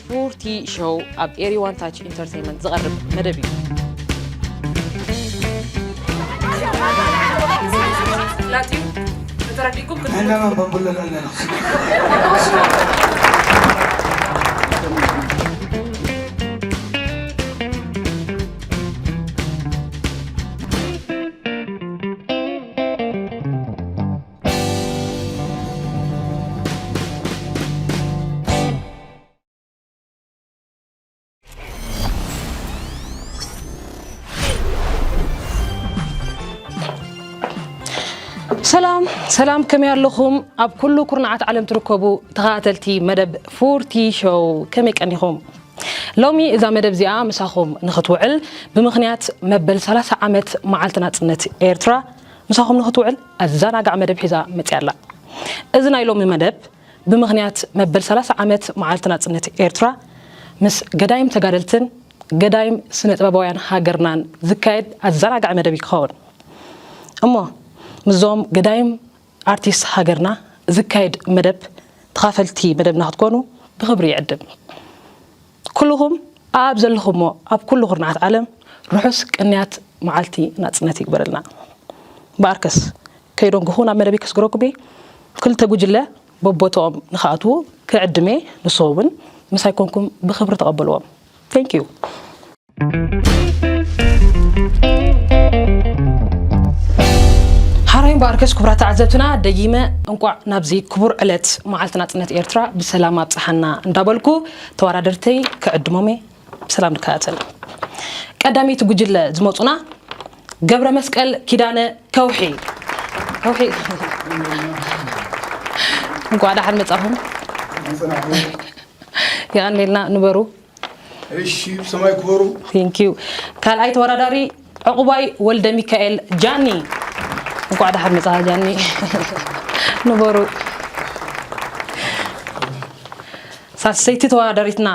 ፉርቲ ሾው ኣብ ኤሪ ዋን ታች ኢንተርቴይንመንት ዝቐርብ መደብ እዩ። ፍላጥ እዩ። ተረዲእኩም ክትፍልጡ። ዕላማ በንብሎ ኣለና። ሰላም ሰላም፣ ከመይ ኣለኹም? ኣብ ኩሉ ኩርናዓት ዓለም ትርከቡ ተኸታተልቲ መደብ ፉርቲ ሾው ከመይ ቀኒኹም? ሎሚ እዛ መደብ እዚኣ ምሳኹም ንኽትውዕል ብምኽንያት መበል ሰላሳ ዓመት መዓልቲ ናጽነት ኤርትራ ምሳኹም ንኽትውዕል ኣዘናጋዕ መደብ ሒዛ መጺኣ ኣላ። እዚ ናይ ሎሚ መደብ ብምኽንያት መበል ሰላሳ ዓመት መዓልቲ ናጽነት ኤርትራ ምስ ገዳይም ተጋደልትን ገዳይም ስነ ጥበባውያን ሃገርናን ዝካየድ ኣዘናጋዒ መደብ እዩ ክኸውን። እሞ ምስዞም ገዳይም ኣርቲስት ሃገርና ዝካየድ መደብ ተኻፈልቲ መደብና ክትኮኑ ብኽብሪ ይዕድም። ኩልኹም ኣብ ዘለኹሞ ኣብ ኩሉ ኩርናዓት ዓለም ርሑስ ቅንያት መዓልቲ ናጽነት ይግበረልና። በኣርከስ ከይደንጉኹ ናብ መደብ ከስግረኩም እየ። ክልተ ጉጅለ በቦትኦም ንኽኣትዉ ክዕድም እየ። ንስኹም እውን ምሳይ ኮንኩም ብኽብሪ ተቐበልዎም። Thank you። ሓራይ እምበኣርከስ ክቡራት ተዓዘብትና ደጊመ እንቋዕ ናብዚ ክቡር ዕለት መዓልቲ ናጽነት ኤርትራ ብሰላም ኣብጽሓና እንዳበልኩ ተወዳደርተይ ክዕድሞም እየ። ብሰላም ንከታተል። ቀዳመይቲ ጉጅለ ዝመጹና ገብረ መስቀል ኪዳነ ከውሒ። ከውሒ። እንቋዕ ደሓን መጻኹም። የቐኔልና፣ ንበሩ። እሺ፣ ብሰማይ ክበሩ። Thank you። ካልኣይ ተወዳዳሪ ዕቑባይ ወልደ ሚካኤል ጃኒ። እንቋዕ ደሓን መጻኻ ጃኒ። ንበሩ። ሳልሰይቲ ተወዳዳሪትና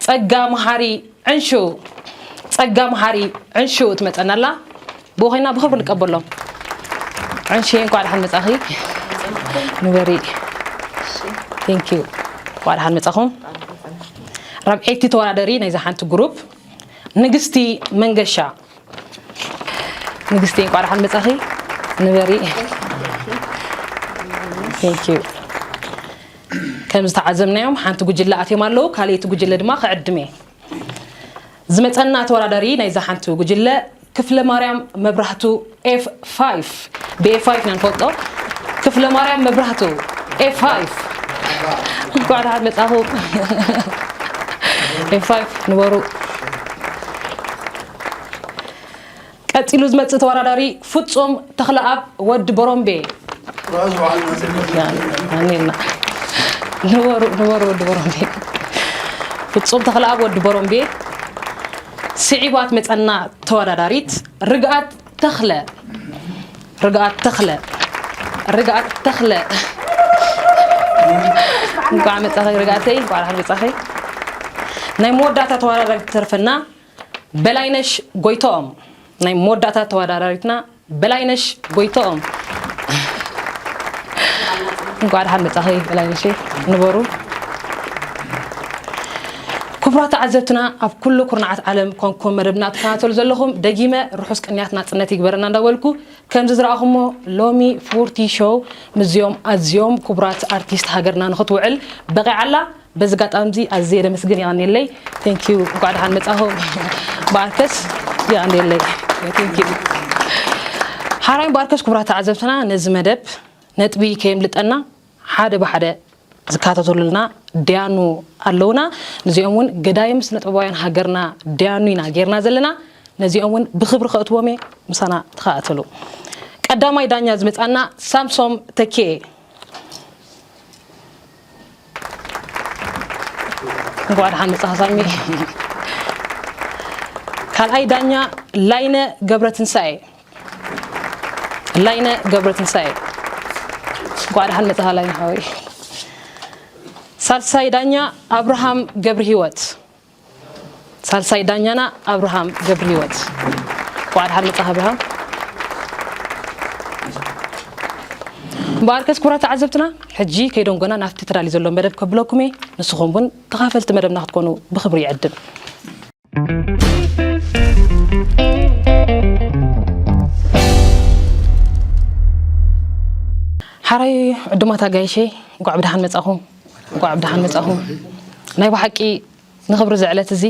ጸጋ መሓሪ ዕንሹ። ጸጋ መሓሪ ዕንሹ ትመጸና ኣላ። ብኡ ኮይና ብኽብሪ ንቀበሎም። ዕንሺ፣ እንኳዕ ደሓን መጻኺ። ንበሪ። Thank you። እንኳዕ ደሓን መጻኹም። ራብዐይቲ ተወዳደሪ ናይዛ ሓንቲ ግሩፕ ንግስቲ መንገሻ። ንግስቲ፣ እንኳዕ ደሓን መጻኺ። ንበሪ። Thank you። ከም ዝተዓዘብናዮም ሓንቲ ጉጅለ ኣትዮም ኣለዉ፣ ካልኣይቲ ጉጅለ ድማ ክዕድም እየ። ዝመጸና ተወዳዳሪ ናይዛ ሓንቲ ጉጅለ ክፍለ ማርያም መብራህቱ ኤፍ ፋይቭ፣ ብ ኤፍ ፋይቭ ኢና ንፈልጦ። ክፍለ ማርያም መብራህቱ ኤፍ ፋይቭ። እንኳዕ ደሓን መጻኹም። ኤፍ ፋይቭ ንበሩ። ቀጺሉ ዝመጽእ ተወዳዳሪ ፍጹም ተኽለኣብ ወዲ ቦሮምቤ። ራሱ በዓል መጽእ። ሃኒና። ንበሩ፣ ንበሩ ወዲ ቦሮምቤ። ፍጹም ተኽለኣብ ወዲ ቦሮምቤ። ስዒባ ትመጸና ተወዳዳሪት ርግኣት ተኽለ። ርግኣት ተኽለ። ርግኣት ተኽለ። እንኳዕ መጻኺ ርግኣተይ፣ እንኳዕ ደሓን መጻኺ። ናይ መወዳእታ ተወዳዳሪት ትተርፈና በላይነሽ ጎይቶኦም። ናይ መወዳእታ ተወዳዳሪትና በላይነሽ ጎይቶኦም። እንኳዕ ደሓን መጻኺ በላይነሽ፣ ንበሩ። ክቡራት ተዓዘብትና፣ ኣብ ኩሉ ኩርናዓት ዓለም ኮንኩም መደብና ትከታተሉ ዘለኹም፣ ደጊመ ርሑስ ቅንያት ናጽነት ይግበረና እንዳበልኩ፣ ከምዚ ዝረኣኹሞ ሎሚ ፎርቲ ሾው ምስዚኦም ኣዝዮም ክቡራት ኣርቲስት ሃገርና ንኽትውዕል በቒዓ ኣላ። በዚ ኣጋጣሚ እዚ ኣዝየ ደመስግን፣ የቐንየለይ። Thank you። እንኳዕ ደሓን መጻኹም። በኣርከስ የቐንየለይ። Thank you። ሓራይ በኣርከስ ክቡራት ተዓዘብትና፣ ነዚ መደብ ነጥቢ ከየምልጠና ሓደ ብሓደ ዝከታተሉልና ደያኑ ኣለውና። ነዚኦም እውን ገዳይም ስነ ጥበባውያን ሃገርና ደያኑ ኢና ጌርና ዘለና። ነዚኦም እውን ብኽብሪ ከእትዎም እየ፣ ምሳና ተኸታተሉ። ቀዳማይ ዳኛ ዝመጻና ሳምሶም ተኪኤ። እንኳዕ ደሓን መጻኻ ሳሚ። ካልኣይ ዳኛ ላይነ ገብረትንሳኤ። ላይነ ገብረትንሳኤ። እንኳዕ ደሓን መጻኻ ላይነ ሓወይ። ሳልሳይ ዳኛ ኣብርሃም ገብረህይወት። ሳልሳይ ዳኛና ኣብርሃም ገብርህይወት። እንኳዕ ደሓን መጻኻ ኣብርሃም። እምበኣርከስ ክቡራት ተዓዘብትና፣ ሕጂ ከይደንጎና ናብቲ ተዳልዩ ዘሎ መደብ ከብለኩም እየ። ንስኹም እውን ተኻፈልቲ መደብና ክትኮኑ ብኽብሪ ይዕድም። ሓራይ ዕዱማት ኣጋይሸይ፣ እንኳዕ ብደሓን መጻኹም። እንኳዕ ብደሓን መጻኹም። ናይ ብሓቂ ንኽብሪ እዚ ዕለት እዚ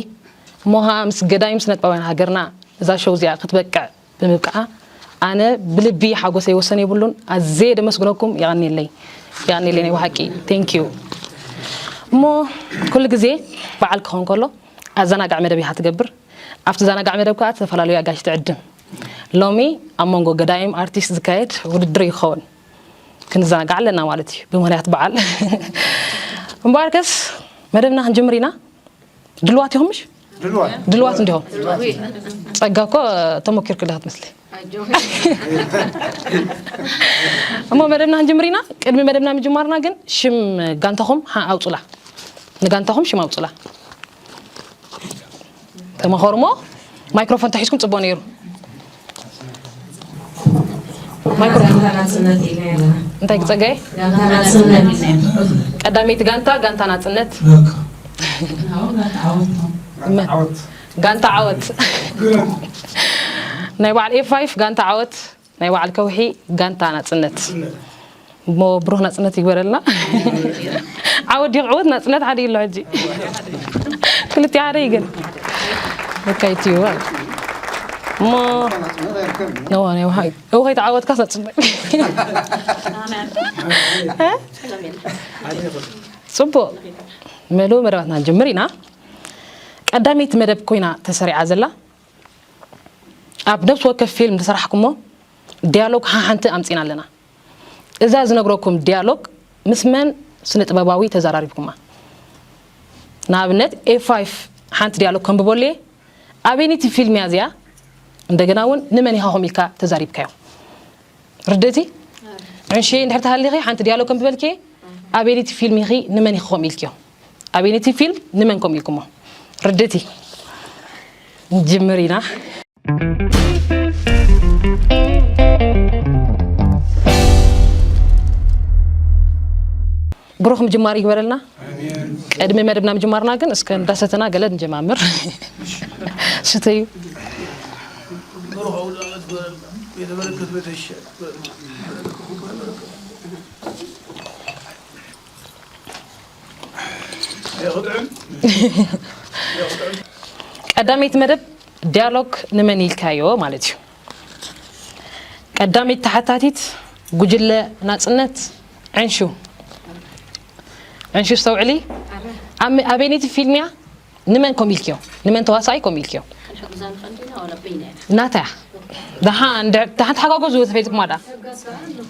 እሞ ኸዓ ምስ ገዳይም ስነጥበባውያን ሃገርና እዛ ሾው እዚኣ ክትበቅዕ ብምብቅዓ ኣነ ብልቢ ሓጎሰይ ወሰን የብሉን። ኣዝየ ደመስግነኩም። የቐንየለይ፣ የቐንየለይ ናይ ብሓቂ። Thank you። እሞ ኩሉ ግዜ በዓል ክኸውን ከሎ ኣዘናጋዕ መደብ ኢኻ ትገብር። ኣብቲ ዘናጋዕ መደብ ከዓ ዝተፈላለዩ ኣጋይሽ ትዕድም። ሎሚ ኣብ መንጎ ገዳይም ኣርቲስት ዝካየድ ውድድር ይኸውን። ክንዘናጋዕ ኣለና ማለት እዩ፣ ብምኽንያት በዓል። እምበኣርከስ መደብና ክንጅምር ኢና። ድልዋት ኢኹም ምሽ? ድልዋት። ድልዋት እንዲኹም? ጸጋ እኮ ተሞኪርክላ ክትመስሊ። እሞ መደብና ክንጅምር ኢና። ቅድሚ መደብና ምጅማርና ግን ሽም ጋንታኹም ሓ-፣ ኣውጹላ። ንጋንታኹም ሽም ኣውጹላ። ተመኸሩ እሞ ማይክሮፎን ተሒዝኩም ጽቡቕ ነይሩ። ማይክሮፎን። ጋንታ ናጽነት ኢና ኣለና። እንታይ ክጸጋየ? ጋንታ ናጽነት ኢና። ቀዳመይቲ ጋንታ፣ ጋንታ ናጽነት። በቃ። መን? ዓወት። ጋንታ ዓወት። ግረም። ናይ በዓል ኤፍ ፋይፍ ጋንታ ዓወት፣ ናይ በዓል ከውሒ ጋንታ ናጽነት። ናጽነት። እሞ ብሩህ ናጽነት ይግበረልና። ዓወት ዲዩ ክዕወት ናጽነት ሓደ ይሎ ሕጂ። ክልቲኡ ሓደ ይግን። በቃ ይትዩ። እሞ ነዋ፣ ናይ ውሃ-፣ ውሃ ይተዓወትካስ ናጽነት። ጽቡቕ። መሉ መደባትና ንጅምር ኢና። ቀዳመይቲ መደብ ኮይና ተሰሪዓ ዘላ፣ ኣብ ነፍሲ ወከፍ ፊልም ዝሰራሕኩሞ ዲያሎግ ሓሓንቲ ኣምጺና ኣለና። እዛ ዝነግረኩም ዲያሎግ ምስ መን ስነ ጥበባዊ ተዘራሪብኩማ? ንኣብነት ኤፍ ፋይፍ ሓንቲ ዲያሎግ ከንብበሉ እየ። ኣበይነይቲ ፊልም እያ እዚኣ? እንደገና እውን ንመን ኢኻ ከምኡ ኢልካ ተዛሪብካዮ? ርድእቲ? ዕንሺ እንድሕር ተሃሊኺ ሓንቲ ዲያሎግ ከንብበልኪ እየ። ኣበይነይቲ ፊልም ኢኺ ንመን ኢኺ ከምኡ ኢልክዮ? ኣበይነይቲ ፊልም ንመን ከምኡ ኢልኩሞ? ርድእቲ? ንጅምር ኢና። ብሩኽ ምጅማር ይግበረልና። ኣሜን። ቅድሚ መደብና ምጅማርና ግን እስከ እንዳሰተና ገለ ንጀማምር። ስተዩ። ብሩኽ ኣውደ ዓመት ይግበረልና። ቤተ በረከት ቤተ ይሻል። ቀዳመይቲ መደብ ዲያሎግ ንመን ኢልካዮ ማለት እዩ። ቀዳመይቲ ተሓታቲት ጉጅለ ናጽነት ዕንሹ። ዕንሹ ኣስተውዕሊ። ኣበ-፣ ኣበየነይቲ ፊልም እያ? ንመን ከም ኢልክዮ? ንመን ተዋሳኣይ ከም ኢልክዮ? ናታ እያ። ደሓን፣ ደ-፣ ደሓን ተሓጋገዙ ተፈሊጥኩማ ደኣ።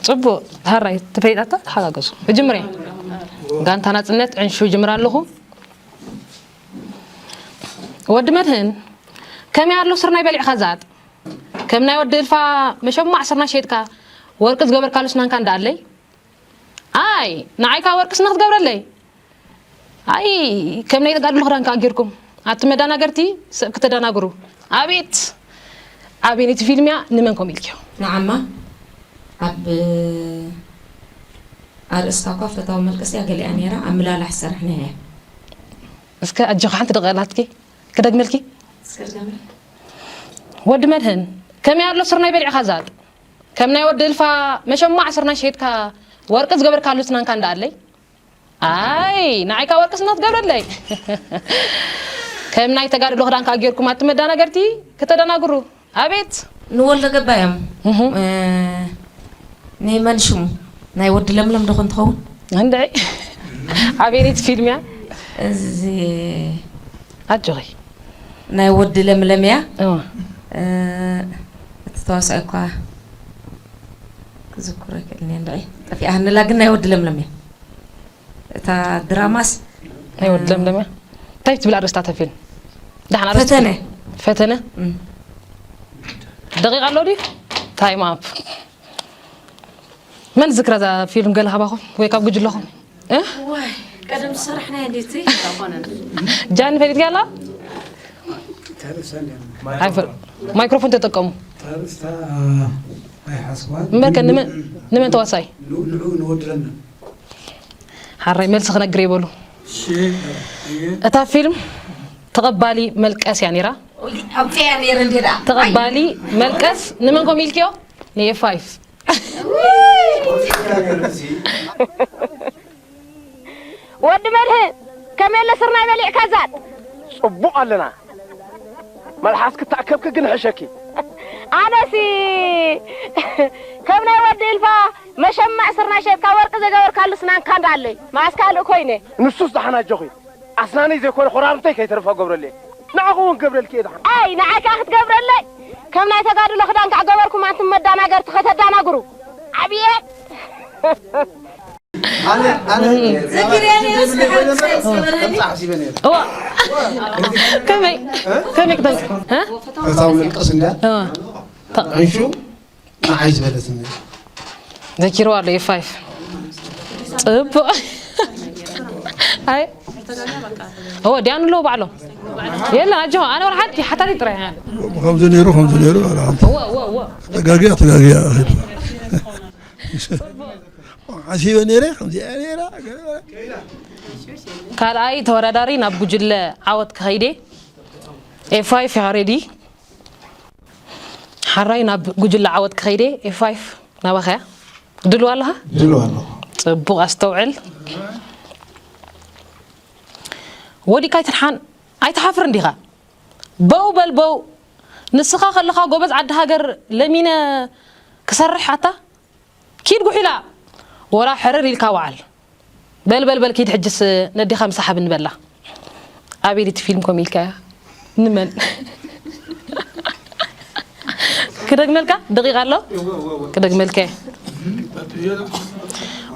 ጽቡቕ። ሃራይ ተፈሊጣታ ተሓጋገዙ። እጅምር እየ። ጋንታ ናጽነት ዕንሹ ይጅምር ኣለኹ። ወዲ መድህን፣ ከመይ ኣሎ ስርናይ በሊዕኻ ዛጥ? ከም ናይ ወዲ እልፋ መሸማዕ ስርናይ ሸይጥካ ወርቂ ዝገበርካሉ ስናንካ እንዳኣለይ? ኣይ፣ ንዓይካ ወርቂ ስነ ክትገብረለይ? ኣይ፣ ከም ናይ ተጋድሎ ክዳንካ ኣጊርኩም ኣቲ መዳናገርቲ ሰብ ክተዳናግሩ። ኣቤት! ኣበየነይቲ ፊልም እያ ንመን ከምኡ ኢልክዮ? ንዓማ ኣብ ኣርእስታ እኳ ፈታዊ መልቀስ እያ ገሊኣ ነይራ፣ ኣብ ምላላሕ ዝሰራሕናያ እያ። እስከ ኣጆኻ ሓንቲ ደቂቕ ኣላትኪ፣ ክደግመልኪ? እስከ ድገምልኪ። ወዲ መድህን፣ ከመይ ኣሎ ስርናይ በሊዕኻ ዛጥ? ከም ናይ ወዲ እልፋ መሸማዕ ስርናይ ሸይጥካ ወርቂ ዝገበርካሉ ስናንካ እንዳኣለይ? ኣይ፣ ንዓይካ ወርቂ ስና ትገብረለይ። ከም ናይ ተጋድሎ ክዳንካ ጌርኩም ኣቲ መዳናገርቲ ክተደናግሩ። ኣቤት! ንወልደ ገባ እዮም። እህ። እ፣ ንመን ሽሙ? ናይ ወዲ ለምለም ዶ ኾን ትኸውን? እንድዒ። ኣቤት ፊልም እያ። እዚ ኣጆኺ። ናይ ወዲ ለምለም እያ። እዋ። እ፣ እቲ ተዋሳኢ እኳ ክዝክሮ ኣይክእልን እየ፣ እንድዒ። ጠፊኣሃንላ ግን ናይ ወዲ ለምለም እያ። እታ ድራማስ ናይ ወዲ ለምለም እያ። እንታይ ትብል ኣርእስታ እታ ፊልም? ደሓን ኣርእስቲ ፈተነ። ፈተነ? እም። ደቂቕ ኣሎ ድዩ? ታይም ኣፕ። መን ዝክራ እዛ ፊልም ገለ ካባኹም ወይ ካብ ጉጅለኹም? እ? ዋይ፣ ቀደም ዝሰራሕናያ እንዴት? ጃኒ ፈሊጥኪ ኣላ? ኣይፈ- ማይክሮፎን ተጠቀሙ። እምበርከ ንመን ንመን ተዋሳይ? ሓራይ መልሲ ክነግር ይበሉ። እታ ፊልም ተቐባሊ መልቀስ እያ ነይራ። ተቐባሊ መልቀስ ንመን ከም ኢልክዮ? ንኤፋይፍ። ወዲ መድህን፣ ከመይ ኣሎ ስርናይ በሊዕካ ዛጥ? ጽቡቕ ኣለና። መልሓስኪ ተኣከብኪ ግን ሕሸኪ። ኣነሲ ከም ናይ ወዲ ኢልፋ መሸማዕ ስርናይ ሸጥካ ወርቂ ዘገበርካሉ ስናንካ እንዳለይ መኣስ ካልእ ኮይነ። ንሱስ ደሓን ኣጆኺ። ኣስናነይ ዘይኮነ ኮራርምተይ ከይተርፋ ገብረለይ። ንዓኹ እውን ገብረልኪ እየ ደሓን። ኣይ ንዓይ ከኣ ክትገብረለይ? ከም ናይ ተጋድሎ ክዳን ከኣ ገበርኩም ኣንቱም መዳናገርቲ ከተዳናግሩ። ዓብየ ኣነ ኣነ እዋ ከመይ ከመይ ክተንክ እታ ምልቀስ እንዳ ዕንሹ ንዓይ ዝበለትኒ ዘኪርዋ ኣሎ ኤፋይፍ ጽቡቕ ኣይ እወ ዲያኑ ኣለዉ ባዕሎም የለን ኣጆ ኣነ ወላ ሓንቲ ሓታቲ ጥራይ እያ ከምዚ ነይሩ ከምዚ ነይሩ እወ እወ እወ ተጋጊያ ተጋጊያ ኸይዱ ሓሲበ ነይረ ከምዚኣ ነይራ ካልኣይ ተወዳዳሪ ናብ ጉጅለ ዓወት ክኸይደ ኤፋይፍ ኢኻ ሬዲ ሓራይ ናብ ጉጅለ ዓወት ክኸይደ ኤፋይፍ ናባኸያ ድልዋ ኣለኻ ድልዋ ኣለኹ ፅቡቕ ኣስተውዕል ወዲካ ኣይትድሓን ኣይትሓፍርን ዲኻ በው በል በው ንስኻ ከለኻ ጎበዝ ዓዲ ሃገር ለሚነ ክሰርሕ ኣታ ኪድ ጉሒላ ወላ ሕርር ኢልካ ወዓል በል በል በል ኪድ ሕጅስ ነዲኻ ምሳሓብ እንበላ ኣቤል እቲ ፊልም ኮም ኢልካያ ንመን ክደግመልካ ደቂቃ ኣሎ ክደግመልካ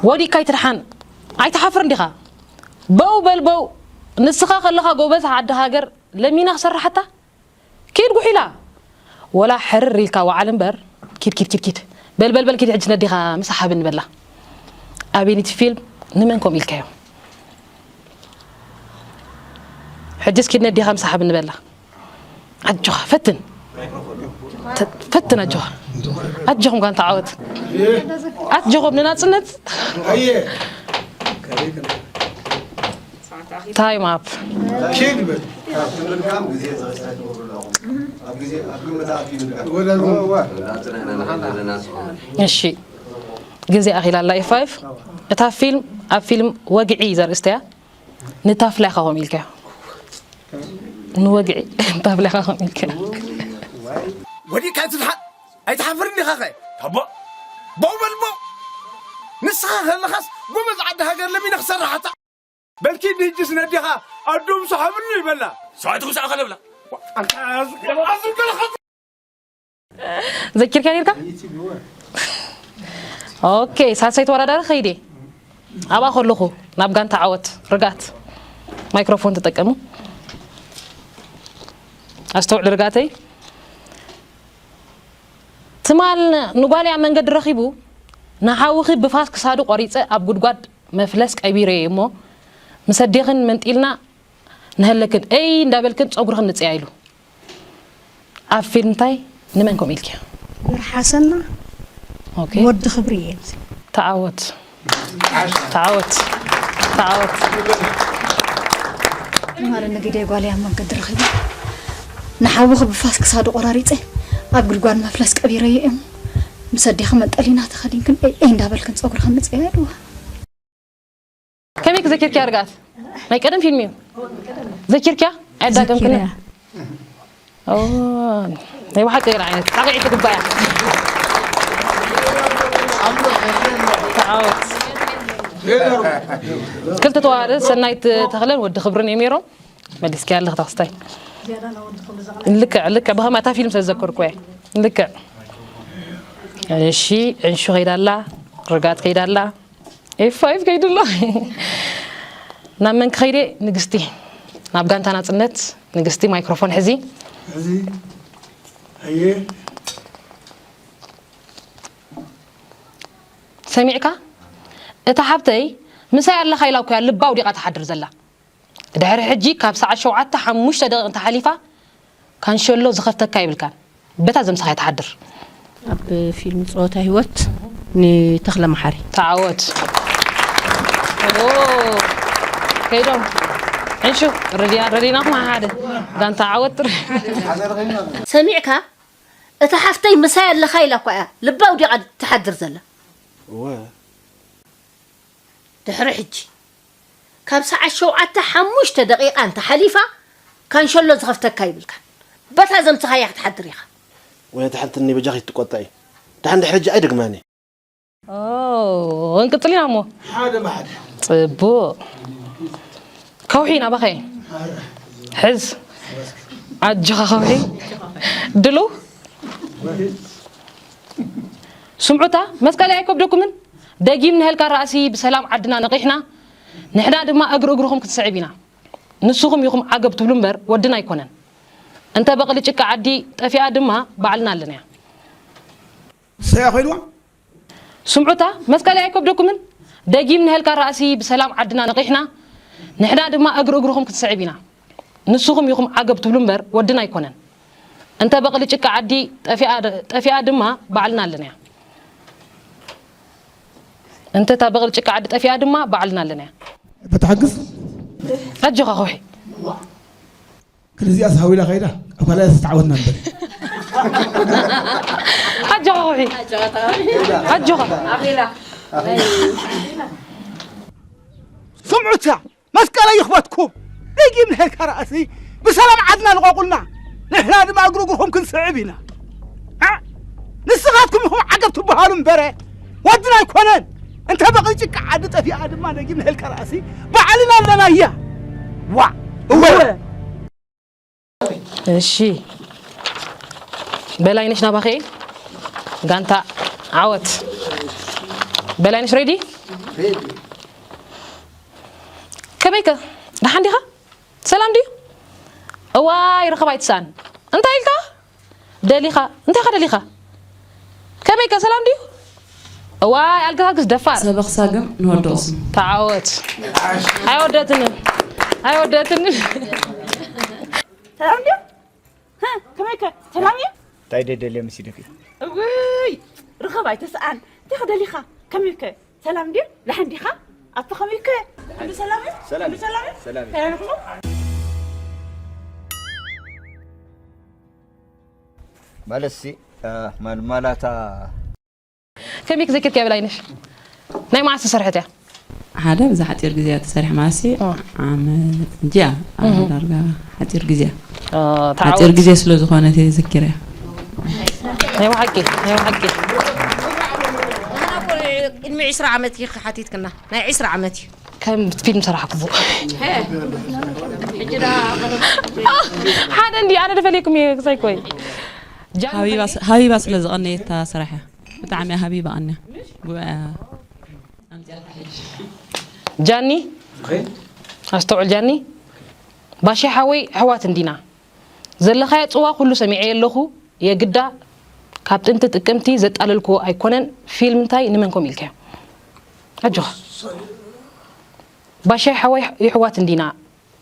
ወዲካ ኣይትድሓን ኣይትሓፍር እንዲኻ በው በል በው ንስኻ ከለኻ ጎበዝ ዓዲ ሃገር ለሚና ክሰርሓታ ኪድ ጉሒላ ወላ ሕርር ኢልካ ወዓል እምበር ኪድ ኪድ ኪድ ኪድ በል በል በል ኪድ ሕጂ ነዲኻ ምሳሓብ እንበላ ኣቤኒቲ ፊልም ንመን ከም ኢልካዮ ሕጅስ ኪድ ነዲኻ ምሳሓብ እንበላ ኣጆኻ ፈትን ፈትን ኣጆኻ ኣጆኹም ጋንታ ዓወት ኣጆኹም ንናጽነት ታይም ኣፕ እሺ ግዜ ኣኺላ ኣላ ኤፍ ፋይቭ እታ ፊልም ኣብ ፊልም ወግዒ ዘርእስታ እያ ንታፍላ ኢኻ ከምኡ ኢልካዮ ንወግዒ ታፍላ ኢኻ ከምኡ ኢልካዮ ወዲእካ ኣይትድሓን ኣይትሓፍርን ዲኻ ኸ ታቦ ቦው በል ቦው ንስኻ ከለኻስ ጎበዝ ዓዲ ሃገር ለሚነ ክሰርሓታ በልኪ ንህጅስ ነዲኻ ኣዶም ሰሓብኒ ይበላ ሰብኣይ ትኹስኣ ከለብላ ዘኪርካ ነርካ ኦኬ ሳልሳይ ተወዳዳሪ ኸይዴ ኣብኣ ከለኹ ናብ ጋንታ ዓወት ርጋት ማይክሮፎን ተጠቀሙ ኣስተውዕል ርጋተይ ትማል ንጓልያ መንገዲ ረኺቡ ንሓውኺ ብፋስ ክሳዱ ቆሪፀ ኣብ ጉድጓድ መፍለስ ቀቢረዮ እሞ ምስ ኣዴኽን መንጢልና ንሀለክን እይ እንዳበልክን ፀጉርኽን ንፅያ ኢሉ ኣብ ፊልም እንታይ ንመን ከምኡ ኢልክዮ ብርሓሰና ኦኬ ወዲ ክብሪ እየ ተዓወት ተዓወት ተዓወት ማረ ንግደይ ጓልያ መንገዲ ረኺቡ ንሓውኺ ብፋስ ክሳዱ ቆራሪፀ ኣብ ጉድጓድ መፍለስ ቀቢረዮ እሞ ምስ ኣዴኺ መንጠሊና ተኸዲንክን እይ እይ እንዳበልክን ፀጉርኽን ንፅያ ኢልዋ ከመይ ክዘኪርክያ ርግኣት ናይ ቀደም ፊልም እዩ ዘኪርክያ ኣየዳገምክን ናይ ብሓቂ ግን ዓይነት ሓቂ ትግባያ ተዓወት ክልተ ተዋሃደ ሰናይት ተኽለን ወዲ ክብርን እዮም ነይሮም መሊስኪ ኣለኽ ተኽስታይ ልክዕ ልክዕ ብኸማታ ፊልም ስለ ዘከርኩ እየ ልክዕ እሺ ዕንሹ ከይዳ ኣላ ርጋት ከይዳ ኣላ ኤፍ ፋይቭ ከይዱ ኣሎ ናብ መን ክኸይደ ንግስቲ ናብ ጋንታ ናፅነት ንግስቲ ማይክሮፎን ሕዚ እዚ ኣየ ሰሚዕካ እታ ሓብተይ ምሳይ ኣለኻ ኢላ እኮያ ልባ ኣውዲቓ ትሓድር ዘላ ድሕሪ ሕጂ ካብ ሰዓት ሸውዓተ ሓሙሽተ ደቂቕ እንተሓሊፋ ካንሸሎ ዝኸፍተካ ይብልካን። በታ ዘምሰኻ ትሓድር። ኣብ ፊልም ጸወታ ህይወት ንተኽለ መሓሪ። ተዓወት። ኦ፣ ከይዶም። ዕንሹ፣ ረዲና፣ ረዲናኹም ሓደ። ጋንታ ዓወት። ሰሚዕካ? እታ ሓፍተይ ምሳይ ኣለኻ ኢላ እኳ እያ ልባ ኣውዲቓ ትሓድር ዘላ። እወ። ድሕሪ ሕጂ፣ ካብ ሰዓት ሸውዓተ ሓሙሽተ ደቂቓ እንተሓሊፋ፣ ካንሸሎ ዝኸፍተካ ይብልካን። በታ ዘምሰኻያ ክትሓድር ኢኻ። ወይነ ተሓልትኒ በጃኺ ትቆጣ እዩ። ደሓን ድሕሪ ሕጂ ኣይደግማን እየ። ኦ፣ እንቅጽል ኢና እሞ። ሓደ ብሓደ። ጽቡቕ። ከውሒ ናባኸ። ሕዝ። ኣጆኻ ከውሒ። ድሉ። ስምዑታ፣ መስቀል ኣይከብደኩምን? ደጊም ንሀልካ ራእሲ ብሰላም ዓድና ነቒሕና፣ ንሕና ድማ እግሪ እግርኹም ክትስዕብ ኢና። ንስኹም ኢኹም ዓገብ ትብሉ እምበር ወድና ኣይኮነን። እንተ በቕሊ ጭቃ ዓዲ ጠፊኣ ድማ ባዕልና ኣለናያ። ሰያ ኮይንዋ? ስምዑታ፣ መስቀል ኣይከብደኩምን? ደጊም ንሀልካ ራእሲ ብሰላም ዓድና ነቒሕና፣ ንሕና ድማ እግሪ እግርኹም ክትስዕብ ኢና። ንስኹም ኢኹም ዓገብ ትብሉ እምበር ወድና ኣይኮነን። እንተ በቕሊ ጭቃ ዓዲ ጠፊኣ፣ ጠፊኣ ድማ ባዕልና ኣለናያ። እንተ እታ በቕሊ ጭቃ ዓዲ ጠፊኣ ድማ ባዕልና ኣለናያ። በተሓግዝ ኣጆኻ ከውሒ። ክልዚኣስ ሃዊላ ከይዳ፣ ኣብ ካልኣይ ዝተዓወትና እምበር። ኣጆኻ ከውሒ። ኣጆኻ። ስምዑታ፣ መስቀለ ይኽበትኩም። ደጊም ንሄልካ ራእሲ ብሰላም ዓድና ልቐቑልና። ንሕና ድማ እግሪ እግርኹም ክንስዕብ ኢና። እ? ንስኻትኩም ኢኹም ዓገብ ትበሃሉ እምበረ፣ ወድና ኣይኮነን። እንተ በቕሊ ጭቃ ዓዲ ጠፊኣ ድማ ደጊም ንሄልካ ራእሲ ባዕልና ኣለናያ። ዋ፣ እወ። እሺ። በላይነሽ ናባኸ። ጋንታ ዓወት። በላይነሽ ሬዲ? ከመይከ? ደሓን ዲኻ? ሰላም ድዩ? እዋይ፣ ርኸባ ኣይትስኣን። እንታይ ኢልካ? ደሊኻ? እንታይ ኢኻ ደሊኻ? ከመይከ? ሰላም ድዩ? እዋይ፣ ኣልግስ፣ ኣልግስ፣ ደፋር። ሰበኽ ሳግም ንወዲ ቁስም። ተዓወት። ኣይወደትንን። ኣይወደትንን። ሰላም ድዩ? ሃ፣ ከመይከ? ሰላም እዩ? እንታይ ደደልየ ምስ ኢልኺ? እውይ፣ ርኸባ ኣይትስኣን። እንታይ ኢኻ ደሊኻ? ከመይከ? ሰላም ድዩ? ደሓን ዲኻ? ኣቶ ከመይከ? ኩሉ ሰላም እዩ? ሰላም ኩሉ እዩ። ሰላም እዩ? ሰላም እዩ። ሰላም ኢኹም? ማለትሲ፣ አ፣ ማል-፣ ማላታ ከመይ ክዘክርክያ በላይነሽ? ናይ መዓስ ተሰርሐት እያ? ሓደ ብዛ ሓፂር ግዜ እያ ተሰሪሐ ማለት ሲ እ። ዓመት እንጂ እያ። ኣብ እህ። ዳርጋ ሓፂር ግዜ እያ። እ፣ ተዓወት። ሓፂር ግዜ ስለ ዝኾነት እየ ዘኪረ እያ። ናይ ብሓቂ፣ ናይ ብሓቂ። ቅድሚ ዕስራ ዓመት እዩ ሓቲትክና። ናይ ዕስራ ዓመት እዩ። ከም ፊልም ሰራሕክዎ። ሕጂ ዳ ሓደ እንዲ ኣነ ደፈለይኩም እየ ክሳይ ኮይ። ጃን ሓቢባ ስ-፣ ሓቢባ ስለ ዝቐነየት እታ ስራሕ እያ። ብጣዕሚ እያ ሓቢባ ቀንያ። ጉባኤ ጃኒ፣ ኣስተውዕል ጃኒ። ባሻ ሓወይ ኣሕዋት እንዲና። ዘለኻዮ ጽዋ ኩሉ ሰሚዐ ኣለኹ። የግዳ ካብ ጥንቲ ጥቅምቲ ዘጣለልክዎ ኣይኮነን። ፊልም እንታይ ንመን ከምኡ ኢልካዮ? ኣጆኻ። ባሻ ሓወይ የሕዋት እንዲና።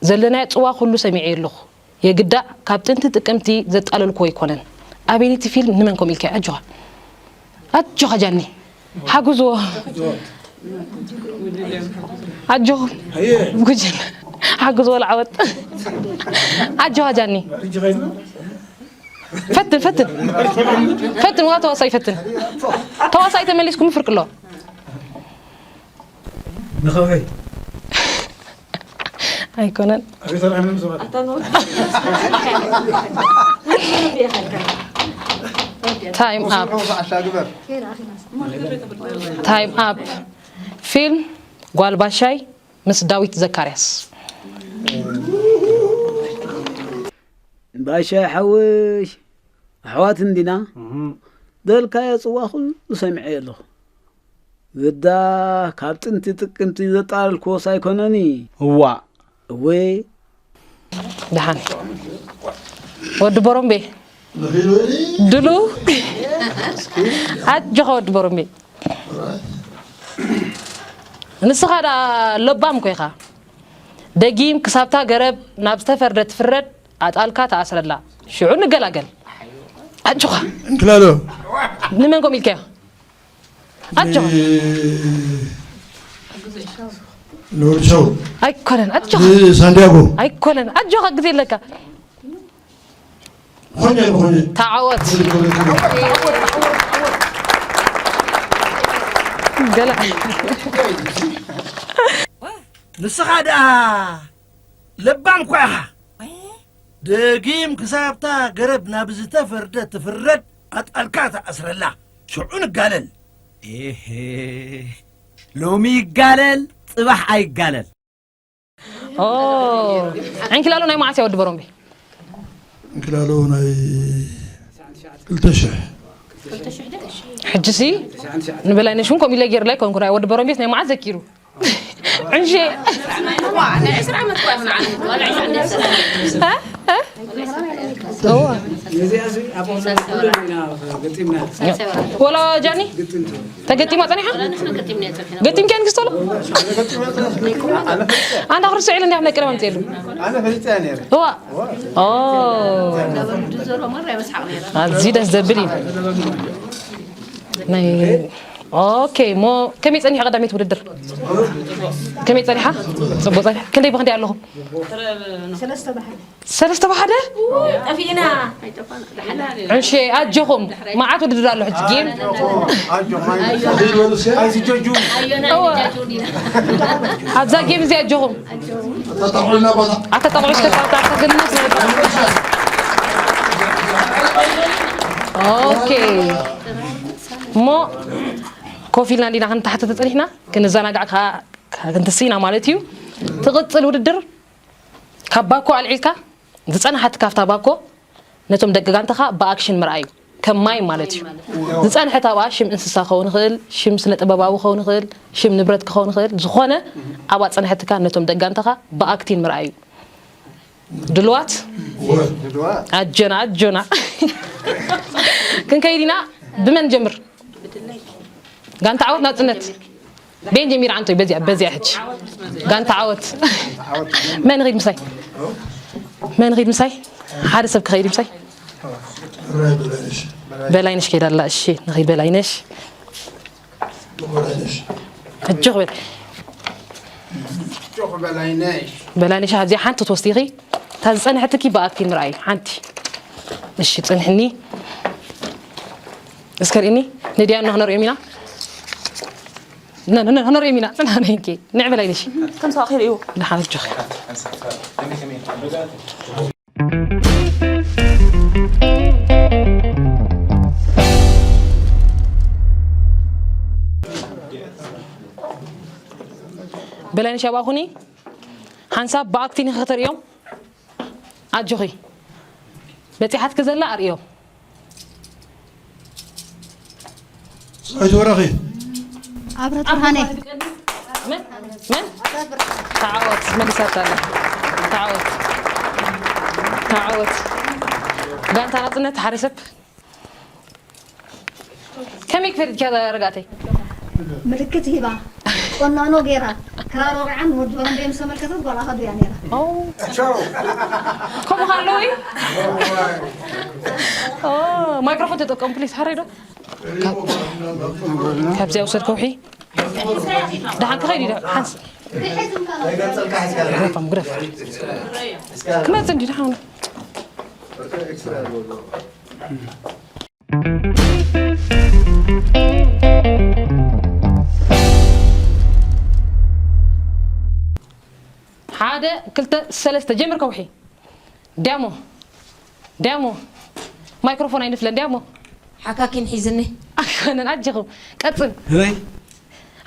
ዘለናዮ ጽዋ ኩሉ ሰሚዐ ኣለኹ። የግዳ ካብ ጥንቲ ጥቅምቲ ዘጣለልክዎ ኣይኮነን። ኣቤኒቲ ፊልም ንመን ከምኡ ኢልካዮ? ኣጆኻ። ኣጆኻ ጃኒ። ሓግዝዎ። ኣጆኹም። ኣየ። ጉጅለ። ሓግዝዎ ለዓወት። ኣጆኻ ጃኒ። ሕጂ ኸይዱ። ፈትን፣ ፈትን። ፈትን፣ ዋ ተዋሳይ ፈትን። ተዋሳይ ተመሊስኩም ፍርቂ ኣሎ። ንኸውሒ። ኣይኮነን። ኣቤት ኣርኣየና ሰባት። ታይም ኣፕ። ታይም ኣፕ። ፊልም ጓል ባሻይ ምስ ዳዊት ዘካርያስ። ባሻይ ሓወይ፣ ኣሕዋት እንዲና? እህ። ደልካዮ ጽዋ ኩሉ ሰሚዐዮ ኣለኹ። ግዳ ካብ ጥንቲ ጥቅምቲ ዘጣልኩዎስ ኣይኮነን። እዋ። እወ። ደሓን። ወዲ ቦሮምቤ። ድሉ። ኣጆኻ ወዲ ቦሮምቤ። ንስኻ ደኣ ለባም እኮ ኢኻ። ደጊም ክሳብታ ገረብ ናብ ዝተፈርደ ትፍረድ፣ ኣጣልካ ተኣስረላ። ሽዑ ንገላገል። ኣጆኻ። እንክላሎ። ንመን ከምኡ ኢልካዮ? ኣጆኻ። ንወዲ ሸው። ኣይኮነን ኣጆኻ። ንሳንዲያጎ። ኣይኮነን ኣጆኻ፣ ግዜ ኣለካ። ኾነ ኾነ። ተዓወት። ገላ። ንስኻ ደኣ ለባም እኳ ኢኻ። ደጊም ክሳብታ ገረብ ናብ ዝተፈርደ ትፍረድ፣ ኣጣልካ ትኣስረላ። ሽዑ ንጋለል። ኤሄ፣ ሎሚ ይጋለል፣ ጽባሕ ኣይጋለል። ኦ፣ ዕንኪላሎ ናይ መዓስ እያ ወዲ በሮምቤ? እንክላሎ ናይ ክልተ ሽሕ። ሕጂሲ ንበላይነሽ እውን ከምኡ ኢለ ገይርላ ኣይኮንኩ። ናይ ወዲ በሮምቤስ ናይ መዓስ ዘኪሩ? ዕንሼ። እዋ። ወላ ጃኒ? ተገጢማ ጸኒሓ? ገጢምካ ንክስተሎ? ኣንዳ ክርስዕ ኢለ እንዲያ ናይ ቀደም ኣምፅኤሉ። እዋ። ኦ። ኣዝዩ ደስ ዘብል እዩ። ናይ ኦኬ፣ ሞ ከመይ ጸኒሑ ቀዳመይቲ ውድድር? ከመይ ጸኒሓ? ጽቡቕ ጸኒሓ። ክንደይ ብኽንደይ ኣለኹም? ሰለስተ ብሓደ። ጠፊእና። ዕንሸ ኣጆኹም። መዓት ውድድር ኣሎ ሕጂ ጌም። ኣብዛ ጌም እዚኣ ኣጆኹም። ኣተጣቕዑ እስከ ጣጣ ክግንስ። ኦኬ። እሞ ኮፍ ኢልና እንዲና ክንተሓተተ ጸኒሕና፣ ክንዘናጋዕ ከኣ ክንትስእ ኢና ማለት እዩ። ትቕጽል ውድድር ካብ ባኮ ኣልዒልካ ዝጸንሓት ካብታ ባኮ ነቶም ደቂ ጋንታኻ ብኣክሽን ምርኣይ እዩ። ከም ማይ ማለት እዩ። ዝጸንሐት ኣብኣ ሽም እንስሳ ክኸውን ይኽእል፣ ሽም ስነ ጥበባዊ ክኸውን ይኽእል፣ ሽም ንብረት ክኸውን ይኽእል፣ ዝኾነ ኣብኣ ጸንሐትካ ነቶም ደቂ ጋንታኻ ብኣክቲን ምርኣይ እዩ። ድልዋት ኣጆና ኣጆና ክንከይድ ኢና። ብመን ጀምር? ጋንታ ዓወት ናጽነት ቤን ጀሚር ዓንቶይ በዚያ በዚያ ሕጂ ጋንታ ዓወት መን ኺድ ምሳይ መን ኺድ ምሳይ ሓደ ሰብ ክኸይድ ምሳይ በላይነሽ ከይዳ ኣላ። እሺ ንኺድ በላይነሽ። ሕጂ ክብል ጆክ በላይነሽ በላይነሽ ኣብዚኣ ሓንቲ ትወስዲኺ እታ ዝጸንሐትኪ ብኣክቲ ምርኣይ ሓንቲ እሺ ጽንሕኒ እስከ ርእኒ ንድያ እና ክነርእዮም ኢና ነ- ነ- ነ- ክነርእዮም ኢና ጽንሓ ነይንኪ ንዕ በላይነሽ ከም ሰው ኣኺል እዩ ደሓን ኣጆኺ በላይነሽ ኣብኣ ኩኒ ሓንሳብ ብኣክቲን ኢኺ ከተርእዮም ኣጆኺ በጺሓትኪ ዘላ ኣርእዮም ሰበይቲ ወረኺ ኣብረት ብርሃነ መን መን ተዓወት መሊሳታ ኣላ ተዓወት ተዓወት ጋንታ ናጽነት ሓደ ሰብ ከመይ ክፈሪድካ ርጋተይ ምልክት ሂባ ቆናኖ ገይራ ክራር ወቂዓን ወዲ ወረንዴ ምስ ተመልከተት ጓል ኣኸዱ እያ ነይራ ከምኡ ከለዉ እዩ ማይክሮፎን ተጠቀሙ ፕሊስ ሓረይ ዶ ካብዚያ ውሰድ ከውሒ ደሓን ክኸይድ እዩ ሓንስ ግረፎም ግረፍ ክመፅእ እንዲ ደሓን ሓደ ክልተ ሰለስተ ጀምር ከውሒ ዳሞ ዳሞ ማይክሮፎን ኣይንፍለን ዳሞ ሓካኪን ሒዝኒ ኣይኮነን ኣጀኹም ቀፅል ህበይ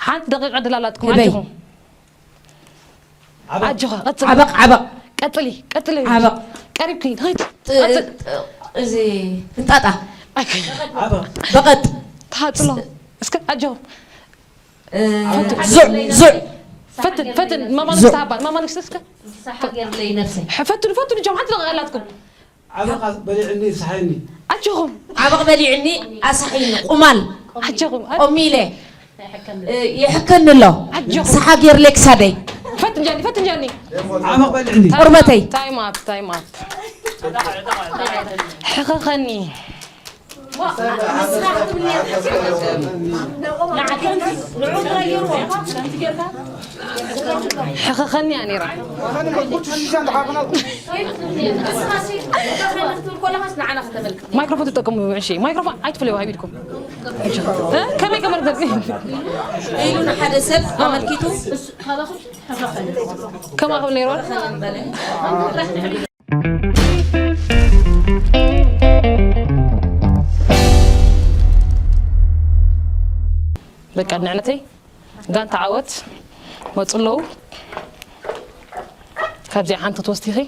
ሓንቲ ደቂቃ ድላላትኩም ኣጀኹም ኣጆኻ ቀጽል ዓበቕ ዓበቕ ቀጽሊ ቀጽሊ ዓበቕ ቀሪብኪ ንኸይድ እዚ ፍንጣጣ ኣይኮይ በቐጥ ተሃጽሎ እስከ ኣጆ ዙዕ ዙዕ ፈትን ፈትን ማማ ንግስቲ ሃባል ማማ ንግስቲ እስከ ሳሓ ገርለይ ነብሰይ ፈትኑ ፈትኑ ጆም ሓንቲ ደቂቃ ኣላትኩም ዓበቕ በሊዕኒ ይስሓየኒ ኣጆኹም ዓበቕ በሊዕኒ ኣሳሒኒ ቁማል ኣጆኹም ቆሚለ ይሕከኒ ኣሎ ሰሓ ገይርለ ክሳደይ ፈትንጃኒ ፈትንጃኒ ዓመቕ በልዕኒ ቁርበተይ ታይም ኣፕ ታይም ኣፕ ሕኸኸኒ። ሕኸኸኒ እያ ነይራ። ማይክሮፎን ትጠቀሙ፣ እሺ፣ ማይክሮፎን ኣይትፍለዩ፣ ሃይቢድኩም። እ? ከመይ ከመርተር ኢሉ ንሓደ ሰብ ኣመልኪቱ፣ ከማ ክብል ነይሩ። በቃ፣ ንዕነተይ ጋንታ ዓወት መፁ ኣለዉ። ካብዚኣ ሓንቲ ክትወስዲ ኢኺ።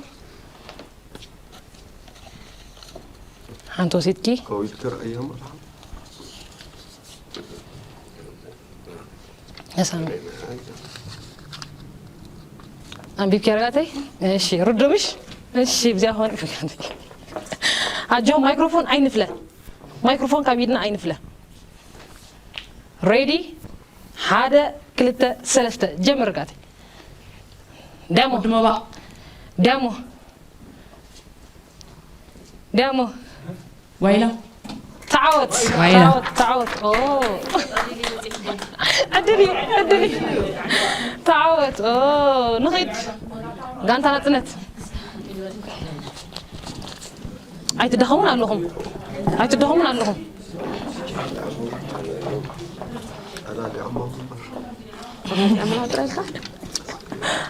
ሓንቲ ወሲድኪ። ከዊት ክርእያ ማለት። ኣንቢብኪ ኣርጋተይ? እሺ፣ ርዱምሽ? እሺ፣ ብዚኣ ኾን። ኣጆ፣ ማይክሮፎን ኣይንፍለ። ማይክሮፎን ካብ ኢድና ኣይንፍለ። ሬዲ? ሓደ፣ ክልተ፣ ሰለስተ። ጀምር ጋተይ። ዳሞ። ድመባ። ዳሞ። ዳሞ። ዋይላ። ተዓወት፣ ዋይላ። ተዓወት፣ ተዓወት። ኦ። ዕድል እዩ፣ ዕድል እዩ። ተዓወት። ኦ፣ ንኺድ። ጋንታ ናጽነት። ኣይትደኸሙን ኣለኹም። ኣይትደኸሙን ኣለኹም።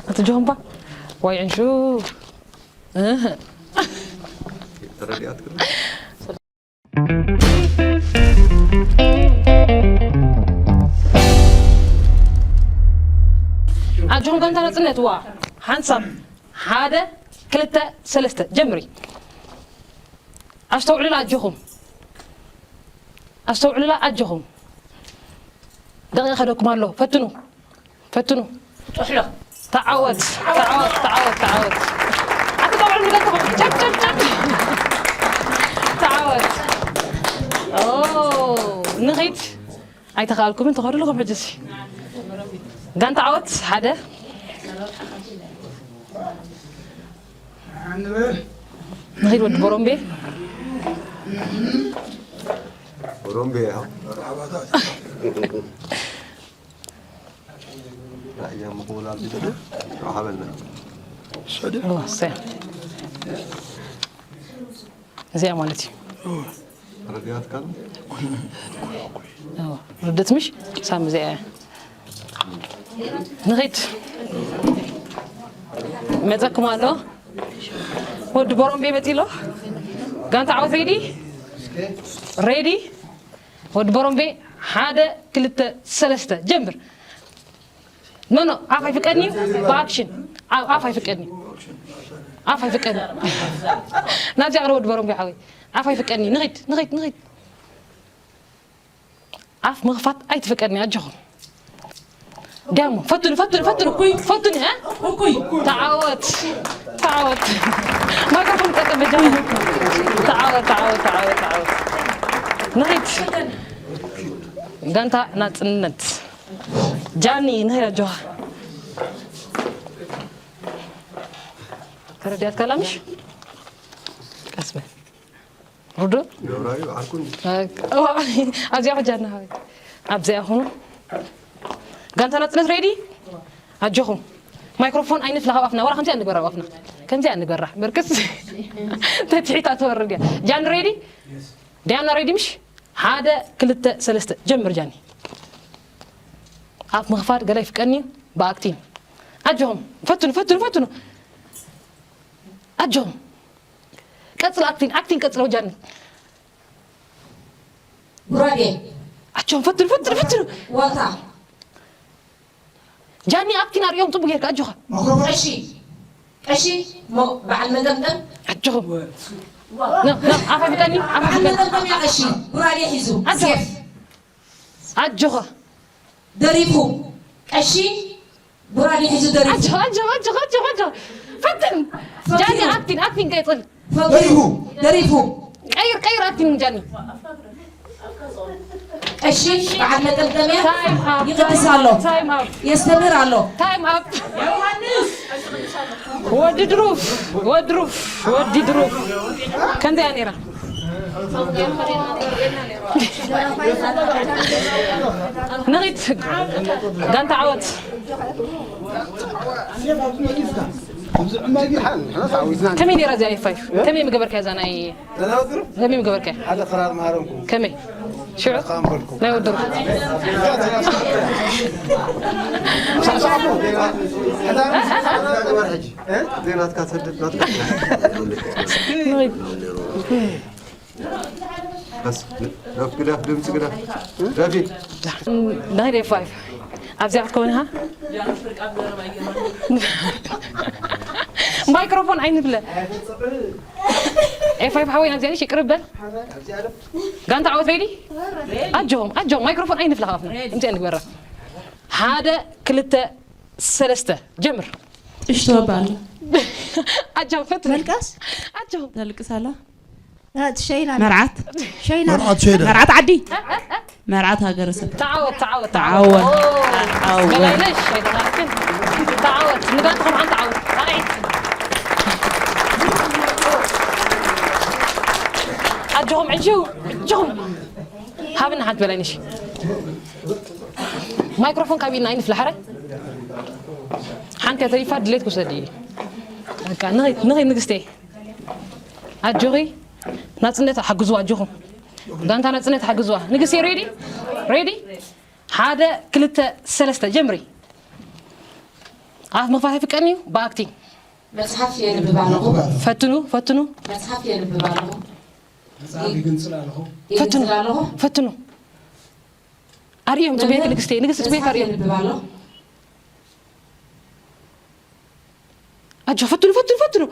ኣቲ ጆምባ። ዋይ ዕንሹ። እህ። ተረዲኣትክን? ኣጆኹም ጋንታ ናጽነት፣ ዋ፣ ሓንሳብ፣ ሓደ፣ ክልተ፣ ሰለስተ፣ ጀምሪ። ኣስተውዕሉላ ኣጆኹም። ኣስተውዕሉላ ኣጆኹም። ደቂቕ ከደኩም ኣሎ። ፈትኑ። ፈትኑ። ጥሕሎ። ተዓወት፣ ተዓወት፣ ተዓወት፣ ተዓወት። ኣትቀውዕሉ ንገርኩም። ጨብ፣ ጨብ፣ ጨብ። ተዓወት። ኦ፣ ንኺድ። ኣይተኻእልኩምን፣ ተኸዱ ኣለኹም ሕጂ። ጋንታ ዓወት፣ ሓደ። ንኺድ ወዲ ቦሮምቤ። ቦሮምቤ፣ ያ። ራእያ ምቕውላል ዝደለ ረሓበልና። እሰይ። እዚኣ ማለት እዩ። ረድያት ካል? እዎ። ርድት ምሽ? ሳም እዚኣ እያ። ንኺድ። መጸኩም ኣሎ። ወዲ ቦሮምቤ መጺ ኣሎ። ጋንታ ዓወት ሬዲ? ሬዲ? ወዲ ቦሮምቤ፣ ሓደ፣ ክልተ፣ ሰለስተ፣ ጀምር። ኖ፣ ኖ፣ ኣፍ ኣይፍቀድኒ፣ ብኣክሽን። ኣፍ፣ ኣፍ ኣይፍቀድኒ። ኣፍ ኣይፍቀድኒ። ናብዚኣ ቅረብ ወዲ ቦሮምቤ ሓወይ። ኣፍ ኣይፍቀድኒ። ንኺድ፣ ንኺድ፣ ንኺድ። ኣፍ ምኽፋት ኣይትፍቀድኒ፣ ኣጆኹም። ዳሞ፣ ፈትኑ፣ ፈትኑ፣ ፈትኑ። እኩይ። ፈትኑ፣ እ? እኩይ። ተዓወት፣ ተዓወት። ማይክሮፎን ጠቀም በጃኹም። ተዓወት፣ ተዓወት፣ ተዓወት፣ ተዓወት። ንኺድ። ጋንታ ናጽነት። ጃኒ፣ ንኺድ ኣጆኻ። ተረዲኣትካ ኣላ ምሽ? ቀስ በል። ርዱእ? ገብራዊ በዓልኩን። እዋ፣ ኣብዚኣ ኹን ጃና ሓወይ። ኣብዚኣ ኹኑ። ጋንታ ናጽነት ሬዲ? ኣጆኹም። ማይክሮፎን ኣይንፍላ ካብ ኣፍና። ዋላ ከምዚኣ ንግበራ ኣብ ኣፍና። ከምዚኣ ንግበራ። በርክስ። ተትሒታ ትወርድ እያ። ጃን ሬዲ? ዲያና ሬዲ ምሽ? ሓደ፣ ክልተ፣ ሰለስተ። ጀምር ጃኒ። ኣፍ ምኽፋት ገለ ይፍቀኒ ብኣክቲን። ኣጆኹም። ፈትኑ፣ ፈትኑ፣ ፈትኑ። ኣጆኹም። ቀጽል ኣክቲን፣ ኣክቲን ቀጽል ወጃኒ። ጉራዴ። ኣጆኹም፣ ፈትኑ፣ ፈትኑ፣ ፈትኑ። ዋልታ። ጃኒ፣ ኣክቲን ኣርእዮም ጽቡቅ ጌርካ፣ ኣጆኻ። መክሮፎን። ቀሺ። ቀሺ፣ ሞ-፣ በዓል መጠምጠም። ኣጆኹም። ና፣ ና፣ ኣፋ ፍቀኒ፣ ኣፋ በዓል ፍቀኒ። መጠምጠም እያ ቀሺ። ጉራዴ ሒዙ። ኣጆኻ። ሴፍ። ኣጆኻ። ደሪፉ። ቀሺ፣ ጉራዴ ሒዙ ደሪፉ። ኣጆኻ፣ ኣጆኻ፣ ኣጆኻ፣ ኣጆኻ፣ ኣጆኻ። ፈትን። ፈኪሩ። ጃኒ፣ ኣክቲን፣ ኣክቲን ቀጽል። ፈኪሩ። ደሪፉ። ደሪፉ። ቀይር፣ ቀይር ኣክቲን ጃኒ። ቀሺ በዓል መጠምጠምያ ታይም ኣፕ፣ ይቅድስ ኣሎ። ታይም ኣፕ። የስተምር ኣሎ። ታይም ኣፕ። ዮሃንስ! ወዲ ድሩፍ፣ ወዲ ድሩፍ፣ ወዲ ድሩፍ። ከምዚኣ ነይራ። ንኺድ ጋንታ ዓወት። ከመይ ነይራ እዚኣ ኤፍ ፋይቭ? ከመይ ምገበርካ እዛ ናይ ከመይ ምገበርካ? ሓደ ክራር መሃረምኩም። ከመይ? ሽዑ? ካምበልኩም። ናይ ወደሩ። ዜናትካ ትሰድድ ናትካ። በስ፣ ደፍ ግደፍ፣ ድምፂ ግደፍ። ደፊ። ናይ ኤፍ ፋይቭ ኣብዚኣ ክትከውን ኢኻ? ማይክሮፎን ኣይንብለ። ኤፍ ፋይቭ ሓወይ ናብዚኣ ንሽ ይቅርብ በል። ጋንታ ዓወት ሬዲ? ኣጆም፣ ኣጆም፣ ማይክሮፎን ኣይንፍለ ካብና። እንታይ ንግበራ? ሓደ፣ ክልተ፣ ሰለስተ፣ ጀምር። ጥሽ ትወብእ ኣላ። ኣጆም፣ ፈትነ። መልቀስ? ኣጆም። ተልቅስ ኣላ። እ፣ ትሸይና። መርዓት? ሸይና። መርዓት ሸይና። መርዓት ዓዲ? መርዓት ሃገረሰብ። ተዓወት፣ ተዓወት፣ ተዓወት። ተዓወት። ኦ፣ ተዓወት። በላይነሽ፣ ኣይተኻልክን። ተዓወት። ንጋንትኹም ሓንቲ ዓወት። ራዕይ። ኣጆኹም፣ ዕጅው፣ ዕጅኹም። ሃብና ሓንቲ በላይነሽ። ማይክሮፎን ካብ ኢድና ኣይንፍለ፣ ሓረ። ሓንቲ እያ ተሪፋ፣ ድሌት ክውሰድ እየ። በቃ፣ ንኺድ፣ ንኺድ ንግስቴ። ኣጆኺ፣ ናጽነት ሓግዙ፣ ኣጆኹም። ጋንታ ናጽነት ሓግዙዋ። ንግስቴ፣ ሬዲ? ሬዲ? ሓደ፣ ክልተ፣ ሰለስተ፣ ጀምሪ። ኣፍ ምኽፋት ኣይፍቀድን እዩ፣ ብኣክቲንግ። መጽሓፍ የንብብ ኣለኹ። ፈትኑ፣ ፈትኑ። መጽሓፍ የንብብ ኣለኹ። መጽሓፍ ይግንጽል ኣለኹ። ፈትኑ፣ ይግንጽል ኣለኹ። ፈትኑ። ኣርእዮም፣ ጽቡየክ መምህር፣ ንግስቴ፣ ንግስቲ ጽቡየክ መጽሓፍ ኣርእዮም። የንብብ ኣለኹ። ኣጆ፣ ፈትኑ፣ ፈትኑ፣ ፈትኑ።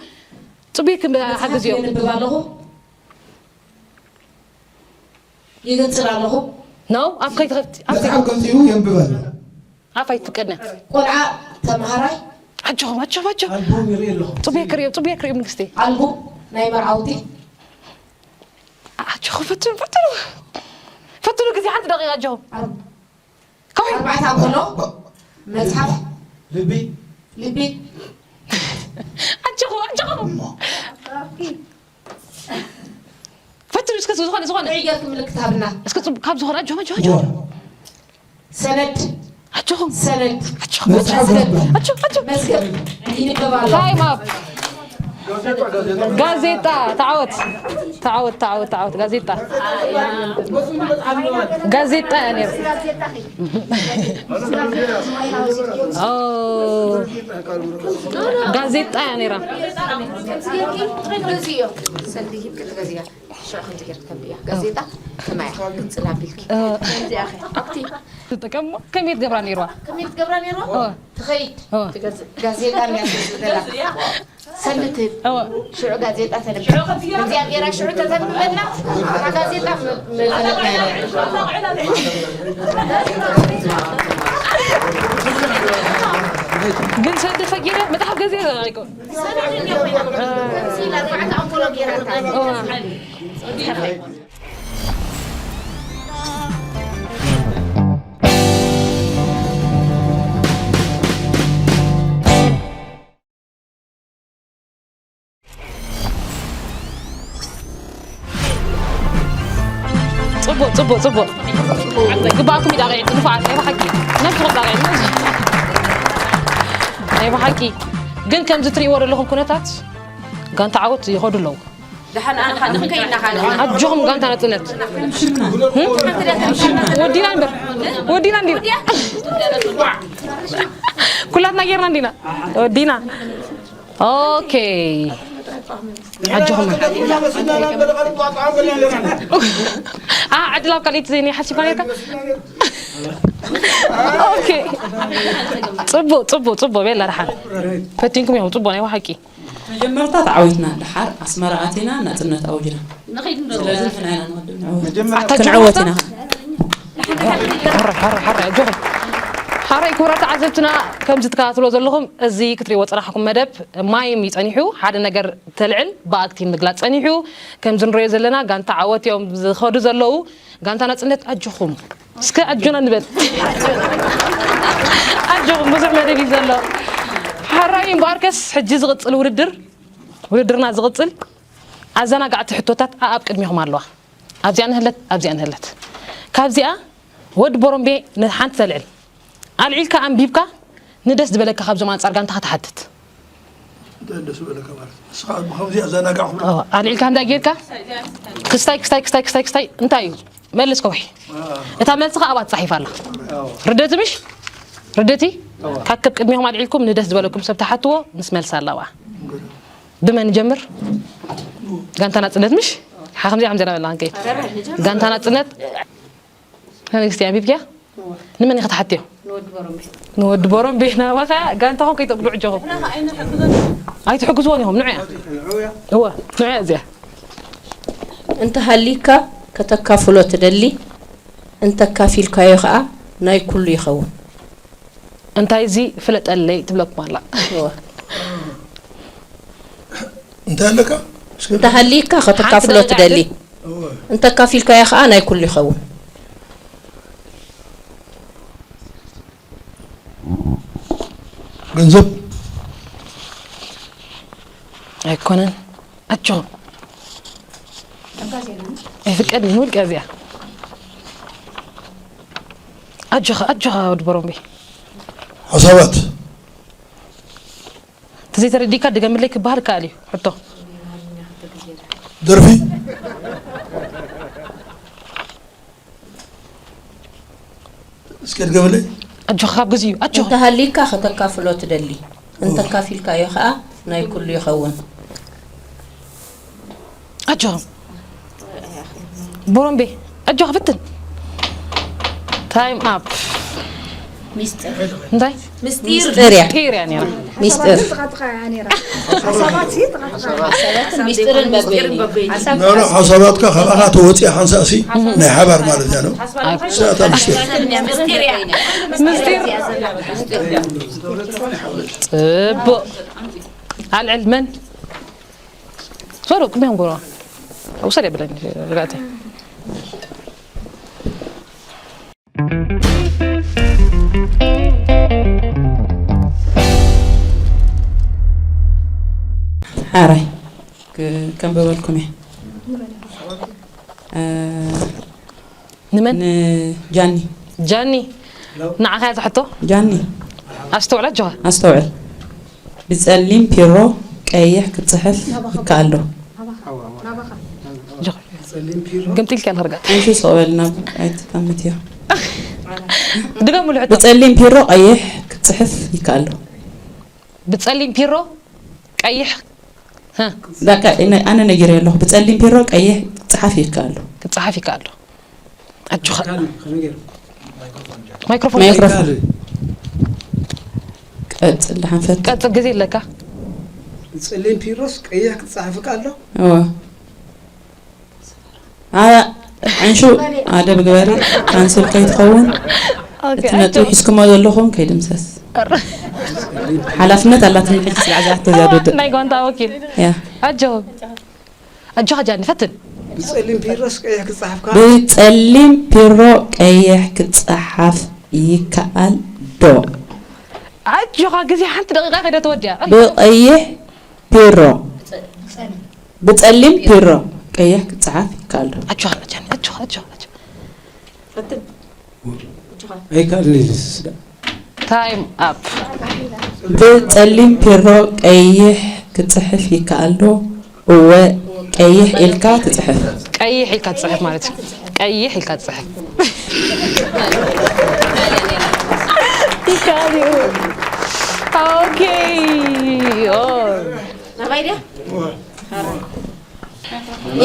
ጽቡየክ መጽሓፍ ሓግዝዮ። የንብብ ኣለኹ። ይግንጽል ኣለኹ። ኖ፣ ኣፍ ከይትኸፍቲ፣ ኣፍ መጽሓፍ ከይትኸፍቲ። ገንጺሉ የንብብ ኣሎ። ኣፍ ኣይትፍቀድና። ቆልዓ ተምሃራይ። ኣጆኹም፣ ኣጆኹም፣ ኣጆኹም። ኣልቡም ይርኢ ኣለኹ። ጽቡየክ ርእዮም፣ ጽቡየክ ርእዮም ንግስቴ። ኣልቡም ናይ መርዓውቲ። ኣጆኹም፣ ፈትኑ፣ ፈትኑ። ፈትኑ፣ ግዜ ሓንቲ ደቂቃ፣ ኣጆኹም። ኣር-፣ ከውሒ። ኣርባዕተ ኣንጎሎ፣ መጽሓፍ፣ ልቢ። ልቢ። ኣጆኹም፣ ኣጆኹም። ፈትኑ እስከ ዝኾነ፣ ዝኾነ። ጥዑይ ጌርኪ ምልክት ሃብና። እስከ ጽቡቕ ካብ ዝኾነ፣ ኣጆኹም፣ ኣጆኹም፣ ኣጆኹም። ሰነድ። ኣጆኹም። ሰነድ። ኣጆኹም። መጽሓፍ መዝገብ። ኣጆ፣ ኣጆ። መዝገብ ይንበብ ኣሎ። ታይም ኣፕ። ጋዜጣ፣ ተዓወት። ተዓወት፣ ተዓወት፣ ተዓወት። ጋዜጣ። ጋዜጣ እያ ነይራ። ኦ፣ ጋዜጣ እያ ነይራ። ሰልዲ ሂብኪ ትገዝያ። ሽዑ ከምዚ ጌርኪ ተንብያ። ጋዜጣ ከማያ ግንጽል ኣቢልኪ። እ። ከምዚ ኣኺ። ኣብቲ ትጥቀሞ ከመይ ትገብራ ነይርዋ? ከመይ ትገብራ ነይርዋ? እ። ትኸይድ። እ። ትገዝ-፣ ጋዜጣ እንድያ ትገዝእ ዘላ። ሰልትብ። እወ። ሽዑ ጋዜጣ ተንብብ። ከምዚኣ ገይራ ሽዑ ተተንብበልና፣ እታ ጋዜጣ ም-፣ ምፈለጥናያ ነይራ። ግን ሰልቲ ፈጊረ መጽሓፍ ገዚአ ዘራይኮ። ከምዚ ኢላ ኣርባዕተ ኣንጎሎ ገይራታ። እወ። ጽቡቕ፣ ጽቡቕ፣ ጽቡቕ። ግባእኩም እዩ ዳቕዒ፣ ንፉዓት፣ ናይ ብሓቂ። ነብስኹም ዳቕዒ፣ ነብስ-፣ ናይ ብሓቂ። ግን ከምዚ ትርእይዎ ዘለኹም ኩነታት፣ ጋንታ ዓወት ይኸዱ ኣለዉ። ደሓን ኣነ ካልእ ክንከይድ ኢና ካልእ። ኣጆኹም ጋንታ ናጽነት። ወዲና እምበር። ወዲና እንዲና። ኩላትና ጌርና እንዲና። ወዲና። ኦኬ። ኣጆኹም። ኣ፣ ዕድል ኣብ ካልኣይቲ ዘይኒ ሓሲብካ ነርካ? ኦኬ። ጽቡቕ፣ ጽቡቕ፣ ጽቡቕ። ቤላ ደሓን። ፈቲንኩም እዮም። ጽቡቕ ናይ ብሓቂ። መጀመርታ ተዓዊትና፣ ደሓር ኣስመራ ኣቲና ናጽነት ኣውጅና። ንኸይድ ንዶ? ስለዚ ንሕና ኢና ንቕድም ንዕወት። መጀመርያ ኣታ ክንዕወት ኢና። ሓራይ፣ ሓራይ፣ ሓራይ፣ ኣጆኹም። ሓራይ፣ ክቡራት ተዓዘብትና፣ ከምዚ ትከታተልዎ ዘለኹም፣ እዚ ክትርእይዎ ዝጸናሕኩም መደብ ማይም እዩ ጸኒሑ። ሓደ ነገር ተልዕል፣ ብኣክቲን ምግላጽ ጸኒሑ። ከምዚ ንርእዮ ዘለና፣ ጋንታ ዓወት እዮም ዝኸዱ ዘለዉ። ጋንታ ናጽነት፣ ኣጆኹም። እስከ ኣጆና ንበል። ኣጆኹም፣ ብዙሕ መደብ እዩ ዘሎ። ሕራይ እምበኣርከስ ሕጂ ዝቕጽል ውድድር፣ ውድድርና ዝቕጽል ኣዘናጋዕቲ ሕቶታት ኣኣብ ቅድሚኹም ኣለዋ። ኣብዚኣ ንህለት፣ ኣብዚኣ ንህለት። ካብዚኣ ወድ ቦሮምቤ ንሓንቲ ተልዕል። ኣልዒልካ ኣንቢብካ ንደስ ዝበለካ ካብዞም ኣንጻር ጋንታኻ ትሓትት። እንታይ ደስ ዝበለካ ማለት? ንስኻ ብኸምዚ ኣዘናጋዕ ክብሎ? ኣዎ፣ ኣልዒልካ እንታይ ጌርካ? ክስታይ፣ ክስታይ፣ ክስታይ፣ ክስታይ፣ ክስታይ፣ እንታይ እዩ? መልስ ከውሒ። እታ መልስኻ ኣብኣ ትጻሒፍ ኣላ። ርደቲ ምሽ? ርደቲ? ካብ ከብ ቅድሚኹም ኣልዒልኩም ንደስ ዝበለኩም ሰብ ትሓትዎ ምስ መልስ ኣላ ኣብኣ። ብመን ንጀምር? ጋንታ ናጽነት ምሽ? ሓ-፣ ከምዚኣ ከምዚኣ እናበልና ክንከይድ። ጋንታ ናጽነት? ንግስቲ ኣንቢብክያ? ንመን ኢኺ ትሓትዮ? ንወዲ ቦሮምቤ ናባኻ ጋንታኹም ከይተጉድዑ ኣጆኹም። ኣይትሕግዝዎን ኢኹም፣ ንዑ እያ። እወ፣ ንዑ እያ እዚኣ። እንተሃሊካ ከተካፍሎ ትደሊ፣ እንተካፊልካዮ ኸኣ ናይ ኩሉ ይኸውን። እንታይ እዚ ፍለጠለይ ትብለኩም ኣላ። እወ። እንታይ ኣለካ? እስከ እንተሃሊካ ከተካፍሎ ሓንቲ ደቂቃ ትደሊ። ሕጂ። እወ። እንተካፊልካዮ ኸኣ ናይ ኩሉ ይኸውን። ገንዘብ። ኣይኮነን። ኣጆኹም። ኣይፍቀድን ውልቀ እዚኣ። ኣጆኻ፣ ኣጆኻ ወዲ ቦሮምቤ። ሓሳባት። ተዘይተረዲእካ ድገምለይ ክበሃል ይከኣል እዩ። ሕቶ። ደርፊ። እስኪ ድገምለይ። ኣጆኻ ካብ ግዜኡ፣ ኣጆኻ። እንተሃሊካ ከተካፍሎ ትደሊ፣ እንተካፊልካዮ ኸኣ ናይ ኩሉ ይኸውን። ኣጆኻ። ቦሮምቤ፣ ኣጆኻ ፍትን። ታይም ኣፕ። ሚስጥር። እንታይ? ምስጢር። ምስጢር እያ። ምስጢር እያ ነይራ። ሚስጥር። ሓሳባት ጥቓ ጥቓ እያ ነይራ። ሓሳባት ሲ ጥቓ ጥቓ እያ። ሓሳባትን ሚስጥርን በበይኑ። ሓሳብ ኖ፣ ኖ፣ ሓሳባትካ ካባኻ ተወፂኣ ሓንሳእሲ ናይ ሓባር ማለት እያ ነው። ኣይ። ሰኣታ ምስጢር። ምስጢር እያ። ምስጢር። ጽቡቕ። ኣልዕል መን? ዞሮ ቅድሚኦም ጎሮ። ውሰድ የብለኝ ርጋቴ። ሓራይ ክ-፣ ከንብበልኩም እየ። እ፣ ንመን? ንጃኒ። ጃኒ። ንዓኻ እያ ዝሕቶ? ጃኒ። ኣስተውዕል ኣጆኻ። ኣስተውዕል። ብጸሊም ፒሮ ቀይሕ ክጽሕፍ ይከኣል ዶ? ኣጆኻ። ጸሊም ፒሮ። ግምጢልካ ኣለኻ ርጋት። ኣንሹ ስቕ በል ናብ ኣይትጠምትዮ። ድገምሉ ሕቶ። ብጸሊም ፒሮ ቀይሕ ክጽሕፍ ይከኣል ዶ? ብጸሊም ፒሮ ቀይሕ፣ ሀ። ዳካ፣ እነ-፣ ኣነ ነጊረ ኣለኹ። ብጸሊም ፒሮ ቀይሕ ክጸሓፍ ይከኣል ዶ? ክጸሓፍ ይከኣል ዶ? ኣጆኻ። ካልእ ከመይ ገይሩ? ማይክሮፎን። ማይክሮፎን። ካልእ። ቀጽል፣ ደሓን ፈት። ቀጽል፣ ግዜ ኣለካ። ብጸሊም ፒሮስ ቀይሕ ክጸሓፍ ይከኣል ዶ? እወ። ኣ-፣ ዕንሹ ኣደብ ግበሪ፣ ካንስል ከይትኸውን። ኦኬ፣ እቲ ነጥቢ ኣጆ። ሒዝኩሞ ዘለኹም ከይድምሰስ። ኣረ። ሓላፍነት ኣላትኒ ሕጂ ስለ ዝኣተው እዚኣ ድውድእ። ናይ ጋንታ ወኪል። ያ። ኣጆ። ኣጆኻ ጃኒ፣ ፈትን። ብጸሊም ፒሮስ ቀይሕ ክጸሓፍ ከኣ? ብጸሊም ፒሮ ቀይሕ ክጸሓፍ ይከኣል ዶ? ኣጆኻ፣ ግዜ ሓንቲ ደቂቃ ከይደ ተወዲኣ። ብቐይሕ ፒሮ። ብጸሊም ፒሮ ቀይሕ ክጸሓፍ ይከኣል ዶ? ኣጆኻ ጃኒ፣ ኣጆኻ፣ ኣጆኻ፣ ኣጆኻ። ፈትን። ኣይከኣልን እዩ ዝስዳ። ታይም ኣፕ። ብጸሊም ፒሮ ቀይሕ ክጽሕፍ ይከኣል ዶ? እወ፣ ቀይሕ ኢልካ ትጽሕፍ። ቀይሕ ኢልካ ትጽሕፍ ማለት እዩ። ቀይሕ ኢልካ ትጽሕፍ። ይከኣል እዩ። ኦኬ። ኦ። ናባይ ድያ?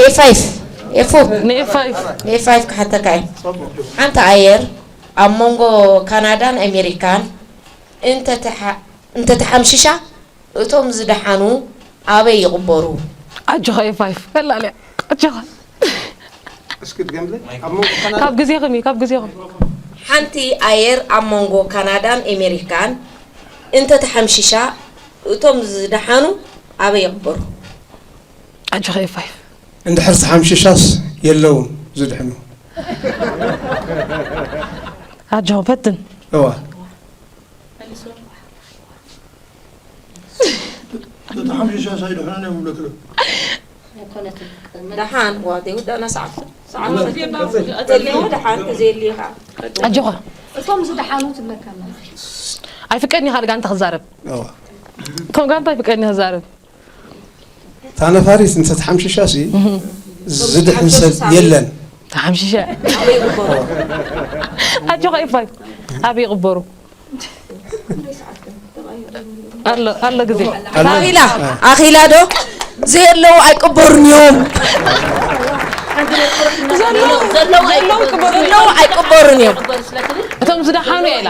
ኤፍ ፋይቭ፣ ኤፉ። ንኤፍ ፋይቭ። ንኤፍ ፋይቭ ክሓተካ እየ። ሓንቲ ኣየር ኣብ መንጎ ካናዳን ኣሜሪካን እንተተሓ-፣ እንተተሓምሽሻ፣ እቶም ዝደሓኑ ኣበይ ይቕበሩ? ኣጆኻ ኤፍ ፋይቭ፣ ፈላልያ። ኣጆኻ። እስኪ ድገምለይ። ኣብ መንጎ ካናዳ ካብ ግዜኹም እዩ፣ ካብ ግዜኹም። ሓንቲ ኣየር ኣብ መንጎ ካናዳን ኣሜሪካን እንተተሓምሽሻ፣ እቶም ዝደሓኑ ኣበይ ይቕበሩ? ኣጆኻ ኤፍ ፋይቭ። እንድሕር ተሓምሽሻስ የለውን ዝድሕኑ። ኣጆኻ ፈትን። እዋ። ሓምሽሻ ሳይ ድሕና ናይ ምብለክሎ። ኣይኮነትን። ደሓን ዋ ዘይውዳእና ሰዓት ሰዓት ዘልዎ ደሓን ተዘየልዩ ከዓ ኣጆኻ እቶም ዝደሓኑ ትብለካ ኣላ። ኣይፍቀድኒ ካልእ ጋንታ ክዛረብ ከም ጋንታ ኣይፍቀድኒ ክዛረብ እታ ነፋሪት እንተትሓምሽሻ ሲ ዝድሕን ሰብ የለን። ተሓምሽሻ ኣጆኻ ይፋይ ኣበይ ይቕበሩ ኣሎ ኣሎ ግዜ ኣኺላ ኣኺላ ዶ ዘየለዉ ኣይቅበሩን እዮም። ዘለዉ ኣይቅበሩን እዮም። እቶም ዝደሓኑ እያ ኢላ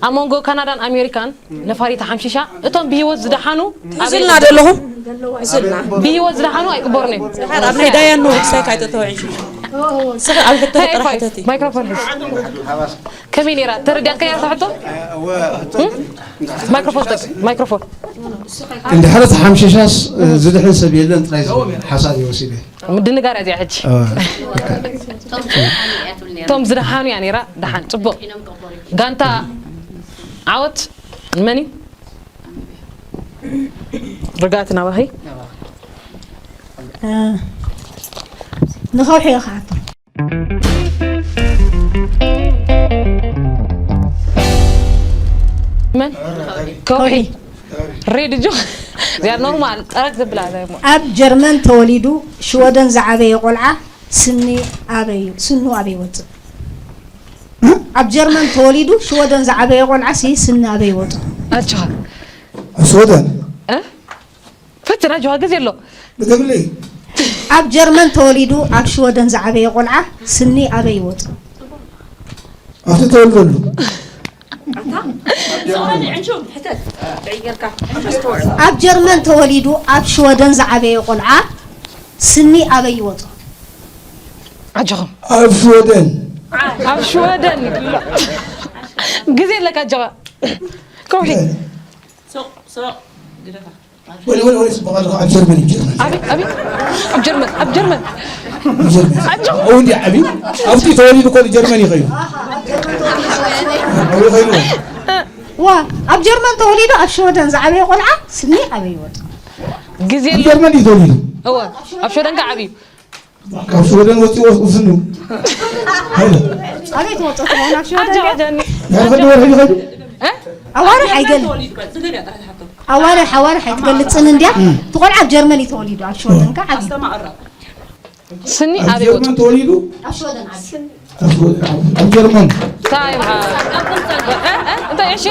ኣብ መንጎ ካናዳን ኣሜሪካን ነፋሪት ሓምሽሻ እቶም ብሂወት ዝደሓኑ እዝልና ዘለኹም ብሂወት ዝደሓኑ ኣይቅበሩን እዮም ኣብ ናይ ዳያኑ ክሳይ ካይተተወዒ ስኻ ኣብ ሕቶ ጥራሕ ሕተቲ ማይክሮፎን ሕዝ ከመይ ነይራ ተረዲኣትካ ነርታ ሕቶ ማይክሮፎን ጠቅ ማይክሮፎን እንድሕር ተሓምሽሻስ ዝድሕን ሰብ የለን ጥራይ ዝብል ሓሳብ እየ ወሲደ። ምድንጋር እያ እዚኣ ሕጂ። እቶም ዝደሓኑ እያ ነይራ ደሓን ፅቡቕ ጋንታ ዓወት ንመን እዩ? ርጋት ናባኺ ንኸውሒ ይኸዓቶ መን ከውሒ ሬድ እጆ እዚኣ ኖርማል ጠረግ ዘብላ እዛ እሞ ኣብ ጀርመን ተወሊዱ ሽወደን ዝዓበየ ቆልዓ ስኒ ኣበይ ስኑ ኣበይ ይወፅእ? ኣብ ጀርመን ተወሊዱ ሽወደን ዝዓበየ ቆልዓ ሲ ስኒ ኣበይ ይወፅእ? ኣጆኻ ሽወደን እ ፈትን ኣጆኻ ግዜ ኣሎ ብትብሊ ኣብ ጀርመን ተወሊዱ ኣብ ሽወደን ዝዓበየ ቆልዓ ስኒ ኣበይ ይወፅእ? ኣብቲ ተወልደሉ ኣብ ጀርመን ተወሊዱ ኣብ ሽወደን ዝዓበየ ቆልዓ ስኒ ኣበይ ይወጾ? ኣጆኹም ኣብ ሽወደን ኣብ ሽወደን ግዜ ኣለካ ኣጆኻ ከውሒ ወለ ወለ ወለ ጽቡቕ ኣለኹ ኣብ ጀርመን እዩ ጀርመን ኣበይ ኣበይ ኣብ ጀርመን ኣብ ጀርመን ጀርመን ኣው እንዲ ዓቢ ኣብቲ ተወሊዱ ኮ ጀርመን ይኸዩ ዋ ኣብ ጀርመን ተወሊዱ ኣብ ሽወደን ዝዓበየ ቆልዓ ስኒ ኣበይ ይወጡ ግዜ ኣሎ ጀርመን እዩ ተወሊዱ እወ ኣብ ሽወደን ከ ዓብዩ ካብ ሽወደን ወፂኡ ወስኑ ኣበይ ትወጡ ትኾን ኣብ ሽወደን ድያ? ያኸዱ ወርሒ ይኸዱ ኣዋርሕ ኣይገል ኣዋርሕ ኣዋርሕ ኣይትገልፅን እንድያ እቲ ቆልዓ ኣብ ጀርመን እዩ ተወሊዱ ኣብ ሽወደን ከ ዓብዩ ስኒ ኣበይ ወጡ ጀርመን ተወሊዱ ኣብ ሽወደን ዓብዩ ኣብ ጀርመን እንታይ እሺ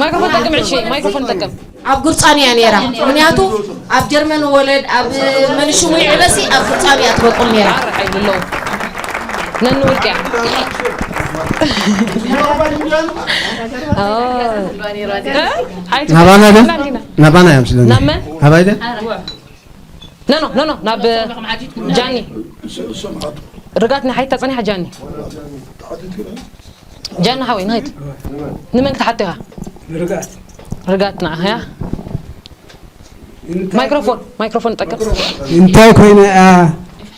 ማይክሮፎን ጠቅም እሺ ማይክሮፎን ጠቅም ኣብ ጉርፃን እያ ነይራ። ምክንያቱ ኣብ ጀርመን ወለድ ኣብ መንሽሙ ይዕበሲ ኣብ ጉርፃን እያ ትበቁል ነይራ። ነንውልቅያ ናባና ደ ናባና እያ ምስለኒ ናባይ ደ ኖ ኖ ኖ ናብ ጃኒ ርጋት ንሓይታ ፀኒሓ ጃኒ ጃኒ ሓወይ ንኸይድ ንመን ክትሓቶ ኢኻ ርጋት ርጋት ንዓኻ እያ ማይክሮፎን ማይክሮፎን ጠቀም እንታይ ኮይና እያ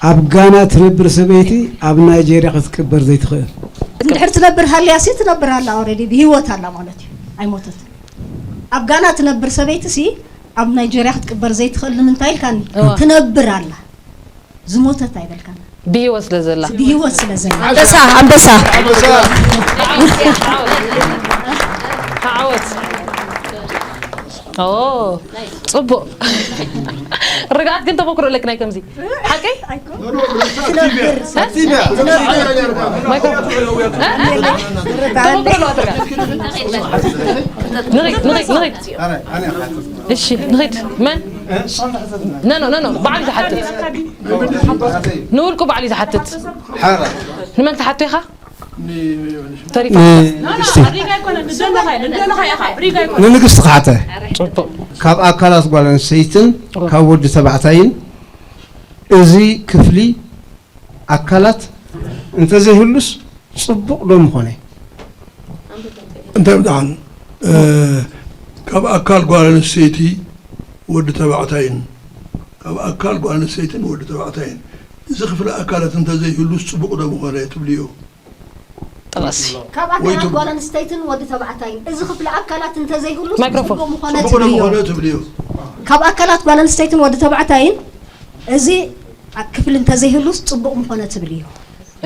ኣብ ጋና ትነብር ሰበይቲ ኣብ ናይጄርያ ክትቅበር ዘይትኽእል እንድሕር ትነብር ሃልያ ሲ ትነብር ኣላ ኦረዲ ብሂወት ኣላ ማለት እዩ ኣይሞተት ኣብ ጋና ትነብር ሰበይቲ ሲ ኣብ ናይጀርያ ክትቅበር ዘይትኽእል ንምንታይ ኢልካኒ? እዋ። ትነብር ኣላ። ዝሞተት ኣይበልካና። ብህይወት ስለ ዘላ። ብህይወት ስለ ዘላ። ኣንበሳ ኣንበሳ። ተዓወት። ኦ ጽቡቕ። ርግኣት ግን ተመክሮ ኣለክ ናይ ከምዚ ሓቀይ? እሺ ንኸይድ መን? ኖ ኖ ኖ ባዕሉ ዝሓትት ንውልቁ ባዕሉ ዝሓትት ንመን ትሓቶ ኢኻ? ንንግስቲ ክሓተ ካብ ኣካላት ጓል ኣንስተይትን ካብ ወዲ ተባዕታይን እዚ ክፍሊ ኣካላት እንተዘይህሉስ ፅቡቕ ዶ ምኾነ? እንታይ ብደሓን ካብ ኣካል ጓል ኣንስተይቲ ወዲ ተባዕታይን ካብ ኣካል ጓል ኣንስተይትን ወዲ ተባዕታይን እዚ ክፍሊ ኣካላት እንተዘይህሉስ ፅቡቕ ዶ ምኾነ ትብልዮ? ርእሲ። ካብ ኣካላት ጓል ኣንስተይትን ወዲ ተባዕታይን እዚ ክፍሊ ኣካላት እንተዘይህሉ ማይክሮፎን። ጽቡቕ ምኾነ ጽቡቕ ትብልዮ። ምኾነ ትብልዮ። ካብ ኣካላት ጓል ኣንስተይትን ወዲ ተባዕታይን እዚ ክፍሊ እንተዘይህሉስ ጽቡቕ ምኾነ ትብልዮ።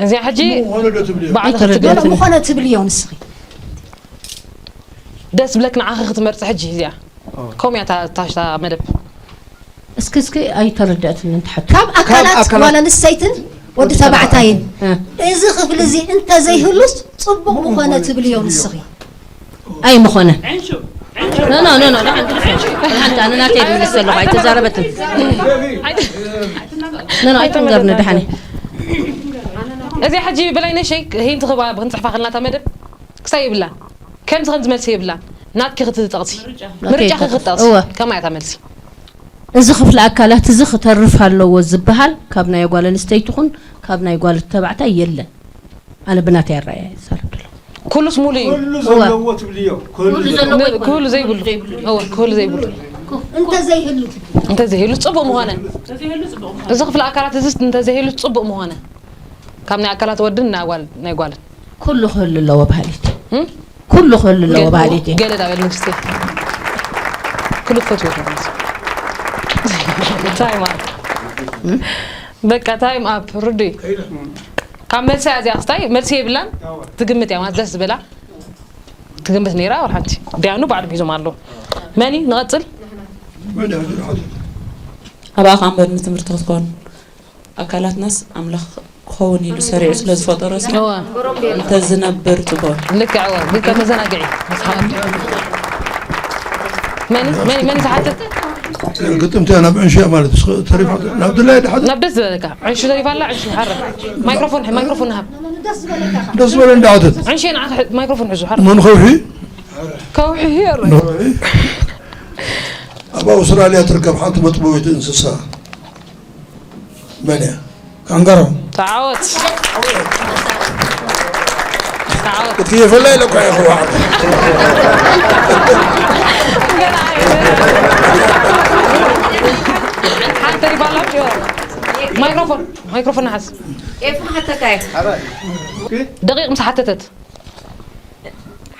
እዚኣ ሕጂ ምኾነ ዶ ትብልዮ። ባዕልኺ ኣይተረድኣትን። ገለ ክትገልጺ። ምኾነ ትብልዮ ንስኺ። ደስ ብለክ ንዓኺ ክትመርጺ ሕጂ እዚኣ። ከምኡ እያ እታ እታ መደብ። እስኪ እስኪ ኣይተረድኣትን እንተ ሓቂ። ካብ ኣካላት ኣካላት ጓል ኣንስተይትን ወዲ ተባዕታይን እ። እዚ ክፍሊ እዚ እንተዘይህሉስ ጽቡቕ ምኾነ ትብልዮ ንስኺ። ኣይምኾነን። ኖ ኖ ኖ ኖ ሓንቲ ሓንቲ ኣነ ናተይ ድምልስ ዘለኹ ኣይተዛረበትን። ኖ ኖ ኣይትንገርኒ ደሓኒ። እዚ ሕጂ በላይነሸይ ሂንት ክባ ክንጽሕፋ ከለና እታ መደብ ክሳይ ይብላን ከምዚ ከምዚ መልሲ ይብላን ናትኪ ክትጠቕሲ ምርጫ ክትጠቕሲ እወ። ከማይ እታ መልሲ እዚ ክፍሊ ኣካላት እዚ ክተርፍ ኣለዎ ዝበሃል ካብ ናይ ጓል ኣንስተይቲ ኹን ካብ ናይ ጓል ተባዕታይ የለን። ኣነ ብናተይ ኣረኣእያ ይዛረብ ዘለኹ። ኩሉስ ሙሉ እዩ ኩሉ ዘለዎ ትብልዮ። ኩሉ ኩሉ ዘለዎ። ዘለዎ ን- ክህሉ ዘይብሉ እወ ክህሉ ዘይብሉ እንተዘይህሉ ትብልዮ። እንተዘይህሉ ጽቡቕ ምኾነ እዚ ክፍሊ ኣካላት እዚ እንተዘይህሉ ጽቡቕ ምኾነ ካብ ናይ ኣካላት ወድን ናይ ጓል ናይ ጓልን ኩሉ ክህሉ ኣለዎ ባህሊት እም? ኩሉ ክህሉ ኣለዎ ባህሊት እዩ። ገለ ዳበል ንግስቲ ኩሉ ትፈትዎ ማለት ታይም ኣፕ በቃ ታይም ኣፕ ርዱይ ካብ መልሲ እያ እዚኣ ክስታይ መልሲ የብላን ትግምት እያ ማለት ደስ ዝበላ ትግምት ነይራ ወር ሓንቲ ዲያኑ ባዕሉ ሒዞም ኣለዉ መኒ ንቐጽል መን እዩ ዝሓትት? ኣብኣ ከኣ መምህር ትምህርቲ ክትኮን ኣካላትናስ ኣምላኽ ክኸውን ኢሉ ሰሪዑ ስለ ዝፈጠሮሲ እወ እንተዝነብር ጽቡቕ ልክዕ እወ ግን ከም መዘናግዒ ምስ ሓወት መኒ መኒ መኒ ዝሓትት ግጥምቲ እያ ናብ ዕንሽያ ማለት እዩ። ተሪፋ ናብ ድላይ ድሓት ናብ ደስ ዝበለካ ዕንሹ ተሪፋ ኣላ ዕንሹ ሓረ ማይክሮፎን ማይክሮፎን ሃብ ደስ ዝበለካ ኢኻ። ደስ ዝበለ እንዳሓተት ዕንሹ ንዓኻ ማይክሮፎን ሕዙ ሓረ መን ከውሒ ከውሒ ኣሎ ንኸውሒ ኣብ ኣውስትራልያ ትርከብ ሓንቲ መጥበዊት እንስሳ መን እያ? ካንጋሮ። ተዓወት ተዓወት ክትክየፈላ ኢለ እኳ እየ ክዋዓል። ሓንቲ ተሪፋ ኣላ ማይክሮፎን ማይክሮፎን ንሓዝ ኤፍ ሓተካ እየ። ደቂቕ ምስ ሓተተት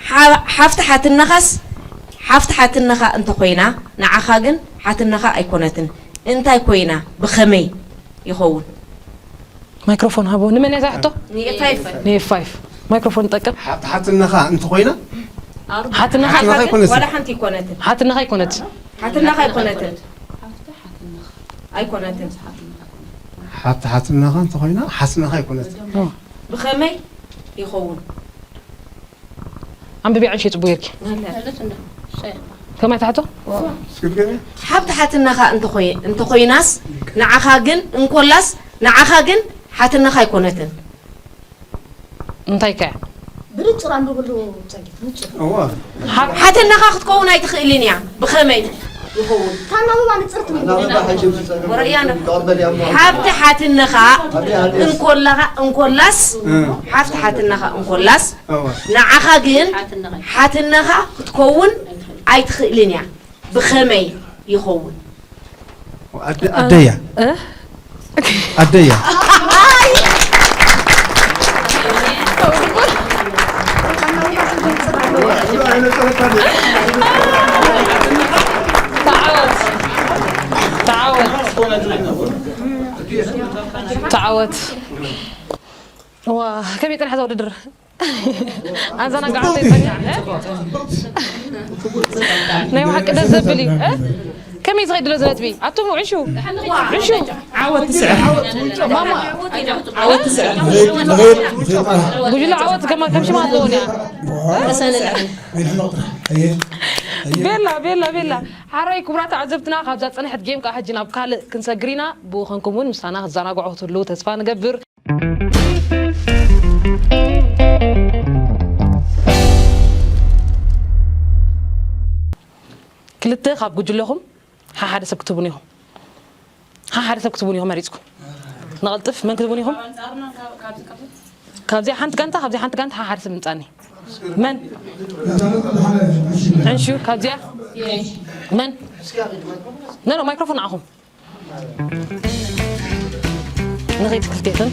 ሓ- ሓፍቲ ሓትነኻስ ሓፍቲ ሓትነኻ እንተኾይና ንዓኻ ግን ሓትነኻ ኣይኮነትን። እንታይ ኮይና ብኸመይ ይኸውን? ማይክሮፎን ሃቦ ንመን እያ ዝሓቶ ንኤፋይፍ ንኤፋይፍ ማይክሮፎን ይጠቅም ሓትነኻ እንተኾይና ሓትነኻ ሓትነኻ ኣይኮነትን። ዋላ ሓንቲ ይኮነትን። ሓትነኻ ኣይኮነት ሓትነኻ ኣይኮነትን። ኣይኮነትን። ሓቲ ሓትነኻ እንተኾይና ሓትነኻ ኣይኮነትን። ብኸመይ ይኸውን? ኣንብቢ ዕንሽ ጽቡቅ ጌርኪ ከማይ ታሕቶ ሓብቲ ሓትነኻ እንተኾይ- እንተኾይናስ ንዓኻ ግን እንኮላስ ንዓኻ ግን ሓትነኻ ኣይኮነትን። እንታይ ከ ብንጹር ኣንብብሉ ጸጊት ንጹር እዋ ሓትነኻ ክትከውን ኣይትኽእልን እያ። ብኸመይ ይኸውን? ታናብባ ንጽርቲ ወረእያ ሓብቲ ሓትነኻ እንኮላኻ እንኮላስ ሓብቲ ሓትነኻ እንኮላስ እዋ ንዓኻ ግን ሓትነኻ ክትከውን ኣይትኽእልን እያ። ብኸመይ ይኸውን? ኣደ- ኣደያ ኣደያ ተዓወት ተዓወት ተዓወት ዋ ከመይ ፅንሐ እዛ ውድድር ኣዘናጋዕቶ ይፀንሐ ናይ ብሓቂ ደስ ዘብል እዩ ከመይ ዝኸይድ ዘሎ ዝነጥቢ ኣቱም ዕሹ ዕሹ ዓወት ትስዕር ማማ ዓወት ትስዕር ጉጅለ ዓወት ከማ ከም ሽማ ኣለዎ ያ ቤላ ቤላ ቤላ ሓራይ ክቡራት ተዓዘብትና ካብዛ ፀንሐት ጌም ከዓ ሕጂ ናብ ካልእ ክንሰግር ኢና ብኡ ከንኩም እውን ምሳና ክትዘናግዑ ክትህልው ተስፋ ንገብር ክልተ ካብ ጉጅለኹም ሓሓደ ሰብ ክትህቡን ኢኹም ሓሓደ ሰብ ክትህቡን ኢኹም መሪፅኩም ንቐልጥፍ መን ክትህቡን ኢኹም ካብዚኣ ሓንቲ ጋንታ ካብዚኣ ሓንቲ ጋንታ ሓሓደ ሰብ ምፃኒ መን ዕንሹ ካብዚኣ መን ነኖ ማይክሮፎን ንዓኹም ንኸይድ ክልቴኽን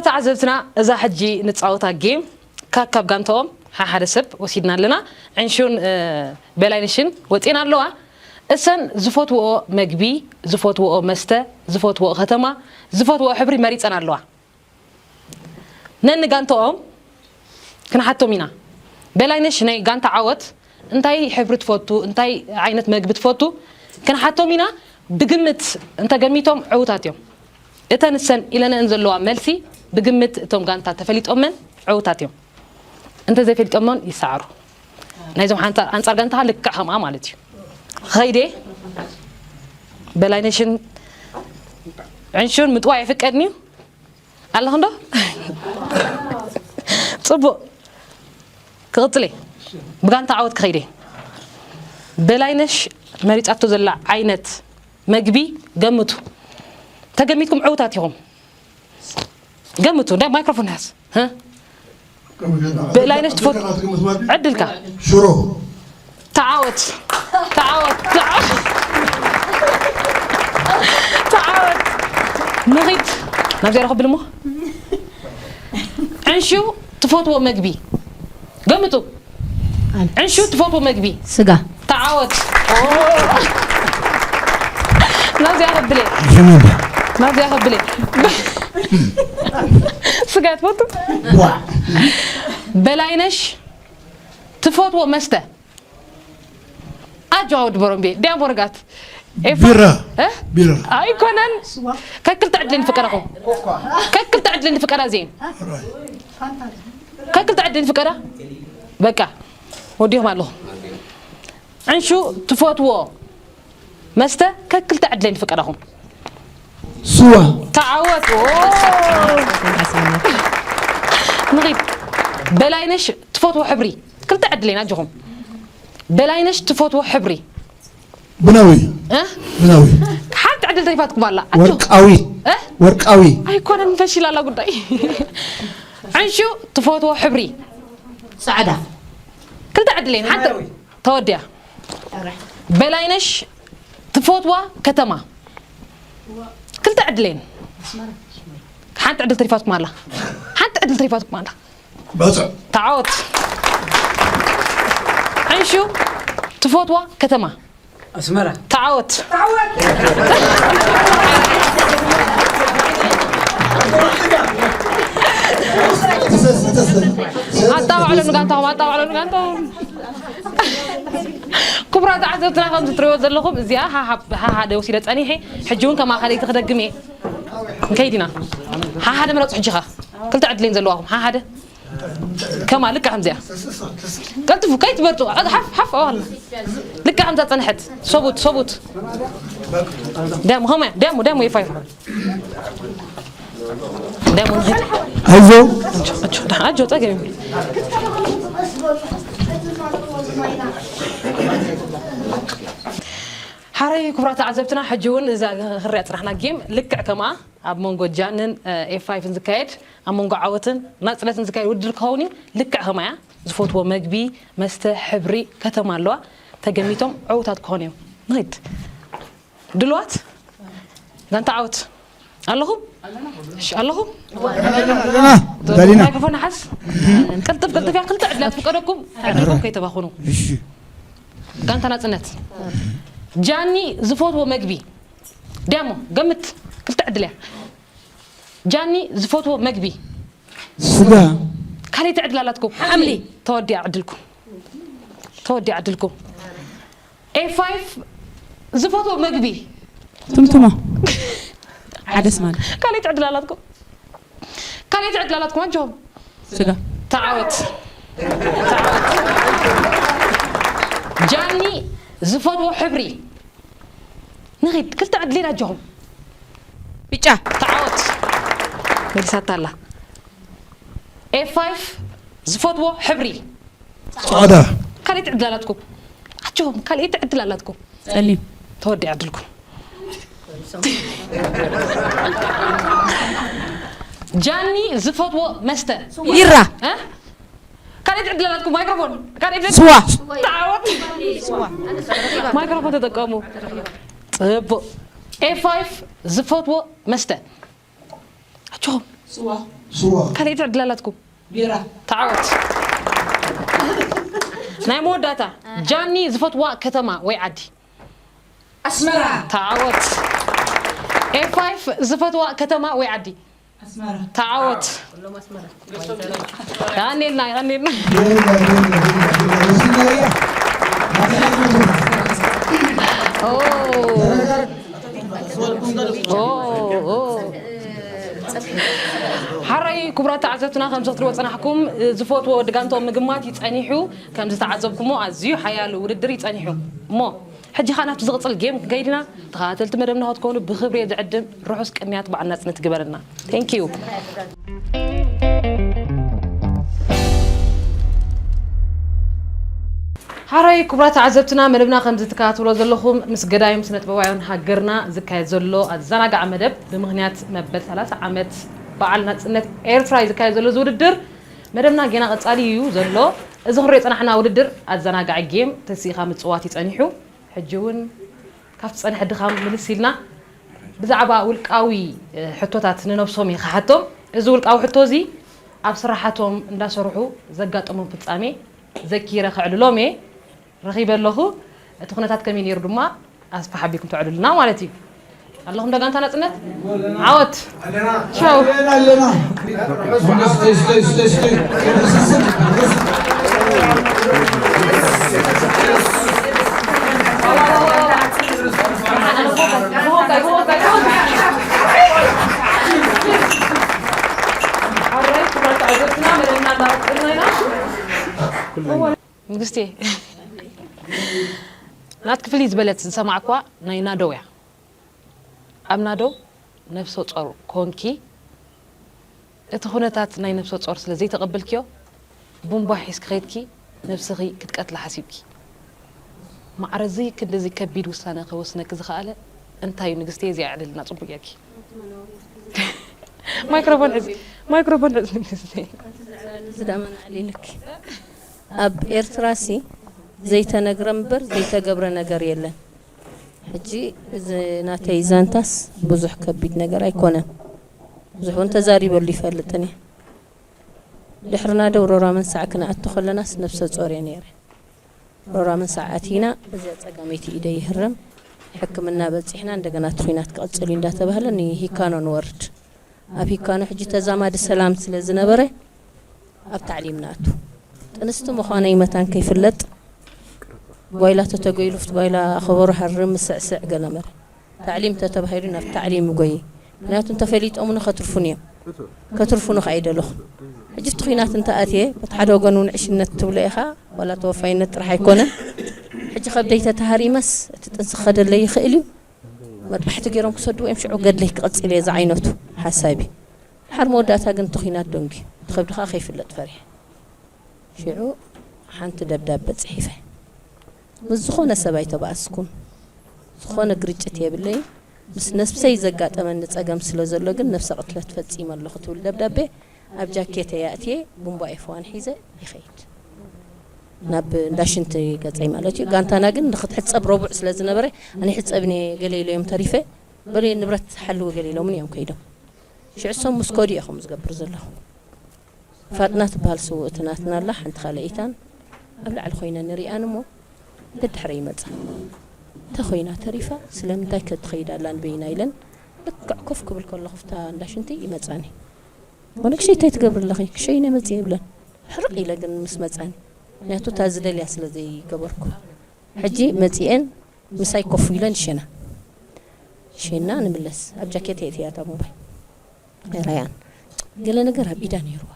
ተዓዘብትና፣ እዛ ሕጂ ንጻወታ ጌም ካብ፣ ካብ ጋንታኦም ሓሓደ ሰብ ወሲድና ኣለና። ዕንሹን፣ እ፣ በላይነሽን ወጺኤን ኣለዋ። እሰን ዝፈትውኦ መግቢ፣ ዝፈትውኦ መስተ፣ ዝፈትውኦ ከተማ፣ ዝፈትውኦ ሕብሪ መሪጸን ኣለዋ። ነንጋንታኦም ክንሓቶም ኢና። በላይነሽ ናይ ጋንታ ዓወት እንታይ ሕብሪ ትፈቱ፣ እንታይ ዓይነት መግቢ ትፈቱ ክንሓቶም ኢና። ብግምት እንተገሚቶም ዕዉታት እዮም። እተን እሰን ኢለነን ዘለዋ መልሲ ብግምት እቶም ጋንታ ተፈሊጦመን ዕዉታት እዮም። እንተዘይፈሊጦመን ይሰዓሩ። ናይዞም ሓንጻር፣ ኣንጻር ጋንታኻ ልክዕ ከምኣ ማለት እዩ። ኸይደ በላይነሽን ዕንሹን ምጥዋይ ኣይፍቀድን እዩ። ኣለኹ እንዶ? ጽቡቕ። ክቕጽል እየ። ብጋንታ ዓወት ክኸይድ እየ። በላይነሽ መሪጻቶ ዘላ ዓይነት መግቢ ገምቱ። ተገሚትኩም ዕዉታት ኢኹም። ገምቱ። እንዳ ማይክሮፎን ያዝ። ህ? በላይነሽ ትፈት-፣ ዕድልካ። ሽሮ። ተዓወት። ተዓወት። ተዓወት። ተዓወት። ንኺድ። ናብዚኣ ረኸብል እሞ። ዕንሹ ትፈትዎ መግቢ። ገምቱ። ኣነ። ዕንሹ ትፈትዎ መግቢ። ስጋ። ተዓወት። ናብዚኣ ከብለ። ሽመዳ። ናብዚኣ ከብለ። ስጋ ትፈቱ? ዋ። በላይነሽ ትፈትዎ መስተ። ኣጆ ወዲ ቦሮምቤ፣ ዲያም ወርጋት። ኤፋ-፣ ቢራ። እ? ቢራ። ኣይኮነን። ከክልተ ዕድልን ፍቀዳኹም። ከክልተ ዕድልን ፍቀዳ ዜን። ራይ። ከክልተ ዕድልን ፍቀዳ። በቃ። ወዲኹም ኣለኹም። ዕንሹ ትፈትዎ መስተ ከክልተ ዕድልን ፍቀዳኹም። ስዋ። ተዓወት። ኦ። ንኺድ። በላይነሽ ትፈትዎ ሕብሪ። ክልተ ዕድልን ኣጆኹም። በላይነሽ ትፈትዎ ሕብሪ። ቡናዊ። እ? ቡናዊ። ሓንቲ ዕድል ተሪፋትኩም ኣላ። ኣጆኹም። ወርቃዊ። እ? ወርቃዊ። ኣይኮነን፣ ፈሺላ ኣላ ጉዳይ። ዕንሹ ትፈትዎ ሕብሪ። ጻዕዳ። ክልተ ዕድልን ሓንቲ ሰማያዊ። ተወዲያ። ኣረ። በላይነሽ ትፈትዋ ከተማ። ክልተ ዕድልን። ኣስመራ። ሓንቲ ዕድል ተሪፋትኩም ኣላ። ሓንቲ ዕድል ተሪፋትኩም ኣላ። ባጽዕ። ተዓወት። ዕንሹ ትፈትዋ ከተማ። ኣስመራ። ተዓወት። ተሰስ-፣ ተሰስ-፣ ኣጣባዕሎ ንጋንታኹም፣ ኣጣባዕሎ ንጋንታኹም። ክቡራት ተዓዘብትና፣ ከም ትሪእዎ ዘለኹም፣ እዚኣ ሃ-፣ ሃ-፣ ሃ-፣ ሓደ ወሲደ ጸኒሐ፣ ሕጂ እውን ከማኻ ለይቲ ክደግም እየ። ንከይድ ኢና። ሃ-፣ ሓደ ምረጹ ሕጂ ኸ። ክልተ ዕድል እየን ዘለዋኹም። ሃ-፣ ሓደ። ከማ ልክዕ ከምዚኣ። ቀልጥፉ፣ ከይትበርጡ። ሓፍ፣ ሓፍ፣ ኣዋላ። ልክዕ ከምዛ ጸንሐት። ሰቡት፣ ሰቡት። ደሙ፣ ኸመያ፣ ደሙ፣ ደሙ፣ ይፋይ። ደሙ፣ ንኸይድ። ኣይዞ። ኣጆ፣ ኣጆ፣ ኣጆ፣ ጸገም። ሓራይ ክቡራት ተዓዘብትና፣ ሕጂ እውን እዛ ክሪኣ ጽናሕና ጌም ልክዕ ከማ ኣብ መንጎ ጃንን፣ እ፣ ኤፍ ፋይቭን ዝካየድ፣ ኣብ መንጎ ዓወትን ናጽነትን ዝካየድ ውድድር ክኸውን እዩ። ልክዕ ከማያ ዝፈትዎ መግቢ፣ መስተ፣ ሕብሪ፣ ከተማ ኣለዋ። ተገሚቶም ዕዉታት ክኾኑ እዮም። ንኸይድ። ድልዋት? ጋንታ ዓወት። ኣለኹም? እሺ፣ ኣለኹም? ኣለና። ደሊና። ማይክሮፎን ሓዝ። ቅልጥፍ፣ ቅልጥፍ እያ። ክልተ ዕድላት ፍቀደኩም። ዕድልኩም ከይተባኽኑ። እሺ። ጋንታ ናጽነት። ጃኒ ዝፈትዎ መግቢ። ዲያሞ፣ ገምት። ክልተ ዕድል እያ። ጃኒ ዝፈትዎ መግቢ። ስጋ። ካልኣይቲ ዕድል ኣላትኩም። ሓምሊ። ተወዲኣ ዕድልኩም። ተወዲኣ ዕድልኩም። ኤፍ ፋይቭ ዝፈትዎ መግቢ። ትምትሞ። ዓደስ ማለት። ካልኣይቲ ዕድል ኣላትኩም። ካልኣይቲ ዕድል ኣላትኩም። ኣጆኹም። ስጋ። ተዓወት። ተዓወት። ጃኒ ዝፈትዎ ሕብሪ። ንኺድ፣ ክልተ ዕድል ኢና ኣጆኹም። ብጫ። ተዓወት። መሊሳታ ኣላ። ኤፍ ፋይቭ ዝፈትዎ ሕብሪ። ጻዕዳ። ካልኣይቲ ዕድል ኣላትኩም። ኣጆኹም፣ ካልኣይቲ ዕድል ኣላትኩም። ጸሊም። ተወዲኣ ዕድልኩም። ጃኒ ዝፈትዎ መስተ። ቢራ። እ? ካልኣይቲ ዕድል ኣላትኩም። ማይክሮፎን። ካልኣይቲ ዕድል። ስዋ። ተዓወት። ስዋ። ማይክሮፎን ተጠቀሙ። ጽቡቕ። ኤፍ ፋይቭ ዝፈትዎ መስተ። ኣጆኹም። ስዋ። ስዋ። ካልኣይቲ ዕድል ኣላትኩም። ቢራ። ተዓወት። ናይ መወዳእታ፣ ጃኒ ዝፈትዋ ከተማ ወይ ዓዲ? ኣስመራ። ተዓወት። ኤፍ ፋይቭ ዝፈትዋ ከተማ ወይ ዓዲ? ኣስመራ። ተዓወት። ይቐንየልና፣ ይቐንየልና። ኦ። ኦ፣ ኦ። ሓራይ ክቡራት ተዓዘብትና፣ ከም ዝኽትልዎ ጸናሕኩም፣ ዝፈትዎ ወዲ ጋንትኦም ምግማት ይጸኒሑ። ከም ዝተዓዘብኩሞ ኣዝዩ ሓያል ውድድር ይጸኒሑ። እሞ ሕጂ ኸኣ ናብቲ ዝቕጽል ጌም ክንከይድ ኢና። ተኸታተልቲ መደብና ክትኮኑ ብኽብሪ እየ ዝዕድም። ርሑስ ቅንያት በዓል ናጽነት ይግበረልና። Thank you። ሓራይ ክቡራት ተዓዘብትና፣ መደብና ከም ዝትከታተልዎ ዘለኹም ምስ ገዳይም ስነ ጥበባውያን ሃገርና ዝካየድ ዘሎ ኣዘናጋዒ መደብ ብምኽንያት መበል ሰላሳ ዓመት በዓል ናጽነት ኤርትራ እዩ ዝካየድ ዘሎ እዚ ውድድር። መደብና ጌና ቀጻሊ እዩ ዘሎ። እዚ ክንሪኦ ጸናሕና ውድድር ኣዘናጋዒ ጌም ተሲእኻ ምጽዋት እዩ ጸኒሑ። ሕጂ እውን ካብቲ ጸንሐ ድኻም ምልስ ኢልና ብዛዕባ ውልቃዊ ሕቶታት ንነብሶም እዩ ክሓቶም። እዚ ውልቃዊ ሕቶ እዚ ኣብ ስራሓቶም እንዳሰርሑ ዘጋጠሞም ፍጻሜ ዘኪረ ከዕልሎም እየ። ረኺበ ኣለኹ። እቲ ኩነታት ከመይ ነይሩ ድማ ኣስፍሕ ኣቢልኩም ተዕልሉና ማለት እዩ። ኣለኹም ዶ ጋንታ ናጽነት? ዓወት። ቻው። ኣለና ኣለና። ንግስቴ፣ ናትኪ ፍልይ ዝበለት ዝሰማዕኳ ናይ ናደው እያ። ኣብ ናደው ነፍሰ ጾር ኮንኪ፣ እቲ ኩነታት ናይ ነፍሰ ጾር ስለ ዘይተቐበልክዮ፣ ቡምባ ሒዝኪ ኸይድኪ ነብስኺ ክትቀትሊ ሓሲብኪ። ማዕረዚ ክንድዚ ከቢድ ውሳነ ከወስነኪ ዝኸኣለ እንታይ እዩ ንግስቴ? እዚኣ ኣዕልልና ጽቡቕ ጌርኪ። ማይክሮፎን ሕዚ፣ ማይክሮፎን ሕዚ ንግስቴ። እዚ ደኣ መን ኣዕሊሉኪ? ኣብ ኤርትራሲ ዘይተነግረ እምበር ዘይተገብረ ነገር የለን። ሕጂ እዚ ናተይ ዛንታስ ብዙሕ ከቢድ ነገር ኣይኮነን። ብዙሕ እውን ተዛሪበሉ ይፈልጥን እየ። ድሕሪ ናደው ሮራ መንሳዕ ክንኣቱ ከለናስ ነብሰ ጾር እየ ነይረ። ሮራ መንሳዕ ኣቲና፣ እዚኣ ጸጋመይቲ ኢደይ ይህረም፣ ሕክምና በጺሕና፣ እንደገና እቲ ኲናት ክቕጽል እዩ እንዳተባህለ ንሂካኖ ንወርድ። ኣብ ሂካኖ ሕጂ ተዛማዲ ሰላም ስለ ዝነበረ ኣብ ታዕሊም ንኣቱ። ጥንስቲ ምዃነይ መታን ከይፍለጥ ጓይላ ተተጎይሉ፣ ፍት ጓይላ ከበሮ ሃርም፣ ምስዕስዕ ገለ መለ። ታዕሊም ተተባሂሉ ናብ ታዕሊም ይጎይ። ምክንያቱ እንተፈሊጦምኒ ከትርፉኒ እዮም። ከትርፉኒ ከኣ ኣይደለኹን። ሕጂ እቲ ኲናት እንተኣትየ፣ በቲ ሓደ ወገን እውን ዕሽነት ትብሎ ኢኻ፣ ዋላ ተወፋይነት ጥራሕ ኣይኮነን። ሕጂ ከብደይ ተተሃሪመስ እቲ ጥንሲ ክኸደለይ ይኽእል እዩ። መጥባሕቲ ገይሮም ክሰድዎ እዮም፣ ሽዑ ገድለይ ክቕጽል እየ ዝዓይነቱ ሓሳቢ። ድሓር መወዳእታ ግን እቲ ኲናት ደንጉዩ፣ እቲ ከብዲ ከኣ ከይፍለጥ ፈሪሐ። ሽዑ ሓንቲ ደብዳበ ጽሒፈ። ምስ ዝኾነ ሰብ ኣይተባኣስኩን። ዝኾነ ግርጭት የብለይን። ምስ ነብሰይ ዘጋጠመኒ ጸገም ስለ ዘሎ ግን ነብሰ ቅትለት ፈጺመ ኣለኹ ትብል ደብዳቤ ኣብ ጃኬተይ ኣእትየ ቡምባ ኤፍ ዋን ሒዘ ይኸይድ። ናብ እንዳ ሽንቲ ገጸይ ማለት እዩ። ጋንታና ግን ንኽትሕጸብ ረቡዕ ስለ ዝነበረ ኣነ ይሕጸብን እየ ገለ ኢለዮም ተሪፈ። በሉ ንብረት ሓልዉ ገለ ኢሎምን እዮም ከይዶም። ሽዑ እሶም ምስ ከዱ እየ ከምኡ ዝገብር ዘለኹ። ፋጥና ትበሃል ስውእቲ ናትና ኣላ፣ ሓንቲ ካልኣይታን ኣብ ላዕሊ ኮይነን ንሪኣን እሞ ደድሕረይ ይመጻ። እንተ ኮይና ተሪፋ ስለምንታይ ከ ትኸይድ ኣላ ንበይና ኢለን ልክዕ ኮፍ ክብል ከለኹ ፍታ እንዳ ሽንቲ ይመጻኒ። ወነ ክሸይ እንታይ ትገብሪ ኣለኺ? ክሸይነ መጽእ ይብለን። ሕርቕ ኢለ ግን ምስ መጻኒ ምክንያቱ እታ ዝደልያ ስለ ዘይገበርኩ። ሕጂ መጺኤን ምሳይ ኮፍ ኢለን ይሸና። ሸና ንምለስ ኣብ ጃኬት የእትያ እታ ሞባይል። ራያን ገለ ነገር ኣብ ኢዳ ነይርዋ።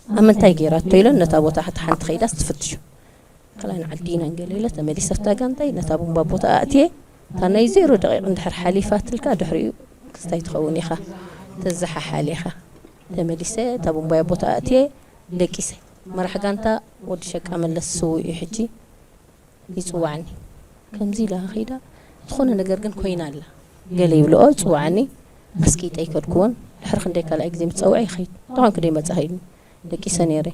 ኣብ ምንታይ ገይራቶ ኢለን ነታ ቦታ ሓንቲ ሓንቲ ከይዳስ ትፍትሹ። ከላይ ንዓዲ ኢና ንገለ ኢለ ተመሊሰ ኣብታ ጋንታይ ነታ ቡምባ ቦታ ኣእትየ። እታ ናይ ዜሮ ደቂቕ እንድሕር ሓሊፋትልካ ድሕሪኡ ክስታይ ትኸውን ኢኻ። ተዘሓሓል ኢኻ። ተመሊሰ እታ ቡምባያ ቦታ ኣእትየ ደቂሰ። መራሕ ጋንታ ወዲ ሸቃ መለስ ስውእ እዩ ሕጂ። ይጽውዓኒ። ከምዚ ኢላ ከይዳ ዝኾነ ነገር ግን ኮይና ኣላ። ገለ ይብልኦ ይጽውዓኒ። ኣስቂጠ ኣይከድክዎን። ድሕሪ ክንደይ ካልኣይ ግዜ ምስ ጸውዐ ይኸይድ። እንታይ ኮንኪ ደይመጻኺ ኢሉኒ። ደቂሰ ነይረ።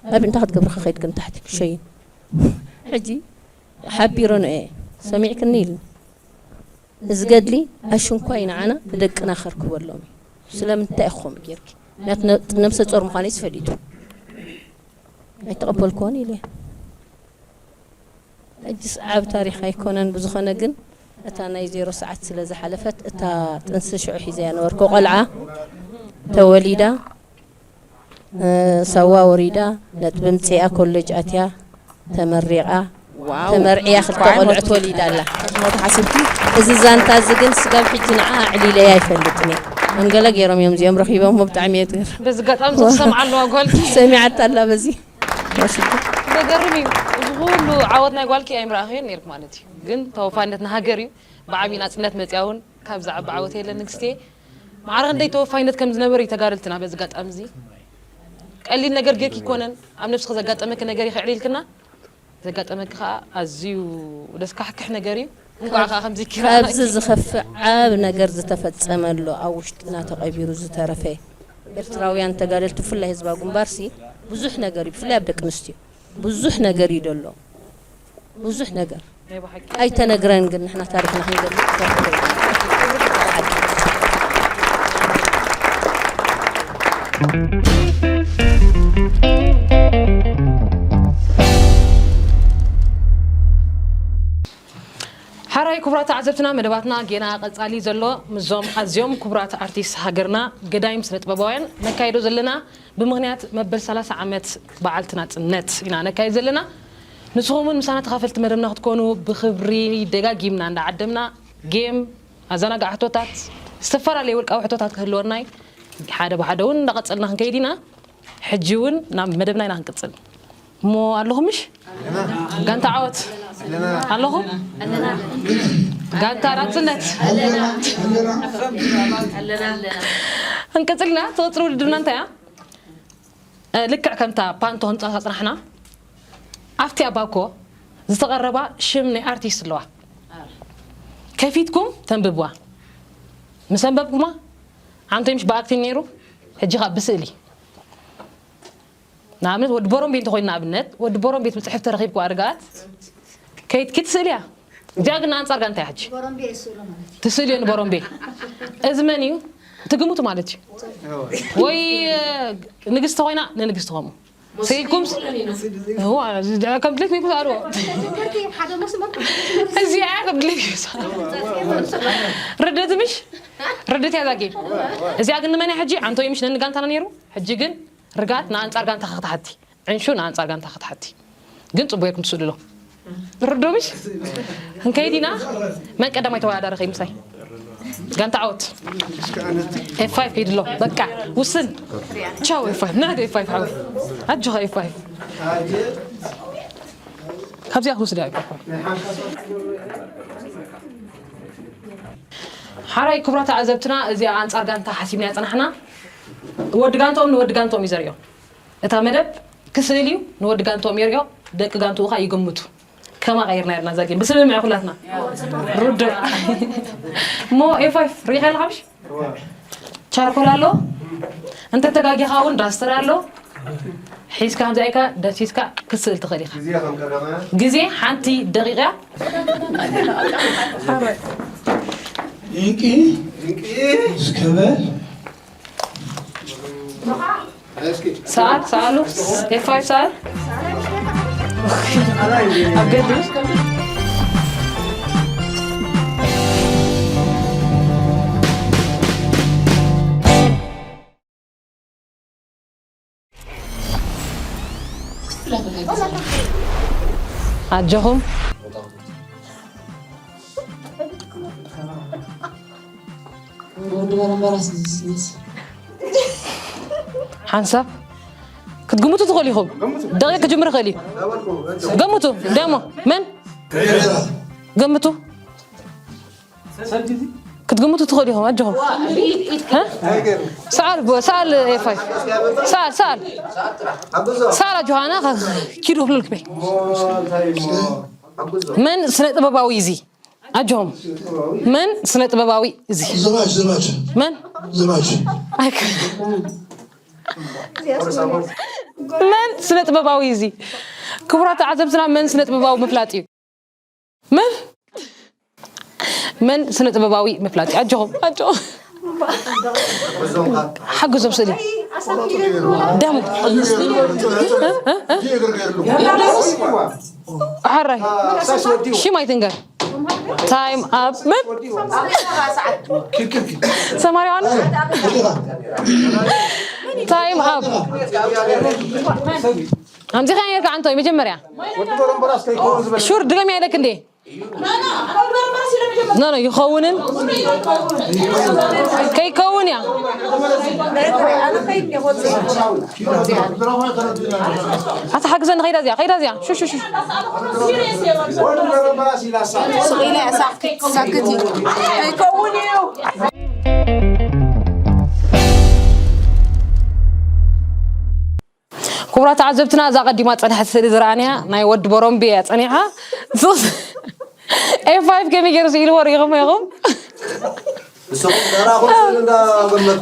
ኣብ እንታይ ክትገብሪ ከ ከይድኪ ንታሕቲ ክሸይን። ሕጂ ሓቢረንኦ እየ። ሰሚዕክኒ ኢሉኒ። እዚ ገድሊ ኣሽንኳይ ንዓና ንደቅና ከርክበሎም እዩ። ስለምንታይ ኢኹም ጌርኪ? ምክንያቱ ነ- ነብሰ ጾር ምዃነይ ተፈሊጡ ኣይተቐበልክዎን ኢለ። ሕጅስ ዓብ ታሪኽ ኣይኮነን። ብዝኾነ ግን እታ ናይ ዜሮ ሰዓት ስለ ዝሓለፈት እታ ጥንሲ ሽዑ ሒዘያ ነበርኩ። ቆልዓ ተወሊዳ ሳዋ ወሪዳ ነጥቢ ምጽኣ ኮሌጅ ኣትያ ተመሪቓ ተመርዕያ ክልተ ቆልዑት ወሊዳ ኣላ። እዚ ዛንታ እዚ ግን ስጋብ ሕጂ ንዓ ኣዕሊለያ ኣይፈልጥን እየ። መንገለ ገይሮም እዮም እዚኦም ረኺቦም ብጣዕሚ እየ ትገርም። በዚ ኣጋጣሚ እዚ ክሰምዓ ኣለዋ ጓልኪ። ሰሚዓታ ኣላ በዚ። ዘገርም እዩ። እዚ ኩሉ ዓወት ናይ ጓልኪ ኣይምረኣኽዮን ነይርክ ማለት እዩ። ግን ተወፋይነት ንሃገር እዩ። ብዓብዪ ናፅነት መፅያ እውን ካብ ዝዓቢ ዓወት የለን ንግስቴ። ማዕረ ክንደይ ተወፋይነት ከም ዝነበረ እዩ ተጋደልትና በዚ ኣጋጣሚ እዚ። ቀሊል ነገር ጌርኪ ይኮነን ኣብ ነብስኺ ዘጋጠመኪ ነገር ይኽዕሊልክና ዘጋጠመኪ ከዓ ኣዝዩ ደስካሕክሕ ነገር እዩ። እንኳዕ ከዓ ከምዚ ኪራ ካብዚ ዝኸፍእ ዓብ ነገር ዝተፈጸመ ኣሎ ኣብ ውሽጥና ተቐቢሩ ዝተረፈ ኤርትራውያን ተጋደልቲ ብፍላይ ህዝባዊ ግንባርሲ ብዙሕ ነገር እዩ ብፍላይ ኣብ ደቂ ኣንስትዮ ብዙሕ ነገር እዩ ደሎ ብዙሕ ነገር ኣይተነግረን ግን ንሕና ታሪኽና ክንገልጽ ሓራይ ክቡራት ተዓዘብትና መደባትና ጌና ቀጻሊ ዘሎ ምዞም ኣዝዮም ክቡራት ኣርቲስት ሃገርና ገዳይም ስነጥበባውያን ነካይዶ ዘለና ብምኽንያት መበል ሰላሳ ዓመት በዓልቲ ናጽነት ኢና ነካይድ ዘለና። ንስኹም እውን ምሳና ተኻፈልቲ መደብና ክትኮኑ ብኽብሪ ደጋጊምና እንዳዓደምና ጌም፣ ኣዘናጋዕ ሕቶታት፣ ዝተፈላለየ ውልቃዊ ሕቶታት ክህልወና እዩ። ሓደ ብሓደ እውን እንዳቐጸልና ክንከይድ ኢና። ሕጂ እውን ናብ መደብና ኢና ክንቅጽል። እሞ ኣለኹም ምሽ? ጋንታ ዓወት ኣለኹም? ጋንታ ናጽነት ክንቅጽል ኢና። ተወጥሩ ውድድርና እንታይ እያ? ልክዕ ከምታ ፓንቶ ክንፃወታ ፅናሕና ኣብቲ ኣብ ባኮ ዝተቐረባ ሽም ናይ ኣርቲስት ኣለዋ ከፊትኩም ተንብብዋ ምስ ኣንበብኩማ ዓንቶይ ምሽ ብኣክቲንግ ነይሩ ሕጂ ካብ ብስእሊ ንኣብነት ወዲ ቦሮምቤ እንተኮይኑ ንኣብነት ወዲ ቦሮምቤ ትብል ፅሕፍ ተረኪብኩዋ ርግኣት ከይድኪ ትስእልያ እዚኣ ግን ንኣንፃር ጋንታ እያ ሕጂ ትስእልዮ ንቦሮምቤ እዚ መን እዩ ትግምቱ ማለት እዩ ወይ ንግስቲ ኮይና ንንግስቲ ከምኡ ስኢልኩም ከም ድሌት ይኩ ኣልዎ እዚኣ ከም ድሌት ይኩ ርደት ምሽ ርደት ያዛ ጌም እዚኣ ግን ንመን ሕጂ ዓንቶ ይምሽ ነንጋንታና ነይሩ ሕጂ ግን ርጋት ንኣንጻር ጋንታ ክትሓቲ ዕንሹ ንኣንጻር ጋንታ ክትሓቲ ግን ጽቡቅ ጌርኩም ትስእሉ ኣሎ ርዶ ምሽ ክንከይድ ኢና መን ቀዳማይ ተወዳዳሪ ከይ ምሳይ ጋንታ ዓወት ኤፍ ፋይቭ ሂድ ኣሎ በቃ ውስን ቻው ኤፍ ፋይቭ ናደ ኤፍ ፋይቭ ሓወይ ኣጆኻ ኤፍ ፋይቭ ካብዚኣ ክውስድ እያ ሓራይ ክቡራት ተዓዘብትና እዚኣ ኣንጻር ጋንታ ሓሲብና ያጸናሕና ወዲ ጋንትኦም ንወዲ ጋንትኦም እዩ ዘርእዮም እታ መደብ ክስእል እዩ ንወዲ ጋንትኦም የርእዮ ደቂ ጋንትኡ ከዓ ይገምቱ ከማ ቀይርና የርና ዘጌም ብስምምዕ ኩላትና ርዱእ እሞ ኤፋይፍ ሪኢኻ ኣለካ ምሽ ቻርኮል ኣሎ እንተ ተጋጊኻ እውን ዳስተር ኣሎ ሒዝካ ከምዚ ኢልካ ደሲስካ ክስእል ትኽእል ኢኻ ግዜ ሓንቲ ደቂቃ ድንቂ እስከበል ሰዓት ሰዓሉ ኤፋይ ሰዓት ኣብ ገድል ኣጆኹም ሓንሳብ ክትግምቱ ትኽእሉ ኢኹም ደቂ ክጅምር ይኽእል እዩ ገምቱ ደሞ መን ገምቱ ክትግምቱ ትኽእሉ ኢኹም ኣጆኹም ሰዓል ሰዓል ኤፋይ ሰዓል ሰዓል ሰዓል ኣጆኻ ኣና ኪዱ ክብለልክ በይ መን ስነ ጥበባዊ እዚ ኣጆኹም መን ስነ ጥበባዊ እዚ ዘማች ዘማች መን ዘማች መን ስነ ጥበባዊ እዚ ክቡራት ተዓዘብትና መን ስነ ጥበባዊ ምፍላጥ እዩ መን መን ስነ ጥበባዊ ምፍላጥ እዩ ኣጆኹም ኣጆኹም ሓግዞም ስእሊ ደሙ። ሕራይ ሽም ኣይትንገር። ታይም ኣፕ። ምን ሰማርያ ዮሃንስ? ታይም ኣፕ። ኣምፂኻ ኔርካ ዓንቶይ መጀመርያ ሹር ድገም ያለክ እንዴ? ኖ ኖ ይኸውንን ከይከውን እያ። ኣታ ሓግዘኒ ከይዳ እዚኣ ከይዳ እዚኣ ሹ ሹ ሹ። ስቕ ኢለ እያ ሳክት ሳክት እዩ። ከይከውን እዩ። ክቡራት ተዓዘብትና እዛ ቀዲማ ጸንሐት ስእሊ ዝረኣንያ ናይ ወዲ ቦሮምቢ እያ ጸኒሓ። ኤፍ ፋይቭ ከመይ ገይሩ ስኢልዎ ርኢኹሞ ኢኹም?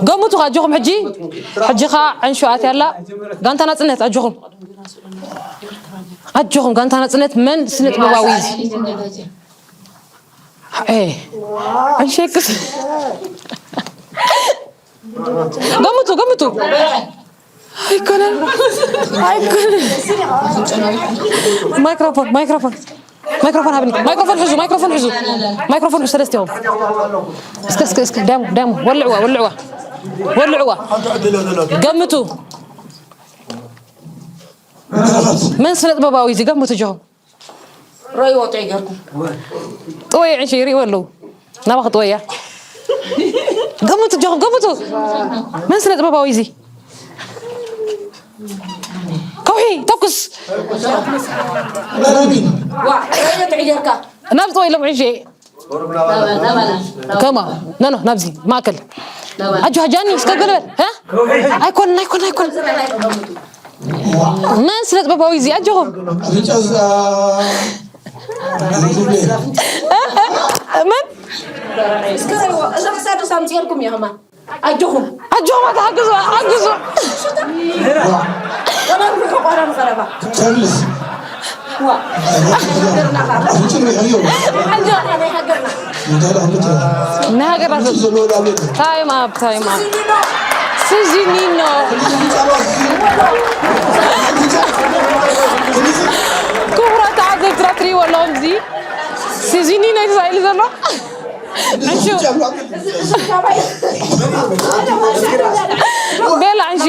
ገምቱ ኣጆኹም ሕጂ። ሕጂ ኸዓ ዕንሹ ኣትያ ኣላ። ጋንታ ናጽነት ኣጆኹም። ኣጆኹም ጋንታ ናጽነት መን ስነ ጥበባዊ እዩ? ኤ፣ ዕንሸክስ። ገምቱ፣ ገምቱ። ኣይኮነን። ኣይኮነን። ማይክሮፎን፣ ማይክሮፎን። ማይክሮፎን ሃብኒ። ማይክሮፎን ሕዙ፣ ማይክሮፎን ሕዙ። ማይክሮፎን ሕዙ ሰለስቲኦም። እስከ፣ እስከ፣ እስከ፣ ዳሙ፣ ዳሙ። ወልዕዋ፣ ወልዕዋ። ወልዕዋ። ገምቱ። መን ስነ ጥበባዊ እዚ? ገምቱ ጆ። ሮይ ወጦ ይገርኩም። ጥወይ ዕንሺ ይርእይዎ ኣለዉ። ናባኺ ጥወያ። ገምቱ ጆኹም፣ ገምቱ። መን ስነ ጥበባዊ እዚ? ከውሒ፣ ተኩስ። ዋ፣ ሮይ ወጦ ይገርካ። ናብ ጥወይ ኢሎም ዕንሺ። ከማ፣ ኖ፣ ኖ፣ ናብዚ፣ ማእከል። ኣጆ፣ ጃኒ፣ እስከ ገለ በል። ሀ? ኣይኮን፣ ኣይኮን፣ ኣይኮን። መን ስነ ጥበባዊ እዚ ኣጆኹም? ኣፍንጫ ዝ-፣ አ፣ መን? እስከ ርእይዎ፣ እዛ ክሳዱ ሳምፅኤልኩም እያ ከማን። ኣጆኹም። ኣጆኹም፣ ኣታ ሓግዙ፣ ሓግዙ። ቀረብ ርሑቕ፣ ቀረብ ቀረባ። ቻርልስ። ዋ። ኣፍንጭ ሪሕዮ። ኣጆ። ናይ ሃገርና። እንታይ ደኣ ምትረ? ናይ ሃገርና። ኣፍንጭ ዘለዎ ዳብ የለን። ታይም ኣፕ፣ ታይም ኣፕ። ሲዚኒኖ። ሲዚኒኖ። ክቡራት ተዓዘብትና ትርእይዎ ኣለኹም፣ እዚ ሲዚኒኖ እዩ ተሳኢሉ ዘሎ። ዕንሹ። ቤላ ዕንሹ።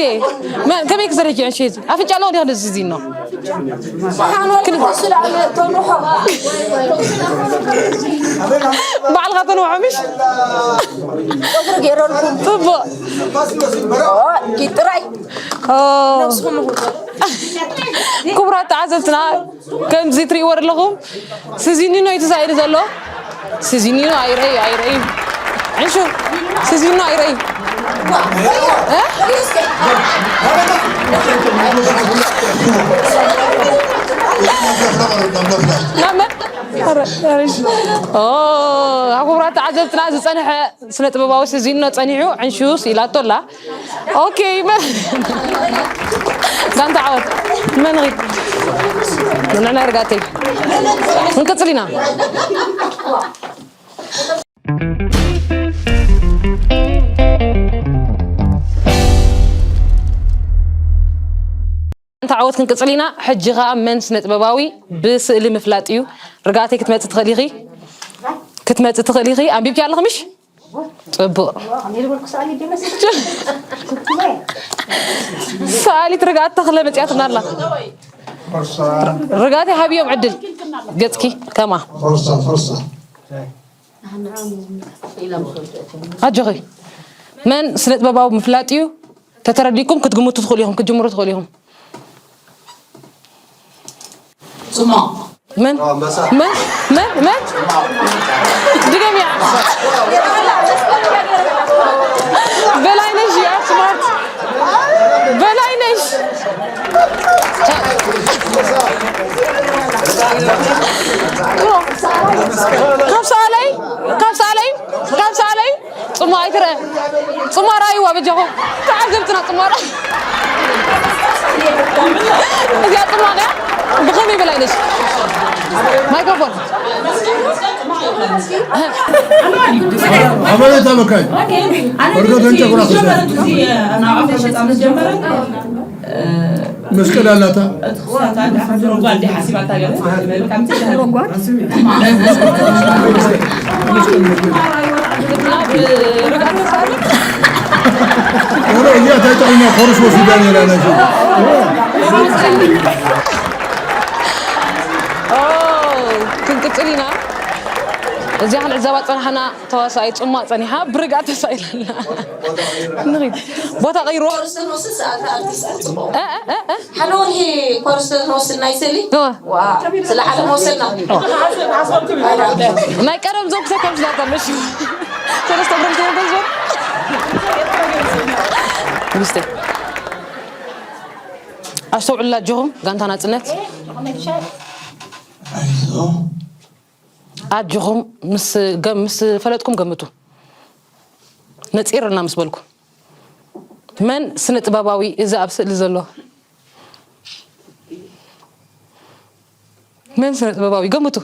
መ-፣ ከመይ ክሰርሕኪ ዕንሹ እዚ? ኣፍንጫ ኣለዎ ዲኻ ደስ እዚ ነው? ባዕልኻ ተንውሖ ምሽ? ጽቡቕ። ጥራይ። ኦ። ክቡራት ተዓዘብትና፣ ከምዚ ትርእይዎ ዘለኹም ሲዚኒኖ እዩ ተሳኢሉ ዘሎ። ሲዚኒኖ ኣይረእዩ፣ ኣይረእዩ። ዕንሹ፣ ሲዚኒኖ ኣይረእዩ። እ? ናብ መን? ኦ፣ ኣብ ክቡራት ተዓዘብትና ዝጸንሐ ስነ ጥበባዊ ሲዚኖ ጸኒሑ ዕንሹ ስኢላቶ ኣላ። ኦኬ፣ መ-፣ ጋንታ ዓወት። መን ኺድ? ንዕና ርጋተይ። ክንቅጽል ኢና። ጋንታ ዓወት ክንቅጽል ኢና። ሕጂ ኸኣ መን ስነ ጥበባዊ ብስእሊ ምፍላጥ እዩ። ርጋተይ ክትመጽእ ትኽእሊ ኢኺ። ክትመጽእ ትኽእሊ ኢኺ። ኣንቢብኪ ኣለኺ ምሽ? ጽቡቕ። ሰኣሊት ርግኣት ተኽለ መጺኣትና ኣላ። ርግኣተይ ሃብዮም ዕድል ገጽኪ ከማ። ኣጆኺ። መን ስነ ጥበባዊ ምፍላጥ እዩ? ተተረዲእኩም ክትግምቱ ትኽእሉ ኢኹም፣ ክትጅምሩ ትኽእሉ ኢኹም። ጽማቕ። መን? ኣንበሳ። መን? መን? መን? ድገምያ። በላይነሽ፣ you are smart። በላይነሽ። ካብ ሰኣለይ፣ ካብ ሰኣለይ፣ ካብ ሰኣለይ። ጽሟ ኣይትረ-፣ ጽሟ ራእይዋ በጃኹም። ተዓዘብትና ጽሟ ራ-፣ እዚኣ ጽሟ እያ። ብኸመይ በላይነሽ? ማይክሮፎን። ኣበቤት ኣበካይ ወርዶ ተንጨጉራ ክሰ መስቀል ኣላታ ወረ እዚኣ እንታይ ጥቕማ ኮርስ ወሲዳ ነይራ ናይ ኦ፣ ክንቅጽል ኢና። እዚኣ ክንዕዘባ ጸናሕና። ተዋሳኣይ ጽማቕ ጸኒሓ ብርግኣት ተሳኢላ ኣላ። ንኺድ። ቦታ ቀይሮ። ኮርስ ንወስድ ሰኣልቲ ኣርቲስት ጽቡቕ። እ፣ እ፣ እ፣ እ። ሓደ ወርሒ ኮርስ ንወስድ ናይ ስእሊ? እወ። ዋ፣ ስለ ሓደ መወሰድና። ናይ ቀደም ዘውቅሰ ከም ስላታ መሽ። ሰለስተ ብረም ተወገዞ። ሚስቴ። ኣስተውዕሉላ ኣጆኹም፣ ጋንታ ናጽነት። ኣጆኹም፣ ምስ ገ-፣ ምስ ፈለጥኩም ገምቱ። ነጺርና ምስ በልኩ። መን ስነ ጥበባዊ እዚ ኣብ ስእሊ ዘሎ? መን ስነ ጥበባዊ? ገምቱ።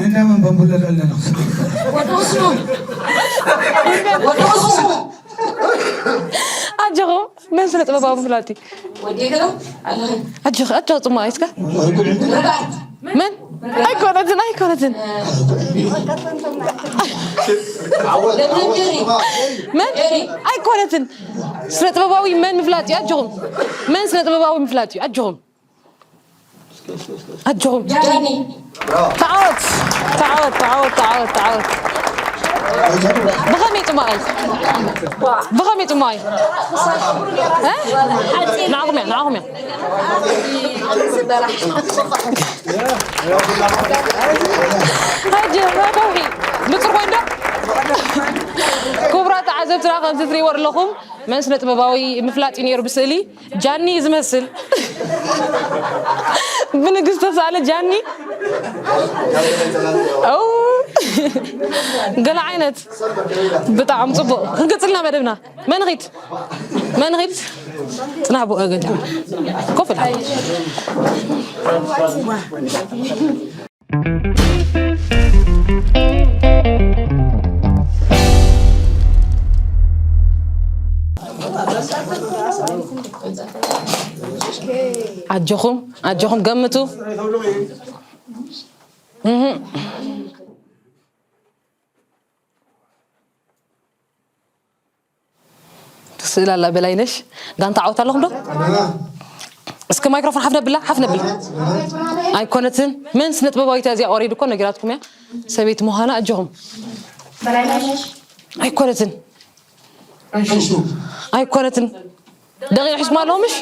እንዳ መን በንቡለ ኣለና? ወዲ ወስኑ። ወዲ ወስኑ። ኣጆኹም፣ መን ስነ ጥበባዊ ምፍላጥ እዩ? ወዲ ገለ ኣለኸ? ኣጆኽ፣ ኣጆ ጽማ፣ እስከ። መን? ኣይኮነትን፣ ኣይኮነትን። መን? ኣይኮነትን። ስነ ጥበባዊ መን ምፍላጥ እዩ? ኣጆኹም። መን ስነ ጥበባዊ ምፍላጥ እዩ? ኣጆኹም። ኣጆኹም። ጃኒ። ተዓወት፣ ተዓወት፣ ተዓወት፣ ተዓወት፣ ተዓወት። ብኸመይ ጽማቐይ? ብኸመይ ጽማቐይ? እ? ንዓኹም እያ፣ ንዓኹም እያ። ኣጆኹም፣ ከውሒ። ንጹር ኮይኑ ዶ? ክቡራት ተዓዘብትና፣ ከምዚ ትሪእዎ ኣለኹም፣ መን ስነ ጥበባዊ ምፍላጥ እዩ ነይሩ ብስእሊ? ጃኒ ዝመስል። ብንግስቲ ተሳእለ ጃኒ። ኣው። ገለ ዓይነት። ብጣዕሚ ጽቡቕ። ክንቅጽልና መደብና። መን ኺድ? መን ኺድ? ጽናሕ ብኡ ገንዳ። ኮፍ ኢላ። ኣጆኹም፣ ኣጆኹም ገምቱ። እህ። ስእሊ ኣላ በላይነሽ። ጋንታ ዓወት ኣለኹም ዶ? እስከ ማይክሮፎን ሓፍ ነብላ፣ ሓፍ ነብል። ኣይኮነትን። መን ስነ ጥበባዊት እያ እዚኣ? ኦሬዲ እኮ ነጊራትኩም እያ ሰበይቲ ምዃና። ኣጆኹም። ኣይኮነትን። ኣይኮነትን። ደቂቕ ሒዝኩም ኣለኹም ምሽ?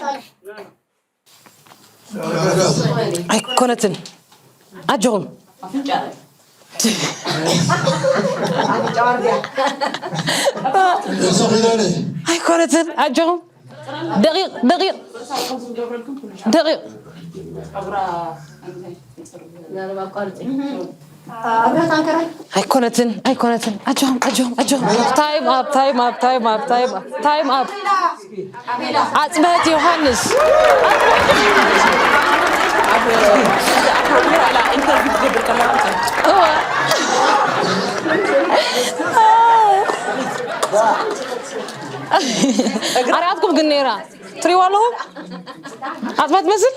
ኣይኮነትን። ኣጆኹም። ኣይኮነትን። ኣጆኹም። ደቂቕ፣ ደቂቕ። ደቂቕ። ኣይኮነትን፣ ኣይኮነትን። ኣጆኹም፣ ኣጆኹም፣ ኣጆኹም። ታይም ኣፕ፣ ታይም ኣፕ፣ ታይም ኣፕ፣ ታይም ኣፕ፣ ታይም ኣፕ። ኣጽብሀት ዮሃንስ። እወ። ኣርኣያትኩም ግን ነይራ። ትሪእዋ ኣለኹም? ኣጽብሀት ትመስል?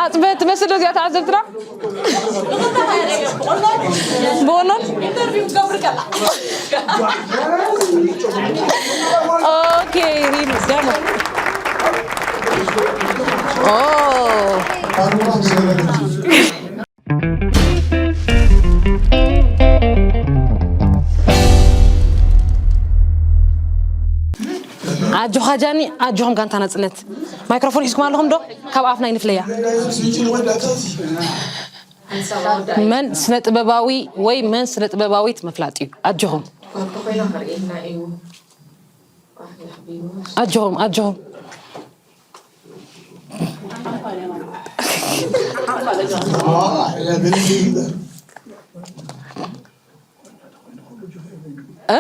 ኣጽብሀት ትመስል ዶ እዚኣ ተዓዘብትና? ብወኖን? ኦኬ፣ ሪም፣ ደሞ። ኦ። ኣጆኻ ጃኒ፣ ኣጆኹም ጋንታ ናጽነት። ማይክሮፎን ሒዝኩም ኣለኹም ዶ? ካብ ኣፍና ይንፍለያ። መን ስነ ጥበባዊ ወይ መን ስነ ጥበባዊት ምፍላጥ እዩ። ኣጆኹም። ኣጆኹም፣ ኣጆኹም። እ?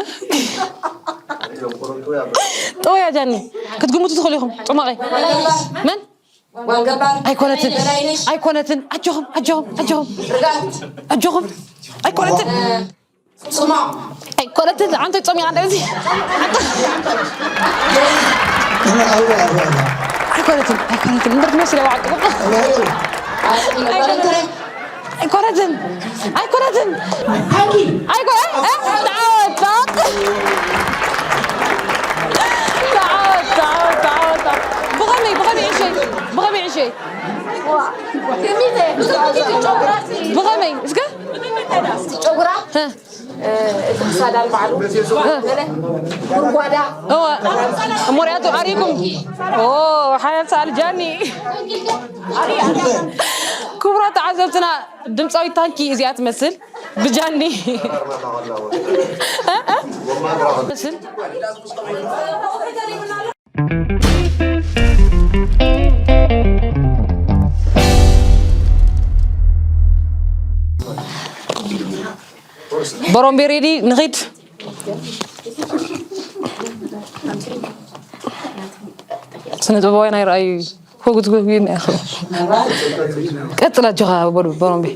ጠወያ ጃኒ፣ ክትግምቱ ትኽእሉ ኢኹም። ጽማቐይ። መን? ጓል ገባር ኣይኮነትን። በላይነሽ። ኣይኮነትን። ኣጆኹም፣ ኣጆኹም፣ ኣጆኹም። ርጋት። ኣጆኹም። ኣይኮነትን። ጽማቕ። ኣይኮነትን። ኣንተ ጾም ያንደዚ። ኣይኮነትን። ኣይኮነትን። እንድርት መስለ ዋዕቁ። ኣይኮነትን። ኣይኮነትን። ኣይኮ-፣ እ? እ? ተዓወት፣ ተዓወት። ተዓወት፣ ተዓወት፣ ተዓወት፣ ተዓወት። ብኸመይ፣ ብኸመይ ዕሸይ? ብኸመይ ዕሸይ? ብኸመይ? እስከ? ጨጉራ? እ። እ፣ እቲ ክሳዳ ባዕሉ። እ። ገለ ጉድጓዳ። እወ። እሞ ሪኣቶ ኣሪኩም። ኦ፣ ሓያል ሰኣል ጃኒ። ክቡራት ተዓዘብትና፣ ድምፃዊት ታንኪ እዚኣ ትመስል። ብጃኒ። እ? እ? ትመስል። በሮምቤ ሬዲ ንኺድ። ስነ ጥበባውያን ኣይረኣዩ። ኮጉት ኮጉ ይናይኹ። ቀጽል ኣጆኻ በሉ በሮምቤ።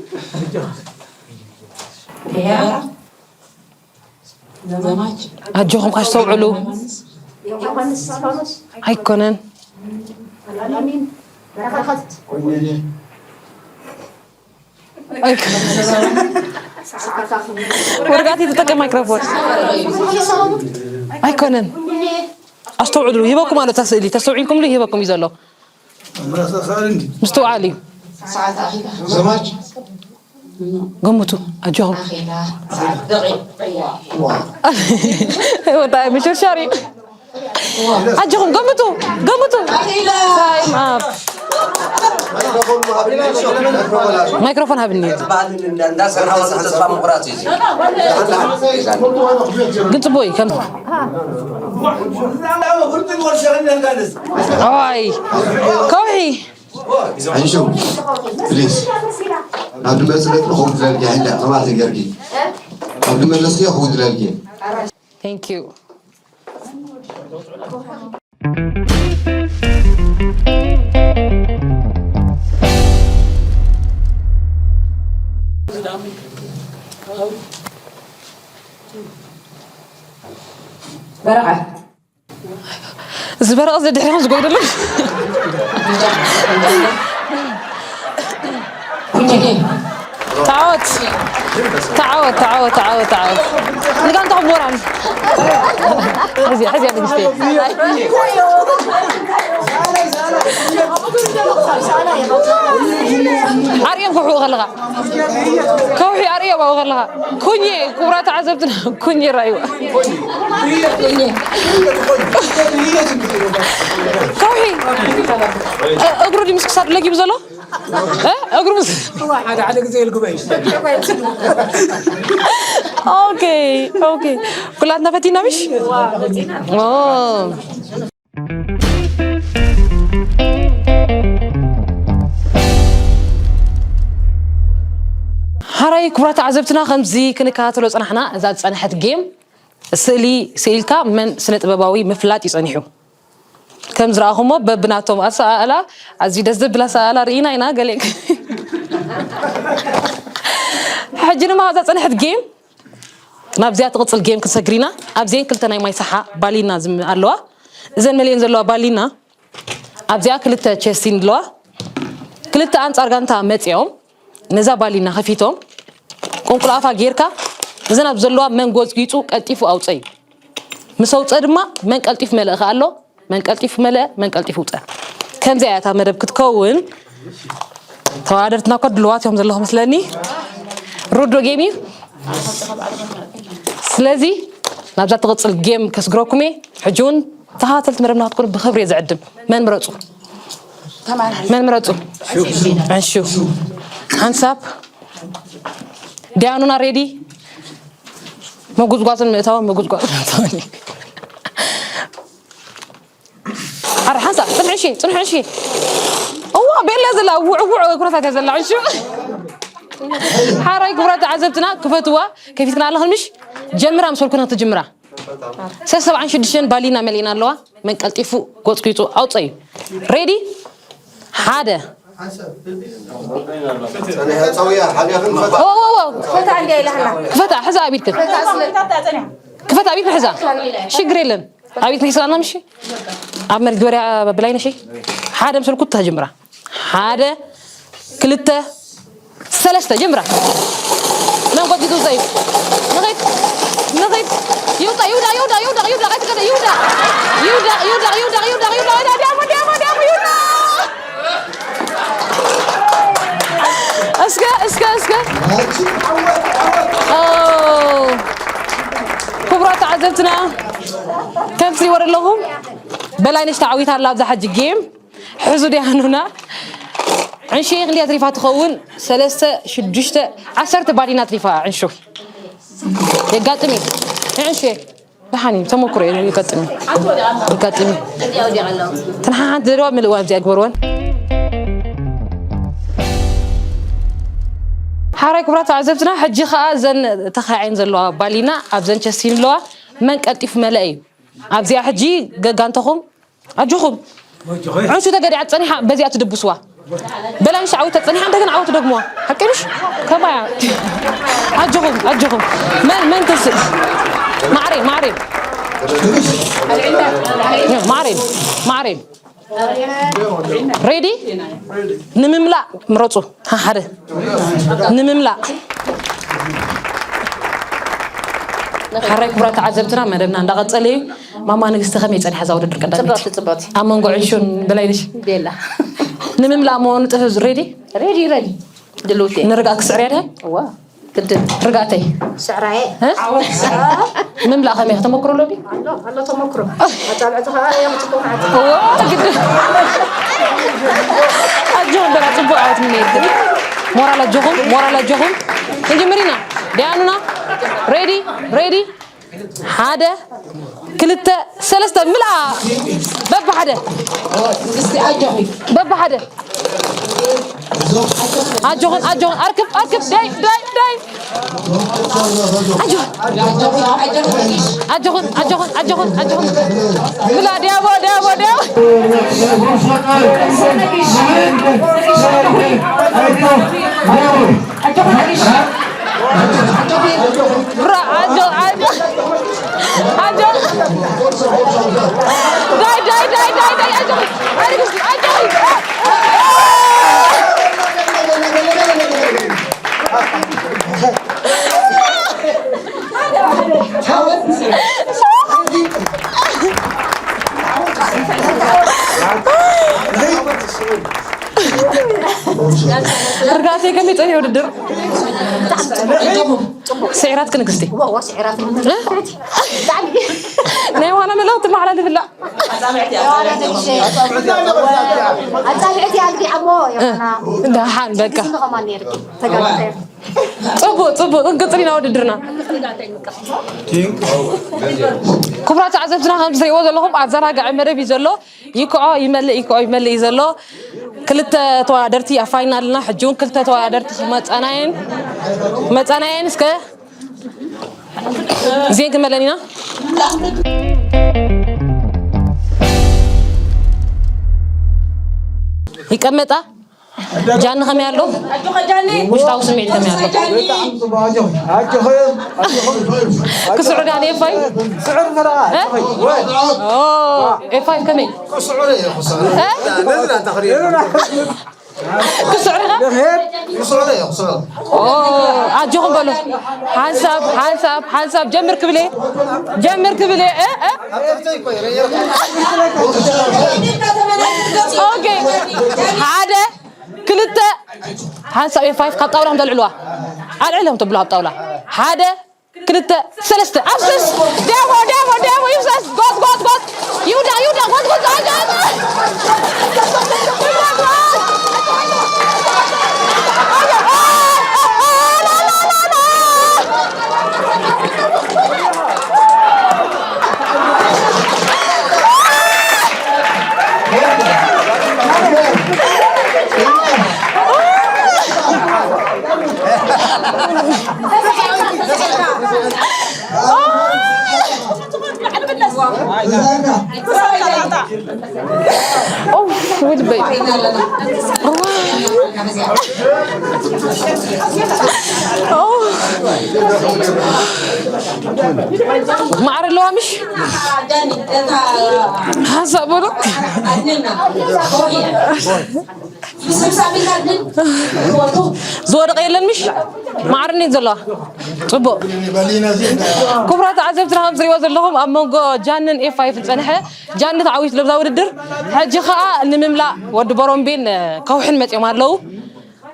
ኣጆኹም ኣስተውዕሉ። ኣይኮነን። ኣይኮ-፣ ወርጋቲ ትጠቀም ማይክሮፎን። ኣይኮነን። ኣስተውዕሉ። ይህበኩም ኣሎ እታ ስእሊ። ተስተውዒልኩምሉ ይህበኩም እዩ ዘሎ። ምስትውዓል እዩ። ዘማች። ገምቱ፣ ኣጆኹም። ወጣ ምሽርሻር እዩ። ኣጆኹም፣ ገምቱ፣ ገምቱ። ታይም ኣፕ። ማይክሮፎን ሃብኒ። ግን ጽቡቅ እዩ፣ ከም ኣዋይ፣ ከውሒ። ኣንሹ፣ ፕሊዝ። ናብ ድመፅእ ነጥቢ ክውድለልኪ ሕጂ፣ ከምኣ ተገርኪ። ኣብ ድመለስክዮ ክውድለልኪ። Thank you። በረኻ። ዝበረቐ ዘድሕርም ዝጎይደሉ። ተዓወት። ተዓወት፣ ተዓወት፣ ተዓወት፣ ተዓወት። ንጋንታኹም ሞራል። ሕዚ፣ ሕዚ ኣለ ግስቴ። ኣርእዮም ክውሕኡ ከለኻ። ከውሒ ኣርእዮም ኣብኡ ከለኻ። ኩኘ፣ ክቡራት ተዓዘብትና፣ ኩኘ ይረኣዩ። ከውሒ፣ እ-፣ እግሩ ድዩ ምስ ክሳዱ ለጊቡ ዘሎ? እ? እግሩ ምስ ሓደ ሓደ ግዜ ይልግበ እዩ። ኦኬ፣ ኦኬ። ኩላትና ፈቲና ምሽ? ኦ። ሓራይ ክቡራት ተዓዘብትና፣ ከምዚ ክንከታተሎ ጸናሕና። እዛ ዝጸንሐት ጌም ስእሊ ስኢልካ መን ስነ ጥበባዊ ምፍላጥ እዩ ጸኒሑ። ከም ዝረኣኹሞ በብናቶም ኣሰኣእላ ኣዝዩ ደስ ዘብል ኣሰኣእላ ርኢና ኢና። ገለ ሕጂ ድማ ኣብዛ ጸንሐት ጌም ናብዚኣ ትቕጽል ጌም ክንሰግር ኢና። ኣብዚአን ክልተ ናይ ማይ ሰሓ ባሊና ዝም-፣ ኣለዋ። እዘን መሊአን ዘለዋ ባሊና ኣብዚኣ ክልተ ቸስቲን ኣለዋ። ክልተ ኣንጻር ጋንታ መጺኦም ነዛ ባሊና ከፊቶም ቁንቁል ኣፋ ጌርካ እዘን ኣብ ዘለዋ መን ጎጽጊጹ ቀልጢፉ ኣውጸ እዩ። ምስ ኣውጸ ድማ መን ቀልጢፉ መልእ ከኣ ኣሎ። መን ቀልጢፉ መልአ፣ መን ቀልጢፉ ውጸ። ከምዚኣ እያ እታ መደብ ክትከውን። ተወዳደርትና እኮ ድልዋት እዮም ዘለኹ መስለኒ። ሩዶ ጌም እዩ። ስለዚ ናብዛ ትቕጽል ጌም ከስግረኩም እየ። ሕጂ እውን ተኸታተልቲ መደብና ክትኮኑ ብኽብሪ እየ ዝዕድም። መን ምረጹ? መን ምረጹ? ዕንሹ። ሓንሳብ ዲያኑና ሬዲ? መጉዝጓዝን ምእታውን፣ መጉዝጓዝን ምእታውን እዩ። ኣረ ሓንሳብ፣ ጽንሒ እሺ፣ ጽንሒ እሺ። እዋ፣ ቤላ ዘላ፣ ውዕ፣ ውዕ፣ ኩነታት እያ ዘላ፣ ዕንሹ። ሓራይ ክቡራት ተዓዘብትና፣ ክፈትዋ፣ ከፊትክና ኣለኽን ምሽ? ጀምራ፣ ምስ በልኩና ትጅምራ። ሰለስተ ሰብዓን ሽዱሽተን ባሊና መሊእና ኣለዋ። መን ቀልጢፉ ጎጽኪጹ ኣውጸዩ። ሬዲ? ሓደ ጸኒሐ ጸውያ ሓቢኣኽን ፈታ ዎ ዎ ዎ ክፈታ ሕዛ ኣቢድክን ክፈታ ኣቢድክን ሕዛ ሽግር የለን ኣቢድክን ሒዝካና ምሽ ኣብ መሬት ወርያ ብላይነሽ ሓደ ምስልኩ ተጀምራ ሓደ ክልተ ሰለስተ ጀምራ መን ጎዲጉ ዘዩ ንኸይድ ንኸይድ ይውጣ ይውዳ ይውዳ ይውዳ ይውዳ ቀይት ቀደ ይውዳ ይውዳ ይውዳ ይውዳ ይውዳ ይውዳ ይውዳ ዲያሞ ዲያሞ ዲያሞ ይውዳ እስከ እስከ እስከ ክቡራት ተዓዘብትና ከም ትሪእዎ ዘለኹም በላይነሽ ተዓዊታ ኣላ ኣብዛ ሕጂ ጌም ሕዙ ዲያኑና ዕንሸይ ክንደይ ኣትሪፋ ትኸውን ሰለስተ ሽዱሽተ ዓሰርተ ባዲና ኣትሪፋ ዕንሹ የጋጥም እዩ ዕንሹ ደሓን እዩ ተመክሮ እዩ የጋጥም እዩ የጋጥም እዩ ተን ሓንቲ ዘለዋ ምልእዋ ኣብዚኣ ግበርወን ሓራይ ክብራት ተዓዘብትና ሕጂ ከዓ ዘን ተኻዒን ዘለዋ ባሊና ኣብዘን ቸስቲን ኣለዋ መን ቀልጢፉ መለአ እዩ ኣብዚኣ ሕጂ ገጋንተኹም ኣጆኹም ዕንሹ ተገዲዓ ጸኒሓ በዚኣ ትድብስዋ በላንሽ ዓወት ተጸኒሓ እንደገና ዓወት ደግሞዋ ሓቂ ምሽ ከማያ ኣጆኹም ኣጆኹም መን መን ተስእ ማዕሬ ማዕሬ ማዕሬ ማዕሬ ሬዲ ንምምላእ ምረፁ ሓደ ንምምላእ ሓራይ ክቡራት ተዓዘብትና መደብና እንዳቐፀለ እዩ ማማ ንግስቲ ከመይ ፀኒሓ እዛ ውድድር ቀዳመይቲ ጽብቕቲ ጽብቕቲ ኣብ መንጎ ዕንሹን በላይነሽ ቤላ ንምምላእ መሆኑ ጥፍ ሬዲ ሬዲ ሬዲ ድልውቲ ንርግኣ ክስዕር እያ ድያ እዋ ግድን ርግኣተይ ስዕራየ ምምላእ ከመይ ከተመክሮ ኣሎ ድዩ ኣሎ ኣሎ ተመክሮ ኣጻብዕቲ ከዓ እዮም ጽቡቅ ናቸው እዋ ግድን ኣጆኹም በላ ጽቡቅ ኣወት ምን ይብል ሞራል ኣጆኹም ሞራል ኣጆኹም ንጅምር ኢና ዲያኑና ሬዲ ሬዲ ሓደ ክልተ ሰለስተ ምልኣ በብሓደ በብሓደ ኣጆኹን ኣጆኹን ኣርክብ ኣርክብ ዳይ ዳይ ዳይ ኣጆኹን ኣጆኹን ኣጆኹን ኣጆኹን ኣጆኹን ምልኣ ዲያቦ ዲያቦ ዲያቦ ርጋተይ ከመይ ጸኒሑ ውድድር ስዒራት ክንግስቲ ናይ ዋና መለው ትመሓላለፍላ ኣጻብዕቲ ኣልጊ ኣሞ ደሓን በቃ ጽቡቅ ጽቡቅ ክንቅጽል ኢና ውድድርና ክቡራት ተዓዘብትና ከም ትሪእዎ ዘለኹም ኣዘናጋዒ መደብ እዩ ዘሎ ይክዖ ይመልእ ይክዖ ይመልእ እዩ ዘሎ ክልተ ተወዳደርቲ ኣብ ፋይናልና ሕጂ እውን ክልተ ተወዳደርቲ ክመፃናየን መፃናየን እስከ ዜን ክመለን ኢና ይቀመጣ ጃኒ ከመይ ኣሎ ውሽጣዊ ስምዒት ከመይ ኣሎ ክስዑ ዳ ኤፋይ ኤፋይ ከመይ ክስዑ ዲኻ ኣጆኹም በሉ ሓንሳብ ሓንሳብ ሓንሳብ ጀምር ክብለ ጀምር ክብለ ሓደ ክልተ ሓንሳብ ኤፋይፍ ካብ ጣውላ ተልዕልዋ ኣልዕሎም ተብሉ ካብ ጣውላ ሓደ ክልተ ሰለስተ ኣብስስ ዳሞ ዳሞ ዳሞ ይብሰስ ጎት ጎት ጎት ይውዳቕ ይውዳቕ ጎት ጎት ኡፍ፣ ውድበይ። ኡፍ። ማዕረ ኣለዋ ምሽ? ሓሳብ በሎ። ዝወደቐ የለን ምሽ? ማዕረ እንዴት ዘለዋ? ጽቡቕ። ክቡራት ተዓዘብትና፣ ከም ትሪእዎ ዘለኹም፣ ኣብ መንጎ ጃንን ኤፍ ፋይቭን ዝጸንሐ፣ ጃኒ ተዓዊቱ ለብዛ ውድድር። ሕጂ ኸኣ ንምምላእ ወዲ ቦሮምቤን ከውሕን መጺኦም ኣለዉ።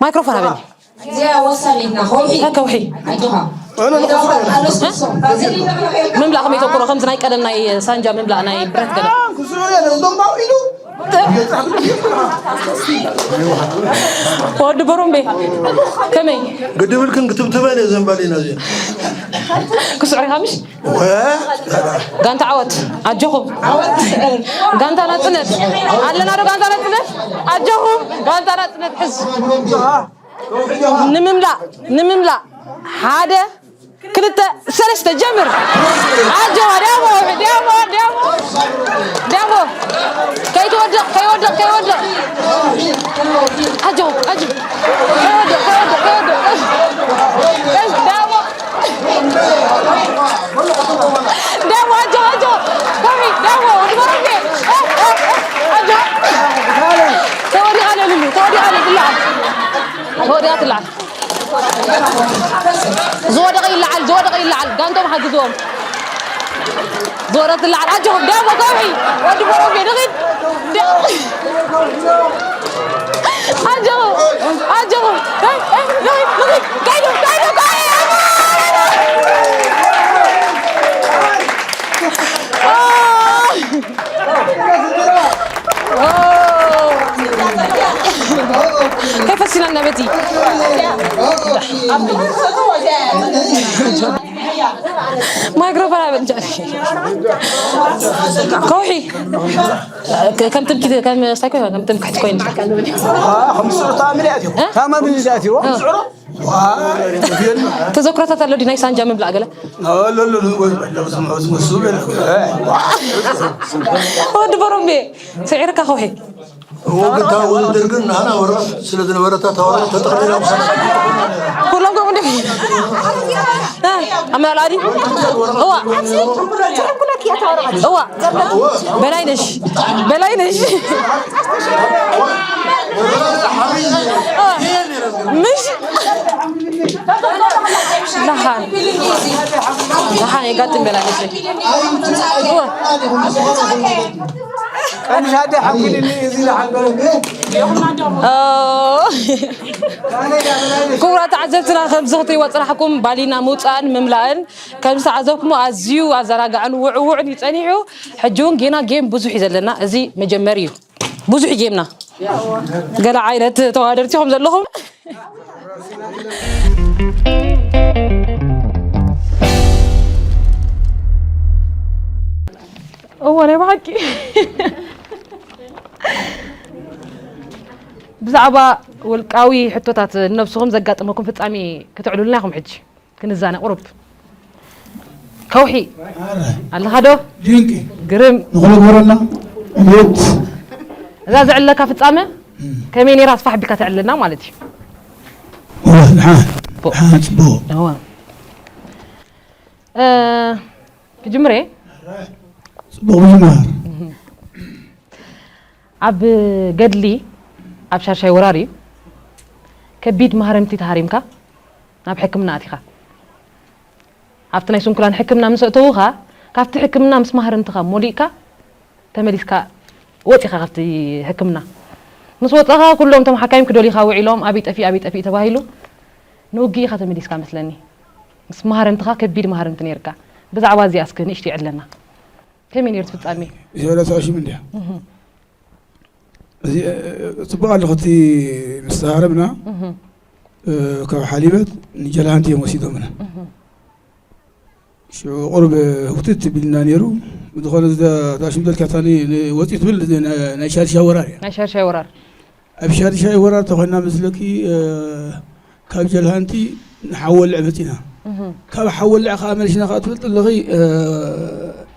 ማይክሮፎን ሃበኒ። እዚኣ ወሳኒትና፣ ከውሒ። ከውሒ። ኣጆኻ። ምምላእ ከመይ ተኩሮ? ከምዚ ናይ ቀደም ናይ ሳንጃ ምምላእ ናይ ብረት ገለ። ወዲ ቦሮምቤ፣ ከመይ? ግድብልክን ክትብትበን እየ ዘንባሊና እዚኣ። ክስዕር ኢኻ ምሽ? ወ-፣ ጋንታ ዓወት፣ ኣጆኹም። ጋንታ ናጽነት፣ ኣለና ዶ ጋንታ ናጽነት? ኣጆኹም፣ ጋንታ ናጽነት ሕዝ። ንምምላእ፣ ንምምላእ። ሓደ፣ ክልተ፣ ሰለስተ፣ ጀምር። ኣጆ፣ ዲያሞ፣ ዲያሞ፣ ዲያሞ፣ ዲያሞ። ከይትወድቕ፣ ከይወድቕ፣ ከይወድቕ። ኣጆ፣ ኣጆ። ከይወድቕ፣ ከይወድቕ፣ ከይወድቕ። ዲያሞ። ዲያሞ፣ ኣጆ፣ ኣጆ። ከመይ፣ ዲያሞ፣ ወዲ ቦሮምቤ። ኣጆ። ተወዲቓ ለልሉ፣ ተወዲቓ ለልሉ። ተወዲቓ ትለዓል። ዝወደቐ ይለዓል፣ ዝወደቐ ይለዓል። ጋንቶም ሓግዝዎም። ዝወደቐት ትለዓል። ኣጆኹም፣ ዳሞ ከውሒ። ወዲ ቦሮቤ፣ ንኺድ። ኣጆኹም፣ ኣጆኹም። ንኺድ፣ ንኺድ፣ ንኺድ። ከይዱ፣ ከይዱ፣ ከይዱ። ከይፈሲና ነበቲ ማይክሮፎን ኣበንጃ ከውሒ ከም ትምኪት ከም ስታይ ኮይና ከም ትምክሕቲ ኮይና ከም ስዑር ታማሚ ዳት እዩ ታማሚ ዳት እዩ ስዑር ተዘክሮታት ኣሎ ድዩ ናይ ሳንጃ ምብላዕ ገለ? ኣሎ፣ ኣሎ፣ ኣሎ፣ ዝመስሉ ገለ። ወዲ ቦሮምቤ፣ ስዒርካ ከውሒ። እዎ፣ ግን እታ ውድድር ግን ንሕና ወረ ስለ ዝነበረ እታ ታወራ ተጠቕሊላ ምሳና። ኩሎም ከምኡ እንዲ ኣመላላዲ? እዋ። እዋ። በላይነሽ፣ በላይነሽ። ምሽ ደሓን፣ ደሓን የጋጥም በላይነሽ። እዋ። ቀንሽ ኣደ ሓኪልኒ እዚ ዝሓበረ። ኦ። ክቡራት ተዓዘብትና፣ ከምዚ ክትሪእዎ ዝጸናሕኩም፣ ባሊና ምውጻእን ምምላእን ከም ዝተዓዘብኩሞ ኣዝዩ ኣዘናጋዕን ውዕውዕን እዩ ጸኒሑ። ሕጂ እውን ጌና ጌም ብዙሕ እዩ ዘለና። እዚ መጀመሪ እዩ። ብዙሕ ጌምና። ገለ ዓይነት ተወዳደርቲ ኢኹም ዘለኹም። እወ፣ ናይ ብሓቂ። ብዛዕባ ውልቃዊ ሕቶታት ነብስኹም ዘጋጠመኩም ፍጻሜ ክትዕልሉና ኢኹም ሕጂ። ክንዛነ ቁሩብ። ከውሒ። ኣረ። ኣለኻ ዶ? ድንቂ። ግርም። ንኹሎ ግበረና። ቤት። እዛ ዘዕለካ ፍጻመ እም። ከመይ ነይራ ኣስፋሕ ኣቢልካ ተዕልለና ማለት እዩ። እወ፣ ደሓን። ቦ። ደሓን፣ ጽቡቕ። እወ። እ፣ ክጅምር እየ። ጽቡቕ ምጅማር። ኣብ ገድሊ ኣብ ሻድሻይ ወራር እዩ ከቢድ ማህረምቲ ተሃሪምካ ናብ ሕክምና ኣቲኻ። ኣብቲ ናይ ስንኩላን ሕክምና ምስ ኣእተዉኻ፣ ካብቲ ሕክምና ምስ ማህረምትኻ ሞሊእካ ተመሊስካ ወጺኻ ካብቲ ሕክምና። ምስ ወጻኻ ኩሎም እቶም ሓካይም ክደልዩኻ ውዒሎም፣ ኣበይ ጠፊኡ፣ ኣበይ ጠፊኡ ተባሂሉ ንውግእ ኢኻ ተመሊስካ መስለኒ። ምስ ማህረምትኻ ከቢድ ማህረምቲ ነይርካ። ብዛዕባ እዚኣ እስከ ንእሽተይ ዕለና። ከመይ ነይሩ እቲ ፍጻሜ? እዚ ወላ ሰብኣዊ ሽም እንድያ። እህ። እዚ፣ እ፣ እ፣ ጽቡቕ ኣለኹ። እቲ ምስ ተሃረምና፣ እህ። እ፣ ካብ ሓሊበት ንጀልሃንቲ እዮም ወሲዶምና። እህ። ሽዑ ቁሩብ ህውትት ቢልና ነይሩ። ብዝኾነ፣ እዚ እታ ሽም ዘልካታ ን-፣ ን-፣ ወጺኡ ትብል፣ እዚ ናይ፣ ናይ ሻድሻይ ወራር እያ። ናይ ሻድሻይ ወራር። ኣብ ሻድሻይ ወራር ተኾይና መስለኪ፣ እ፣ ካብ ጀልሃንቲ ንሓወልዕ መጺና። እህ። ካብ ሓወልዕ ከኣ መሊስና ከኣ ትፈልጢ ኣለኺ፣ እ፣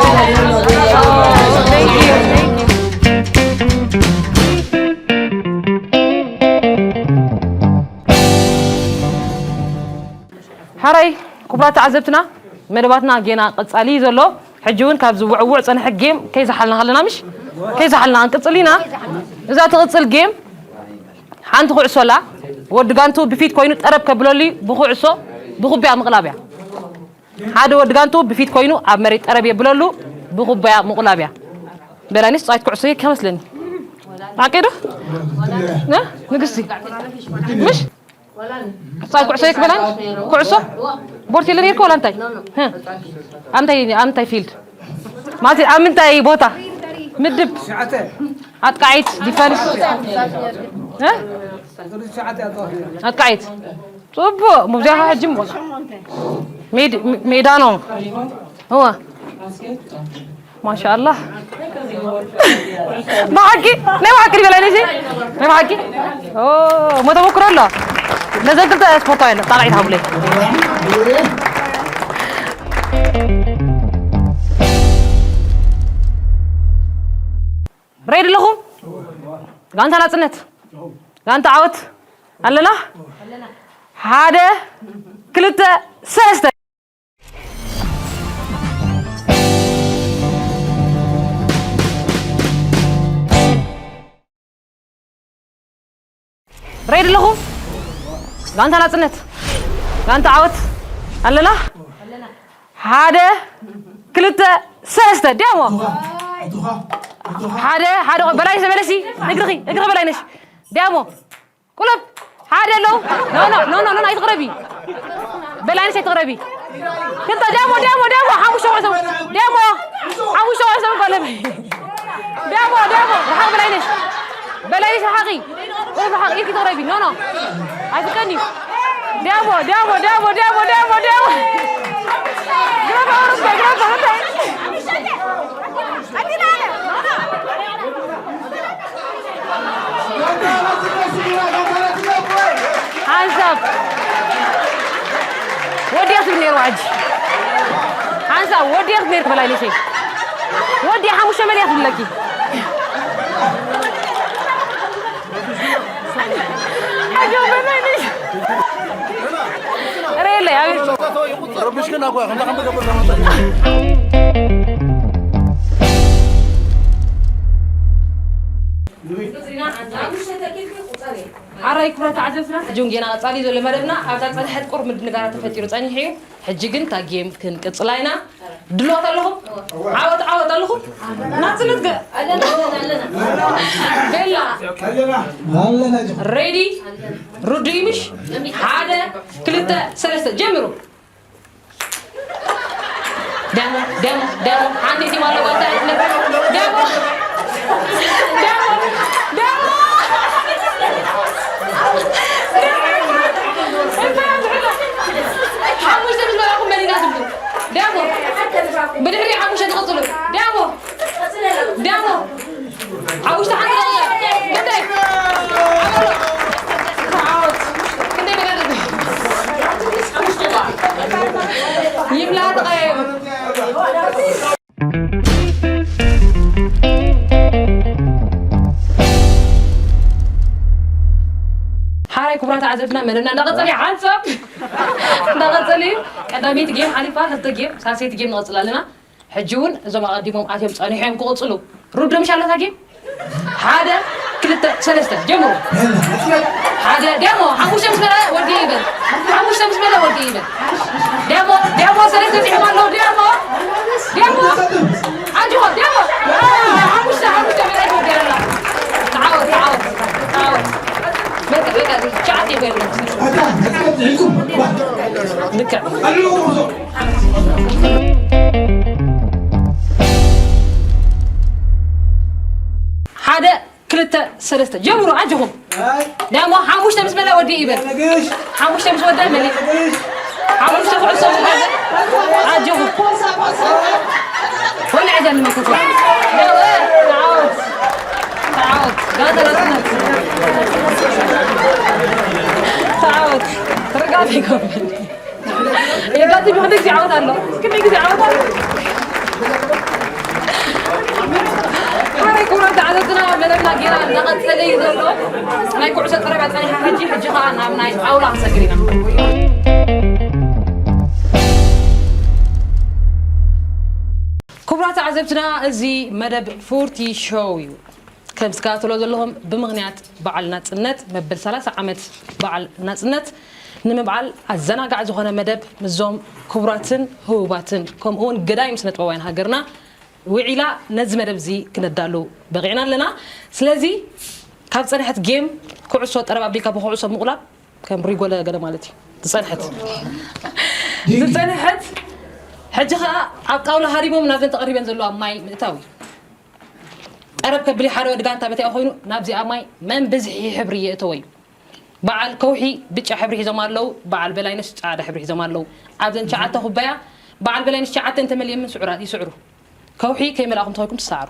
Thank you. Thank you. ሓራይ ክቡራት ተዓዘብትና፣ መደባትና ጌና ቀጻሊ እዩ ዘሎ። ሕጂ እውን ካብ ዝውዕውዕ ጸንሐ ጌም ከይዝሓልና ከለና፣ ምሽ ከይዝሓልና ክንቅጽል ኢና። እዛ ትቕጽል ጌም ሓንቲ ኩዕሶ ኣላ። ወዲ ጋንቱ ብፊት ኮይኑ ጠረብ ከብለሉ እዩ። ብኩዕሶ ብኩቢያ ምቕላብ እያ። ሓደ ወዲ ጋንቱ ብፊት ኮይኑ ኣብ መሬት ጠረብ የብለሉ፣ ብኩባያ ምቑላብ እያ። በላኒስ ጻይት ኩዕሶ ከመስለኒ። ሓቂ ዶ? እ? ንግስቲ። ምሽ? ጻይ ኩዕሶ ይክበላን? ኩዕሶ? ቦርት የለን ነርኩ ወላ እንታይ? እ? ኣብ እንታይ፣ ኣብ እንታይ ፊልድ? ማለት ኣብ ምንታይ ቦታ? ምድብ? ኣጥቃዒት፣ ዲፈንስ? እ? ኣጥቃዒት። ጽቡቕ፣ ሙዚያኻ ሕጂ ምቑል። ሜድ-፣ ሜዳ ነው። እዋ። ማሻኣላህ። ብሓቂ፣ ናይ ብሓቂ ድበላ ነዚ? ናይ ብሓቂ? ኦ፣ ሞ ተመክሮ ኣሎ። ነዘን ክልተ ስፖርታውያን ጣቕዒት ሃቡለይ። ሬዲ ኣለኹም? ጋንታ ናጽነት፣ ጋንታ ዓወት ኣለና። ሓደ፣ ክልተ፣ ሰለስተ። ሬዲ ኣለኹም? ጋንታ ናጽነት፣ ጋንታ ዓወት ኣለና። ሓደ፣ ክልተ፣ ሰለስተ። ዲያሞ። ሓደ፣ ሓደ፣ በላይነሽ ተመለሲ። እግርኺ፣ እግርኺ በላይነሽ። ዲያሞ። ቁልፍ። ሓደ ኣለዉ። ኖ፣ ኖ፣ ኖ፣ ኖ፣ ኖ፣ ኣይትቕረቢ። በላይነሽ ኣይትቕረቢ። ክልተ፣ ዲያሞ፣ ዲያሞ፣ ዲያሞ፣ ሓሙሽተ ቆልዑ። ዲያሞ። ሓሙሽተ ቆልዑ ቆልፍ። ዲያሞ፣ ዲያሞ፣ ርሓቕ በላይነሽ። በላይነሽ ርሓቒ። ቁልፍ ርሓቕ፣ ኢድኪ ትቕረቢ። ኖ፣ ኖ። ኣይትቀኒ። ዲያሞ፣ ዲያሞ፣ ዲያሞ፣ ዲያሞ፣ ዲያሞ፣ ዲያሞ። ግረፍ ኣውርድ፣ ግረፍ ኣውርድ። ሓንሳብ ወዲያ ትብል ነይርዋ ሕጂ። ሓንሳብ ወዲያ ትብል ነይርኪ በላይነሸይ። ወዲያ ሓሙሽተ መሊያ ትብለኪ። ሓጆ በላይነሽ። ሬለይ፣ ኣቤት። ረብሽክና እኮ፣ ከምዛ ከም ትገብር ለመንጠ። ሓራይ ክብረት ተዓዘብትና፣ ሕጂ እውን ጌና ቀጻሊ ዘሎ መደብና ኣብዛ ጸንሐት ቁር ምድንጋራት ተፈጢሩ ጸኒሑ እዩ። ሕጂ ግን እታ ጌም ክንቅጽላ ኢና። ድልዋት ኣለኹም? ዓወት፣ ዓወት ኣለኹም? ናጽነት ገ-፣ ኣለና፣ ኣለና፣ ኣለና። ቤላ። ኣለና። ኣለና። ሬዲ? ሩዱ ይምሽ? ሓደ፣ ክልተ፣ ሰለስተ፣ ጀምሩ። ደሞ፣ ደሞ፣ ደሞ፣ ሓንቲ ቲም ኣለዋ፣ እንታይ ዓይነት ደሞ? ደሞ፣ ደሞ። ሓሙሽተ ምስ በላኹም መሊና ትብሉ። ደሞ። ብድሕሪ ሓሙሽተ ትቕጽሉ። ደሞ። ደሞ። ሓሙሽተ ሓንቲ ደቂቃ። ክንደይ? ዓወት። ክንደይ መደብ? ይምላ ተቐያየሩ። ሓራይ ክቡራት ተዓዘብትና፣ መደብና እንዳቐጸለ እዩ። ሓንሳብ እንዳቐጸለ እዩ። ቀዳመይቲ ጌም ሓሊፋ፣ ክልተ ጌም፣ ሳልሰይቲ ጌም ንቐጽል ኣለና። ሕጂ እውን እዞም ኣቐዲሞም ኣትዮም ጸኒሖም ክቕጽሉ። ሩዶ ምሽ ኣለታ ጌም? ሓደ፣ ክልተ፣ ሰለስተ፣ ጀምሩ። ሓደ፣ ደሞ፣ ሓሙሽተ ምስ በለ ወዲ ይበል። ሓሙሽተ ምስ በለ ወዲ ይበል። ደሞ፣ ደሞ፣ ሰለስተ ጽሒፎም ኣለዉ። ደሞ፣ ደሞ፣ ኣጆኻ፣ ደሞ። ሓሙሽተ፣ ሓሙሽተ መዳይ ወዲ ኣለና። ተዓወት፣ ተዓወት፣ ተዓወት። በቃ፣ በቃ፣ ትሽዓተ ይበል። ልክዕ። ሓደ፣ ክልተ፣ ሰለስተ፣ ጀምሩ፣ ኣጆኹም። ደሞ ሓሙሽተ ምስ በለ ወዲ ይበል። ሓሙሽተ ምስ ወደ መሊ። ሓሙሽተ ኩዕሶ ምስ ወደ። ኣጆኹም። ወላ ዕዳ ንመክቶ። ተዓወት። ተዓወት። ጋንታ ናጽነት። ተዓወት። ርጋት ይጎብል። የጋጥም ክንደይ ግዜ ዓወት ኣሎ? ክንደይ ግዜ ዓወት ኣሎ? ሓራይ ክቡራት ተዓዘብትና፣ መደብና ጌና እናቐጸለ እዩ ዘሎ። ናይ ኩዕሶ ቀረባ ጸኒሓ፣ ሕጂ፣ ሕጂ ኸኣ ናብ ናይ ጣውላ ክንሰግር ኢና። ክቡራት ተዓዘብትና፣ እዚ መደብ ፉርቲ ሾው እዩ። ከም ትከታተሎ ዘለኹም፣ ብምኽንያት በዓል ናጽነት፣ መበል ሰላሳ ዓመት በዓል ናጽነት ንምብዓል ኣዘናጋዕ ዝኾነ መደብ ምስዞም ክቡራትን ህቡባትን፣ ከምኡ እውን ገዳይም ስነ ጥበባውያን ሃገርና ውዒላ ነዚ መደብ እዚ ክነዳሉ በቒዕና ኣለና። ስለዚ ካብ ጸንሐት ጌም ኩዕሶ ጠረብ ኣቢልካ ብኩዕሶ ምቑላብ ከም ሪጎለ ገለ ማለት እዩ። ዝጸንሐት። ዝጸንሐት። ሕጂ ኸኣ ኣብ ጣውላ ሃሪሞም ናብዘን ተቐሪበን ዘለዋ ማይ ምእታው እዩ። ጠረብ ከብል እዩ ሓደ ወዲ ጋንታ በቲኣ ኮይኑ ናብዚኣ ማይ መን ብዝሒ ሕብሪ የእተዎ እዩ። በዓል ከውሒ ብጫ ሕብሪ ሒዞም ኣለዉ፣ በዓል በላይነሽ ጻዕዳ ሕብሪ ሒዞም ኣለዉ። ኣብዘን ትሽዓተ ኩባያ በዓል በላይነሽ ትሽዓተ እንተመሊኦም ስዑራት ይስዕሩ። ከውሒ ከይመላእኹም ተኾይኩም ትሰዓሩ።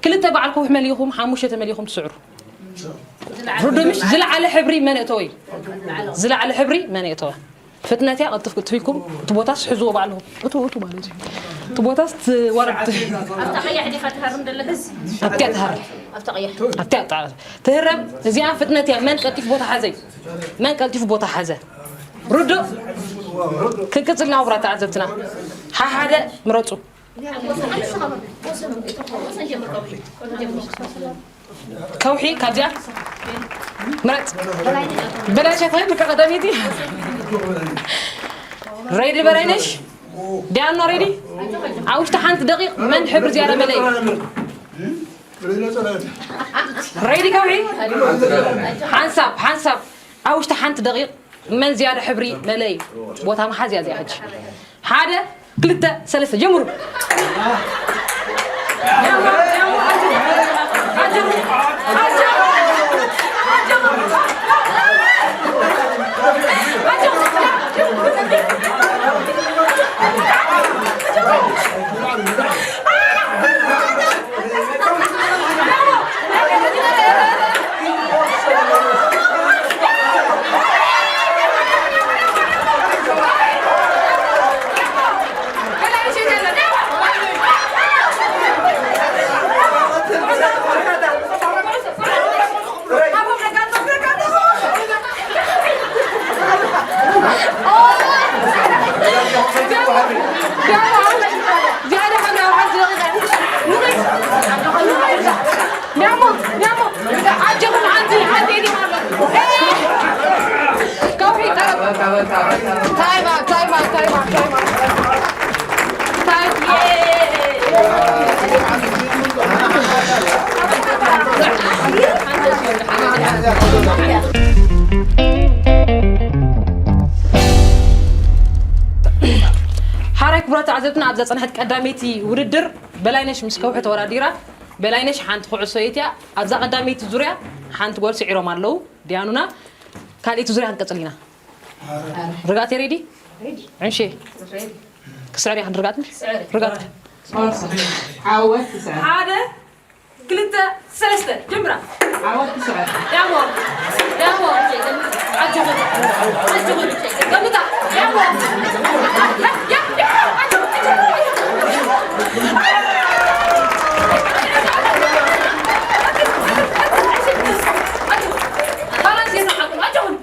ክልተ በዓል ከውሒ መሊእኹም፣ ሓሙሽተ ተመሊእኹም ትስዕሩ። ርዱምሽ ዝለዓለ ሕብሪ መን እተወ እዩ? ዝለዓለ ሕብሪ መን እተወ? ፍጥነትያ ቀልጥፍ ቀልጥፍ ኢልኩም እቲ ቦታስ ሕዝዎ ባዕልኹም። እቱ እቱ ማለት እዩ። እቲ ቦታስ ትወረድ። ኣብታ ቀያሕ ዲኻ ትሃርም ዘለኽስ? ኣብቲያ ትሃርም። ኣብታ ቀያሕ። ኣብቲያ ትሃርም። ትህረም። እዚኣ ፍጥነትያ መን ቀልጢፍ ቦታ ሓዘ? መን ቀልጢፍ ቦታ ሓዘ? ርዱእ። ክንቅጽል ኢና ውራት ተዓዘብትና። ሓሓደ ምረጹ። ከውሒ ካብዚኣ ምረጽ። በላይነሽ ኣታይ ብቀዳመይቲ። ሬዲ በላይነሽ። ዲያና ሬዲ። ኣብ ውሽጢ ሓንቲ ደቂቕ መን ሕብሪ ዝያዳ መለይ? ሬዲ ከውሒ። ሓንሳብ ሓንሳብ ኣብ ውሽጢ ሓንቲ ደቂቕ መን ዝያዳ ሕብሪ መለይ? ቦታ መሓዝ እያ እዚኣ ሕጂ። ሓደ ክልተ ሰለስተ ጀምሩ። ሓራይ ክቡራት ተዓዘብትና ኣብዛ ጸንሐት ቀዳመይቲ ውድድር በላይነሽ ምስ ከውሒ ተወዳዲራ። በላይነሽ ሓንቲ ኩዕሶ የትያ ኣብዛ ቀዳመይቲ ዙርያ ሓንቲ ጎል ስዒሮም ኣለዉ ዲያኑና። ካልኣይቲ ዙርያ ክንቀጽል ኢና። ርጋት ሬዲ? ዕንሼ ክስዕር እያ ክንዲ ርጋት። ርጋት። ዓወት ትስዕር። ሓደ ክልተ ሰለስተ ጀምራ። ዓወት ትስዕር። ዳሞ ዳሞ ኣጆኹም ኣጆኹም ገምታ ዳሞ ባላንስ የስርሓኩም ኣጆኹም።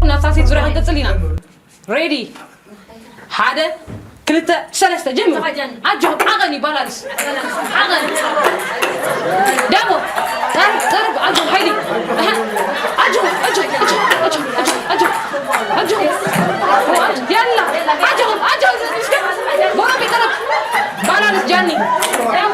ናብ ሳልሰይቲ ዙርያ ክንቅጽል ኢና። ሬዲ። ሓደ፣ ክልተ፣ ሰለስተ፣ ጀምሩ። ኣጆኹም፣ ዓቐን እዩ ባላንስ። ዓቐን። ዳሞ። ጠርብ፣ ጠርብ፣ ኣጆኹም፣ ሓይሊ። ኣሃ። ኣጆኹም፣ ኣጆኹም፣ ኣጆኹም፣ ኣጆኹም፣ ኣጆኹም። ያላ፣ ኣጆኹም፣ ኣጆኹም። እስከ፣ ቦሮቢ፣ ጠርብ። ባላንስ፣ ጃኒ። ዳሞ።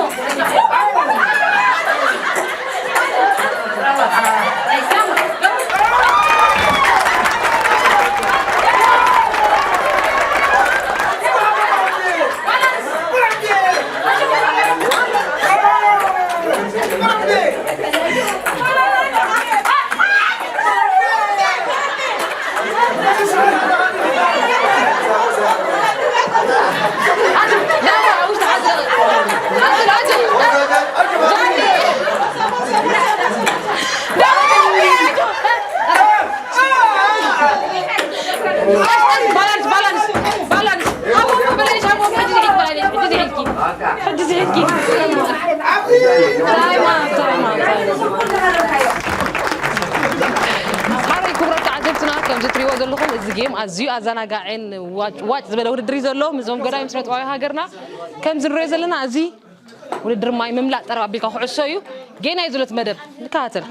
ሕጂ እዚ ሕጂ። ሓራይ ክቡራት ተዓዘብትና፣ ከምዚ ትሪእዎ ዘለኹም እዚ ጌም ኣዝዩ ኣዘናጋዕን ዋጭ ዋጭ ዝበለ ውድድር እዩ ዘሎ። ምስዞም ገዳይም ስነ ጥበባዊ ሃገርና ከምዚ ንሪኦ ዘለና፣ እዚ ውድድር ማይ ምምላጥ ጠረብ ኣቢልካ ኩዕሶ እዩ። ጌና እዩ ዝሎት መደብ ንከታተል።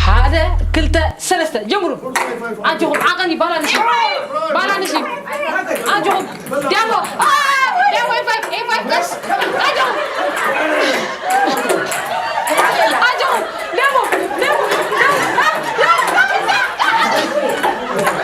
ሓደ፣ ክልተ፣ ሰለስተ፣ ጀምሩ። ኣጆኹም፣ ዓቐን እዩ፣ ባላንስ እዩ፣ ባላንስ እዩ። ኣጆኹም፣ ዲያሞ፣ አ፣ ዲያሞ፣ ኤ ፋይቭ፣ ኤ ፋይቭ፣ ቀስ፣ ኣጆኹም። ኣጆኹም፣ ዲያሞ፣ ዲያሞ፣ ዲያሞ፣ አ፣ ዲያሞ፣ ዲያሞ፣ ዲያሞ።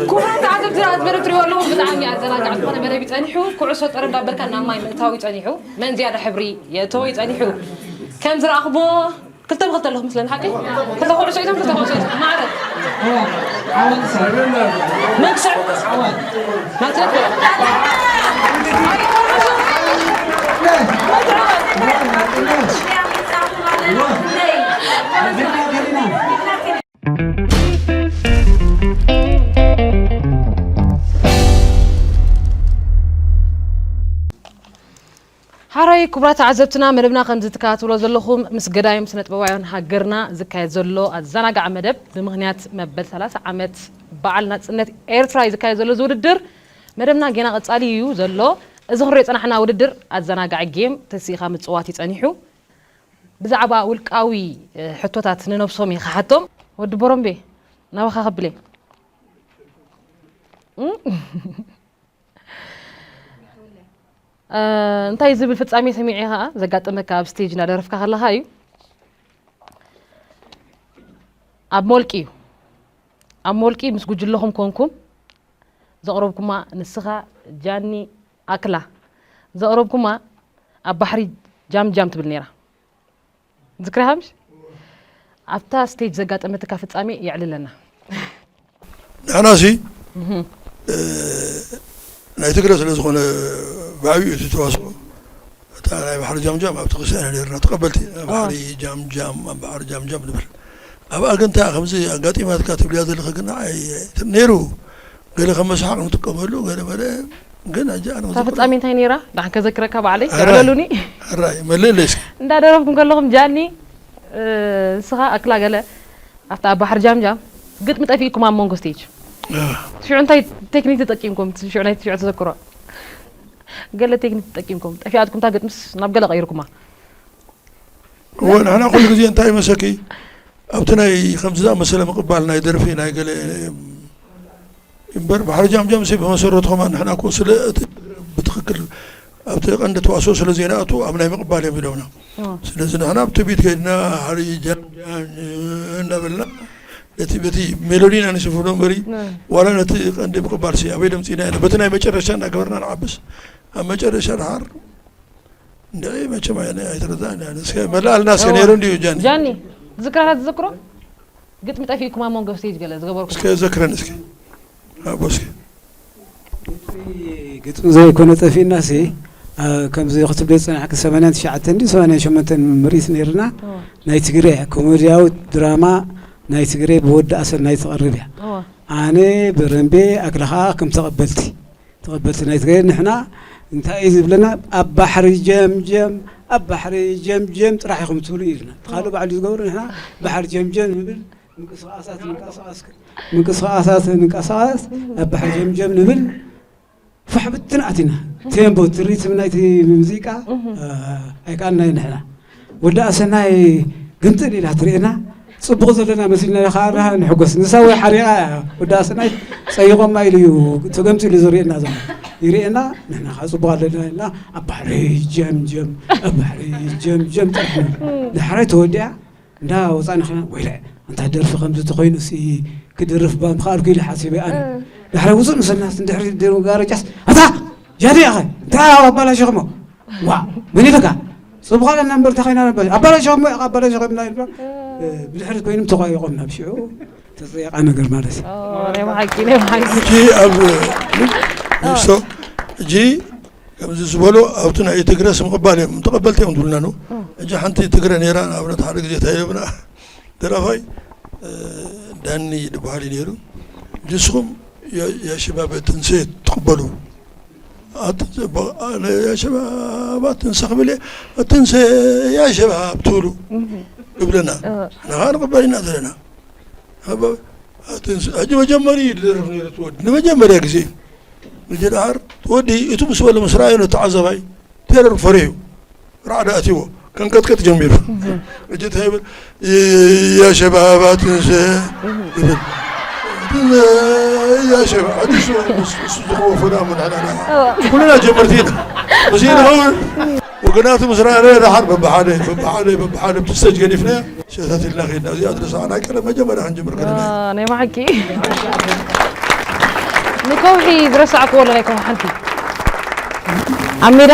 ክቡራት ተዓዘብቲ፣ ኣብዚ መደብ ትሪእዎ ኣለኹም፣ ብጣዕሚ ኣዘናጋዕ ዝኾነ መደብ እዩ ጸኒሑ። ኩዕሶ ጠረብ እንዳበልካ ናብ ማይ ምእታው እዩ ጸኒሑ። መን ዝያዳ ሕብሪ የእተዎ እዩ ጸኒሑ። ከም ዝረኣኽሞ ክልተ ብክልተ ኣለኹም ምስለን፣ ሓቂ? ክልተ ኩዕሶ ይዞም፣ ክልተ ኩዕሶ ይዞም። ማዕረ። መክስዕ። ናትረት። ሓራይ ክቡራት ተዓዘብትና፣ መደብና ከም ዝትከታተሎ ዘለኹም ምስ ገዳይም ስነ ጥበባውያን ሃገርና ዝካየድ ዘሎ ኣዘናጋዒ መደብ ብምኽንያት መበል ሰላሳ ዓመት በዓል ናጽነት ኤርትራ እዩ ዝካየድ ዘሎ እዚ ውድድር። መደብና ጌና ቀጻሊ እዩ ዘሎ። እዚ ክንሪኦ ጸናሕና ውድድር ኣዘናጋዒ ጌም ተሲኢኻ ምጽዋት እዩ ጸኒሑ። ብዛዕባ ውልቃዊ፣ እ፣ ሕቶታት ንነብሶም እየ ክሓቶም። ወዲ ቦሮምቤ፣ ናባኻ ከብለ። እም? እ፣ እንታይ ዝብል ፍጻሜ ሰሚዐ ኸኣ ዘጋጠመካ ኣብ ስቴጅ እናደረፍካ ከለኻ እዩ። ኣብ ሞልቂ እዩ። ኣብ ሞልቂ ምስ ጉጅለኹም ኮንኩም ዘቕረብኩማ ንስኻ፣ ጃኒ፣ ኣክላ ዘቕረብኩማ ኣብ ባሕሪ ጃምጃም ትብል ነይራ። ዝክሪ ሃምሽ ኣብታ ስቴጅ ዘጋጠመትካ ፍጻሜ የዕልለና። ንሕናሲ፣ እህ። እ፣ ናይ ትግረ ስለ ዝኾነ ብዓብዩ እቲ ተዋስኦ፣ እታ ናይ ባሕሪ ጃምጃም ኣብቲ ክርስትያን ነርና ተቐበልቲ፣ ኣብ ባሕሪ ጃምጃም፣ ኣብ ባሕሪ ጃምጃም ንብል። ኣብኣ ግን እንታይ ከምዚ ኣጋጢማትካ ትብልያ ዘለኺ ግን ንዓይ ነይሩ። ገለ ከም መስሓቕ ንጥቀመሉ፣ ገለ መለ ግን ኣጃ ኣነ እታ ፍጻሜ እንታይ ነይራ? ደሓን ከዘክረካ ባዕለይ፣ ሕራይ፣ የዕለሉኒ። ሕራይ፣ መልእለይ እስኪ። እንዳደረፍኩም ከለኹም ጃኒ፣ እ፣ ንስኻ ኣክላ ገለ ኣብታ ኣብ ባሕሪ ጃምጃም ግጥሚ ጠፊእኩም ኣብ መንጎ ስቴጅ። እ። ሽዑ እንታይ ቴክኒክ ተጠቂምኩም? ሽዑ ናይ ሽዑ ተዘክሮ። ገለ ቴክኒክ ተጠቂምኩም። ጠፊኣትኩም እታ ግጥምስ ናብ ገለ ቀይርኩማ። እወ፣ ንሕና ኩሉ ግዜ እንታይ መሰኪ ኣብቲ ናይ ከምዚ ዝኣመሰለ ምቕባል ናይ ደርፊ ናይ ገለ እምበር፣ ባሕሪ ጃምጃም ሲ ብመሰረቱ ከማን ንሕና እኮ ስለ እቲ ብትኽክል ኣብቲ ቀንዲ ተዋስኦ ስለ ዘይንኣቱ ኣብ ናይ ምቕባል እዮም ኢሎምና። እዎ። ስለዚ ንሕና ኣብ ትቢት ከይድና፣ ሓሪ ጃምጃም እንዳበልና ነቲ በቲ ሜሎዲና ንስፍሮ እምበሪ፣ እዎ። ዋላ ነቲ ቀንዲ ምቕባል ሲ ኣበይ ደምፂና ኢና? በቲ ናይ መጨረሻ እንዳገበርና ንዓብስ። ኣብ መጨረሻ ድሓር እንድዒ መቸም ኣይ-፣ ኣይተረዳእን። እስከ መላኣልና እስከ እዋ። ነይሩ እንድዩ ጃኒ። ጃኒ፣ ዝክራታት ትዘክሮ? ግጥሚ ጠፊእኩም ኣብ መንጎ ስቴጅ ገለ ዝገበርኩም? እስከ ዘክረን እስከ። ኣቦ እስከ። ግጥሚ ዘይኮነ ጠፊእና ሲ፣ አ፣ ከምዚ ክትብሎ ዝጸናሕኪ ሰማንያን ትሽዓተን ድዩ ሰማንያን ሸሞንተን ምርኢት ነይርና። እዋ። ናይ ትግሬ ኮሜድያዊ ድራማ ናይ ትግሬ ብወዲ ኣሰል ናይ ትቐርብ እያ። እዋ። ኣነ በረምቤ ኣክለ ኸኣ ከም ተቐበልቲ። ተቐበልቲ ናይ ትግራይ ንሕና እንታይ እዩ ዝብለና? ኣብ ባሕሪ ጀምጀም፣ ኣብ ባሕሪ ጀምጀም ጥራሕ ኢኹም ትብሉ ኢልና። እቲ ካልእ ባዕሉ ዝገብሩ ንሕና ባሕሪ ጀምጀም ንብል፣ ምንቅስቃሳት ምንቀሳቀስ ምንቅስቃሳት ንንቀሳቀስ፣ ኣብ ባሕሪ ጀምጀም ንብል። ፋሕ ብትን ኣቲና። ቴምፖ፣ እቲ ሪትም ናይቲ ሙዚቃ ኣይከኣልናዮ ንሕና። ወዲ ኣሰናይ ግምጥል ኢላ ትርእየና። ጽቡቕ ዘለና መሲልና ከዓ ንሕጎስ። ንሳ ወይ ሓሪቓ እያ። ወዲ ኣሰናይ ጸይቖማ ኢሉ እዩ ተገምጢሉ ዝርእየና ዘሎ። ይርእየና፣ ንሕና ከዓ ጽቡቕ ኣለና ኢልና ኣብ ባሕሪ ጀምጀም፣ ኣብ ባሕሪ ጀምጀም ጥራሕ ንብል። ዳሕራይ ተወዲኣ እንዳ ወጻእና ኸና፣ ወይለ፣ ኣንታ ደርፊ ከምዚ ተኾይኑሲ ክድርፍ እባ ምኽኣልኩ ኢለ ሓሲበ ኣነ። ዳሕራይ ውጹእ መሰልናስ እንድሕሪ ደው ጋረጃስ፣ ኣታ ጃዲ ኢኻ፣ እንታይ ኣባላሸኹሞ? ዋ፣ መን ኢልካ? ጽቡቕ ኣለና እምበር እንታይ ኮይና ነበር? ኣባላሸኹሞ ኢኻ፣ ኣባላሸኹምና ኢልካ። ብድሕሪት ኮይኖም ተቋይቖም ናብ ሽዑ ተጸየቓ ነገር ማለት እዩ። ኦ፣ ናይ ብሓቂ፣ ናይ ብሓቂ። ሕጂ ኣብ ንሶ፣ ሕጂ ከምዚ ዝበሎ ኣብቲ ናይ ትግረ ስም ምቕባል እዮም፣ ተቐበልቲ እዮም ዝብሉና ነው። ሕጂ ሓንቲ ትግረ ነይራ፣ ንኣብነት ሓደ ግዜ እንታይ ኢሎምና፣ ደራፋይ፣ እ፣ ዳኒ ዝበሃል እዩ ነይሩ። ንስኹም የ-፣ የሸባብ ትንሴ ትቕበሉ። ኣት-፣ በ-፣ አ-፣ የሸባብ ትንሴ ክብል እየ፣ ትንሴ የሸባብ ትብሉ እህ። ይብለና። እ። ንኻ ንቕበል ኢና ዘለና። ኣበ-፣ ኣትንስ-፣ ሕጂ መጀመሪ እዩ ዝደርፍ ነይሩ እቲ ወዲ። ንመጀመርያ ግዜ እዩ። ሕጂ ደሓር እቲ ወዲ እቱ ምስ በለ ምስ ረኣዮ ነቲ ተዓዛባይ ቴረር ፈሪሁ። ራዕዲ ኣትይዎ። ከንቀጥቀጥ ጀሚሩ። እህ። ሕጂ እንታይ ይብል? ይ-፣ ያ ሸባብ ኣትንስ እህ። ይብል። ያ ሸባብ፣ ሕጂ እሱ፣ እሱ፣ እሱ ዝኸወፈና እሞ ንሕና፣ ንሕና። እዋ። ኩልና ጀመርቲ ኢና። እዚ ንኸውን ወገናቱ ምስ ረኣና ደሓር በብሓደ፣ በብሓደ፣ በብሓደ ብቲ ስቴጅ ገዲፍና ሸተት ኢልና ከይድና። እዚኣ ዝረሳዕና ቀደም መጀመርያ ክንጅምር ከለና። ዋ፣ ናይ ብሓቂ። ንከውሒ ዝረሳዕክዎ ኣሎ ናይ ከውሒ ሓንቲ። ኣብ ሜዳ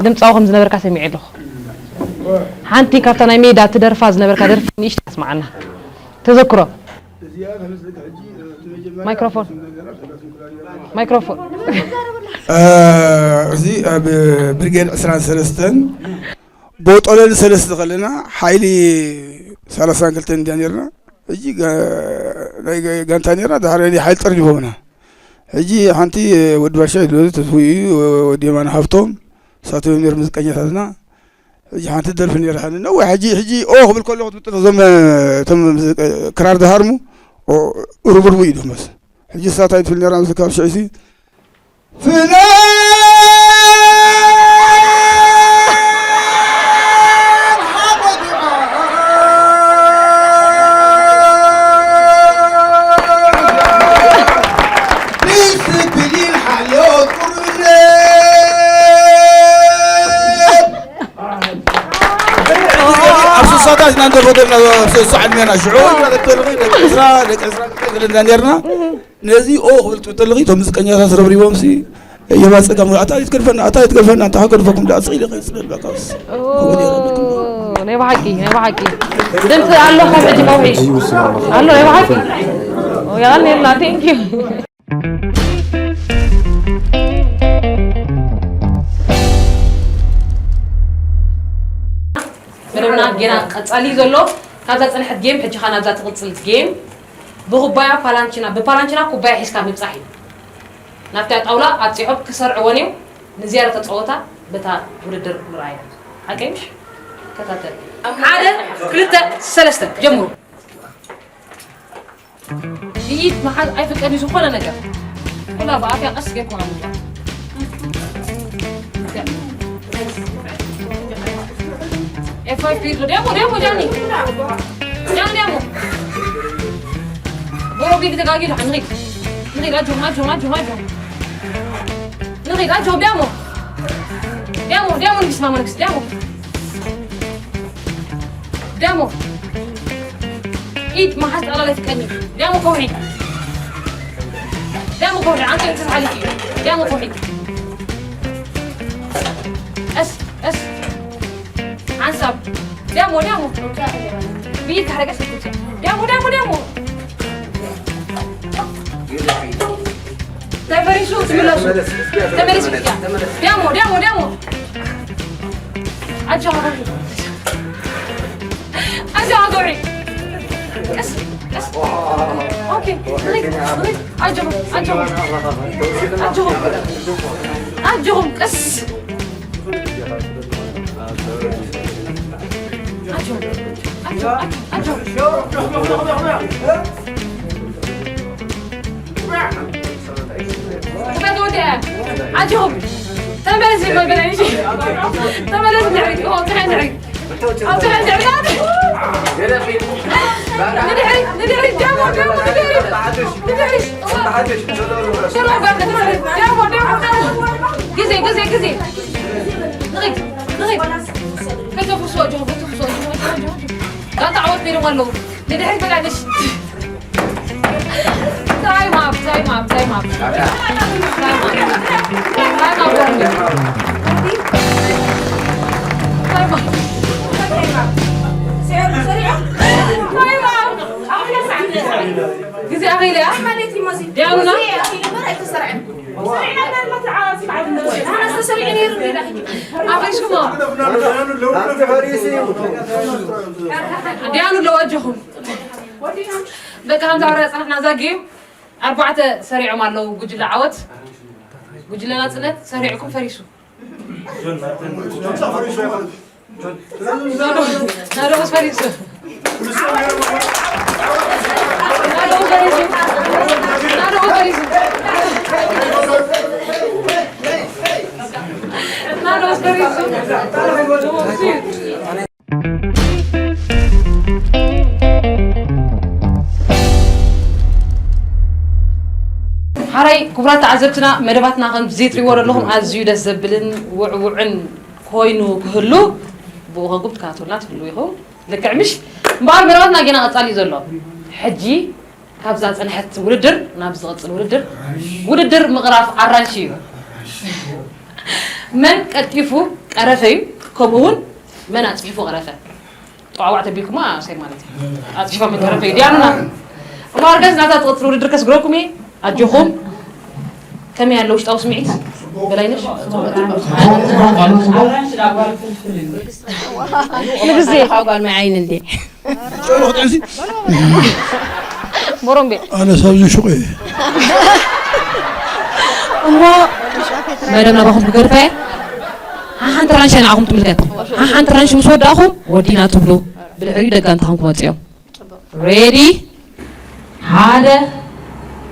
ድምጻዊ ከም ዝነበርካ ሰሚዐ ኣለኹ። ሓንቲ ካብታ ናይ ሜዳ ትደርፋ ዝነበርካ ደርፊ ንእሽተይ ኣስምዓና። ተዘክሮ። ማይክሮፎን። ማይክሮፎን። እ፣ እዚ ኣብ ብርጌድ ዕስራን ሰለስተን ቦጦለል ሰለስተ ከለና ሓይሊ ሰላሳን ክልተን እንዲያ ነርና። ሕጂ ጋ-፣ ናይ ጋ-፣ ጋንታ ነርና፣ ድሓር ናይ ሓይሊ ጠርኒፎምና። ሕጂ ሓንቲ ወዲ ባሻ ይብሉ፣ ተስፉ እዩ፣ ወዲ የማነ ሃብቶም፣ ንሳቶም እዮም ነይሮም ሙዚቀኛታትና። ሕጂ ሓንቲ ደርፊ ነይራ፣ ሓኒ ነዊሕ፣ ሕጂ፣ ሕጂ ኦ ክብል ከለኹ ትምጥል፣ እዞም፣ እቶም ክራር ዝሃርሙ፣ ኦ፣ ሩብሩቡ እዩ ደመስ። ሕጂ እሳ እንታይ ትብል ነይራ፣ ኣብዚ ካብ ሽዑ ሲ፣ ፍናን ሓጎድዓ፣ ዲስፕሊን ሓልዮት ቁርብነት። ኣብ ስሳታት ኢና እንደፈደና ስሳዕ ሜና ሽዑ ደቂ ዕስራ፣ ደቂ ዕስራ ክልና ነርና። ነዚ ኦ ክብል ትብል ተለኺ፣ እቶም ሙዚቀኛታት ረብሪቦም ሲ፣ የማን ጸጋም፣ ኣታ ይትገድፈና፣ ኣታ ይትገድፈና፣ እንተ ሃገድፈኩም ደኣ ስቕ ኢለ ከይጽለል በቃ። ኦ፣ ናይ ብሓቂ፣ ናይ ብሓቂ። ድምጺ ኣሎ ካብ ሕጂ ከውሒ። ኣሎ ናይ ብሓቂ። ኦ፣ ያል የላ፣ ቴንክ ዩ። መደብና ጌና ቀጻሊ እዩ ዘሎ። ካብዛ ጸንሐት ጌም ሕጂ ኸኣ ናብዛ ትቕጽል ጌም ብኩባያ ፓላንቺና፣ ብፓላንቺና ኩባያ ሒዝካ ምብጻሕ እዩ። ናብታ ጣውላ ኣብጺሖም ክሰርዕወን እዮም። ንዝያዳ ተጻወታ በታ ውድድር ንርኣያ። ሓቀይ ምሽ? ከታተል። ሓደ፣ ክልተ፣ ሰለስተ፣ ጀምሩ። ብኢድ ምሓዝ ኣይፍቀድን እዩ ዝኾነ ነገር። ኩላ ብኣፍያ ቀስ ጌርኩም ኣምጽዋ። ኤፍ ፋይቭ ኪሎ። ዲያሞ፣ ዲያሞ፣ ጃኒ። ጃኒ፣ ዲያሞ። ጎረቤት ተጋጊ ዶ ንኺድ። ንኺድ፣ ኣጆኹም፣ ኣጆኹም፣ ኣጆኹም፣ ኣጆኹም። ንኺድ፣ ኣጆኹም፣ ዲያሞ። ዲያሞ፣ ዲያሞ፣ ንግስቲ፣ ማማ ንግስቲ፣ ዲያሞ። ዳሞ። ኢድ መሓዝ ጠቕላላ ይፍቀድኒ። ዳሞ ከውሒ። ዳሞ ከውሒ። ዓንተ እንትን ሓሊፍ እዩ። ዳሞ ከውሒ። ቀስ፣ ቀስ። ሓንሳብ። ዳሞ፣ ዳሞ። ብኢድ ካሕረ ቀስ። ዳሞ፣ ዳሞ፣ ዳሞ። ተመሊሱ ትምለሱ። ተመለስ። ተመለስ። ዳሞ፣ ዳሞ፣ ዳሞ። ኣጆኻ፣ ኣጆኻ፣ ኣጆኻ፣ ጎሪ። ቀስ፣ ቀስ። ኦኬ። ኣጆኹም፣ ኣጆኹም። ኣጆኹም። ኣጆኹም፣ ቀስ። ኣጆኹም። ክፈት ወዲያ። ኣጆኹም። ተመለስ ይበል በላይ። ተመለስ ድሕሪት። ኦ፣ ትሕን ድሕሪት። ኣብ ትሕን ድሕሪት። ንድሕሪት፣ ንድሕሪት፣ ጃሞ፣ ጃሞ፣ ንድሕሪት። ንድሕሪት። ጃሞ፣ ጃሞ፣ ጃሞ። ግዜ፣ ግዜ፣ ግዜ። ንኺድ፣ ንኺድ። ከተፍርሶ ኣጆኹም፣ ከተፍርሶ ኣጆኹም፣ ኣጆኹም፣ ኣጆኹም። ጋንታ ዓወት ነይሮም ኣለዉ። ንድሕሪት በላይ ነሽ። Time up, time up, time up. Time up. Time up. Time up. ግዜ ኣኺለ እያ። ዲያኑና? ኣፍሪስኩሞ። ዲያኑ ኣለዉ ኣጆኹም። በቃ፣ ከምዛ ወረ ጽናሕና እዛ ጌም ኣርባዕተ ሰሪዖም ኣለዉ። ጉጅለ ዓወት፣ ጉጅለ ናጽነት ሰሪዕኩም ፈሪሱ። ናዶስ ፈሪሱ። ናዶስ ፈሪሱ። ናዶስ ፈሪሱ። ናዶስ ፈሪሱ። ሓራይ ክቡራት ተዓዘብትና፣ መደባትና ከምዚ ትሪእዎ ዘለኹም ኣዝዩ ደስ ዘብልን ውዕውዕን ኮይኑ ክህሉ፣ ብኡ ኮንኩም ትከታተሉና ትህልዉ ኢኹም። ልክዕ ምሽ? እምበኣር መደባትና ጌና ቀጻሊ እዩ ዘሎ። ሕጂ ካብዛ ዝጸንሐት ውድድር ናብ ዝቕጽል ውድድር፣ ውድድር ምቕራፍ ኣራንሺ እዩ። መን ቀልጢፉ ቀረፈ እዩ፣ ከምኡ እውን መን ኣጽሒፉ ቀረፈ። ጠዋዕዋዕ ተቢልኩማ፣ ሰይ ማለት እዩ። ኣጽሒፋ መን ቀረፈ እዩ። ዲያኑና። እሞ ኣርገዝ ናታ ትቕጽል ውድድር ከስግረኩም እየ። ኣጆኹም። ከመይ ኣሎ ውሽጣዊ ስምዒት? በላይነሽ? ጽቡቕ ኣሎ፣ ጽቡቕ። ንግዜ። ካብ ጓል ማይ ዓይኒ እንዴ? ጨሎ ክትዕዚ? ቦሮምቤ። ኣነ ሳብዚ ሹቕ እየ። እሞ መደብ ናባኹም ክገድፋ እየ። ሓሓንቲ ራንሻ ንዓኹም ትምልከት። ሓሓንቲ ራንሽ ምስ ወዳእኹም ወዲና ትብሉ። ብድሕሪኡ ደጋንታኹም ክመጹ እዮም። ሬዲ? ሓደ፣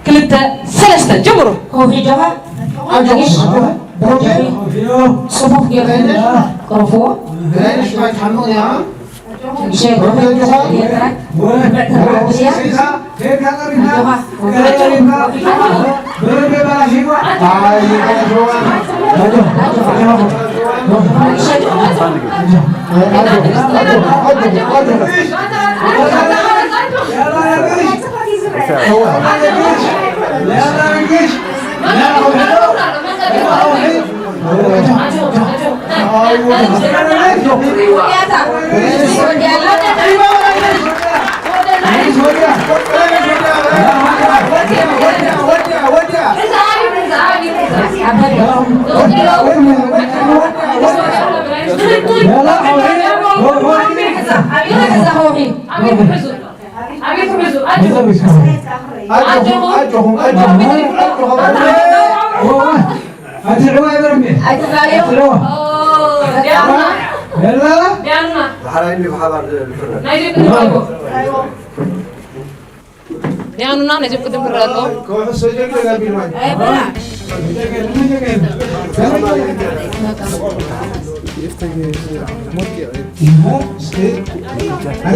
ክልተ፣ ሰለስተ፣ ጀምሩ። ከውሒ ጆሃ፣ ኣጆኹም፣ ኣጆኹም። ጽፉፍ ጌርኩም ቅረፍዎ። ሸ-፣ ጆሃ፣ ጆሃ፣ ኣጆኹም፣ ኣጆኹም፣ ኣጆኹም። ኣትዕዋ ይበረም። ኣትዕዋ። ዲያኑና። ዲያኑና። የላ። ዲያኑና። ብሓራይ እንዲ ብሓባር ዝፍረ። ናይ ዲያኑና። ናይ ዲያኑና ነዚ ቅድም ክረአ ኣለዎ።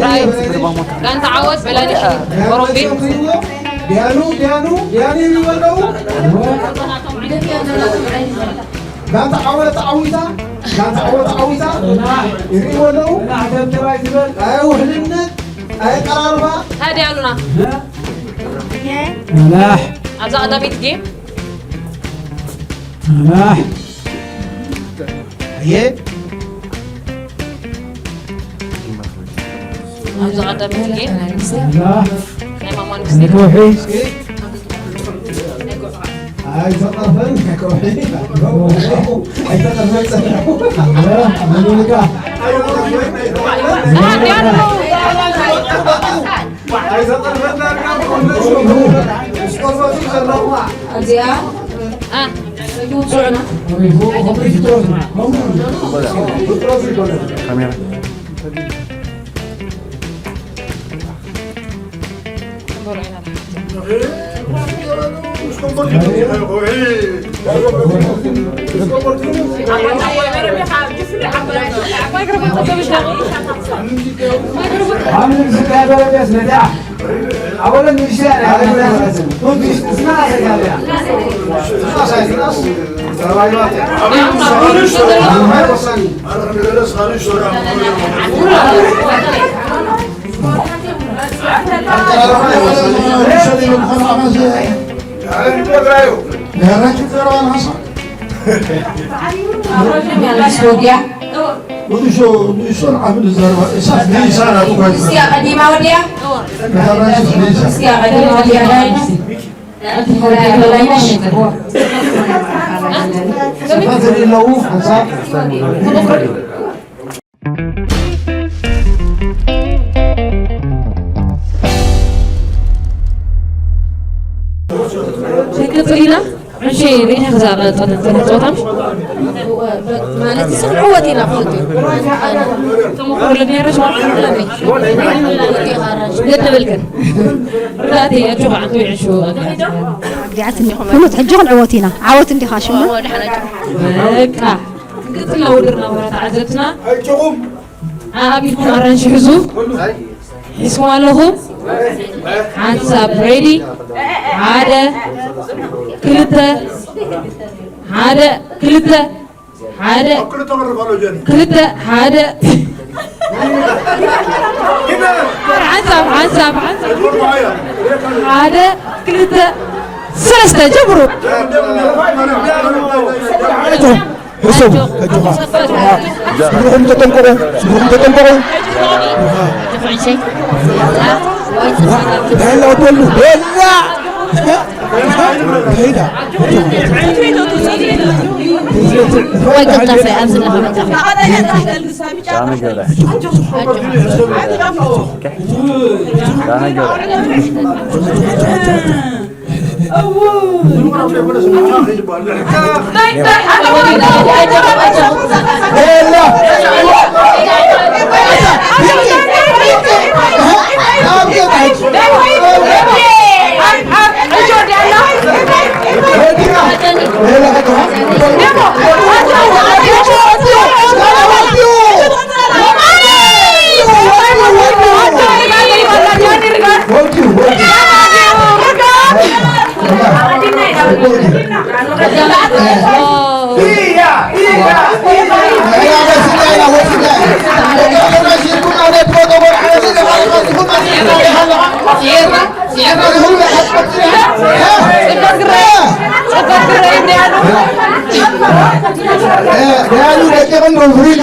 ራይት። ጋንታ ዓወት በላይነሽ ኦሮምቤ። ዲያኑ፣ ዲያኑ፣ ዲያኑ ይብሉ ኣለዉ። ጋንታ ዓወት ተዓዊታ፣ ጋንታ ዓወት ተዓዊታ። ይርእይዎ ኣለዉ። ኣይ ውሕልነት፣ ኣይ ቀራርባ። ሃዲ ኣሉና። ኣላሕ። ኣብዛ ቀዳመይቲ ጌም። ኣላሕ። ኣየ። ኣብዚ ቀዳመይቲ ጌም ኣላሕ። ናይ ማማ ንግስቲ። ናይ ከውሒ። ኣይተቐርበን፣ ናይ ከውሒ። ኣይተቐርበን ጸኒሑ። ኣላሕ፣ መን ይብልካ? ኣይተቐርበን። እዚኣ አ። ትውፅዑና። ካሜራ። ወዲያ እስኪ ኣቐዲማ ወዲያ እስኪ ኣቐዲማ ወዲያ ዳይ ክንቅጽል ኢና። ዕንሸይ ርኢኻ ክዛረብ ጸንሕ ጸንሕ ጸወታ ማለት ይስዕብ ዕወት ኢና ክልቲኡ። ተመክሮ ለብኔ ረሽ ማለት ኣለኒ። ገድ ንብል ግን ርዳእተይ ኣጆኻ ዓንቱ ይዕሹ። ኩሉ ሕጂ ክንዕወት ኢና። ዓወት እንዲኻ ሽሙ። በቃ። ክንቅጽል ኢና ውድድርና ወራ ተዓዘብትና። ኣቢልኩም ኣራንሺ ሕዙ። ሒዝኩም ኣለኹም። ሓንሳብ ሬዲ። ሓደ፣ ክልተ፣ ሓደ፣ ክልተ፣ ሓደ፣ ክልተ፣ ሓደ። ሓንሳብ፣ ሓንሳብ፣ ሓንሳብ። ሓደ፣ ክልተ፣ ሰለስተ፣ ጀምሩ። ሕሰቡ፣ ኣጆኻ። ስግርኹም ተጠንቀቑ፣ ስግርኹም ተጠንቀቑ። ቤላ በሉ፣ ቤላ። ከይዳ። ወይ ቅልጣፈ፣ ኣብዚ ኣለኻ። ዳመ ገብረ። ዳመ ገብረ።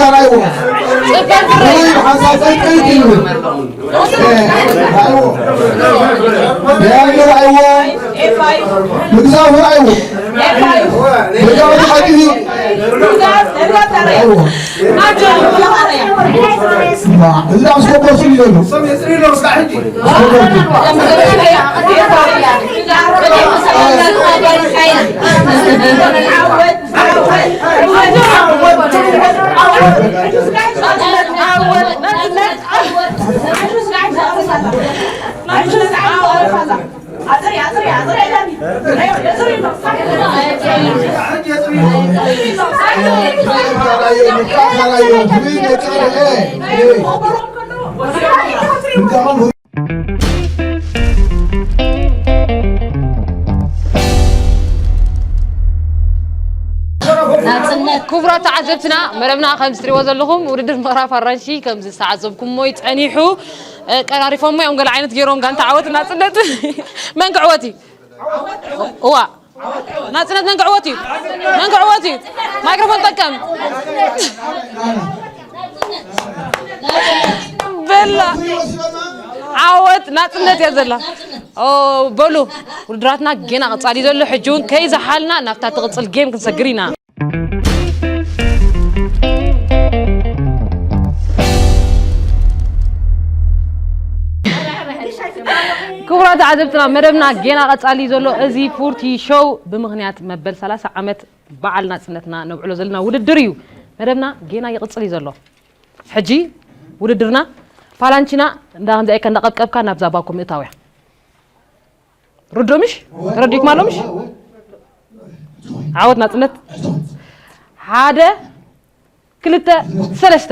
ርኣይዎ። ደያኑ ርኣይዎ። ምግዛፉ ርኣይዎ። ደጋዊ ተሓቂፉ። ርኣይዎ። ማ፣ እዚ ኣብ ስፖርት እዩ ዘሎ። ስፖርት። ክቡራት ተዓዘብትና፣ መደብና ከምዚ ትሪእዎ ዘለኹም ውድድር ምቕራፍ ኣራንሺ ከምዚ ዝተዓዘብኩሞ እዩ ጸኒሑ። እ፣ ቀራሪፎሞ እዮም ገለ ዓይነት ገይሮም ጋንታ ዓወት ናጽነት። መን ክዕወት እዩ? እዋ። ናጽነት መን ክዕወት እዩ? መን ክዕወት እዩ? ማይክሮፎን ጠቀም። በላ። ዓወት ናጽነት እያ ዘላ። ኦ፣ በሉ። ውድድራትና ጌና ቀጻሊ ዘሎ፣ ሕጂ እውን ከይዘሓልና ናብታ ትቕጽል ጌም ክንሰግር ኢና። ክቡራት ተዓዘብትና፣ መደብና ጌና ቀጻሊ ዘሎ። እዚ ፉርቲ ሾው ብምኽንያት መበል ሰላሳ ዓመት በዓል ናጽነትና ነብዕሎ ዘለና ውድድር እዩ። መደብና ጌና ይቕጽል እዩ ዘሎ። ሕጂ ውድድርና ፓላንቺና እንዳ ከምዚ ኣይከ እንዳቐብቀብካ ናብዛ ባኮ ምእታው እያ። ርዶ ምሽ? ተረዲእኩም ኣሎ ምሽ? ዓወት ናጽነት። ሓደ፣ ክልተ፣ ሰለስተ።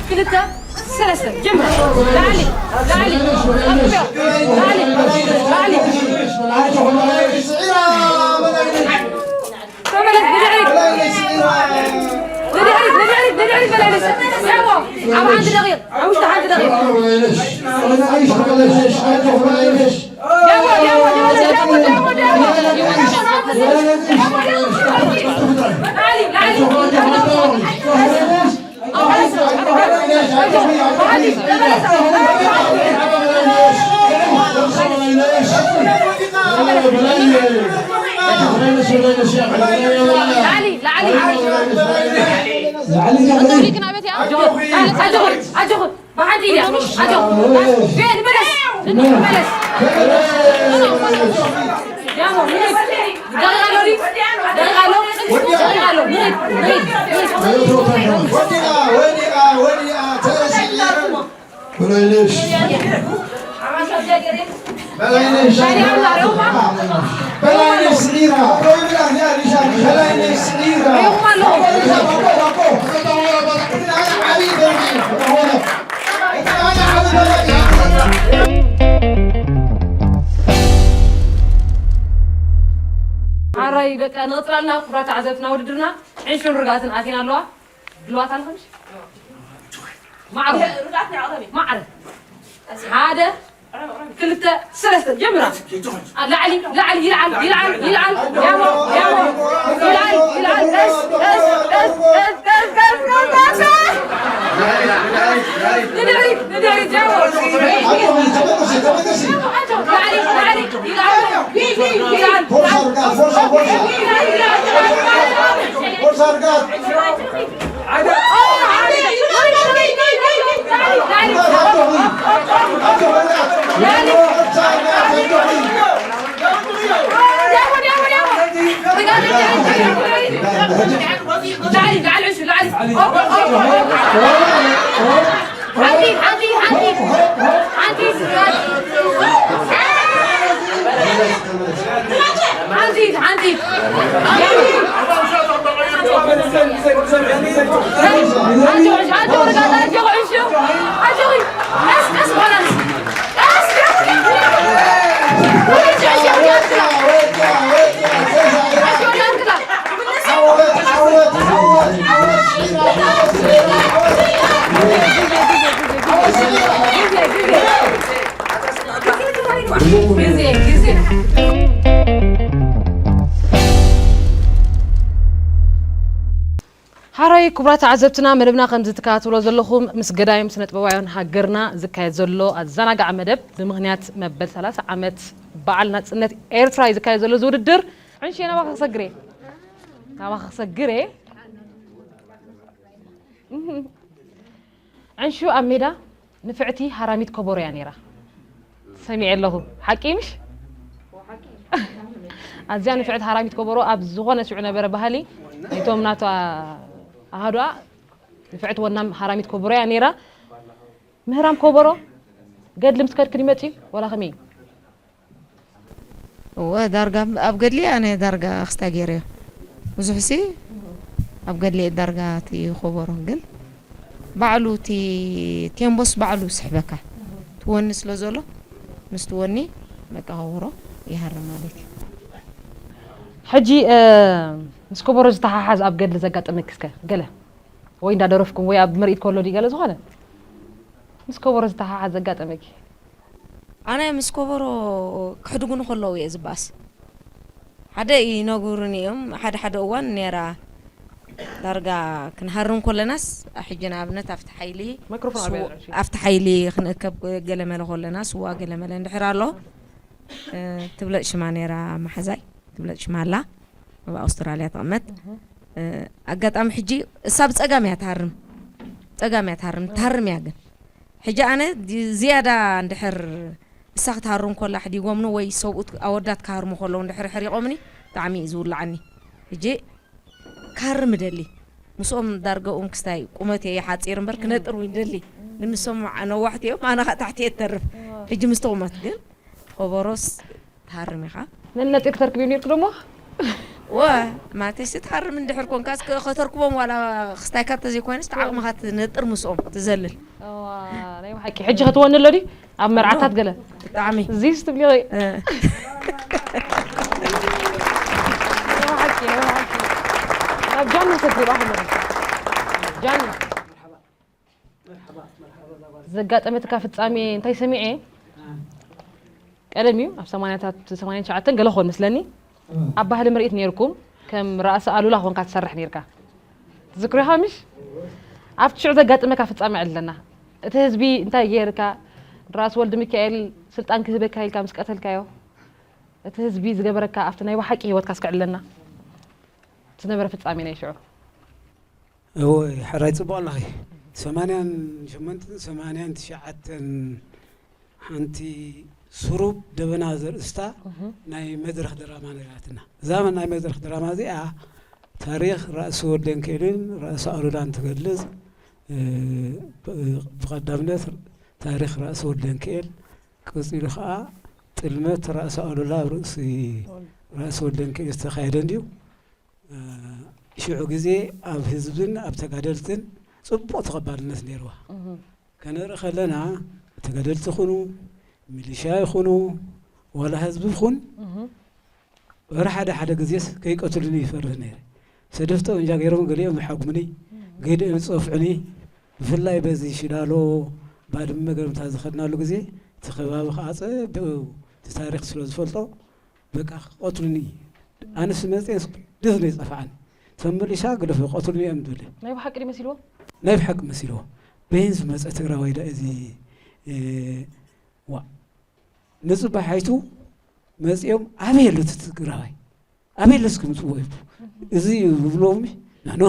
ክልተ፣ ሰለስተ፣ ጀምር። ላዕሊ፣ ላዕሊ፣ ላዕሊ፣ ላዕሊ። ተመለስ፣ ንድሕሪት። ንድሕሪት፣ ንድሕሪት፣ ንድሕሪት መላለስ። ያቦ፣ ኣብ ሓንቲ ደቂቕ፣ ኣብ ውሽጢ ሓንቲ ደቂቕ። ያቦ፣ ያቦ፣ ያቦ፣ ያቦ፣ ያቦ፣ ያቦ። ላዕሊ፣ ላዕሊ። ላዕሊ፣ ላዕሊ። ኣጆኺ፣ ኣጆኺ፣ ኣጆኺ። ብሓንቲ ኢድያ። ኣጆኺ። ቤት መለስ። መለስ። ደቂቕ ኣሎ ድዩ? ደቂቕ ኣሎ? ደቂቕ ኣሎ። ንኺድ፣ ንኺድ፣ ንኺድ። ወዲኣ፣ ወዲኣ፣ ወዲኣ፣ ተረሲዒ። በላይነሽ። በላይነሽ። በላይነሽ ስዒራ። በላይነሽ ስዒራ። ሓራይ በቃ ንቕጽላልና ክቡራት ተዓዘብትና ውድድርና ዕንሹን ርግኣትን ኣቲና ኣለዋ። ድልዋት ኣለኹም? ማዕረ። ርግኣት ናይ ዓቕረቢ። ማዕረ። ሓደ፣ ክልተ፣ ሰለስተ፣ ጀምራ። ላዕሊ፣ ላዕሊ፣ ይልዓል፣ ይልዓል፣ ይልዓል፣ ያሞ፣ ያሞ፣ ይልዓል፣ ይልዓል፣ ቀስ፣ ቀስ፣ ቀስ፣ ቀስ። ንድሕሪት፣ ንድሕሪት፣ ያሞ። ላዕሊ፣ ላዕሊ፣ ይልዓል፣ ይልዓል፣ ይልዓል። ሓንቲ፣ ሓንቲ። ግዜ፣ ግዜ። ሓራይ ክቡራት ተዓዘብትና፣ መደብና ከም ዝትከታተሎ ዘለኹም ምስ ገዳይም ስነ ጥበባውያን ሃገርና ዝካየድ ዘሎ ኣዘናጋዒ መደብ ብምኽንያት መበል ሰላሳ ዓመት በዓል ናጽነት ኤርትራ እዩ ዝካየድ ዘሎ እዚ ውድድር። ዕንሽ ናባኻ ክሰግር እየ። ናባኻ ክሰግር እየ። ዕንሹ ኣብ ሜዳ ንፍዕቲ ሃራሚት ኮቦሮ እያ ነይራ። ሰሚዐ ኣለኹ። ሓቂ ምሽ? ኣዝያ ንፍዕቲ ሃራሚት ኮቦሮ ኣብ ዝኾነ ሽዑ ነበረ ባህሊ ናይቶም ናታ ኣሃዱኣ ንፍዕቲ ወናም ሃራሚት ኮቦሮ እያ ነይራ። ምህራም ኮቦሮ ገድሊ ምስ ከድኪ ድመጽ እዩ ወላ ከመይ እዩ? እወ፣ ዳርጋ ኣብ ገድሊ ኣነ ዳርጋ ክስታይ ገይረዮ። ብዙሕሲ ኣብ ገድሊ እየ ዳርጋ እቲ ኮቦሮ፣ ግን ባዕሉ እቲ ቴምቦስ ባዕሉ ይስሕበካ። እቲ ወኒ ስለ ዘሎ፣ ምስቲ ወኒ በቃ ኮቦሮ ይሃርም ማለት እዩ። ሕጂ፣ እ፣ ምስ ኮቦሮ ዝተሓሓዝ ኣብ ገድሊ ዘጋጠመኪ እስከ ገለ? ወይ እንዳደረፍኩም ወይ ኣብ ምርኢት ከሎ ድዩ ገለ ዝኾነ? ምስ ኮቦሮ ዝተሓሓዝ ዘጋጠመኪ? ኣነ ምስ ኮቦሮ ክሕድጉኒ ከለዉ እየ ዝበኣስ። ሓደ ይነግሩኒ እዮም፣ ሓደ ሓደ እዋን ነይራ ዳርጋ ክንሃርም ከለናስ፣ ሕጂ ንኣብነት ኣብቲ ሓይሊ ማይክሮፎን ስዋ-፣ ኣበይ ኣላ? ኣብቲ ሓይሊ ክንእከብ ገለመለ ከለና፣ ስዋ ገለመለ እንድሕር ኣሎ፣ እ፣ ትብለጥ ሽማ ነይራ መሓዛይ፣ ትብለጥ ሽማ ኣላ፣ ኣብ ኣውስትራልያ ትቕመጥ። እህ። እ፣ ኣጋጣሚ ሕጂ እሳ ብጸጋም እያ ትሃርም፣ ጸጋም እያ ትሃርም፣ ትሃርም እያ ግን። ሕጂ ኣነ ዲ-፣ ዝያዳ እንድሕር እሳ ክትሃርም ከላ ኣሕዲጎምኒ ወይ ሰብኡት ኣወዳት ክሃርሙ ከለዉ እንድሕር ሕሪቖምኒ፣ ብጣዕሚ እዩ ዝውልዓኒ። ሕጂ ክሃርም እደሊ። ምስኦም ዳርጋኦም ክስታይ ቁመት እየ ሓፂር እምበር ክነጥር እውን ደሊ ንምሶም ነዋሕቲ እዮም ኣነ ከዓ ታሕቲ እየ ተርፍ ሕጂ ምስ ተቑመት ግን ከበሮስ ትሃርም ኢኻ ነነጢር ተርክብ ነርክ ደሞ ወ ማለተይ ሲ ትሃርም እንድሕር ኮንካ እስከ ከተርክቦም ዋላ ክስታይካ ተዘይኮይነስ ዓቕምኻ ትነጥር ምስኦም ትዘልል ናይ ሓቂ ሕጂ ክትወኒ ኣሎ ድዩ ኣብ መርዓታት ገለ ብጣዕሚ እዚስ ትብሊ ኣብ ጃኒ ተትሪባ ከለኹ ጃኒ ዘጋጠመትካ ፍጻሜ እንታይ ሰሚዐ ቀደም እዩ ኣብ ሰማንያታት ሰማንያን ትሽዓተን ገለ ክኾን መስለኒ ኣብ ባህሊ ምርኢት ነይርኩም ከም ራእሲ ኣሉላ ኮንካ ትሰርሕ ነይርካ ትዝክሮ ኢኻ ምሽ ኣብቲ ሽዑ ዘጋጠመካ ፍጻሜ ኣለና እቲ ህዝቢ እንታይ ገይርካ ራእሲ ወልድ ሚካኤል ስልጣን ክህበካ ኢልካ ምስ ቀተልካዮ እቲ ህዝቢ ዝገበረካ ኣብቲ ናይ ብሓቂ ህይወትካ እስከ ዕለና ዝነበረ ፍጻሜ ናይ ሽዑ እወ ሕራይ ጽቡቕ ኣለኺ ሰማንያን ሸሞንተን ሰማንያን ትሽዓተን ሓንቲ ስሩብ ደበና ዘርእስታ ናይ መድረኽ ድራማ ነይራትና እዛ ናይ መድረኽ ድራማ እዚኣ ታሪኽ ራእሲ ወልደንክኤልን ራእሲ ኣሉላን ትገልጽ ብቐዳምነት ታሪኽ ራእሲ ወልደንክኤል ቀጺሉ ከዓ ጥልመት ራእሲ ኣሉላ ኣብ ርእሲ ራእሲ ወልደንክኤል ዝተኻየደ እንድዩ። ሽዑ ግዜ ኣብ ህዝብን ኣብ ተጋደልትን ጽቡቕ ተቐባልነት ነይርዋ። ከነርኢ ከለና ተጋደልቲ ይኹኑ፣ ሚሊሻ ይኹኑ፣ ዋላ ህዝቢ ይኹን ወረ ሓደ ሓደ ግዜስ ከይቀትሉኒ ይፈርህ ነይረ። ሰደፍተ እንጃ ገይሮም ገሊኦም ይሓጉምኒ፣ ገሊኦም ይጸፍዑኒ። ብፍላይ በዚ ሽዳሎ ባድመ ገረምታ ዝኸድናሉ ግዜ እቲ ከባቢ ከዓ ጸቢቑ እቲ ታሪኽ ስለ ዝፈልጦ በቃ ክቐትሉኒ ኣነስ መፅኤስ ድፍ ነው የጠፋን ተመሊሳ ግደፍ ቀትሉኒ እዮም ዝብል ናይ ብሓቂ ድዩ መሲልዎ ናይ ብሓቂ መሲልዎ በይን ዝመፀ ትግራዋይ ዳ እዚ ዋ ንፅባሕ ሓይቱ መፅኦም ኣበይ ኣሎ እቲ ትግራዋይ ኣበይ ኣሎ እስኪ ምፅዎ ይብ እዚ እዩ ዝብሎም ናኖ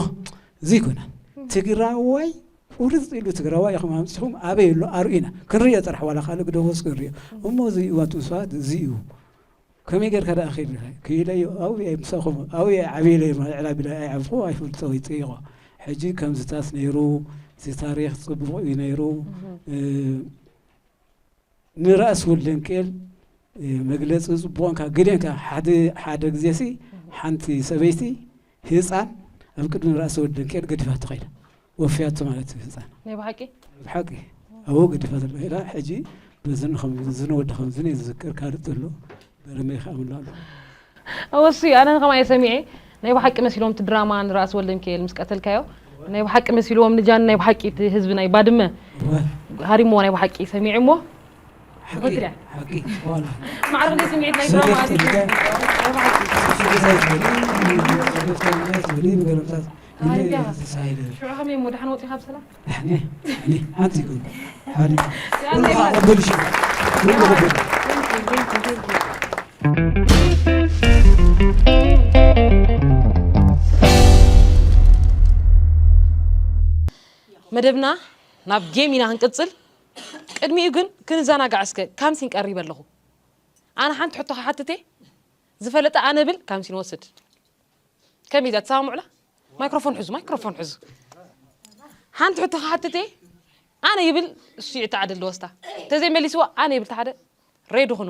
እዚ ይኮናል ትግራዋይ ቁርፅ ኢሉ ትግራዋይ ኢኹም ኣምፅኹም ኣበይ ኣሎ ኣርእዩና ክንሪኦ ጥራሕ ዋላ ካልእ ግደፎስ ክንሪኦ እሞ እዚ እዩ ኣንቱም ሰባት እዚ እዩ ከመይ ጌርካ ደኣ ኺድ ክኢለዮ ኣብየ ምሳኹም ኣብየ ዓብየለይ ማለት ዕላቢለ ኣይዓብኹ ኣይፈልጦ ይጥይቆ ሕጂ ከምዝታት ነይሩ እቲ ታሪክ ፅቡቅ እዩ ነይሩ ንራእሲ ወልደንቅኤል መግለፂ ፅቡቅ እንካ ግደንካ ሓደ ግዜ ሲ ሓንቲ ሰበይቲ ህፃን ኣብ ቅድሚ ራእሲ ወልደንቅኤል ገዲፋ ተኸይዳ ወፍያቶ ማለት እዩ ህፃን ናይ ብሓቂ ብሓቂ ኣብኡ ገዲፋ ተኸይዳ ሕጂ በዝን ከም ዝን ወዲ ከም ዝን ዝዝክር ካልእ ዘሎ በረመይ ከኣ ምሎ ኣሎ እወሲ ኣነ ከማየ ሰሚዐ ናይ ብሓቂ መሲሎም እቲ ድራማ ንራእሲ ወልደ ሚካኤል ምስ ቀተልካዮ ናይ ብሓቂ መሲልዎም ንጃን ናይ ብሓቂ እቲ ህዝቢ ናይ ባድመ ሃሪሞ ናይ ብሓቂ ሰሚዑ እሞ ሓቂ ሓቂ ዋላ ማዕረ ስምዒት ናይ ድራማ ሽዑ ከመይ እሞ ደሓን ወፂኻ ብሰላም ሓንቲ ይኩን ሓዲ ኩሉ ከዓ ቅብል ሽዑ ኩሉ ቅብል መደብና ናብ ጌም ኢና ክንቅፅል ቅድሚኡ ግን ክንዘናጋዕ እስከ ካምሲን ቀሪበ ኣለኹ ኣነ ሓንቲ ሕቶ ክሓትት እየ ዝፈለጠ ኣነ ብል ካምሲን ወስድ ከመይ እዛ ትሰማምዑላ ማይክሮፎን ሕዙ ማይክሮፎን ሕዙ ሓንቲ ሕቶ ክሓትት እየ ኣነ ይብል እሱ ይተዓደል ወስታ ተዘይመሊስዎ ኣነ ይብል ተሓደ ሬድ ኹኑ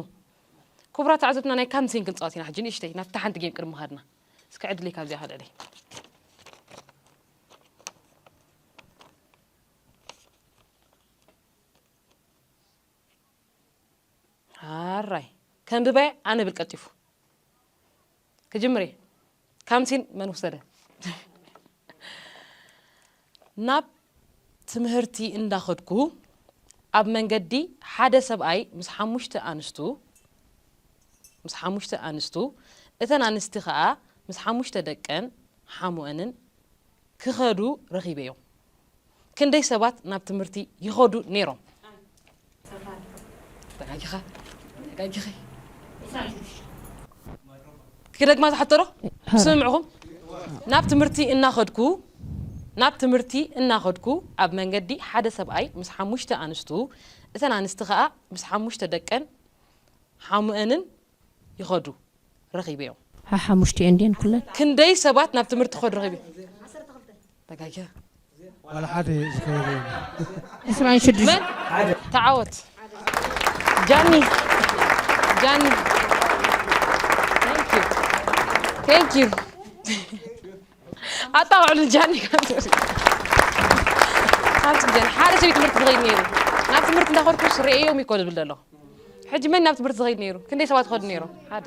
ክቡራት ተዓዘብትና ናይ ካምሲን ክንፃወት ኢና ሕጂ ንእሽተይ ናብታ ሓንቲ ጌም ቅድሚ ኻድና እስከ ዕድለይ ካብዚኣ ከልዕለይ ሓራይ ከንብበ ኣነ ብል ቀልጢፉ ክጅምር እየ ካምሲን መን ወሰደ ናብ ትምህርቲ እንዳኸድኩ ኣብ መንገዲ ሓደ ሰብኣይ ምስ ሓሙሽተ ኣንስቱ ምስ ሓሙሽተ ኣንስቱ እተን ኣንስቲ ኸኣ ምስ ሓሙሽተ ደቀን ሓሙአንን ክኸዱ ረኺበዮም። ክንደይ ሰባት ናብ ትምህርቲ ይኸዱ ነይሮም? ተጋጊኻ ተጋጊኺ ክደግማ ዝሓተሮ ስምምዕኹም ናብ ትምህርቲ እናኸድኩ ናብ ትምህርቲ እናኸድኩ ኣብ መንገዲ ሓደ ሰብኣይ ምስ ሓሙሽተ ኣንስቱ እተን ኣንስቲ ኸኣ ምስ ሓሙሽተ ደቀን ሓሙአንን ይኸዱ ረኺበዮም ሓሓሙሽቲኤን ድየን ኩለን ክንደይ ሰባት ናብ ትምህርቲ ክኸዱ ረኺበ ተጋገ ዋላ ሓደ ዝከበደ የለን። ዕስራን ሽዱሽተ መን ተዓወት ጃኒ ጃኒ thank you thank you ኣጣውዕሉ ጃኒ ሓንቲ ጃኒ ሓደ ሰብ ትምህርቲ ዝኸይድ ነይሩ ናብ ትምህርቲ እንዳኸድኩስ ርእዮም ይኮ ዝብል ዘሎ ሕጂ መን ናብ ትምህርቲ ዝኸይድ ነይሩ ክንደይ ሰባት ይኸዱ ነይሮም ሓደ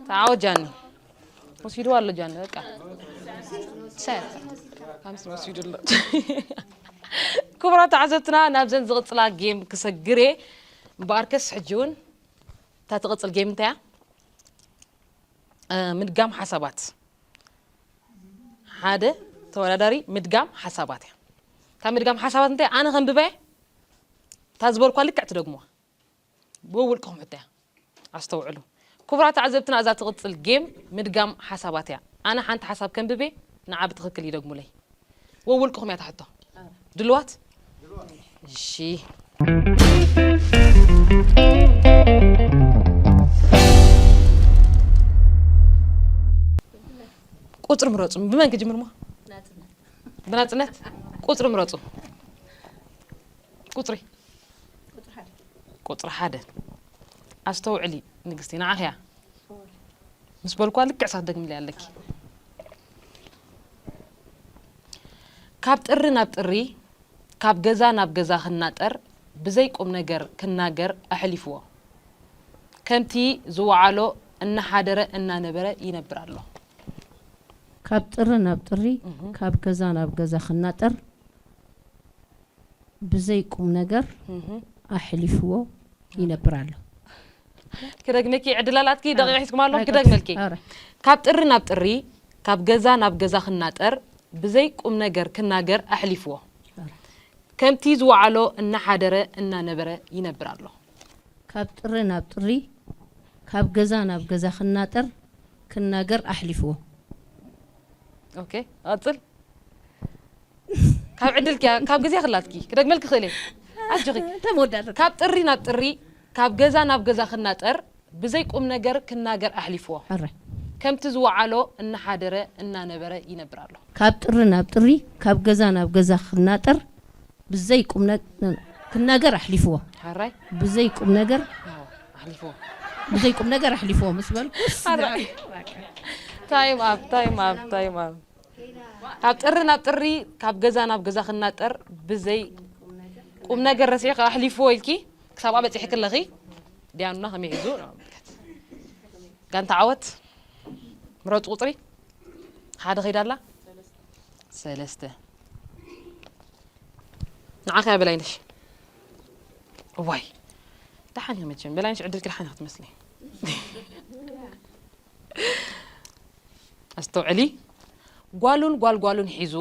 ተዓወት ጃኒ ወሲድዋ ኣሎ ጃኒ በቃ ሰ ካምስ ወሲዱ ኣሎ ክቡራት ተዓዘብትና ናብዘን ዝቕፅላ ጌም ክሰግር እየ እምበኣርከስ ሕጂ እውን እታ ትቕፅል ጌም እንታይ እያ ምድጋም ሓሳባት ሓደ ተወዳዳሪ ምድጋም ሓሳባት እያ እታ ምድጋም ሓሳባት እንታይ ኣነ ከንብበ እታ ዝበልኳ ልክዕ ትደግምዋ ብውልቅኹም ሕቶ እያ ኣስተውዕሉ ክቡራት ተዓዘብትና እዛ ትቕፅል ጌም ምድጋም ሓሳባት እያ ኣነ ሓንቲ ሓሳብ ከንብቤ ንዓ ብትኽክል ይደግሙለይ ወውልቅኹም እያ ትሕቶ ድልዋት እሺ ቁፅሪ ምረፁ ብመን ክጅምር ሞ ብናፅነት ቁፅሪ ምረፁ ቁፅሪ ቁፅሪ ሓደ ኣስተውዕሊ ንግስቲ ንዓኽያ ምስ በልኳ ልክዕ ሳት ደግምለይ ኣለኪ ካብ ጥሪ ናብ ጥሪ ካብ ገዛ ናብ ገዛ ክናጠር ብዘይ ቁም ነገር ክናገር ኣሕሊፍዎ ከምቲ ዝወዓሎ እናሓደረ እናነበረ ይነብር ኣሎ ካብ ጥሪ ናብ ጥሪ ካብ ገዛ ናብ ገዛ ክናጠር ብዘይ ቁም ነገር ኣሕሊፍዎ ይነብር ኣሎ። ክደግመኪ ዕድል ኣላትኪ ደቂቕ ሒዝኩም ኣለኹም ክደግመልኪ ካብ ጥሪ ናብ ጥሪ ካብ ገዛ ናብ ገዛ ክናጠር ብዘይ ቁም ነገር ክናገር ኣሕሊፍዎ ከምቲ ዝወዓሎ እናሓደረ እናነበረ ይነብር ኣሎ። ካብ ጥሪ ናብ ጥሪ ካብ ገዛ ናብ ገዛ ክናጠር ክናገር ኣሕሊፍዎ። ኦኬ ቀጽል ካብ ዕድልኪ ካብ ግዜ ክላትኪ ክደግመልኪ ክእል እየ ኣጆኺ ተመወዳእታ ካብ ጥሪ ናብ ጥሪ ካብ ገዛ ናብ ገዛ ክናጠር ብዘይ ቁም ነገር ክናገር ኣሕሊፍዎ ሕረ ከምቲ ዝወዓሎ እናሓደረ እናነበረ ይነብር ኣሎ ካብ ጥሪ ናብ ጥሪ ካብ ገዛ ናብ ገዛ ክናጠር ብዘይ ቁም ነ- ክናገር ኣሕሊፍዎ ሓራይ ብዘይ ቁም ነገር ኣዎ፣ ኣሕሊፍዎ ብዘይ ቁም ነገር ኣሕሊፍዎ ምስ በልኩስ ታይም ኣብ ታይም ኣብ ታይም ኣብ ካብ ጥሪ ናብ ጥሪ ካብ ገዛ ናብ ገዛ ክናጠር ብዘይ ቁም ነገር ረሲዕካ ኣሕሊፍዎ ኢልኪ ክሳብ በፂሕኪ ኣለኺ ዲያኑና ከመይ ሒዙ ጋንታ ዓወት ምረፁ ቁፅሪ ሓደ ከይዳ ኣላ ሰለስተ ንዓኻ እያ በላይነሽ እዋይ ደሓን እያ መቸም በላይነሽ ዕድልኪ ደሓን እያ ክትመስሊ ኣስተውዕሊ ጓሉን ጓልጓሉን ሒዙ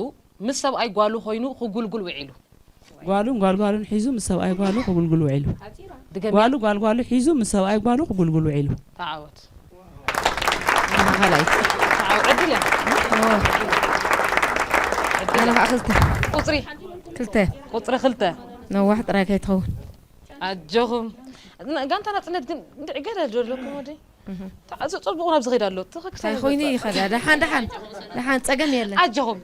ምስ ሰብኣይ ጓሉ ኮይኑ ክጉልጉል ውዒሉ ጓሉን ጓልጓሉን ሒዙ ምስ ሰብኣይ ጓሉ ክጉልጉል ውዒሉ። ድገሚ ጓሉ ጓልጓሉ ሒዙ ምስ ሰብኣይ ጓሉ ክጉልጉል ውዒሉ። ተዓወት ማእኸላይ ተዓወት ዕድል እያ ኣነ ከዓ ክልተ ቁፅሪ ክልተ ቁፅሪ ክልተ ነዋሕ ጥራይ ከይትኸውን ኣጆኹም ን- ጋንታ ናፅነት ግን እንድዒ ገለ ዶ ኣለኩም ወደይ ተዓዘ ፅቡቕ ናብ ዝኸይድ ኣሎ ትኽክል እንታይ ኮይኑ ይኸዳ ደሓን ደሓን ደሓን ፀገም የለን ኣጆኹም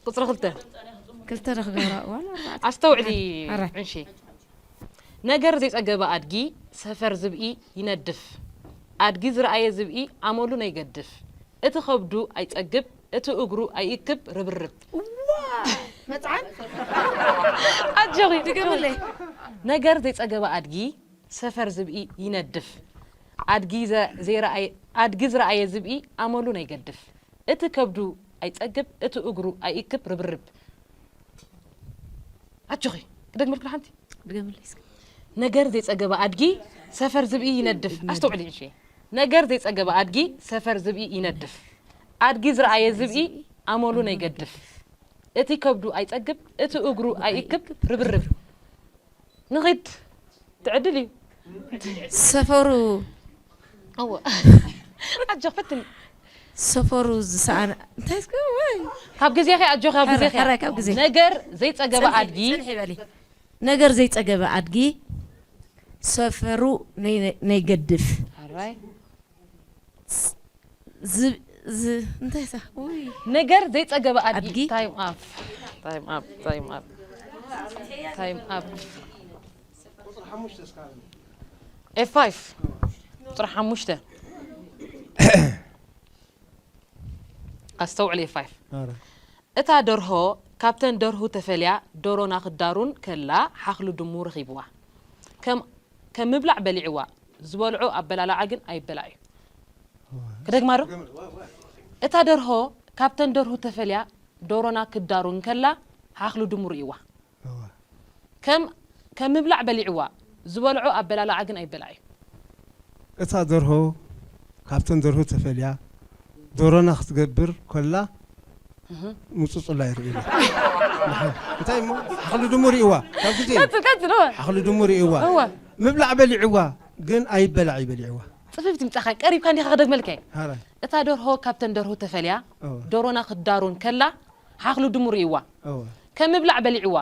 ቁፅሪ ክልተ ክልተ ዶ ክገብራ ዋላ ኣርባዕተ ኣስተውዕሊ ኣረ። ዕንሺ ነገር ዘይፀገበ ኣድጊ ሰፈር ዝብኢ ይነድፍ ኣድጊ ዝረኣየ ዝብኢ ኣመሉ ነይገድፍ እቲ ከብዱ ኣይፀግብ እቲ እግሩ ኣይእክብ ርብርብ መፅዓን ኣጆኺ ድገምለይ ነገር ዘይፀገበ ኣድጊ ሰፈር ዝብኢ ይነድፍ ኣድጊ ዘ- ዘይረኣየ- ኣድጊ ዝረኣየ ዝብኢ ኣመሉ ነይገድፍ እቲ ከብዱ ኣይፀግብ እቲ እግሩ ኣይእክብ ርብርብ ኣጆኺ ክደግመልኩ ሓንቲ ድገምለይ እስኪ ነገር ዘይፀገበ ኣድጊ ሰፈር ዝብኢ ይነድፍ ኣስተውዕሊ እሺ ነገር ዘይፀገበ ኣድጊ ሰፈር ዝብኢ ይነድፍ ኣድጊ ዝረኣየ ዝብኢ ኣመሉ ነይገድፍ እቲ ከብዱ ኣይፀግብ እቲ እግሩ ኣይእክብ ርብርብ ንኺድ ትዕድል እዩ ሰፈሩ ኣወ ኣጆ ፈትን ሰፈሩ ዝሰኣነ እንታይ እስከ ወይ ካብ ግዜኺ ኣጆ ካብ ግዜኺ ሕራይ ካብ ግዜ ነገር ዘይፀገበ ኣድጊ ጽንሒ በሊ ነገር ዘይፀገበ ኣድጊ ሰፈሩ ነይ- ነይገድፍ ሕራይ ዝብ- ዝ እንታይ ሳ ውይ ነገር ዘይጸገበ ኣድጊ ኣድጊ? ታይም ኣፕ ታይም ኣፕ ታይም ኣፕ ታይም ኣፕ ኤፍ ፋይቭ ቁጽሪ ሓሙሽተ ኣስተውዕል ኤፍ ፋይቭ እታ ደርሆ ካብተን ደርሁ ተፈልያ ዶሮና ክዳሩን ከላ ሓኽሊ ድሙ ረኺብዋ ከም ከም ምብላዕ በሊዕዋ ዝበልዖ ኣበላልዓ ግን ኣይበላዕ እዩ ክደግማ ዶ እታ ደርሆ ካብተን ደርሁ ተፈልያ ዶሮና ክዳሩ እንከላ ሓኽሊ ድሙ ርእይዋ ከም ከም ምብላዕ በሊዕዋ ዝበልዖ ኣበላልዓ ግን ኣይበላዕ እዩ እታ ደርሆ ካብተን ደርሁ ተፈልያ ዶሮና ክትገብር ኮላ ምጹጹላ ይርኢ እንታይ እሞ ሓኽሊ ድሙ ርእይዋ ካብ ግዜ ቀጽል ቀጽል እወ ሓኽሊ ድሙ ርእይዋ እወ ምብላዕ በሊዕዋ ግን ኣይበላዕ ይበሊዕዋ ጽፍፍቲ ምጻኻ ቀሪብካ እንዲኻ ክደግመልካ እየ ሃራይ እታ ደርሆ ካብተን ደርሁ ተፈልያ እወ ዶሮና ክዳሩን ከላ ሓኽሊ ድሙ ርእይዋ እወ ከም ምብላዕ በሊዕዋ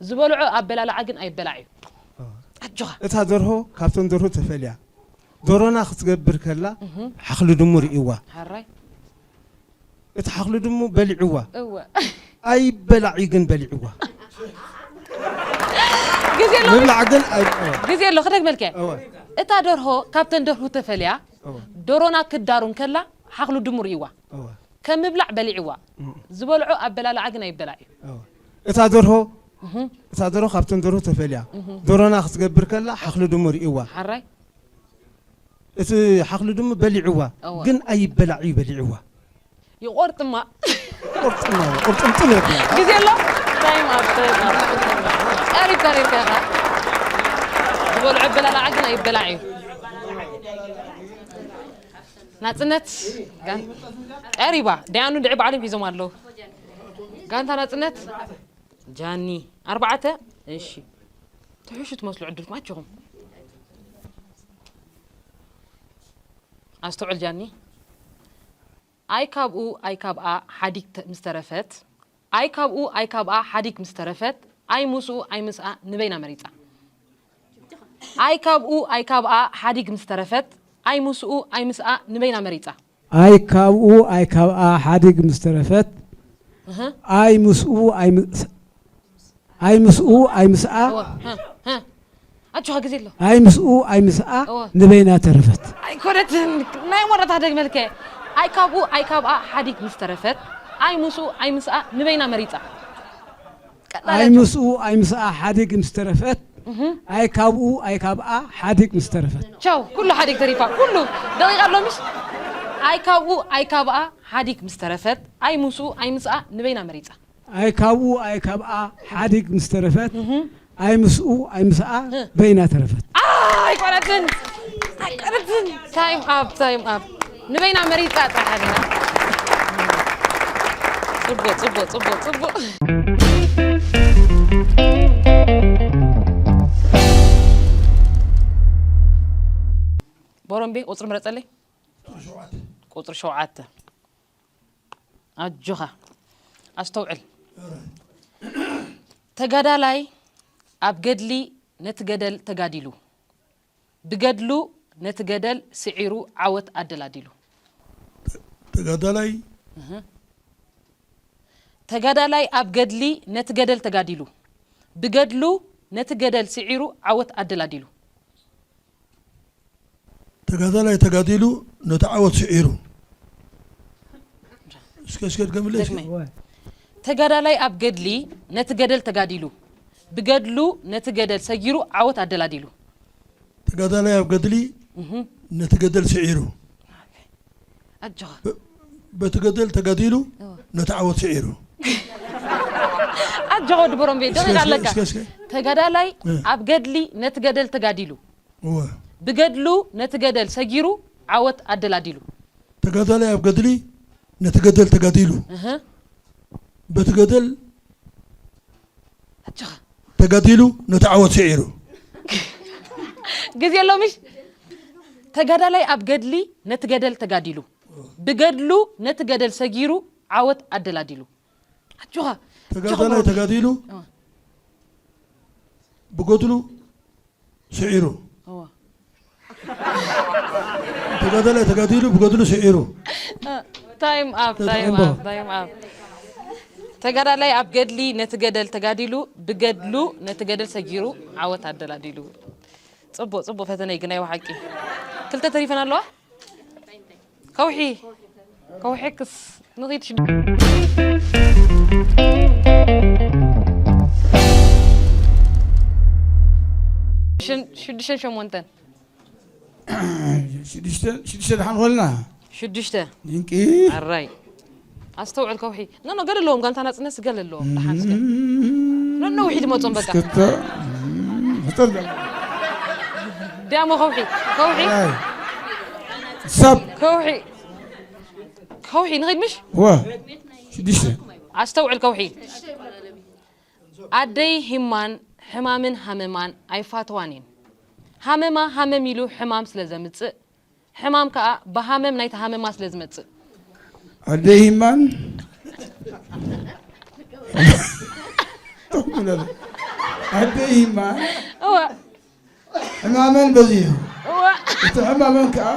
ዝበልዖ ኣበላልዓ ግን ኣይበላዕ እዩ ኣጆኻ እታ ደርሆ ካብተን ደርሁ ተፈልያ ዶሮና ክትገብር ከላ ሓኽሊ ድሙ ርእይዋ ሓራይ እቲ ሓኽሊ ድሙ በሊዕዋ እወ ኣይበላዕ እዩ ግን በሊዕዋ ግዜ ኣሎ ምብላዕ ግን ኣይ- እወ፣ ግዜ ኣሎ ክደግመልከ እወ፣ እታ ደርሆ ካብተን ደርሁ ተፈልያ እወ፣ ዶሮና ክዳሩ እንከላ ሓኽሊ ድሙ ርእይዋ እወ፣ ከም ምብላዕ በሊዕዋ እም፣ ዝበልዖ ኣበላልዓ ግን ኣይበላዕ እዩ እወ። እታ ደርሆ እህ፣ እታ ደርሆ ካብተን ደርሆ ተፈልያ ዶሮና ክትገብር ከላ ሓኽሊ ድሙ ርእይዋ ሓራይ እቲ ሓኽሊ ድሙ በሊዕዋ እወ። ግን ኣይበላዕ እዩ በሊዕዋ ይቆርጥማ ቁርጥማ ቁርጥምጥም ይብላ ግዜ ኣሎ ታይም ኣፕ ታይም ኣፕ ቀሪብ ቀሪብ ከኻ ዝበልዖ ኣበላልዓ ግን ኣይበላዕ እዩ ናጽነት ጋን- ቀሪባ ደያኑ ድዒ ባዕሎም ሒዞም ኣለዉ ጋንታ ናጽነት ጃኒ ኣርባዕተ እሺ ትሕሹ ትመስሉ ዕድልኩም ኣጆኹም ኣስተውዕል ጃኒ ኣይ ካብኡ ኣይ ካብኣ ሓዲግ ተ- ምስ ተረፈት ኣይ ካብኡ ኣይ ካብኣ ሓዲግ ምስ ተረፈት ኣይ ምስኡ ኣይ ምስኣ ንበይና መሪጻ ኣይ ካብኡ ኣይ ካብኣ ሓዲግ ምስ ተረፈት ኣይ ምስኡ ኣይ ምስኣ ንበይና መሪጻ ኣይ ካብኡ ኣይ ካብኣ ሓዲግ ምስ ተረፈት እህ ኣይ ምስኡ ኣይ ምስ- ኣይ ምስኡ ኣይ ምስኣ እወ፣ ህ፣ ህ። ኣጆኻ ግዜ ኣሎ ኣይ ምስኡ ኣይ ምስኣ እወ። ንበይና ተረፈት ኣይኮነትን ናይ መረታ ደግመልከ ኣይ ካብኡ ኣይ ካብኣ ሓዲግ ምስ ተረፈት ኣይ ምስኡ ኣይ ምስኣ ንበይና መሪጻ ቀላል ኣይ ኣጆ። ምስኡ ኣይ ምስኣ ሓዲግ ምስ ተረፈት ኣይ ካብኡ ኣይ ካብኣ ሓዲግ ምስ ተረፈት ቻው ኩሉ ሓዲግ ተሪፋ ኩሉ ደቂቃ ኣሎ ምሽ ኣይ ካብኡ ኣይ ካብኣ ሓዲግ ምስ ተረፈት ኣይ ምስኡ ኣይ ምስኣ ንበይና መሪጻ ኣይ ካብኡ ኣይ ካብኣ ሓዲግ ምስ ተረፈት ኣይ ምስኡ ኣይ ምስኣ በይና ተረፈት ኣይኮነትን ኣይኮነትን ታይም ኣፕ ታይም ኣፕ ንበይና መሪጻ ጥራሕ ኣሊና ጽቡቅ ጽቡቅ ጽቡቅ ጽቡቅ ቦሮምቤ ቁፅሪ ምረፀለይ ቁፅሪ ሸውዓተ ኣጆኻ ኣስተውዕል ተጋዳላይ ኣብ ገድሊ ነቲ ገደል ተጋዲሉ ብገድሉ ነቲ ገደል ስዒሩ ዓወት ኣደላዲሉ ተጋዳላይ ተጋዳላይ ኣብ ገድሊ ነቲ ገደል ተጋዲሉ ብገድሉ ነቲ ገደል ስዒሩ ዓወት ኣደላዲሉ ተጋዳላይ ተጋዲሉ ነቲ ዓወት ስዒሩ እስከ እስከ ድገምለይ እስከ ደግመ ተጋዳላይ ኣብ ገድሊ ነቲ ገደል ተጋዲሉ ብገድሉ ነቲ ገደል ሰጊሩ ዓወት ኣደላዲሉ ተጋዳላይ ኣብ ገድሊ ነቲ ገደል ስዒሩ ኣጆኻ በቲ ገደል ተጋዲሉ እወ። ነቲ ዓወት ስዒሩ ኣጆኻ ወዲ ቦሮምቤ ደቂቕ እስከ፣ ኣለካ እስከ፣ እስከ። ተጋዳላይ እ። ኣብ ገድሊ ነቲ ገደል ተጋዲሉ እወ ብገድሉ ነቲ ገደል ሰጊሩ ዓወት ኣደላዲሉ ተጋዳላይ ኣብ ገድሊ ነቲ ገደል ተጋዲሉ እህ በቲ ገደል ኣጆኻ ተጋዲሉ ነቲ ዓወት ስዒሩ ግዜ ኣሎ ምሽ ተጋዳላይ ኣብ ገድሊ ነቲ ገደል ተጋዲሉ ብገድሉ ነቲ ገደል ሰጊሩ ዓወት ኣደላዲሉ ኣጆኻ ተጋዳላይ ተጋዲሉ እወ። ብገድሉ ስዒሩ እወ። ተጋዳላይ ተጋዲሉ ብገድሉ ስዒሩ ታይም ኣፕ፣ ታይም ኣፕ፣ ታይም ኣፕ። ተጋዳላይ ኣብ ገድሊ ነቲ ገደል ተጋዲሉ፣ ብገድሉ ነቲ ገደል ሰጊሩ ዓወት ኣደላዲሉ። ጽቡቕ፣ ጽቡቕ ፈተነ እዩ፣ ግናይ ብሓቂ። ክልተ ተሪፈን ኣለዋ። ከውሒ፣ ከውሒ ክስ ንኺድ ሽዱ-፣ ሽን-፣ ሽዱሽተን ሸሞንተን። ሽዱሽተ፣ ሽዱሽተ ደሓን ኾልና። ሽዱሽተ። ድንቂ። ኣራይ። ኣስተውዕል ከውሒ። ኖ፣ ኖ፣ ገለ ኣለዎም፣ ጋንታ ናጽነት ገለ ኣለዎም። ደሓን እስከ። ኖ፣ ኖ፣ ውሒድ መጾም በቃ። እስከተ፣ ሕጠር ደ-፣ ዲያሞ ከውሒ፣ ከውሒ። ኣይ። ሰብ። ከውሒ። ከውሒ፣ ንኸይድ ምሽ? ዋ። ሽዱሽተ። ኣስተውዕል ከውሒ። ኣደይ ሂማን ሕማምን ሃመማን ኣይፋተዋን እየን። ሃመማ ሃመም ኢሉ ሕማም ስለ ዘምጽእ፣ ሕማም ከኣ ብሃመም ናይቲ ሃመማ ስለ ዝመጽእ። ኣደይ ሂማን ኣደይ ሂማን እወ። ሕማመን በዚሑ። እወ። እቲ ሕማመን ከኣ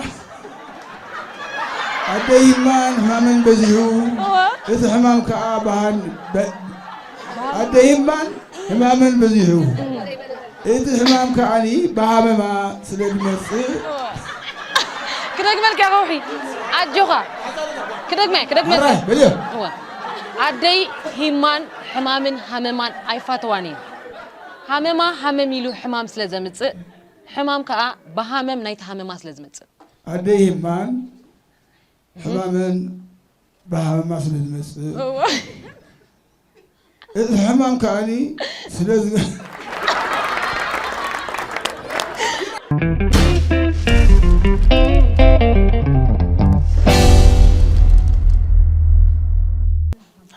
ኣደይ ሂማን ሕማመን በዚሑ። እወ። እቲ ሕማም ከኣ በሃን-፣ በ-፣ ኣደይ ሂማን ሕማመን በዚሑ። እቲ ሕማም ከኣኒ ብሃመማ ስለ ዝመጽእ። ክደግመልካ ከውሒ። ኣጆኻ። ክደግመ፣ ክደግመ። ኣረ፣ በልዮ። እወ። ኣደይ ሂማን ሕማምን ሃመማን ኣይፋተዋን እየን። ሃመማ ሃመም ኢሉ ሕማም ስለ ዘምጽእ፣ ሕማም ከኣ ብሃመም ናይቲ ሃመማ ስለ ዝመጽእ። ኣደይ ሂማን ሕማመን ብሃመማ ስለ ዝመጽእ። እወ። እቲ ሕማም ከኣኒ ስለ ዝገ-፣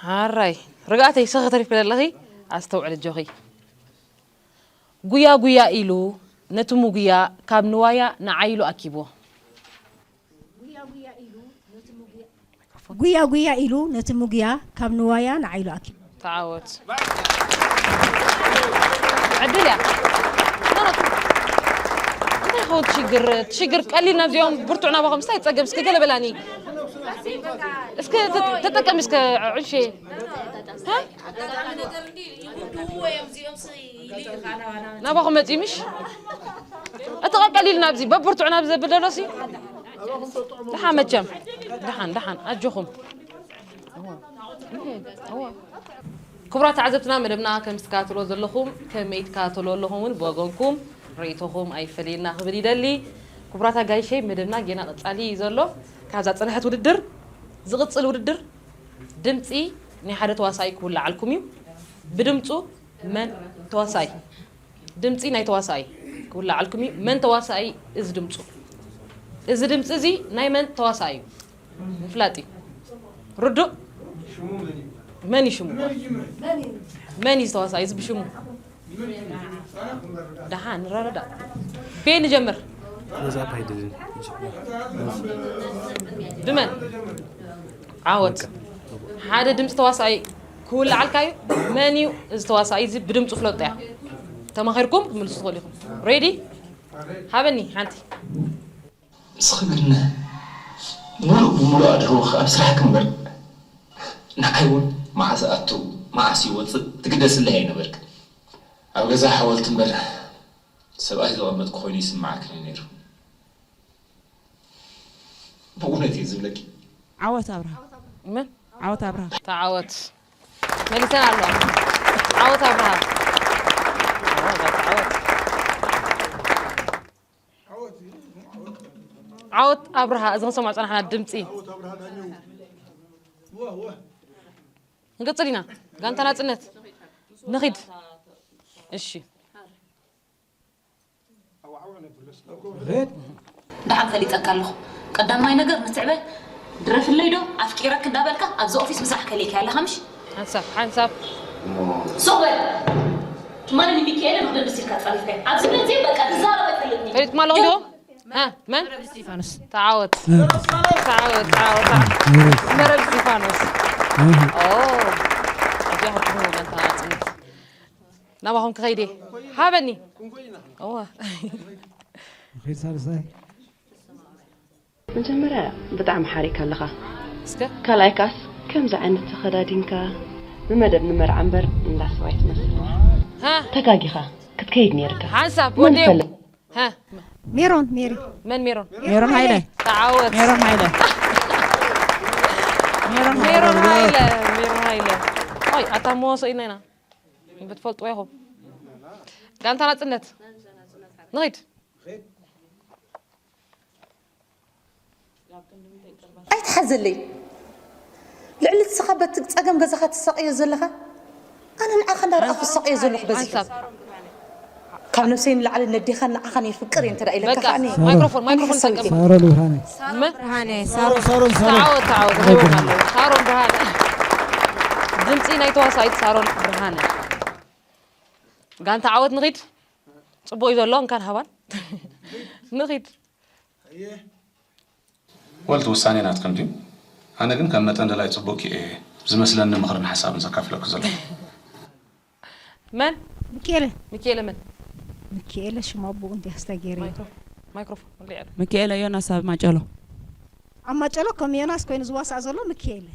ሓራይ ርግኣተይ ሰኺ ተሪፍኪ ዘለኺ ኣስተውዕል ኣጆኺ። ጉያ ጉያ ኢሉ ነቲ ምጉያ ካብ ንዋያ ንዓይሉ ኣኪብዎ። ጉያ ጉያ ኢሉ ነቲ ምጉያ ካብ ንዋያ ንዓይሉ ኣኪቡ። ተዓወት። ዕድል እያ። ኖ፣ ኖ። እንታይ ይኸውን ሽግር? ሽግር ቀሊል ናብዚኦም ብርቱዕ ናባኹም። እንታይ ጸገም? እስኪ ገለ በላኒ። እስኪ ተ-፣ ተጠቀሚ እስከ ዕንሼ። ሃ? ናባኹም መጺኡ ምሽ? እቲ ቀሊል ናብዚ፣ በብርቱዕ ናብዚ ዘብል ዘሎ ሲ? ደሓን መቸም። ደሓን፣ ደሓን፣ ኣጆኹም። ክቡራት ተዓዘብትና፣ መደብና ከም ትከታተልዎ ዘለኹም፣ ከመይ ትከታተልዎ ኣለኹም እውን ብወገንኩም ርእይቶኹም ኣይፈለየና ክብል ይደሊ። ክቡራት ኣጋይሸይ፣ መደብና ጌና ቀጻሊ እዩ ዘሎ። ካብዛ ጸንሐት ውድድር ዝቕጽል ውድድር ድምጺ ናይ ሓደ ተዋሳኣይ ክውልዓልኩም እዩ። ብድምጹ መን ተዋሳኣይ፣ ድምጺ ናይ ተዋሳኣይ ክውልዓልኩም እዩ። መን ተዋሳኣይ እዚ ድምጹ፣ እዚ ድምጺ እዚ ናይ መን ተዋሳኣይ እዩ ምፍላጥ እዩ። ርዱእ? መን እዩ ሽሙ? መን እዩ ዝተዋሳኣይ እዚ ብሽሙ? ደሓን ንረዳዳእ። ቤ ንጀምር። መዛብ ኣይደልን። ብመን? ዓወት። ሓደ ድምፂ ተዋሳኣይ ክውልዓልካ እዩ። መን እዩ እዚ ተዋሳኣይ? እዚ ብድምፁ ፍለጦ እያ። ተማኺርኩም ክትምልሱ ትኽእሉ ኢኹም። ሬዲ? ሃበኒ ሓንቲ። ንስኺ ግን ምሉእ ብምሉእ ኣድህቦኺ ኣብ ስራሕኪ እምበር፣ ንዓይ እውን መዓስ ኣቱ መዓስ ይወፅእ ትግደስለይ ኣይነበርክን። ኣብ ገዛ ሓወልቲ እምበር ሰብኣይ ዘቐመጥኩ ኮይኑ ይስምዓክን እዩ ነይሩ። ብእውነት እየ ዝብለኪ። ዓወት ኣብርሃ። መን? ዓወት ኣብርሃ። ተዓወት። መሊሰን ኣለዋ። ዓወት ኣብርሃ። ዓወት፣ ዓወት። ዓወት ኣብርሃ፣ እዚ ክንሰምዖ ጸናሕና ድምጺ። ክንቅጽል ኢና። ጋንታ ናጽነት። ንኺድ። እሺ። ደሓን ፈሊጠካ ኣለኹ። ቀዳማይ ነገር ንትዕበ ድረፍለይ ዶ ኣፍቂረክ እንዳበልካ ኣብዚ ኦፊስ ምስራሕ ከሊእካ ኣለኻ ምሽ? ሓንሳብ፣ ሓንሳብ። ሱቕ በል። ትማሊ ንሚካኤልን ወደን ብሲልካ ጸሪፍካዮ። ኣብዚ መጽየ በቃ ክዛረብ ኣይፈልጥን እየ። ፈሊጥኩም ኣለኹም ዶ? ሃ፣ መን? መረብ እስጢፋኖስ። ተዓወት። ተዓወት፣ ተዓወት፣ ተዓወት። መረብ እስጢፋኖስ። ኦ። ኣዚኣ ሃብትኹም ወገን ተናጽነት። ናባኹም ክኸይድ እየ። ሃበኒ። እዋ። ንኺድ ሳልሳይ። መጀመርያ ብጣዕሚ ሓሪካ ኣለኻ። እስከ ካልኣይ ካስ ከምዚ ዓይነት ተኸዳዲንካ ብመደብ ንመርዓ እምበር እንዳ ሰብኣይ ትመስልና። ሃ ተጋጊኻ ክትከይድ ነይርካ። ሓንሳብ መን ወዲኦም። ፈለ- ሃ ሜሮን ሜሪ መን ሜሮን? ሜሮን ሃይለ ተዓወት። ሜሮን ሃይለ ሜሮን ሜሮን ሃይለ ሃይለ ሜሮን ሃይለ። ኦይ ኣታ መወሶ ኢልና ኢና ብትፈልጥዎ ኢኹም። ጋንታ ናጽነት ንኺድ። ኣይትሓዘለይ። ልዕሊ ንስኻ በቲ ጸገም ገዛኻ ትሳቐዮ ዘለኻ ኣነ ንዓኻ እንዳረኣኹ ዝሳቐዮ ዘለኹ በዚሑ። ሓንሳብ ካብ ነብሰይ ንላዕሊ ነዴኻን ንዓኻን የፍቅር እየ እንተ ደኣ ኢለካ በቃ ከኣኒ ማይክሮፎን ማይክሮፎን ኣይትሓሰብ ጠቀም። እየ። ሳሮን ብርሃነ መ ብርሃነ ሳሮን ሳሮን ሳሮን ተዓወት ተዓወት ረኺቦም ኣለዉ። ሳሮን ብርሃነ ድምፂ ናይ ተዋሳኢት ሳሮን ብርሃነ። ጋንታ ዓወት ንኺድ። ጽቡቕ እዩ ዘሎ እንካን ሃባን ንኺድ። ወልቲ ውሳኔ ናትክን ድዩ? ኣነ ግን ከም መጠን ደላይ ጽቡቕ ክየ ዝመስለኒ ምኽርን ሓሳብን ዘካፍለኩ ዘለኹ። መን ሚካኤለ ሚካኤለ መን ሚካኤለ ሽም ኣቦኡ እንዲ ኣስተጌሪ ማይክሮፎን ማይክሮፎን ወሊዐ ሚካኤለ ዮናስ ኣብ ማጨሎ ኣብ ማጨሎ ከም ዮናስ ኮይኑ ዝዋሳእ ዘሎ ሚካኤለ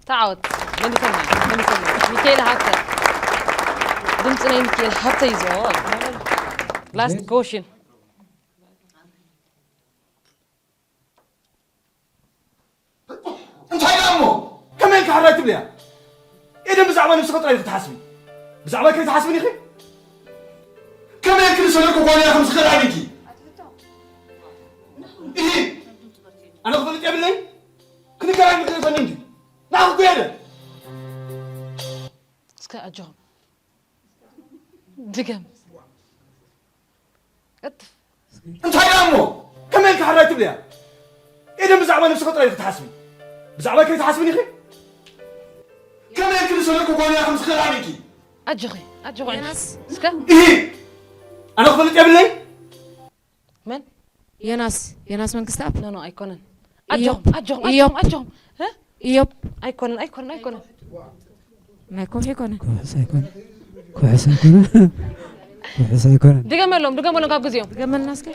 ተዓወት መሊሰና መሊሰና ሚካኤለ ሃብተ ድምፂ ናይ ሚካኤል ሃብተ ይዞ last question እንታይ ደኣ እሞ ከመይ ኢልካ ሕራይ ትብልያ? ኤደን ብዛዕባ ነብስኺ ጥራይ ኢኺ ትሓስቢ። ብዛዕባይ ከይትሓስብን ኢኺ? ከመይ ኢልኪ ዝሰለኩ ጓል ኢኺ ምስኽር ኣቢልኪ? ኢሂ ኣነ ክፈልጥ የብለይ? ክንገራኝ ምክሪ ይፈኒ እንጂ ንዓኺ እኮ የለን። እስከ ኣጆኹም ድገም ቀጥፍ እንታይ ደኣ እሞ ከመይ ኢልካ ሕራይ ትብልያ? ኤደን ብዛዕባ ነብስኺ ጥራይ ኢኺ ትሓስቢ። ብዛዕባይ ከይትሓስብን ኢኺ? ከመይ ኢልኪ ዝሰለኩ ጓል ኢኺ ምስኽር ኣቢልኪ? ኣጆኺ ኣጆኺ እስከ ኢሂ ኣነ ክፈልጥ የብለይ? መን ዮናስ ዮናስ መንግስተኣብ ኖ ኖ ኣይኮነን እዮብ። ኣጆኹም ኣጆኹም እዮብ። ኣጆኹም ኣጆኹም እ? እዮብ ኣይኮነን ኣይኮነን ኣይኮነን ናይ ኮፊ ኮነ ኩሕስ ኣይኮነ ኩሕስ ኣይኮነ ኩሕስ ኣይኮነ ድገመሎም ድገመሎም ካብ ግዜኦም ገመልና እስከ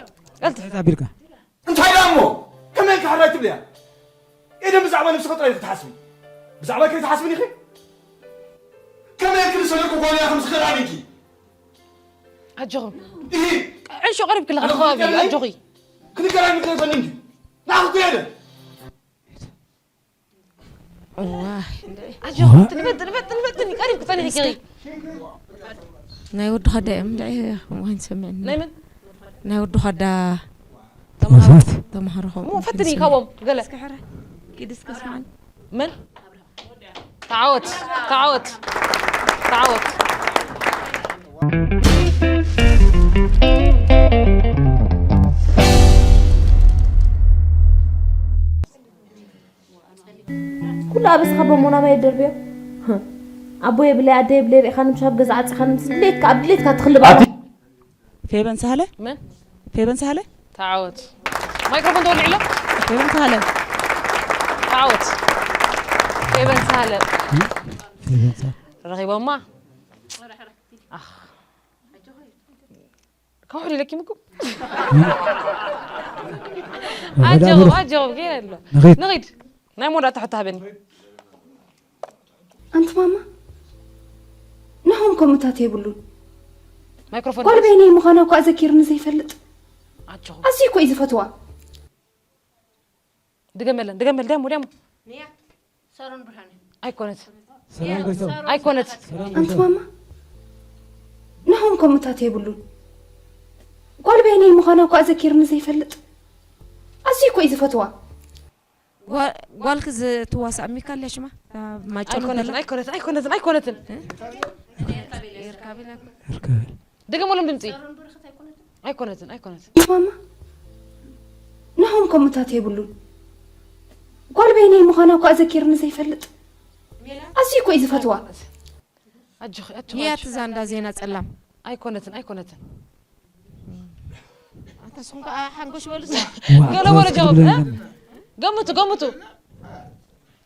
ቀልጥፍ እንታይ ኣቢልካ እንታይ ደኣ እሞ ከመይ ኢልካ ሕራይ ትብልያ? ኤደን ብዛዕባ ነብስኺ ጥራይ ኢኺ ትሓስቢ። ብዛዕባይ ከይትሓስብን ኢኺ? ከመይ ኢልኪ ዝሰለኩ ጓል ኢኺ ምስኽር ኣቢልኪ? ኣጆኹም ኢሂ ዕሾ ቀሪብክላ ከባቢ ኣጆኺ ክንገራኝ ምክሪ ይፈኒ እንጂ ንዓኺ እኮ የለን። ዋይ ኣጆኺ ትንበጥ ትንበጥ ትንበጥ ቀሪብ ክጸንሕ ይገሪ ናይ ወዲ ኸዳ እዮም እንድዒ ከምኡ ከይንሰምዕኒ ናይ መን ናይ ወዲ ኸዳ ተምሃሮ ተምሃሮ ከምኡ እሞ ፈትኒ ካብኦም ገለ ኪድ እስከ ስምዓኒ መን ተዓወት ተዓወት ተዓወት ኩሉ ኣበስኻ በሞና ማይ ደርብዮ ኣቦ የብለይ ኣደ የብለይ ርኢኻ ንምሻብ ገዛ ዓፂኻ ንምስ ድሌትካ ኣብ ድሌትካ ትኽልባ ፌበን ሳህለ መን ፌበን ሳህለ ተዓወት ማይክሮፎን ተወልዒ ኣሎ ፌበን ሳህለ ተዓወት ፌበን ሳህለ ረኺቦማ ኣኽ ከውሕድ ኢለኪ ምኩም ኣጆኹም ኣጆኹም ገለ ኣሎ ንኺድ ንኺድ ናይ መወዳእታ ሕቶ ሃበኒ ኣንቲ ማማ ናሆም ከምኡታት የብሉን ማይክሮፎን ጓል በይነይ ምዃና እኳ ኣዘኪርኒ ዘይፈልጥ ኣጆኹም ኣዝዩ እኮ እዩ ዝፈትዋ ድገመለን ድገመል ዲያሞ ዲያሞ ኣይኮነት ሰላም ጎይቶም ኣይኮነት ኣንቲ ማማ ናሆም ከምኡታት የብሉን ጓል በይነይ ምዃና እኳ ኣዘኪርኒ ዘይፈልጥ ኣዝዩ እኮ እዩ ዝፈትዋ ጓልክ ዝትዋሳእ ሚካል ሽማ ማጨሎ ኣይኮነትን ኣይኮነትን ኣይኮነትን ኣይኮነትን ርከበል ድገመሎም ድምፂ ኣይኮነትን ኣይኮነትን ማማ ናሆም ከምኡታት የብሉን ጓል በይነይ ምዃና እኳ ኣዘኪርኒ ዘይፈልጥ ኣዝዩ እኮ እዩ ዝፈትዋ ኣጆኺ ኣጆኺ ህያት እዛ እንዳ ዜና ጸላም ኣይኮነትን ኣይኮነትን ኣታ ስኹም ከኣ ሓንጎሽ በሉ ገለ በለ ጀወብ እ? ገምቱ ገምቱ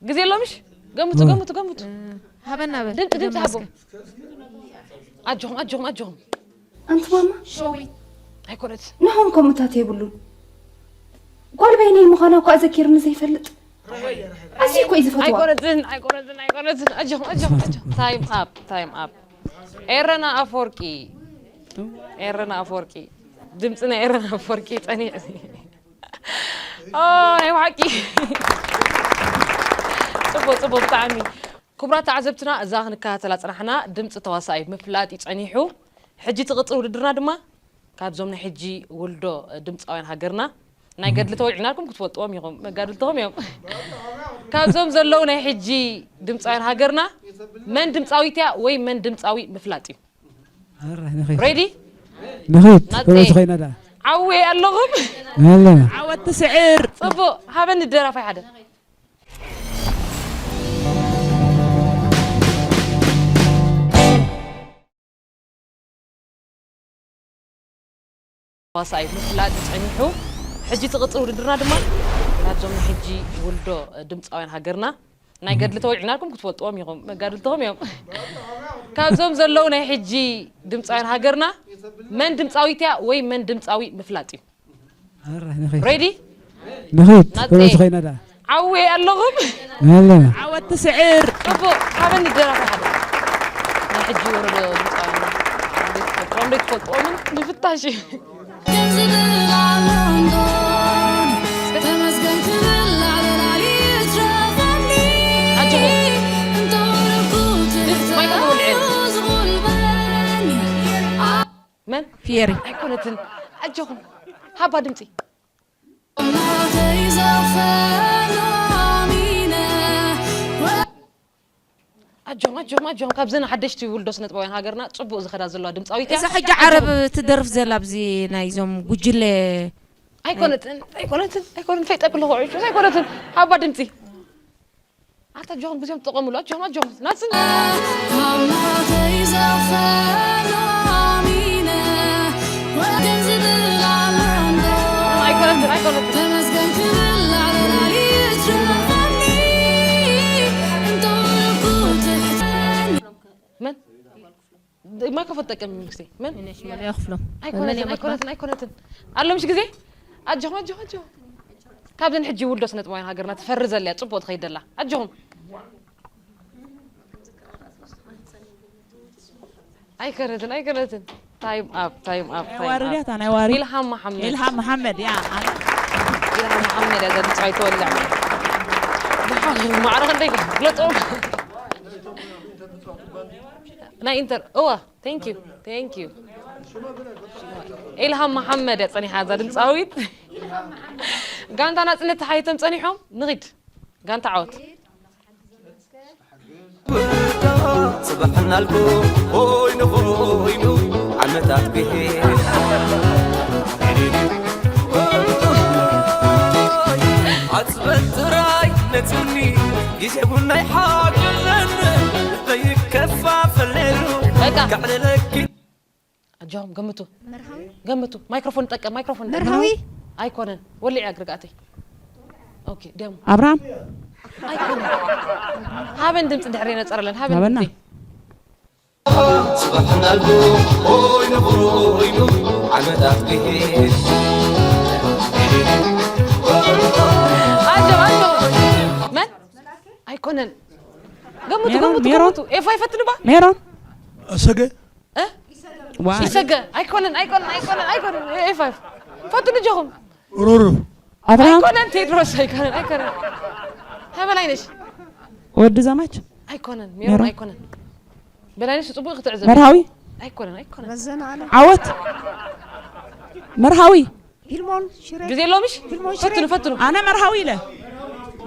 ግዜ የሎምሽ ገምቱ ገምቱ ገምቱ ሃበና በል ድምፂ ድምፂ ሃቦም ኣጆኹም ኣጆኹም ኣጆኹም ኣንቲ ማማ ኣይኮነት ናሆም ከምኡታት የብሉን ጓል በይነይ ምዃና እኳ ኣዘኪርኒ ዘይፈልጥ ኣዝዩ እኮ እዩ ዝፈትዋ። ኣይኮነትን ኣይኮነትን ኣይኮነትን ኣጆኹም ኣጆኹም ኣጆኹም። ታይም ኣፕ ታይም ኣፕ። ኤረና ኣፈወርቂ ኤረና ኣፈወርቂ። ድምፂ ናይ ኤረና ኣፈወርቂ ጸኒሑ። ኦ ናይ ብሓቂ። ጽቡቅ ጽቡቅ ብጣዕሚ። ክቡራት ተዓዘብትና እዛ ክንከታተላ ጽናሕና ድምፂ ተዋሳኣይ ምፍላጥ እዩ ጸኒሑ። ሕጂ ትቕጽል ውድድርና ድማ ካብዞም ናይ ሕጂ ውልዶ ድምፃውያን ሃገርና ናይ ገድሊ ተወልዒናልኩም ክትፈልጥዎም ኢኹም። መጋድልትኹም እዮም። ካብዞም ዘለዉ ናይ ሕጂ ድምፃውያን ሃገርና መን ድምፃዊት እያ ወይ መን ድምፃዊ ምፍላጥ እዩ። ሬዲ ንኺድ ናፀ። ኮይና ዳ ዓወ ኣለኹም። ኣለና። ዓወት ትስዕር። ፅቡቅ ሃበኒ ደራፋይ ሓደ ተዋሳኣይ ምፍላጥ ጸኒሑ። ሕጂ ትቕጽል ውድድርና ድማ ናብዞም ናይ ሕጂ ውልዶ ድምፃውያን ሃገርና ናይ ገድሊ ተወልዒናልኩም ክትፈልጥዎም ኢኹም። መጋድልትኹም እዮም። ካብዞም ዘለዉ ናይ ሕጂ ድምፃውያን ሃገርና መን ድምፃዊት እያ ወይ መን ድምፃዊ ምፍላጥ እዩ። ሬዲ ንኺድ ናፀ። ኮይና ዳ ዓወ ኣለኹም። ኣለና። ዓወት ትስዕር። ፅቡቅ ሃበኒ ደራፋይ ሓደ ናይ ሕጂ ወረዶ ድምፃውያን ትፈልጥዎም ዶ ትፈልጥዎምን ንፍታሽ እዩ። ግን ዝብል ኣሎ እንዶን ተመስገን ክብል ላዕለላሊ ይትረፈኒ ኣጆኹም። እንተወረኩ ትሕቲ ማይክ ተወልዐ። ዝቑልበኒ መን ፊየሪ ኣይኮነትን ኣጆኹም ሃባ ድምፂ ናተይ ዘፈኖሚነ ኣጆም ኣጆም ኣጆም ካብዘን ሓደሽቲ ውልዶ ስነጥበውያን ሃገርና ፅቡቅ ዝኸዳ ዘለዋ ድምፃዊት እያ። እዛ ሕጂ ዓረብ ትደርፍ ዘላ ኣብዚ ናይዞም ጉጅለ ኣይኮነትን ኣይኮነትን ኣይኮነትን ፈይጠ ክልኹ ዕሹ ኣይኮነትን ሃባ ድምፂ ኣታ ጆን ብዚኦም ትጠቐምሉ ኣጆም ኣጆም ናፅን ካብ ናተይ ዘፈኖሚነ ወገን ዝብል ኣሎ እንዶ ኣይኮነትን ኣይኮነትን ተመስገን ክብል ላዕለላሊ ይትረፈኒ እንተወረኩ ትሕተኒ መን ማይክሮፎን ትጠቀም ምስቲ መን መለያ ክፍሎም ኣይኮነትን ኣይኮነትን ኣይኮነትን ኣሎ ምሽ ግዜ ኣጆኹም ኣጆኹም ኣጆኹም ካብዘን ሕጂ ውልዶ ስነጥበውያን ሃገርና ትፈሪ ዘላ እያ ፅቡቅ ትኸይድ ዘላ ኣጆኹም ኣይኮነትን ኣይኮነትን ታይም ኣፕ ታይም ኣፕ ናይ ዋርድ እያ እታ ናይ ዋርድ ኢልሃም መሓመድ ኢልሃም መሓመድ እያ ኣነ ኢልሃም መሓመድ እያ ዘድፃይ ተወልዕ ማዕረ ክንደይ ግለፅኦም ናይ ኢንተር እዋ thank you thank you ኢልሃም መሓመድ እያ ፀኒሓ እዛ ድምፃዊት ጋንታ ናፅነት ተሓይቶም ፀኒሖም ንኺድ ጋንታ ዓወት ጽባሕ እናልኩ ኮይኑ ኮይኑ ዓመታት ክሄድ ኣጽበን ጥራይ ነጽኒ ግዜ ቡናይ ሓግዘን ዘይከፋፈለሉ በቃ። ከዕልለኪ ኣጆም ገምቱ ገምቱ ማይክሮፎን ጠቀም ማይክሮፎን ጠቀም መርሃዊ ኣይኮነን ወሊዕ ኣግርጋተይ ኦኬ ደም ኣብራም ኣይኮነን ሃበን ድምፂ ድሕሪ ነፀረለን ሃበን ሃበና። ድምፂ ጽባሕ እናልኩ ኮይኑ ኮይኑ ዓመታት ክሄድ ኣጆም ኣጆም መን ኣይኮነን ገምቱ ሜሮን፣ ገምቱ ሜሮን። ገምቱ ኤፋ ይፈትንባ ሜሮን ኣሰገ እ ዋ ይሰገ ኣይኮነን ኣይኮነን ኣይኮነን ኣይኮነን ኤፋ ፈትኑ ጆኹም ሩሩ ኣብርሃም ኣይኮነን ቴድሮስ ኣይኮነን ኣይኮነን ሃበላይነሽ ወዲ ዘማች ኣይኮነን ሜሮን ሜሮን። ኣይኮነን በላይነሽ ፅቡቅ ክትዕዘብ መርሃዊ ኣይኮነን ኣይኮነን ዓወት መርሃዊ ግዜ የለውምሽ ፈትኑ ፈትኑ ኣነ መርሃዊ ኢለ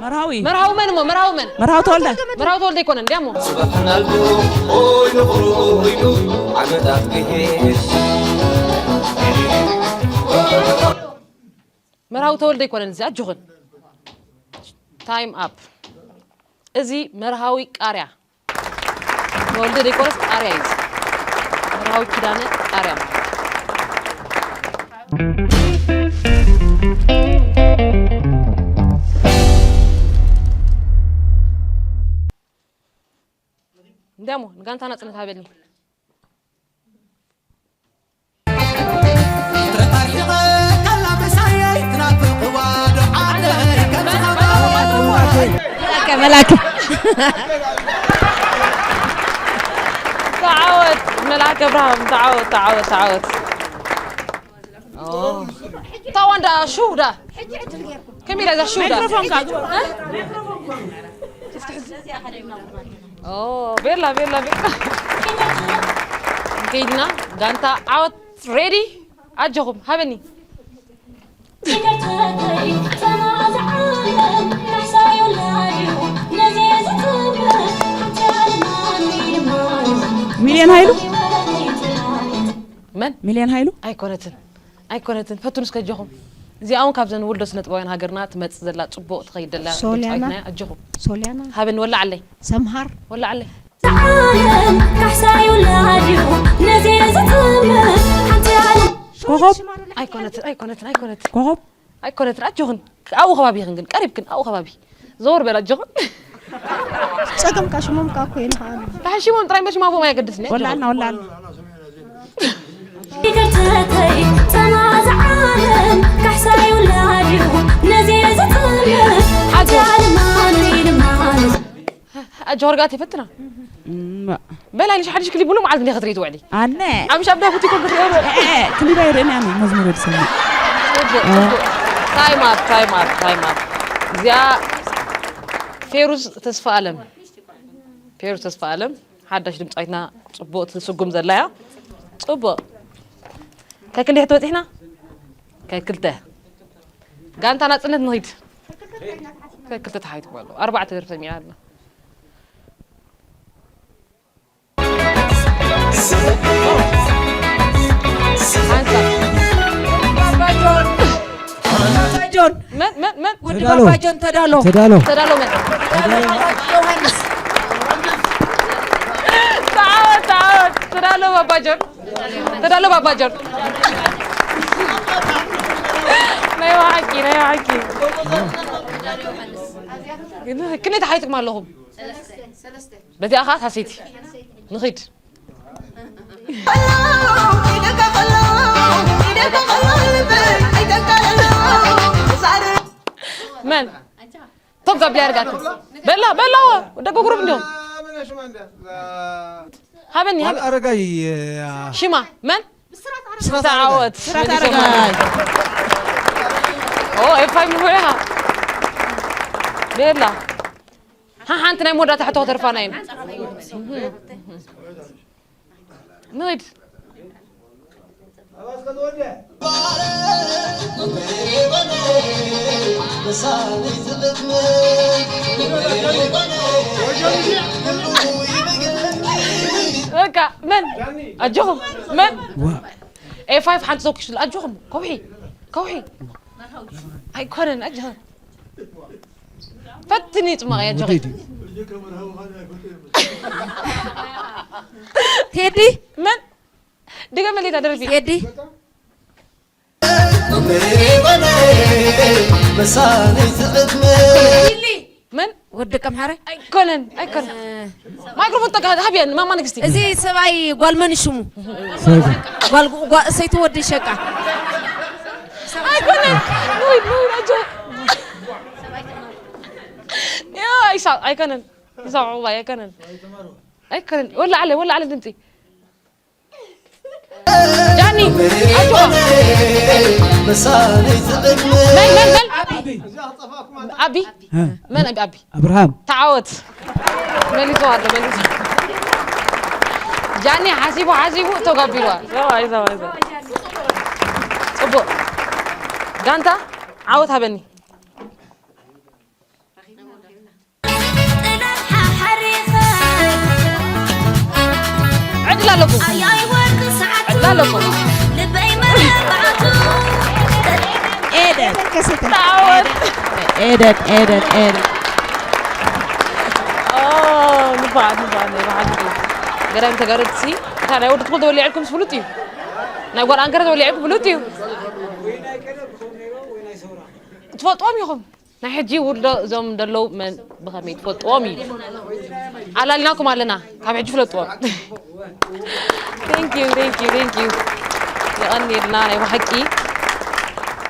መርሃዊ መርሃዊ መን እሞ መርሃዊ መን መርሃዊ ተወልደ መርሃዊ ተወልደ ኣይኮነን እንዲያ እሞ ጽባሕ እናልኩ ኮይኑ ኮይኑ ዓመታት ክሄድ መርሃዊ ተወልደ ኣይኮነን እዚ ኣጆኽን ታይም ኣፕ እዚ መርሃዊ ቃርያ ተወልደ ዘይኮነስ ቃርያ እዩ እዚ መርሃዊ ኪዳነ ቃርያ ማለት እንዲያሞ ንጋንታ ናጽነት ሃበኒ መላከ መላከ ተዓወት፣ መልኣከ ኣብርሃም፣ ተዓወት፣ ተዓወት፣ ተዓወት። ኦ። ታዋንዳ ሹዳ። ከመይ ኢላ እዛ ሹዳ? ማይክሮፎን ከ ኣግባእ። እ? ኦ፣ ቤላ፣ ቤላ፣ ቤላ። ከይድና፣ ጋንታ ዓወት፣ ሬዲ? ኣጆኹም፣ ሃበኒ። ሚልዮን ሃይሉ? መን? ሚልዮን ሃይሉ? ኣይኮነትን፣ ኣይኮነትን። ፈትኑ እስከ ኣጆኹም። እዚኣ እውን ካብዘን ውልዶ ስነ ጥበባውያን ሃገርና ትመጽእ ዘላ ጽቡቕ ትኸይድ ዘላ ሶልያና? ድምጻዊትና እያ። ኣጆኹም። ሶልያና? ሃበኒ፣ ወላዓለይ። ሰምሃር? ወላዓለይ። ዓለም ካሕሳይ ውላድ እዩ ነዚ ዝጥምት ሓንቲ ዓለም። ኮኾብ? ኣይኮነትን፣ ኣይኮነትን፣ ኣይኮነትን። ኮኾብ? ኣይኮነትን፣ ኣጆኽን። ኣብኡ ከባቢ ኢኽን ግን፣ ቀሪብክን፣ ኣብኡ ከባቢ። ዘወር በል ኣጆኽን። ጸገም ከ ሽሞም ከ እኮ ይንኸኣሉ። ካሕ ሽሞም ጥራይ መሽም ኣብኦም ኣየገድስን እየ። ወላልና፣ ወላልና። ይቅርተተይ ተማዝ ዓለም ካሕሳይ ውላድ እዩ ነዚ ዝጥምት ሓንቲ ዓለም ማኑ ይልማኑ። ኣጆ ወርጋት ይፈትና። እምባ። በላይ ንሽ ሓድሽ ክሊፕ ሙሉ መዓልቲ እንዲኻ ክትርኢ ትውዕሊ። ኣነ። ኣብ ሻብ ዳፉቲ ኮን ክትርኢ። እ፣ እ፣ ክሊፕ ኣይርእን ኣነ መዝሙር ዝሰምዕ። ጽቡቅ፣ እ። ጽቡቅ። ታይም ኣፕ፣ ታይም ኣፕ፣ ታይም ኣፕ። እዚኣ ፌሩዝ ተስፋ ኣለም። ፌሩዝ ተስፋ ኣለም ሓዳሽ ድምጻዊትና ጽቡቅ ትስጉም ዘላ እያ። ጽቡቅ። ከክንዲ ሕቶ በጺሕና? ከክልተ። ጋንታ ናጽነት ንኺድ። ከክልተ ተሓይቱ ኣሎ። ኣርባዕተ ደርፊ ሰሚዕና ኣለና። ሓንሳብ። ባባጆን። መን፣ መን፣ መን? ወዲ ተዳሎ። ባባጆን ተዳሎ። ተዳሎ። ተዳሎ መን? ተዳሎ ዮሃንስ። ተዓወት፣ ተዓወት። ተዳሎ ባባጆን። ተዳሎ ባባጆን። ናይ ብሓቂ፣ ናይ ብሓቂ። ግን ክንደይ ተሓይጥኩም ኣለኹም? በዚኣ ኸዓ ሳሰይቲ። ንኺድ። መን? ቶም ጋብሊ ኣርጋት። በላ፣ በላ፣ ደቂ ጉሩብ እንዲዮም። ሃበኒ፣ ሃበኒ። ኣረጋይ፣ ያ። ሽማ፣ መን? ብስራት ተዓወት። ብስራት መሊሶም ኣረጋይ። ኦ፣ ኤፋይ ምሁያ። ቤላ። ሃ፣ ሓንቲ ናይ መወዳእታ ሕቶ ከተርፋና ኢና። ንኺድ። በቃ፣ መን? ኣጆኹም፣ መን? ዋ። ኤ ፋይቭ ሓንቲ ተኩስሉ፣ ኣጆኹም፣ ከውሒ፣ ከውሒ። ኣይኮነን፣ ኣጆኹም። ፈትኒ ጽማቕ፣ ኣጆኺ። ውዲድ። ቴዲ? መን? ድገመለይ እታ ደርፊ። ቴዲ? መን? ወዲ ቀምሓረ? ኣይኮነን፣ ኣይኮነን። እ። ማይክሮፎን ጠጋ ሃብያ ንማማ ንግስቲ። እዚ ሰብኣይ ጓል መን ሽሙ? ሰይፉ። ጓል፣ ጓ-፣ ሰይቲ ወዲ ሸቃ። ኣይኮነን። ኑይ፣ ኑይ፣ ኣጆ። ያ፣ ይሳቕ፣ ኣይኮነን። ይሳቕ፣ ዑቕባይ፣ ኣይኮነን። ኣይኮነን። ወላ ዓለ፣ ወላ ዓለ ድምፂ። ጃኒ፣ ኣጆኻ። መን፣ መን፣ መን? ኣቢ። እ። መን ኣቢ? ኣቢ። ኣብርሃም። ተዓወት። መሊሱ ኣሎ፣ መሊሱ። ጃኒ ሓሲቡ፣ ሓሲቡ፣ ተጋቢልዋ። ሰብኣይ፣ ሰብኣይ፣ ሰብኣይ። ጽቡቕ። ጋንታ፣ ዓወት ሃበኒ። ዕድል ኣለኩም። ዕድል ኣለኩም። ኤደን። ተዓወት። ኤደን፣ ኤደን፣ ኤደን። ኦ፣ ንፋዓት፣ ንፋዓት፣ ናይ ብሓቂ። ገዳይም ተጋደልቲ፣ እታ ናይ ወዲ ትኹል ተወሊዐልኩም ፍሉጥ እዩ። ናይ ጓል ኣንከረ ተወሊዐልኩም ፍሉጥ እዩ። ትፈልጥዎም ኢኹም። ናይ ሕጂ ውልዶ እዞም ዘለዉ መን ብኸመይ ትፈልጥዎም እዩ? ኣላሊናኩም ኣለና። ካብ ሕጂ ፍለጥዎም። Thank you, thank you, thank you። የቐንየልና ናይ ብሓቂ።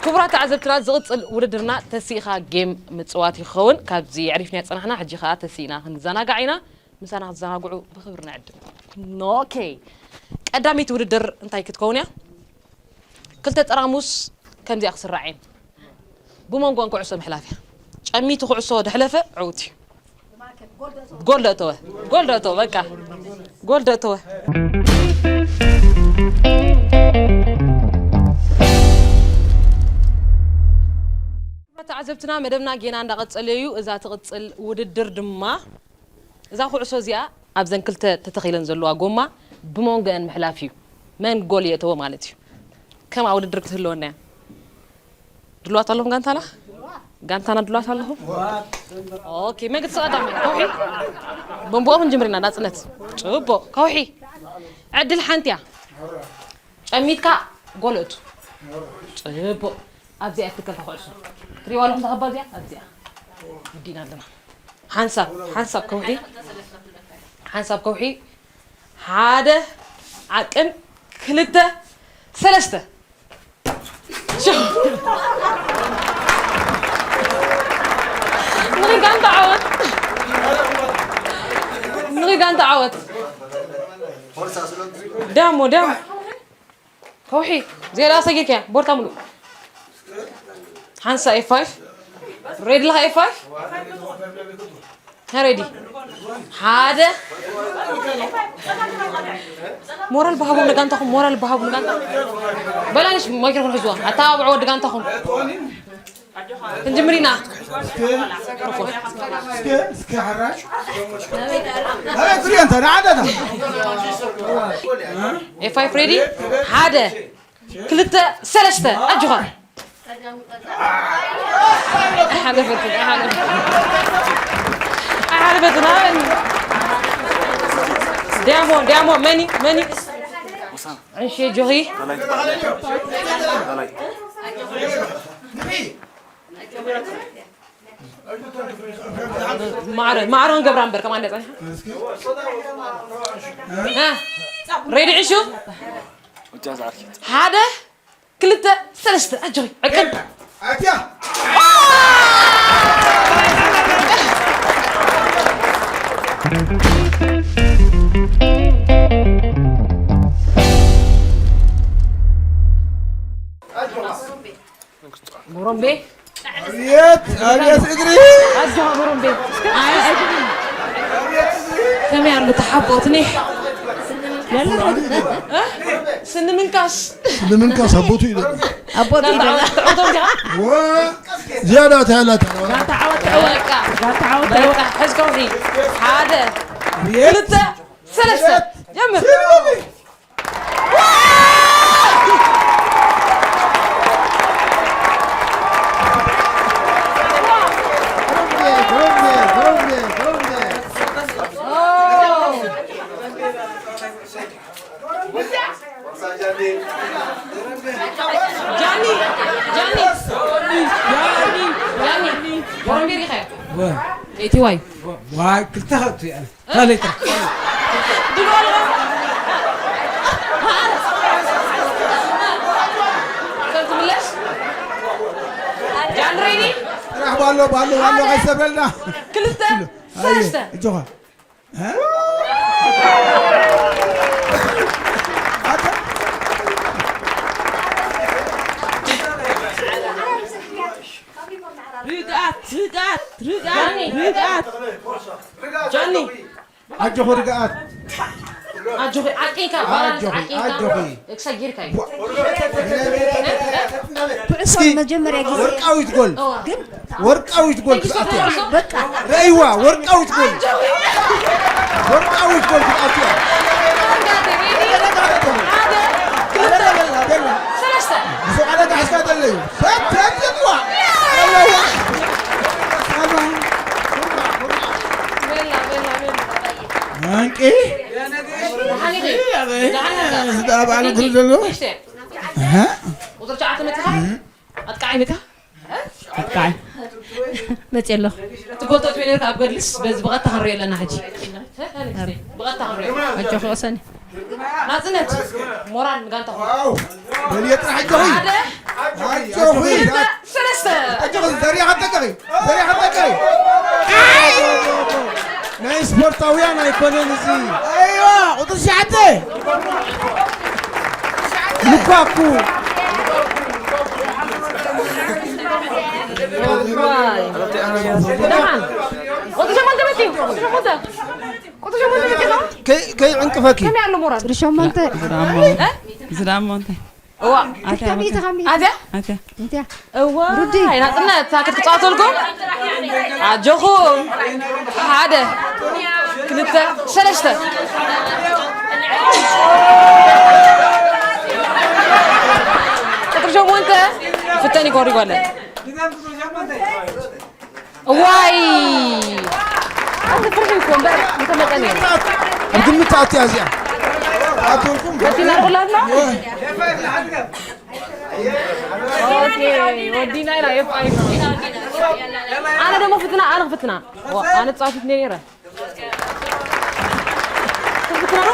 ክቡራት ተዓዘብትና፣ ዝቕጽል ውድድርና ተሲእኻ ጌም ምጽዋት ይኸውን። ካብዚ ኣዕሪፍና ጸናሕና፣ ሕጂ ኸኣ ተሲእና ክንዘናጋዕ ኢና። ምሳና ክትዘናግዑ ብኽብሪ ንዕድም። ኦኬ፣ ቀዳሚት ውድድር እንታይ ክትከውን እያ? ክልተ ጠራሙስ ከምዚኣ ክስራዕ እየን። ብመንጎን ኩዕሶ ምሕላፍ እያ። ጨሚቱ ኩዕሶ ደሕለፈ ዕውት እዩ። ጎል ደእተወ፣ ጎል ደእተወ፣ በቃ ጎል ደእተወ። ተዓዘብትና፣ መደብና ጌና እንዳቐጸለ እዩ። እዛ ትቕጽል ውድድር ድማ፣ እዛ ኩዕሶ እዚኣ ኣብዘን ክልተ ተተኺለን ዘለዋ ጎማ ብመንጎአን ምሕላፍ እዩ። መን ጎል የእተወ ማለት እዩ። ከምኣ ውድድር ክትህልወና እያ። ድልዋት ኣለኹም ጋንታና? ጋንታና ድልዋት ኣለኹም? ኦኬ፣ መግለጺ ቀዳማይ። ከውሒ። ቦምቦ ክንጅምር ኢና፣ ናጽነት። ጽቡቕ። ከውሒ። ዕድል ሓንቲ እያ። ጨሚትካ ጎል እቱ። ጽቡቕ። ኣብዚኣ እትከልካ ኩዕሶ። ትሪእዋ ኣለኹም እዛ ክባ እዚኣ? ኣብዚኣ። ወዲእና ኣለና። ሓንሳብ፣ ሓንሳብ ከውሒ። ሓንሳብ ከውሒ። ሓደ፣ ዓቅን፣ ክልተ፣ ሰለስተ። ሸው። ንጋንታ ዓወት። ንጋንታ ዓወት። ዳሞ፣ ዳሞ። ከውሒ፣ ዜራ ሰጊርካ፣ ቦርታ ሙሉ። ሓንሳ ኤፍ ፋይቭ። ሬዲ ለኻ ኤፍ ፋይቭ? ሀ፣ ሬዲ። ሓደ። ሞራል በሃቡ ንጋንታኹም፣ ሞራል በሃቡ ንጋንታ። በላንሽ ማይክሮፎን ሕዝዋ። ኣተባብዑ ወዲ ጋንታኹም። ክንጅምር ኢና። እስከ፣ እስከ፣ እስከ ሓራሽ። ኣበይ ትሪኦ እንተ ንዓደታ። ኤፍ ፋይቭ ሬዲ? ሓደ፣ ክልተ፣ ሰለስተ። ኣጆኻ። ኣይሓለፈትን፣ ኣይሓለፈትን። ኣይሓለፈትን፣ ኣበኒ። ዲያሞ፣ ዲያሞ፣ መኒ፣ መኒ። ዕንሽ ጆኺ። ማዕረ፣ ማዕረ ክንገብራ እምበር፣ ከማን ጸኒሓ። እ? ሬዲ ዕሹ? ሓደ፣ ክልተ፣ ሰለስተ፣ ኣጆኺ፣ ዕቅን። ኣትያ። ቦሮምቤ። ኣቤት፣ ኣቤት እግሪ። ኣጆኻ ቦሮምቤ። ከመይ ኣሎ ተሓቦትኒ? እ? ስኒ ምንካስ። ስኒ ምንካስ ኣቦቱ እዩ ደሎ። ኣቦቱ እዩ ደሎ። ትዕወቶም ዲኻ? ወ-፣ ዝያዳ እንታይ ኣላታ? ጋንታ ዓወት፣ ዓወት። በቃ። ጋንታ ዓወት፣ በቃ። ዓወት። ሕዝ ከውሒ። ሓደ፣ ኣቤት። ክልተ፣ ሰለስተ። ጀምር። ጃኒ፣ ጃኒ፣ ጃኒ፣ ጃኒ፣ ጃኒ፣ ጃኒ፣ ጃኒ፣ ጃኒ፣ ጃኒ፣ ጃኒ፣ ጃኒ፣ ጃኒ፣ ጃኒ፣ ዋ። ጃኒ፣ ጃኒ፣ ጃኒ፣ ዋ። ዋ፣ ክልተ ኸእቱ እያ። ካልኣይ ጥራሕ። ድሮ ኣሎ። ከም ትምለስ? ጃን ሬዲ? ጥራሕ ባሎ፣ ባሎ፣ ባሎ፣ ኣይሰብረልና። ክልተ፣ ኣየ፣ ሰለስተ። እጆኻ። እ? ኣታ- ርግኣት፣ ርግኣት፣ ርግኣት፣ ጃኒ። ርግኣት። ጃኒ። ኣጆኹ ርግኣት። ኣጆኺ ዓቂንካ፣ ባላንስ ኣጆኺ፣ ዓቂንካ። ኣጆኺ። ክሳብ ጌርካ እዩ። ኩዕሶ እስኪ መጀመርያ ግዜ ወርቃዊት ጎል። እዋ። ግን ወርቃዊት ጎል ክትኣቱ እያ። በቃ። ረእይዋ፣ ወርቃዊት ጎል። ኣጆኺ። ወርቃዊት ጎል ክትኣቱ እያ። ሓደ፣ ክልተ፣ በላ፣ በላ። ሰለስተ። ብሱቕ ዓለታ ሒዝካ ዘለዩ። ፈት፣ ፈት፣ ፈት፣ ዋ። ኣለዋ። በላ፣ በላ፣ በላ። መንቂ። ሓኒቂ። ደሓን ነበር። ዝዳ በዓል እግሪ ዘለዎ። እሺ። ኣሃ። ቁፅሪ ትሽዓተ መፂኻ? ኣጥቃዓይ መፂኻ? ኣጥቃዓይ። መፂ ኣለኹ። እቲ ጎል ተእትዮ ነርካ ኣብ ገድልስ በዚ ብቐጥታ ክንሪኦ ኣለና ሕጂ። ብቐጥታ ክንሪኦ። ኣጆኺ ቅሰኒ። ናፅነት። ሞራል ንጋንታኹም። ዋው። በልየ ጥራሕ ኣጆኺ። ሓደ። ኣጆኺ። ክልተ፣ ሰለስተ። ጠቅቒ፣ ዘሪኻ ጠቅቒ፣ ዘሪኻ ጠቅቒ። ናይ ስፖርታውያን ኣይኮነን እዚ። ኣይዋ፣ ቁፅሪ ትሽዓተ። ሉካኩ። ቁፅሪ ሸሞንተ መፂኡ፣ ቁፅሪ ሸሞንተ። ቁፅሪ ሸሞንተ መፂኡ። ከይ-፣ ከይዕንቅፈኪ። ከመይ ኣሎ ሞራል? ቁፅሪ ሸሞንተ። እ? ዝዳሞ እንታይ? እዋ። ኣትያ፣ ኣትያ። ኣትያ? ኣትያ። እንቲያ። እዋ፣ ሩዲ። ናጽነት፣ እታ ክትጻወተልኩም። ኣጆኹም። ሓደ፣ ክልተ፣ ሰለስተ። ቁጽሪ ሸሞንተ፣ ፍተን ይኮሪ ጓለ። እዋይ! ኣንተ ፍርሒ እኮ እምበር፣ እንተ መጠን እዩ። ኣብ ግምት ኣትያ እዚኣ። ኣቶልኩም መኪና ርቑላ ኣላ? ኦኬ፣ ወዲና ኢና፣ ኤፍ ኣይ። ኣነ ደሞ ፍትና፣ ኣነ ክፍትና። ዋ፣ ኣነ ተጻዋቲት እንደ ነይረ። ክፍትና ዶ?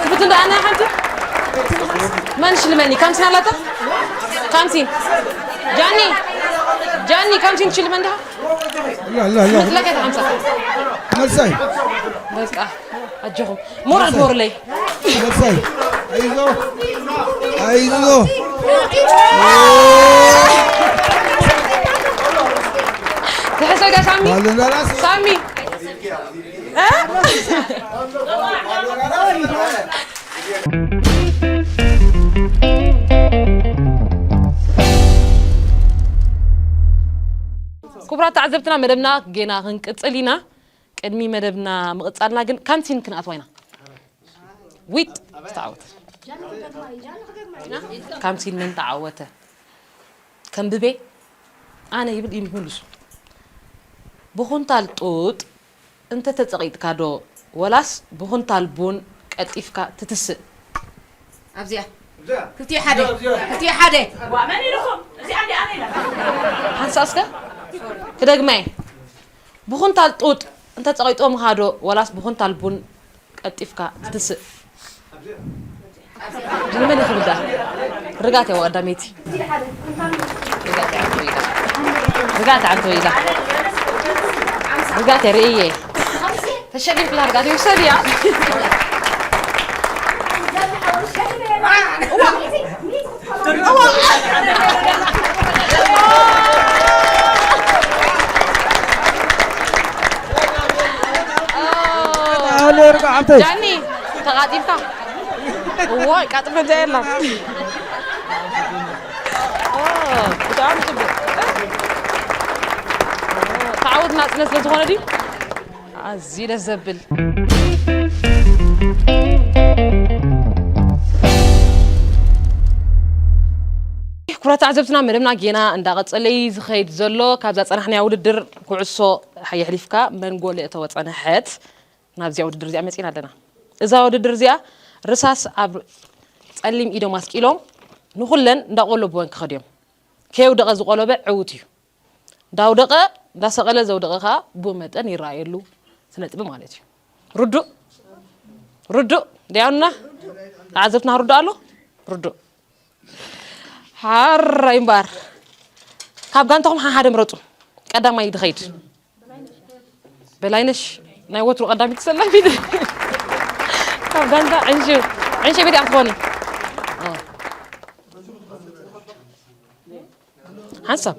ክፍት እንደ ኣነ ሓንቲ? መን ሽልመኒ? ካምሲን ኣላታ? ካምሲን። ጃኒ፣ ጃኒ፣ ካምሲን ሽልመን ደሃ? لا، لا، لا. مثلك يا حمزة. መሳይ። በቃ፣ ኣጆኹም። ሞራል ሞርለይ። መሳይ። ኣይዞ። ኣይዞ። ትሕሰጋ ሳሚ። ባልና ላስ። ሳሚ። እ? ክቡራት ተዓዘብትና፣ መደብና ጌና ክንቅጽል ኢና። ቅድሚ መደብና ምቕጻልና ግን ካምሲን ክንኣትዋ ኢና። ዊጥ ዝተዓወተ። ካምሲን መን ተዓወተ? ከንብቤ? ኣነ ይብል ኢሉ ይምልሱ። ብኹንታል ጡጥ እንተ ተጸቒጥካ ዶ ወላስ ብኹንታል ቡን ቀልጢፍካ ትትስእ? ኣብዚኣ። ክልቲኡ ሓደ። ክልቲኡ ሓደ። ዋ፣ መን ኢልኩም? እዚኣ እንዲ ኣነ ኢላ። ሓንሳእ እስከ ክደግማ እየ። ብኹንታል ጡጥ እንተ ጸቒጦምኻ ዶ ወላስ ብኹንታል ቡን ቀልጢፍካ ትትስእ? ንመን ይኽብል ደኣ? ርጋት እያ ቀዳመይቲ። ርጋት እያ ዓንቶ ኢላ። ርጋት እያ ርእየ። ተሸሊምክላ ርጋት እያ ውሰድያ። ጃኒ፣ ተቓጢልካ። እዋይ፣ ቃጥሎ እንዳ የላ። ኦ፣ ብጣዕሚ ጽቡቕ። ተዓወት ናጽነት ስለ ዝኾነ ድዩ? ኣዝዩ ደስ ዘብል። ክቡራት ተዓዘብትና፣ መደብና ጌና እንዳቐጸለ እዩ ዝኸይድ ዘሎ። ካብዛ ጸናሕናያ ውድድር ኩዕሶ የሕሊፍካ መን ጎል እተወ ጸንሐት፣ ናብዚኣ ውድድር እዚኣ መጺና ኣለና። እዛ ውድድር እዚኣ ርሳስ ኣብ ጸሊም ኢዶም ኣስቂሎም ንኹለን እንዳቆለብወን ክኸዱ እዮም። ከየውደቐ ዝቆለበ ዕዉት እዩ። እንዳውደቐ፣ እንዳሰቐለ ዘውደቐ ኸኣ ብኡ መጠን ይረኣየሉ ስነ ጥበብ ማለት እዩ። ርዱእ? ርዱእ? ደያኑና? ተዓዘብትና ርዱእ ኣሎ? ርዱእ። ሓራይ እምበኣር። ካብ ጋንታኹም ሓሓደ ምረጹ። ቀዳማይ ድኸይድ። በላይነሽ፣ ናይ ወትሩ ቀዳሚት ተሰላፊት። ካብ ጋንታ ዕንሽ-፣ ዕንሸ ቤት እያ ክትኾኒ። እ። ሓንሳብ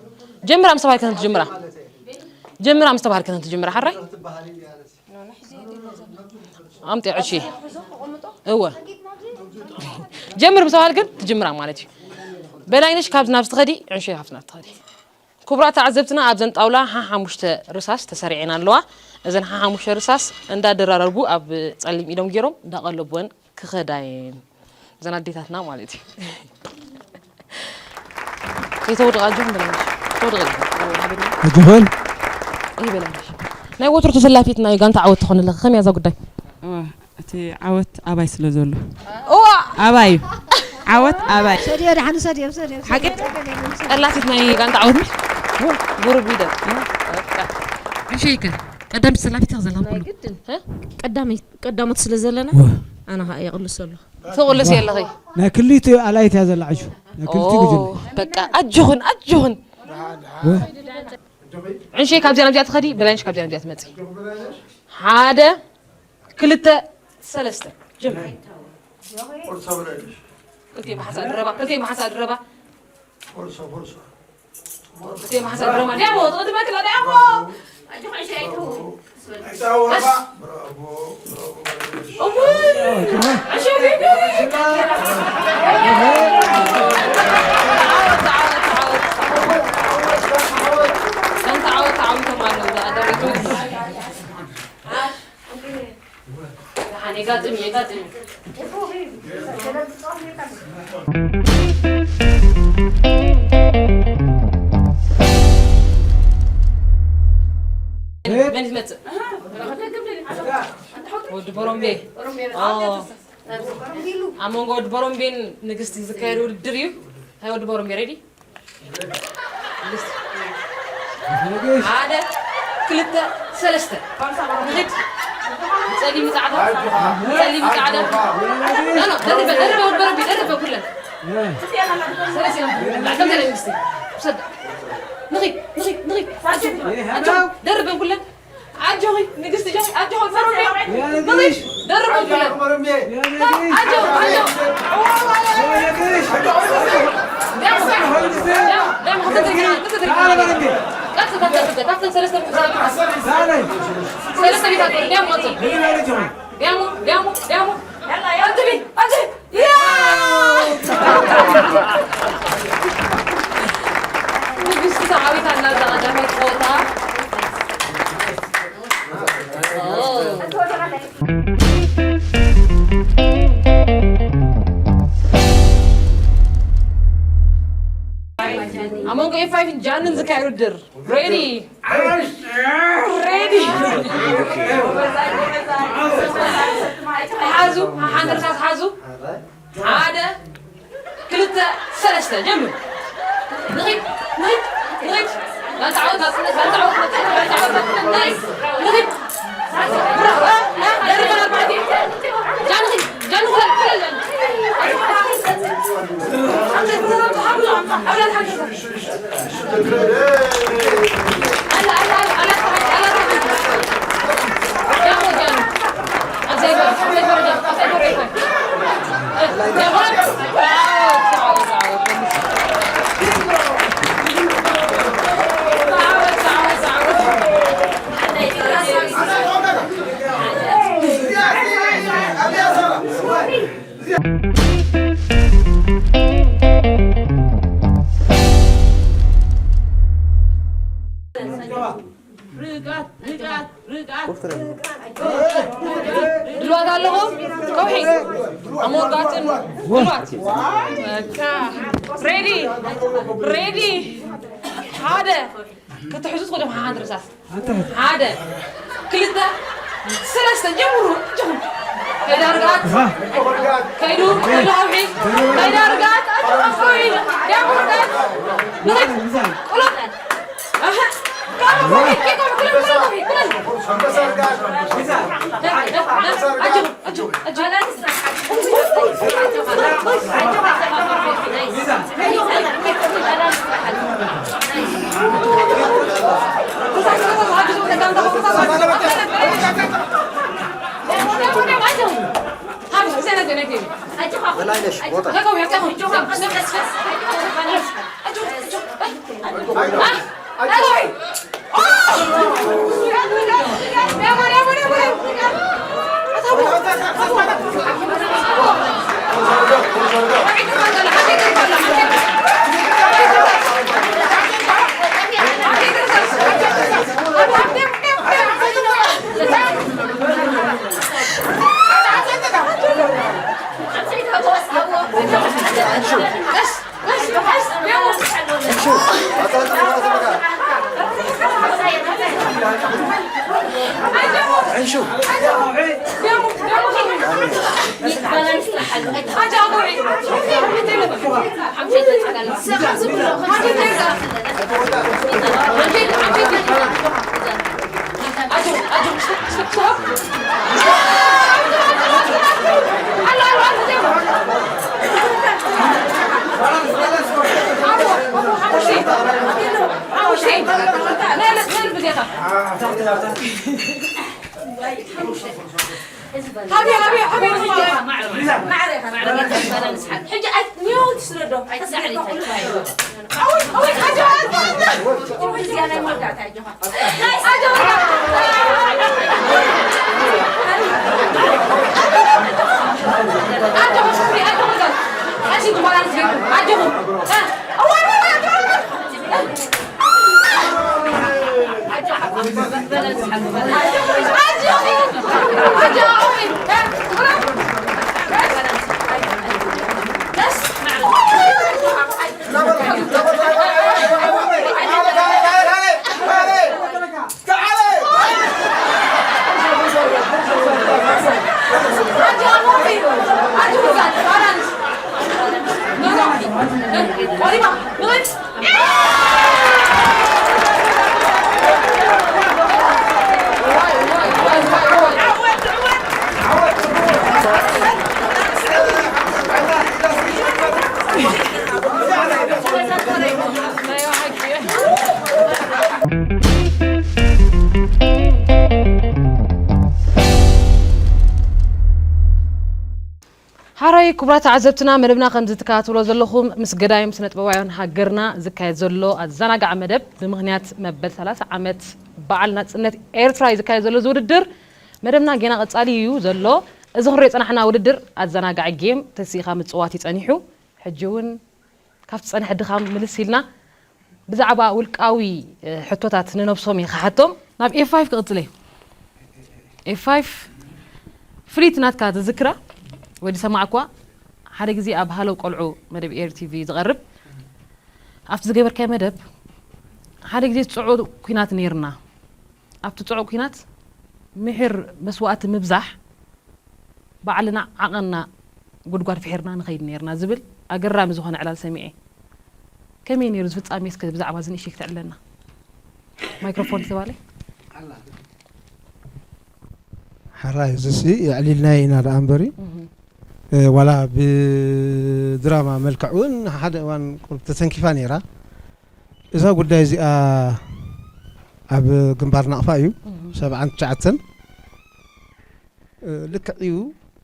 ጀምራ ምስ ተባሃልከ ትጅምራ። ጀምራ ምስ ተባሃልከ ትጅምራ፣ ሓራይ? ኣምጤ ዕሺ። እወ። ጀምር ምስ ተባሃልክን ትጅምራ ማለት እዩ። በላይነሽ፣ ካብዚ ናብዚ ትኸዲ፣ ዕንሸ ሃፍቲ ናብቲ ትኸዲ። ክቡራት ተዓዘብትና፣ ኣብዘን ጣውላ ሓሓሙሽተ ርሳስ ተሰሪዐን ኣለዋ። እዘን ሓሓሙሽተ ርሳስ እንዳደራረቡ ኣብ ጸሊም ኢዶም ገይሮም እንዳቐለብወን ክኸዳ እየን። እዘን ኣዴታትና ማለት እዩ። የተወደቓ ኣጆኹም በላይነሽ። ተወደቐ። ኣጆኹም። ይህ በላይነሽ። ናይ ወትሩ ተሰላፊት ናይ ጋንታ ዓወት ትኾንለኺ። ከመይ እያ እዛ ጉዳይ? እዋ፣ እቲ ዓወት ኣባይ ስለ ዘሎ። እዋ! ኣባይ እዩ። ዓወት ኣባይ። ሰድዮ፣ ደሓን ሰድዮ፣ ሰድዮ፣ ሰድዮ። ሓቂ? ቀላሲት ናይ ጋንታ ዓወት ነሽ? እዋ። ጉሩብ ሂደት። እዋ። በቃ። ዕንሸይከ? ቀዳሚት ተሰላፊት ኢኻ ዘለኻ ናይ ኩሉ። ግድን። እ? ቀዳመይ-፣ ቀዳሞት ስለ ዘለና፣ እዋ። ኣነ ኸኣ የቕልሶ ኣለኹ። ትቕልስ የለኺ። ናይ ክልቲኡ ኣላይት እያ ዘላ ዕሹ። ናይ ክልቲኡ ጉጅለ። በቃ ኣጆኽን ኣጆኽን። ዕንሸይ ካብዚኣ ናብዚኣ ትኸዲ፣ በላይንሽ ካብዚኣ ናብዚኣ ትመፂ። ሓደ፣ ክልተ፣ ሰለስተ። ጀምሪ። ክልቲኦም ብሓንሳእ ድረባ፣ ክልቲኦም ብሓንሳእ ድረባ። ክልቲኦም ብሓንሳእ ድረባ። ዲያሞ፣ ትቕድመክላ ዲያሞ። መን ይመጽእ? ወዲ ቦሮምቤ። ኣብ መንጎ ወዲ ቦሮምቤን ንግስቲ ዝካየድ ውድድር እዩ። ሃይ ወዲ ቦሮምቤ፣ ሬዲ? ንግስቲ። ሓደ፣ ክልተ፣ ሰለስተ። ንኽድ። ጸሊም ጻዕዳ። ጸሊም ጻዕዳ። ኖ፣ ኖ፣ ደርበ፣ ደርበ ወዲ ቦሮምቤ፣ ደርበ ኩለን። ሰለስተ። ንግስቲ። ውሰድ። ንኺድ፣ ንኺድ፣ ንኺድ። ኣጆ፣ ኣጆ፣ ደርበ ኩለን። ኣጆኺ ንግስቲ ጆኺ ኣጆኺ ፈረምቤ። ንግስቲ ደርብ ብለን። ኣጆ ኣጆ። ንግስቲ ተዓዊታ ኣላ እዛ ቀዳማይ ፀወታ። ኣብ መንጎ ኤፍ ፋይቭን ጃንን ዝካየድ ውድድር። ሬዲ? ሬዲ? ሓዙ፣ ሓሓንደርታት ሓዙ። ሓደ፣ ክልተ፣ ሰለስተ፣ ጀምር። ንኺድ፣ ንኺድ፣ ንኺድ። ባንታ ዓወት፣ ባንታ ዓወት፣ ባንታ ዓወት፣ ባንታ ዓወት፣ ናይስ። ንኺድ። ብራቮ፣ ደርበን ኣርባዕተ። ጃን ንኺድ፣ ጃን ንኺድ፣ ክልል ጃን። ድልዋት ኣለኹም? ከውሒ ኣሞርጋትን ድልዋት። በቃ። ሬዲ፣ ሬዲ። ሓደ ክትሕዙ ትኽእሉ ኢኹም፣ ሓሓንተ ርሳስ። ሓደ፣ ክልተ፣ ሰለስተ፣ ጀምሩ፣ እጆኹም። ከይዳ ርግኣት። ከይዱ፣ ከይዱ ከውሒ። ከይዳ ርግኣት፣ ኣጆኹም ከውሒ። ጀምሩ ርግኣት። ንኺድ፣ ቁሎት። ኣሀ። ካብ ከውሒ፣ ከይኮም፣ ክልል፣ ክልል ከውሒ፣ ክልል። ኣጆኹም፣ ኣጆኹም። በላይነሽ፣ ቦታ። ማዕረ ኢኻ። ሕጂ ኣይ-፣ ኒዮ ትስረዶ። ኣይትስዕሪ፣ ኣይትስዕሪ። ኣወይ፣ ኣወይ፣ ኣጆኻ፣ ኣጆኻ። እዚኣ ናይ መወዳእታ ኣጆኻ። ኣጆኻ። ኣጆኻ፣ ኣጆኻ። ኣጆኻ። ሓራይ ክቡራት ተዓዘብትና፣ መደብና ከም ዝትከታተሎ ዘለኹም ምስ ገዳይም ስነ ጥበባውያን ሃገርና ዝካየድ ዘሎ ኣዘናጋዒ መደብ ብምኽንያት መበል ሰላሳ ዓመት በዓል ናጽነት ኤርትራ እዩ ዝካየድ ዘሎ እዚ ውድድር። መደብና ጌና ቀጻሊ እዩ ዘሎ። እዚ ክንሪኦ ጸናሕና ውድድር ኣዘናጋዒ ጌም ተሲእኻ ምጽዋት እዩ ጸኒሑ። ሕጂ እውን ካብቲ ጸንሐ ድኻም ምልስ ኢልና ብዛዕባ ውልቃዊ፣ እ፣ ሕቶታት ንነብሶም እየ ክሓቶም። ናብ ኤፍ ፋይቭ ክቕጽል እየ። ኤፍ ፋይቭ ፍልይቲ ናትካ ትዝክራ ወይ ዝሰማዕኳ ሓደ ግዜ ኣብ ሃለው ቆልዑ መደብ ኤር ቲቪ ዝቐርብ ኣብቲ ዝገበርካዮ መደብ ሓደ ግዜ ጽዑቕ ኲናት ነይርና። ኣብቲ ጽዑቕ ኲናት ምሒር መስዋእቲ ምብዛሕ ባዕልና ዓቐንና ጉድጓድ ፍሒርና ንኸይድ ነይርና ዝብል ኣገራሚ ዝኾነ ዕላል ሰሚዐ። ከመይ ነይሩ እዚ ፍጻሜ? እስከ ብዛዕባ እዚ ንእሽተይ ክተዕልለና። ማይክሮፎን ተባለ። ሓራይ፣ እዚሲ የዕሊልናዮ ኢና ደኣ እምበሪ፣ እህ። እ፣ ዋላ ብድራማ መልክዕ እውን ሓደ እዋን ቁሩብ ተተንኪፋ ነይራ። እዛ ጉዳይ እዚኣ ኣብ ግንባር ናቕፋ እዩ፣ እህ። ሰብዓን ትሽዓተን። እ፣ ልክዕ እዩ፣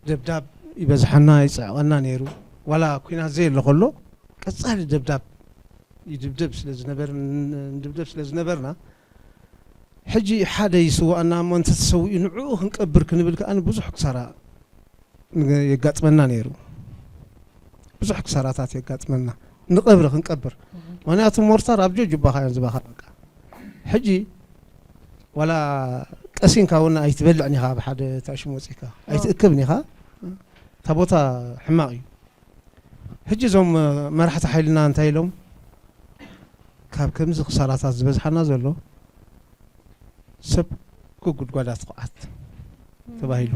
ደብዳብ ይበዝሓና፣ ይጽዕቐና ነይሩ። ዋላ ኲናት ዘየሎ ከሎ ቀጻሊ ደብዳብ ይድብደብ ስለ ዝነበር-፣ ንድብደብ ስለ ዝነበርና፣ ሕጂ ሓደ ይስዋኣና እሞ እንተ ተሰዊኡ ንዕኡ ክንቀብር ክንብል ከኣ ብዙሕ ክሳራ ን-፣ የጋጥመና ነይሩ። ብዙሕ ክሳራታት የጋጥመና። ንቐብሪ ክንቀብር። እህ። ምኽንያቱ ሞርታር ኣብ ጆጅባኻ እዮም ዝባኻ በቃ። ሕጂ ዋላ ቀሲንካ እውን ኣይትበልዕን ኢኻ፣ ኣብ ሓደ ታሽም ወጺእካ። ኦ። ኣይትእክብን ኢኻ። እታ ቦታ ሕማቕ እዩ። ሕጂ እዞም መራሕቲ ሓይልና እንታይ ኢሎም? ካብ ከምዚ ክሳራታት ዝበዝሓና ዘሎ ሰብ ጉድጓዳ ትኹዓት ተባሂሉ።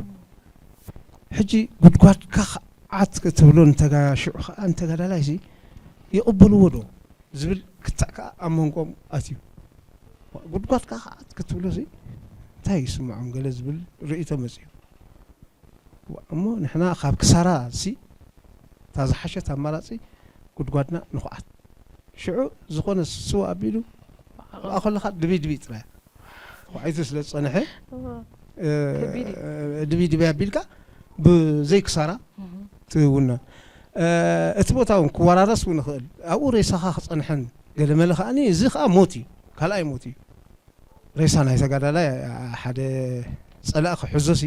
ሕጂ ጉድጓድካ ክዓት ክትብሎ ንተጋ-፣ ሽዑ ከዓ ንተጋዳላይሲ ይቕበልዎ ዶ ዝብል ክትዕ ከዓ ኣብ መንጎኦም ኣትዩ። ጉድጓድካ ክዓት ክትብሎሲ እንታይ ይስምዖም ገለ ዝብል ርእይቶ መፅዩ። እሞ ንሕና ካብ ክሳራ ሲ እታ ዝሓሸት ኣማራፂ ጉድጓድና ንኹዓት። ሽዑ ዝኾነ ስዋ ኣቢሉ ኣብኣ ከለኻ ድብይ ድብይ ጥራይ። ተዃዒቱ ስለ ዝጸንሐ፣ እዎ። እ፣ ከቢድ እዩ። ድብይ ድብይ ኣቢልካ ብዘይ ክሳራ እህ። ትውነ። እ፣ እቲ ቦታ እውን ክወራረስ እውን ይኽእል። ኣብኡ ሬሳኻ ክጸንሐን ገለመለ ከኣኒ፣ እዚ ከኣ ሞት እዩ። ካልኣይ ሞት እዩ። ሬሳ ናይ ተጋዳላይ ሓደ ጸላኢ ክሕዞሲ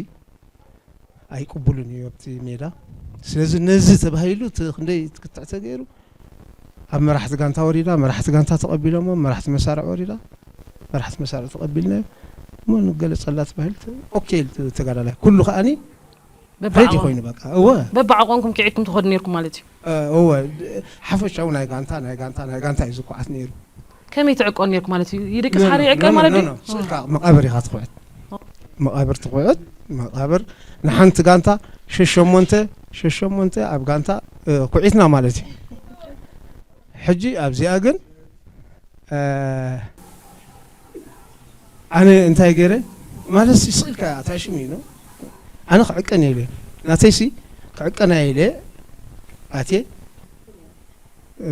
ኣይቅቡልን እዩ ኣብቲ ሜዳ። ስለዚ ነዚ ተባሂሉ እቲ ክንደይ ክትዕ ተገይሩ ኣብ መራሕቲ ጋንታ ወሪዳ፣ መራሕቲ ጋንታ ተቐቢሎሞ፣ መራሕቲ መሳርዕ ወሪዳ፣ መራሕቲ መሳርዕ ተቐቢልናዮ። እሞ ንገለጸላ ተባሂሉ ተ-፣ ኦኬ ኢሉ ተጋዳላይ። ኩሉ ከኣኒ ሬዲ በብዓቐን-፣ ኮይኑ በቃ። እወ። በብዓቐንኩም ኪዒድኩም ትኸዱ ነይርኩም ማለት እዩ? እ፣ እወ። ሓፈሻዊ ናይ ጋንታ፣ ናይ ጋንታ፣ ናይ ጋንታ እዩ ዝኳዓት ነይሩ። ከመይ ትዕቀኑ ነይርኩም ማለት እዩ? ይድቅስ ኖ፣ ሓደ ኖ፣ ይዕቀን ኖ፣ ማለት ኖ፣ ድዩ? ኖ። ስቕ ኢልካ መቓብር ኢኻ ትኹዕት። መቓብር ትኹዕት፣ መቓብር ንሓንቲ ጋንታ ሸሸሞንተ፣ ሸሸሞንተ ኣብ ጋንታ፣ እ፣ ኩዒትና ማለት እዩ። ሕጂ ኣብዚኣ ግን፣ እ፣ ኣነ እንታይ ገይረ? ማለት ስቕ ኢልካ ታሽም እዩ፣ ኖ? ኣነ ክዕቀን እየ ኢለ። ናተይሲ ክዕቀን እየ ኢለ ኣትየ። እ፣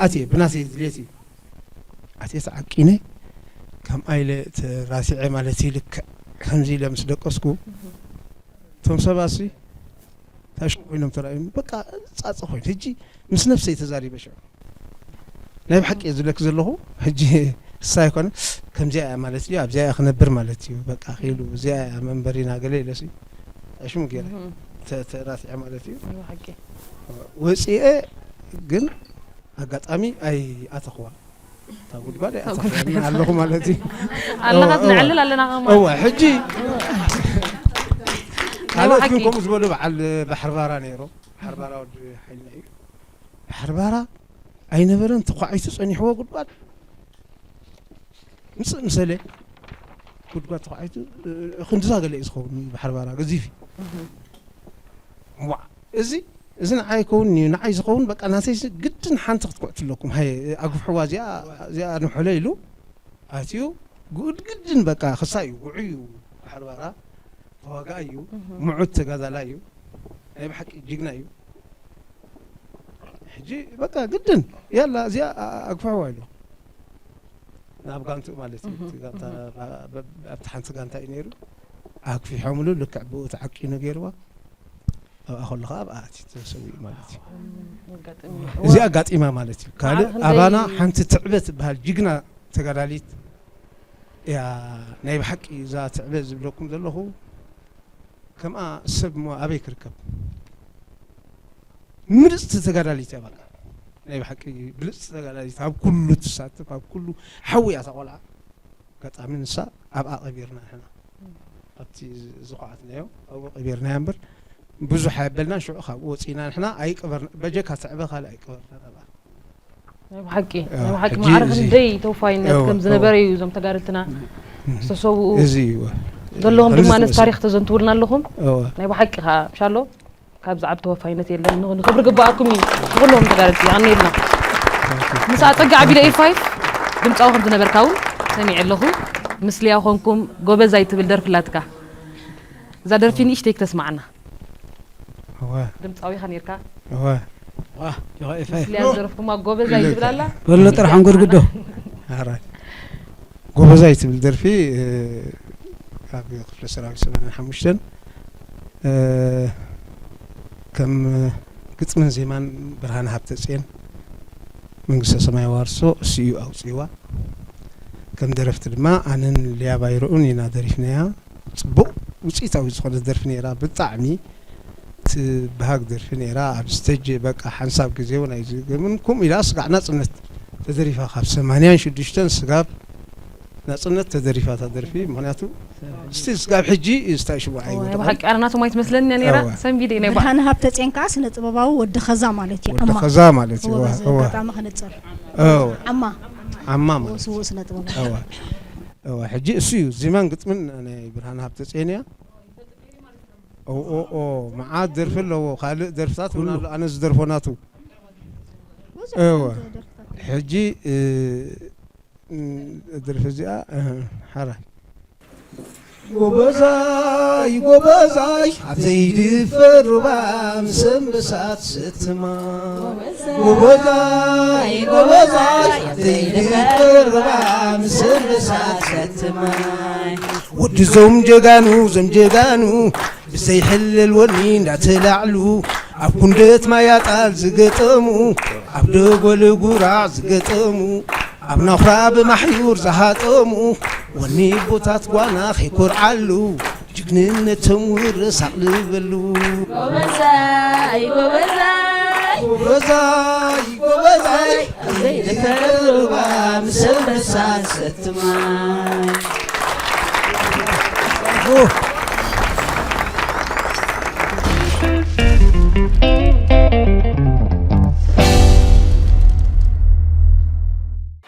ኣትየ፣ ብናተይ ድሌት እዩ። ኣትየ ተዓቂነ፣ ከምኣ ኢለ ተራሲዐ ማለት እዩ። ልክዕ ከምዚ ኢለ ምስ ደቀስኩ፣ እቶም ሰባሲ ታሽሙ ኮይኖም ተራእዮም በቃ ጻጸ ኮይኑ ሕጂ ምስ ነፍሰይ ተዛሪበ ሽዑ ናይ ብሓቂ እየ ዝብለክ ዘለኹ። ሕጂ እሳ ኣይኮነ ከምዚኣ እያ ማለት እዩ ኣብዚኣ እያ ክነብር ማለት እዩ በቃ ክኢሉ እዚኣ እያ መንበሪና ገለ ኢለሲ ታሽሙ ገይረ ተራቲዐ ማለት እዩ። ወፂኤ ግን ኣጋጣሚ ኣይኣተኽዋ እታ ጉድጓድ ኣይኣተኽዋ ኣለኹ ማለት እዩ። ኣለኻ ትንዕልል ኣለና ከማ እወ ሕጂ ካልኦት ግን ከምኡ ዝበሉ በዓል ባሕርባራ ነይሮም። ባሕርባራ ወዲ ሓይልና እዩ። ባሕርባራ ኣይነበረን ተኳዒቱ ጸኒሕዎ ጉድጓድ ምጽእ ምሰለ ጉድጓድ ተኳዒቱ ክንድዛ ገለ እዩ ዝኸውን ባሕርባራ ገዚፍ እዩ። ዋ እዚ እዚ ንዓይ ይከውን እዩ ንዓይ ዝኸውን በቃ ናተይ ግድን ሓንቲ ክትኩዕት ኣለኩም ሃየ ኣግፍሕዋ እዚኣ እዚኣ ንሕሎ ኢሉ ኣትዩ ግድግድን በቃ ክሳ እዩ ውዑይ እዩ ባሕርባራ ተዋጋ እዩ ምዑት ተጋዳላ እዩ ናይ ብሓቂ ጅግና እዩ ሕጂ በቃ ግድን ያላ እዚኣ ኣግፍሕዋ ኢሉ ናብ ጋንትኡ ማለት እዩ ኣብቲ ሓንቲ ጋንታ እዩ ነይሩ ኣግፊሖምሉ ልክዕ ብኡ ተዓቂኑ ገይርዋ ኣብኣ ከሎ ከዓ ኣብኣ ኣትዩ ተሰዊኡ ማለት እዩ እዚ ኣጋጢማ ማለት እዩ ካልእ ኣባና ሓንቲ ትዕበ ትበሃል ጅግና ተጋዳሊት እያ ናይ ብሓቂ እዛ ትዕበ ዝብለኩም ዘለኹ ከምኣ ሰብ እሞ ኣበይ ክርከብ ምርፅቲ ተጋዳሊት እያ በቃ ናይ ብሓቂ ብልፅቲ ተጋዳሊት ኣብ ኩሉ ትሳተፍ ኣብ ኩሉ ሓዊ እያ እታ ቆልዓ ኣጋጣሚ ንሳ ኣብኣ ቀቢርና ንሕና ኣብቲ ዝኳዓትናዮ ኣብኡ ቀቢርናያ እምበር ብዙሕ ኣየበልና ሽዑ ካብኡ ወፂና ንሕና ኣይቀበርና በጀካ ትዕበ ካልእ ኣይቀበርና ኣብኣ ናይ ብሓቂ ናይ ብሓቂ ማዕረ ክንደይ ተወፋይነት ከም ዝነበረ እዩ እዞም ተጋደልትና ዝተሰውኡ እዚ እዩ ዘለዎም ድማ ነቲ ታሪክ ተዘንትውልና ኣለኹም ናይ ብሓቂ ከዓ ምሻሎ ካብዚ ዓብ ተወፋይነት የለን ንኽብሪ ግባኣኩም እዩ ንኩሎም ተጋደልቲ ኣነ የልና ምስ ኣፀጋ ዓቢለ ኤፋይፍ ድምፃዊ ከም ዝነበርካ እውን ሰሚዐ ኣለኹ ምስ ሊያ ኮንኩም ጎበዛይ ትብል ደርፊ ኣላትካ እዛ ደርፊ ንእሽተይ ክተስማዓና እወ ድምፃዊ ኢኻ ነርካ እወ ዋ ይኸ ኤፋይ ስልያ ዝደረፍኩማ ጎበዛይ ትብል ኣላ በሎ ጥራሕ እንጉድጉዶ ኣራይ ጎበዛይ ትብል ደርፊ ካብ ክፍለ ሰራዊት ሰማንያን ሓሙሽተን ከም ግጥምን ዜማን ብርሃነ ሃብተፅየን መንግስተ ሰማይ ዋርሶ እሱ እዩ ኣውፅእዋ ከም ደረፍቲ ድማ ኣነን ሊያ ባይርኡን ኢና ደሪፍናያ ፅቡቕ ውፅኢታዊ ዝኾነት ደርፊ ነይራ ብጣዕሚ ትበሃግ ደርፊ ነይራ ኣብ ስተጅ በቃ ሓንሳብ ግዜ እውን ኣይዝገምን ከምኡ ኢላ ስጋዕ ናፅነት ተደሪፋ ካብ ሰማንያን ሽዱሽተን ስጋብ ናፅነት ተደሪፋ እታ ደርፊ ምክንያቱ ስቲል ስጋብ ሕጂ ስታይ ሽቡዓ ኣይወደቐን ብሓቂ ኣነ ናቶም ኣይትመስለኒ ነይራ ሰንቢደ ናይ ብርሃነ ሃብተ ጼን ከዓ ስነ ጥበባዊ ወዲ ኸዛ ማለት እዩ ወዲ ኸዛ ማለት እዩ ኣጋጣሚ ከነፅር ዓማ ዓማ ማለት ስውእ ስነ ጥበባዊ ሕጂ እሱ እዩ ዜማን ግጥምን ናይ ብርሃነ ሃብተፅየን እያ ኦኦኦ መዓት ደርፊ ኣለዎ ካልእ ደርፍታት እውን ኣሎ ኣነ ዝደርፎ ናቱ እወ ሕጂ ደርፊ እዚኣ ሓራይ ጎበዛይ ጎበዛይ ኣብ ዘይድፈር ሩባ ምስ ኣንበሳ ትሰቲ ማይ ጎበዛይ ጎበዛይ ኣብ ዘይድፈር ሩባ ምስ ኣንበሳ ትሰቲ ማይ ወዲ ዞም ጀጋኑ ዞም ጀጋኑ ብዘይሕለል ወኒ እንዳተላዕሉ ኣብ ኩንደት ማይ ኣጣል ዝገጠሙ ኣብ ደጎል ጉራዕ ዝገጠሙ ኣብ ናኹራ ብማሕዩር ዝሃጠሙ ወኒ ቦታት ጓና ከይኮርዓሉ ጅግንነቶም ውርስ ኣቕልበሉ ጎበዛይ ጎበዛይ ጎበዛይ ጎበዛይ ዘይተፈርባ ምስ ኣንበሳ ሰቲ ማይ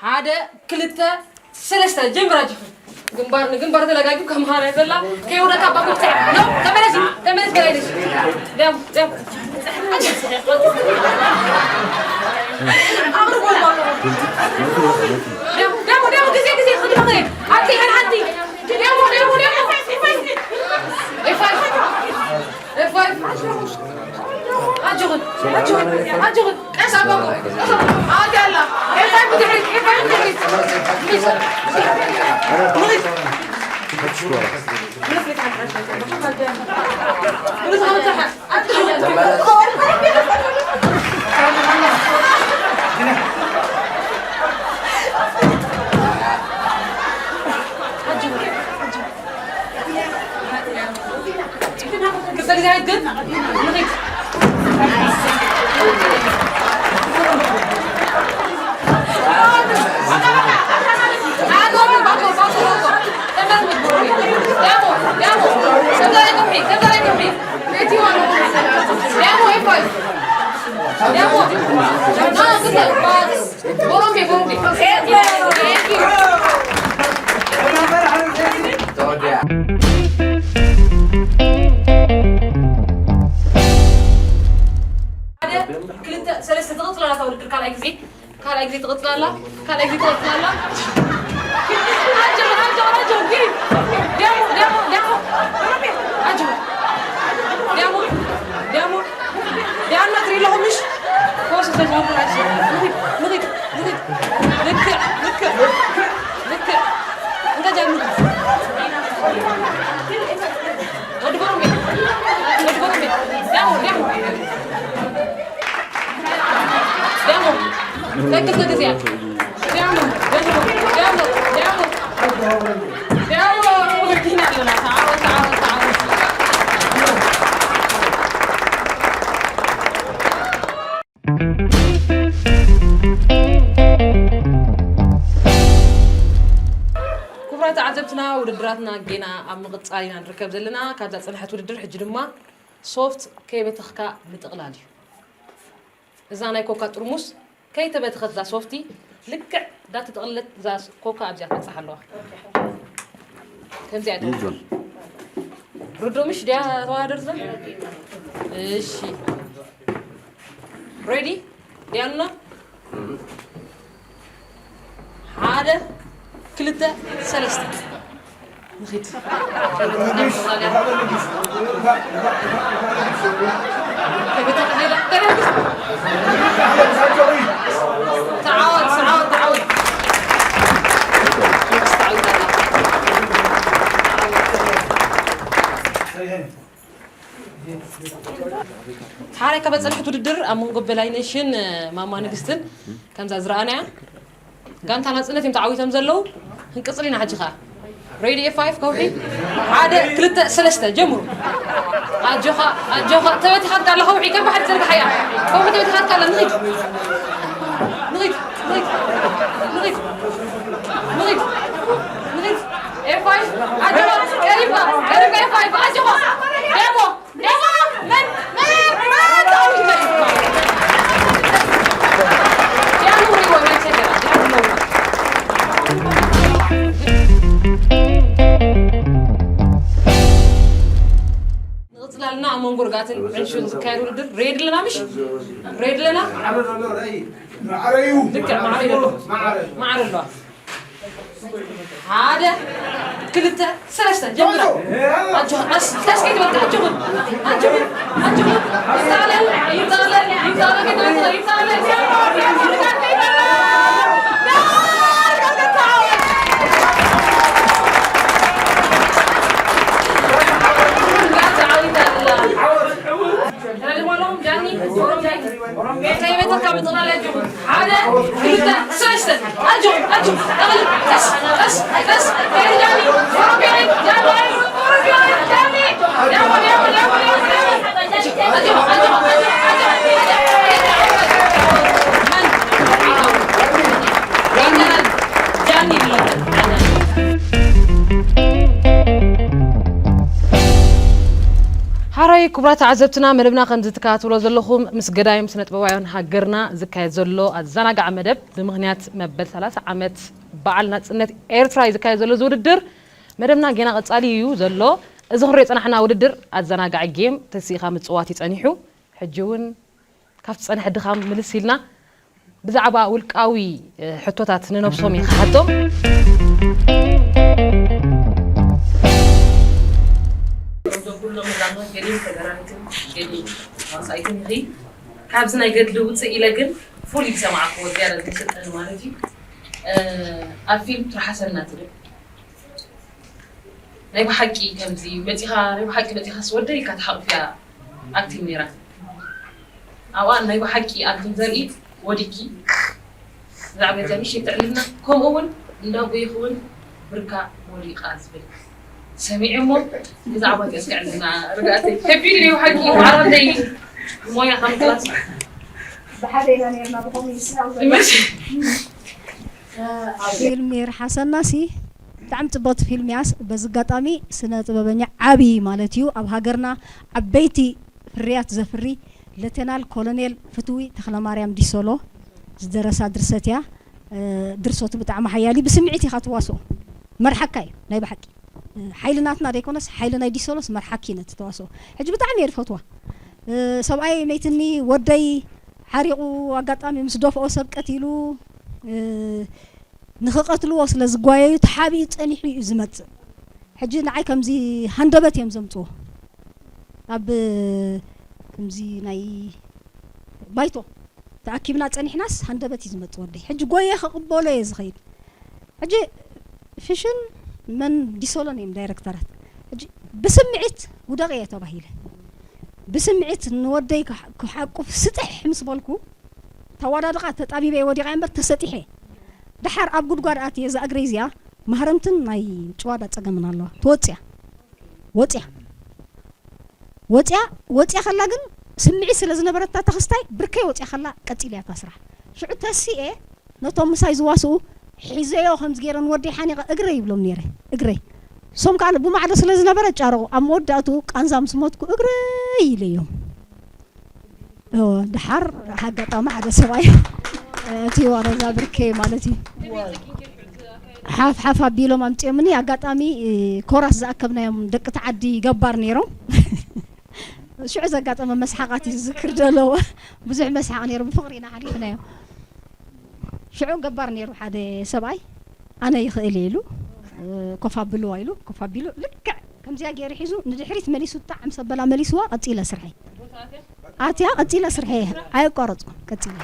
ሓደ ክልተ ሰለስተ ጀምር ኣጆኺ ግንባር ንግንባር ተለጋጊም ከምሃረ ዘላ ከይውረካ ባኮ ብትዕ ኖ ተመለሲ ተመለስ ገላይልሽ ደም ደም ኣቕርቦ ባኮ ደም ደም ደም ግዜ ግዜ ክድመኸ ኣቲ ሓንቲ ደም ደም ደም ኤፋይ ኤፋይ ኣጆኽን ኣጆኽን ኣጆኽን ቀስ ኣባኮ ኣቲ ኣላ ኤፋይ ብድሕሪት ኤፋይ ብድሕሪት Burundi, Burundi. Thank you. Thank you. ሓደ፣ ክልተ፣ ሰለስተ፣ ትቕጽል ኣላ እታ ውድድር። ካልኣይ ግዜ፣ ካልኣይ ግዜ ትቕጽል ኣላ፣ ካልኣይ ግዜ ትቕጽል ኣላ። ኣጆ፣ ኣጆ፣ ኣጆ፣ ዲያሞ፣ ዲያሞ፣ ዲያሞ። ኣጆ፣ ዲያሞ፣ ዲያሞ። ዲያና ትርኢ ኣለኹ ምሽ? ኮስ ተዛውር ኣጆ። ንኺድ፣ ንኺድ። ልክዕ፣ ልክዕ፣ ልክዕ። እንተ ጃኒ። ወዲ ቦምቤ፣ ወዲ ቦምቤ። ዳሞ፣ ዳሞ። ዳሞ። ክልተ ግዜ። ዳሞ፣ ዳሞ፣ ዳሞ፣ ዳሞ። ዳሞ፣ ወዲና ኣለና። ተዓወት፣ ተዓወት፣ ተዓወት። ክቡራት ተዓዘብትና፣ ውድድራትና ጌና ኣብ ምቕጻል ኢና ንርከብ ዘለና። ካብዛ ጽንሐት ውድድር ሕጂ ድማ ሶፍት ከይበተኽካ ምጥቕላል እዩ። እዛ ናይ ኮካ ጥርሙስ ከይተበተኸት እዛ ሶፍቲ ልክዕ እንዳተጠቕለለት እዛ ኮካ ኣብዚኣ ትበጽሕ ኣለዋ። ከምዚኣ እያ ትበጽሕ። ርዶ ምሽ ድያ ተወዳደር እዛ? እሺ። ሬዲ? ዲያና? ሓደ፣ ክልተ፣ ሰለስተ። ንኺድ። ተዓወት፣ ተዓወት፣ ተዓወት። ሓራይ ካብ ኣጸንሐት ውድድር ኣብ መንጎ በላይነሽን ማማ ንግስትን ከምዛ ዝረኣናያ ጋንታ ናጽነት እዮም ተዓዊቶም ዘለዉ። ክንቅጽል ኢና ሕጂ ኸኣ። ሬዲ ኤፍ ፋይቭ ከውሒ። ሓደ፣ ክልተ፣ ሰለስተ፣ ጀምሩ። ኣጆኻ፣ ኣጆኻ፣ ተበቲኻትካ ኣላ ከውሒ፣ ከም ባሕሪ ትዘርግሓያ። ከውሒ ተበቲኻትካ ኣላ፣ ንኺድ። ንኺድ፣ ንኺድ፣ ንኺድ፣ ንኺድ፣ ንኺድ። ኤፍ ፋይቭ፣ ኣጆኻ፣ ቀሪብካ፣ ቀሪብካ ኤፍ ፋይቭ፣ ኣጆኻ። ዳሞ፣ ዳሞ፣ መን፣ መን፣ መን፣ መን፣ ንቕጽል ኣለና ኣብ መንጎ ርግኣትን ዕንሹን ዝካየድ ውድድር። ሬዲ ኣለና ምሽ? ሬዲ ኣለና? ማዕረ እዩ። ልክዕ፣ ማዕረ እዩ። ማዕረ እዩ። ማዕረ ኣለዋ። ሓደ፣ ክልተ፣ ሰለስተ፣ ጀምራ። ኣጆ፣ ቀስ፣ ቀስ ከይትበል፣ ኣጆኹም፣ ኣጆኹም፣ ኣጆኹም። ይጠቕለል፣ ይጠቕለል፣ ይጠቕለል፣ ይጠቕለል፣ ይጠቕለል። ዳኒ፣ ኦሮምያ። ከይበተካ ምጥቕላል ኣጆኹም። ሓደ፣ ክልተ፣ ሰለስተ። ኣጆኹም፣ ኣጆኹም። ጠቕልል። ቀስ፣ ቀስ፣ ቀስ። ከይበተካ ኦሮምያ፣ ዳኒ፣ ኦሮምያ፣ ዳኒ። ዳሞ፣ ዳሞ፣ ዳሞ፣ ዳሞ፣ ዳሞ። ኣጆኹም፣ ኣጆኹም፣ ኣጆኹም፣ ኣጆኹም። መን? ዳኒ ይብሎ። ሓራይ ክቡራት ተዓዘብትና፣ መደብና ከምዚ ትከታተልዎ ዘለኹም ምስ ገዳይም ስነ ጥበባውያን ሃገርና ዝካየድ ዘሎ ኣዘናጋዒ መደብ ብምኽንያት መበል ሰላሳ ዓመት በዓል ናጽነት ኤርትራ እዩ ዝካየድ ዘሎ እዚ ውድድር። መደብና ጌና ቀጻሊ እዩ ዘሎ። እዚ ክንሪኦ ዝጸናሕና ውድድር ኣዘናጋዒ ጌም ተሲእኻ ምጽዋት እዩ ጸኒሑ። ሕጂ እውን ካብቲ ዝጸንሐ ድኻም ምልስ ኢልና ብዛዕባ ውልቃዊ፣ እ፣ ሕቶታት ንነብሶም እየ ክሓቶም። ኩሎም ላሞ ገሊም ተገራሚትን ገሊም ዋሳኢትን ንኺ ካብዚ ናይ ገድሊ ውፅእ ኢለ ግን ፍሉይ ዝሰማዕክዎ ዝያዳ ዝመሰጠኒ ማለት እዩ። እ፣ ኣብ ፊልም ትርሓሰልና ትብል ናይ ብሓቂ ከምዚ መጺኻ፣ ናይ ብሓቂ መጺኻስ ወደይ ኢልካ ትሓቑፍያ ኣክቲንግ ነይራ። ኣብኣ ናይ ብሓቂ ኣክቲንግ ዘርኢ ወዲኪ ብዛዕባ እዛ ምሽት ትዕልልና፣ ከምኡ እውን እንዳ ጎይኹ እውን ብርካ ወዲቓ ዝብል ሰሚዐ እሞ ብዛዕባ እዚኣ እስከ ዕልልና። ርግኣተይ ከቢድ እዩ ሓቂ፣ ማዕረ ደይ ሞያ ከም ክላስ ብሓደ ኢና ነርና ብኸምኡ ይስናው ዘሎ። ፊልም ይርሓሰናሲ ብጣዕሚ ጽብቕቲ ፊልም እያስ። በዚ ኣጋጣሚ ስነ ጥበበኛ ዓቢ ማለት እዩ። ኣብ ሃገርና ዓበይቲ ፍርያት ዘፍሪ ሌተናል ኮሎኔል ፍትዊ ተኽለማርያም ዲሶሎ ዝደረሳ ድርሰት እያ። ድርሰቱ ብጣዕሚ ሓያል እዩ። ብስምዒት ኢኻ ትዋስኦ። መርሓካ እዩ ናይ ብሓቂ። ሓይሊ ናትና ዘይኮነስ ሓይሊ ናይ ዲሶሎስ መርሓኪ ነቲ ተዋስኦ። ሕጂ ብጣዕሚ እየ ዝፈትዋ። ሰብኣይ መይትኒ፣ ወደይ ሓሪቑ፣ ኣጋጣሚ ምስ ደፍኦ ሰብ ቀቲሉ፣ ንኽቐትልዎ ስለ ዝጓየዩ ተሓቢኡ ጸኒሑ እዩ ዝመጽእ። ሕጂ ንዓይ ከምዚ ሃንደበት እዮም ዘምጽዎ። ኣብ ከምዚ ናይ ባይቶ ተኣኪብና ጸኒሕናስ ሃንደበት እዩ ዝመጽእ ወደይ። ሕጂ ጎየ ክቕበሎ እየ ዝኸይድ። ሕጂ ፍሽን መን ዲሶሎን እዮም ዳይረክተራት። ሕጂ ብስምዒት ውደቕ እየ ተባሂለ። ብስምዒት ንወደይ ክሓ-፣ ክሓቁፍ ስጥሕ ምስ በልኩ ተዋዳድቓ ተጣቢበ እየ ወዲቓ እምበር ተሰጢሐ። ደሓር ኣብ ጉድጓድ ኣትየ እዛ እግረይ እዚኣ ማህረምትን ናይ ጭዋዳ ጸገምን ኣለዋ። ትወጽያ። ወጽያ። ወጽያ፣ ወጽያ ከላ ግን ስምዒት ስለ ዝነበረታ ተኽስታይ ብርከይ ወጽያ ከላ ቀጺልያ እታ ስራሕ። ሽዑ ተሲኤ ነቶም ምሳይ ዝዋስኡ ሒዘዮ ከምዚ ገይረ ንወደይ ሓኒቐ እግረይ ይብሎም ነይረ። እግረይ። እሶም ከኣ ብማዕዶ ስለ ዝነበረ ጫረቑ። ኣብ መወዳእትኡ ቃንዛ ምስ ሞትኩ እግረይ ኢለዮም። ኦ፣ ደሓር ኣጋጣሚ ሓደ ሰብኣይ፣ እ፣ እቲ ዋላ እዛ ብርከይ ማለት እዩ። ሓፍ ሓፍ ኣቢሎም ኣምጺኦምኒ። ኣጋጣሚ፣ እ፣ ኮራስ ዝኣከብናዮም ደቂ ተዓዲ ገባር ነይሮም። ሽዑ ዘጋጠመ መስሓቓት እዩ ዝዝክር ዘለዎ። ብዙሕ መስሓቕ ነይሩ። ብፍቕሪ ኢና ሓሊፍናዮ። ሽዑ ገባር ነይሩ ሓደ ሰብኣይ። ኣነ ይኽእል እየ ኢሉ፣ እ፣ ኮፍ ኣብልዋ ኢሉ፣ ኮፍ ኣቢሉ ልክዕ ከምዚኣ ገይሩ ሒዙ ንድሕሪት መሊሱ፣ ጣዕም ሰበላ መሊስዋ፣ ቀጺለ ስርሐይ። ኣትያ ቀጺለ ስርሐይ፣ ኣየቋረጽኩን፣ ቀጺለ።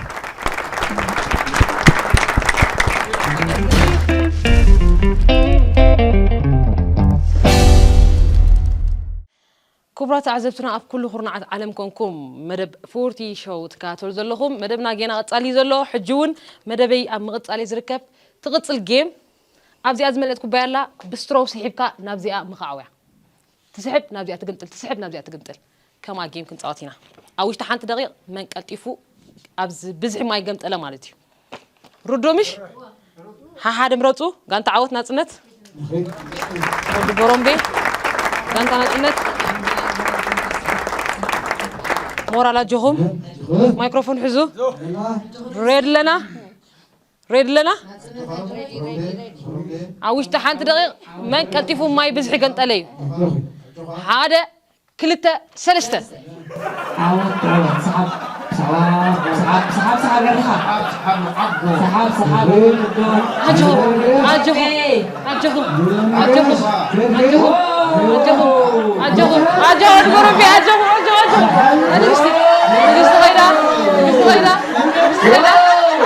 ክቡራት ተዓዘብትና፣ ኣብ ኩሉ ኩርናዓት ዓለም ኮንኩም መደብ ፎርቲ ሾው ትከታተሉ ዘለኹም፣ መደብና ጌና ቀጻሊ እዩ ዘሎ። ሕጂ እውን መደበይ ኣብ ምቕጻል እዩ ዝርከብ። ትቕጽል ጌም፣ ኣብዚኣ ዝመልአት ኩባያ ኣላ፣ ብስትሮው ስሒብካ ናብዚኣ ምኽዓው እያ። ትስሕብ፣ ናብዚኣ ትግምጥል፣ ትስሕብ፣ ናብዚኣ ትግምጥል። ከምኣ ጌም ክንጻወት ኢና። ኣብ ውሽጢ ሓንቲ ደቂቕ መን ቀልጢፉ ኣብዚ ብዝሒ ማይ ገምጠለ ማለት እዩ። ርዶ ምሽ? ሓሓደ ምረጹ። ጋንታ ዓወት ናጽነት። ወዲ ቦሮምቤ። ጋንታ ናጽነት። ሞራል ኣጆኹም። ማይክሮፎን ሕዙ። ሬድ ኣለና። ሬድ ኣለና። ኣብ ውሽጢ ሓንቲ ደቂቕ መን ቀልጢፉ ማይ ብዝሒ ገንጠለ እዩ። ሓደ፣ ክልተ፣ ሰለስተ። ዓወት፣ ዓወት፣ ሰሓብ፣ ሰሓብ፣ ሰሓብ፣ ሰሓብ፣ ሰሓብ፣ ሰሓብ፣ ሰሓብ፣ ሰሓብ። ኣጆኹም፣ ኣጆኹም፣ ኣጆኹም፣ ኣጆኹም፣ ኣጆኹም፣ ኣጆኹም፣ ኣጆኹም፣ ኣጆኹም፣ ኣጆኹም፣ ኣጆኹም። ንግስቲ፣ ንግስቲ ኸይዳ፣ ንግስቲ ኸይዳ፣ ንግስቲ ኸይዳ።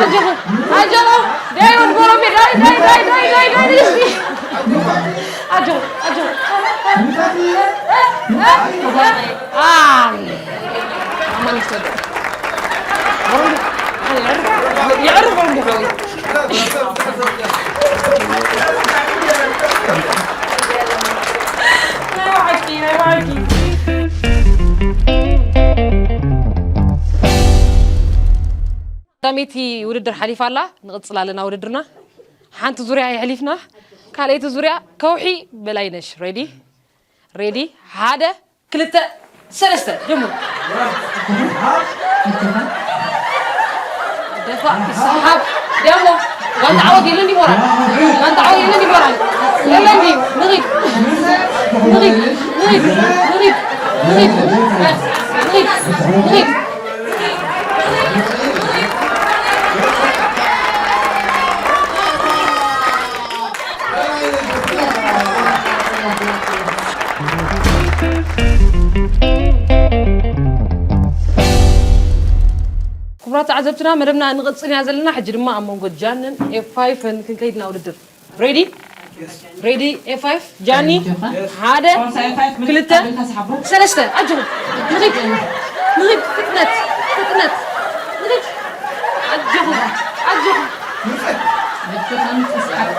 ኣጆኹም፣ ኣጆኹም። ዳይ ወድ ጎረቤ፣ ዳይ፣ ዳይ፣ ንግስቲ። ኣጆኹም፣ ኣጆኹም። ኣይ። ኣማን ይስደድ። የዕርፍ፣ የዕርፍ ወንድም ሓወይ። ናይ ብሓቂ፣ ናይ ብሓቂ። ቀዳመይቲ ውድድር ሓሊፋ ኣላ። ንቕጽል ኣለና ውድድርና። ሓንቲ ዙርያ የሕሊፍና። ካልኣይቲ ዙርያ ከውሒ በላይነሽ። ሬዲ? ሬዲ? ሓደ፣ ክልተ፣ ሰለስተ። ደሞ። ደፋ፣ ይሰሓብ። ደሞ። ጋንታ ዓወት የለን ዲቦራ። ጋንታ ዓወት የለን ዲቦራ። የለን ዲ-፣ ንኺድ። ንኺድ፣ ንኺድ፣ ንኺድ፣ ንኺድ፣ ንኺድ፣ ንኺድ። ክቡራት ተዓዘብትና፣ መደብና ንቕጽል ኢና ዘለና። ሕጂ ድማ ኣብ መንጎ ጃንን ኤፍ ፋይፍን ክንከይድ ኢና ውድድር። ሬዲ? ሬዲ? ኤፍ ፋይቭ ጃኒ። ሓደ፣ ክልተ፣ ሰለስተ። ኣጆኹም። ንኺድ፣ ንኺድ። ፍጥነት፣ ፍጥነት። ንኺድ። ኣጆኹም፣ ኣጆኹም።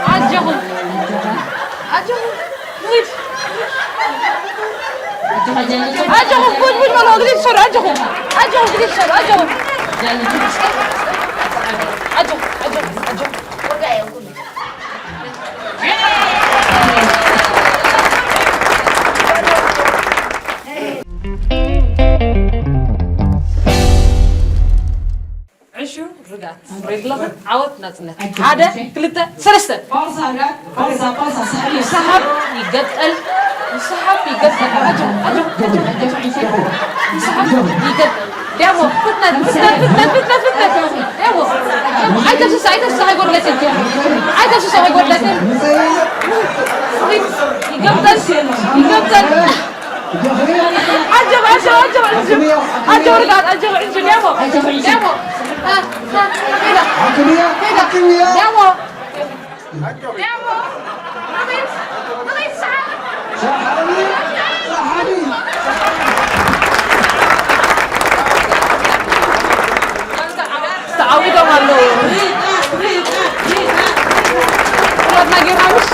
ኣጆኹም፣ ኣጆኹም። ንኺድ። ኣጆኹም፣ ቡድ፣ ቡድ በሉ። ግዜ ትሰዱ። ኣጆኹም፣ ኣጆኹም። ግዜ ትሰዱ። ኣጆኹም። ኣጆኹም፣ ኣጆኹም፣ ኣጆኹም። ዕሹ ርጋት ሬድለኹም። ዓወት ናጽነት። ሓደ፣ ክልተ፣ ሰለስተ። ፓውሳ ርጋት፣ ፓውሳ፣ ፓውሳ፣ ሳሕቢ። ይሰሓብ፣ ይገጠል፣ ይሰሓብ፣ ይገጠል። ኣጆ፣ ኣጆ፣ ኣጆ፣ ኣጆ፣ ኣጆ። ይሰሓብ፣ ይገጠል። ዲያሞ፣ ፍጥነት፣ ፍጥነት፣ ፍጥነት፣ ፍጥነት፣ ፍጥነት። ዲያሞ። ኣይተስስ፣ ኣይተስስ፣ ኣይጎድለትን። ኣይተስስ፣ ኣይጎድለትን። ይገጠል፣ ይገጠል። ኣጆ፣ ኣጆ፣ ኣጆ፣ ኣጆ። ኣጆ፣ ርጋት፣ ኣጆ፣ ዕንሹ፣ ዲያሞ። ዲያሞ። ዲያሞ። ዲያሞ። ተዓዊቶም ኣለዉ። ኩላትና ጌርና ምሽ?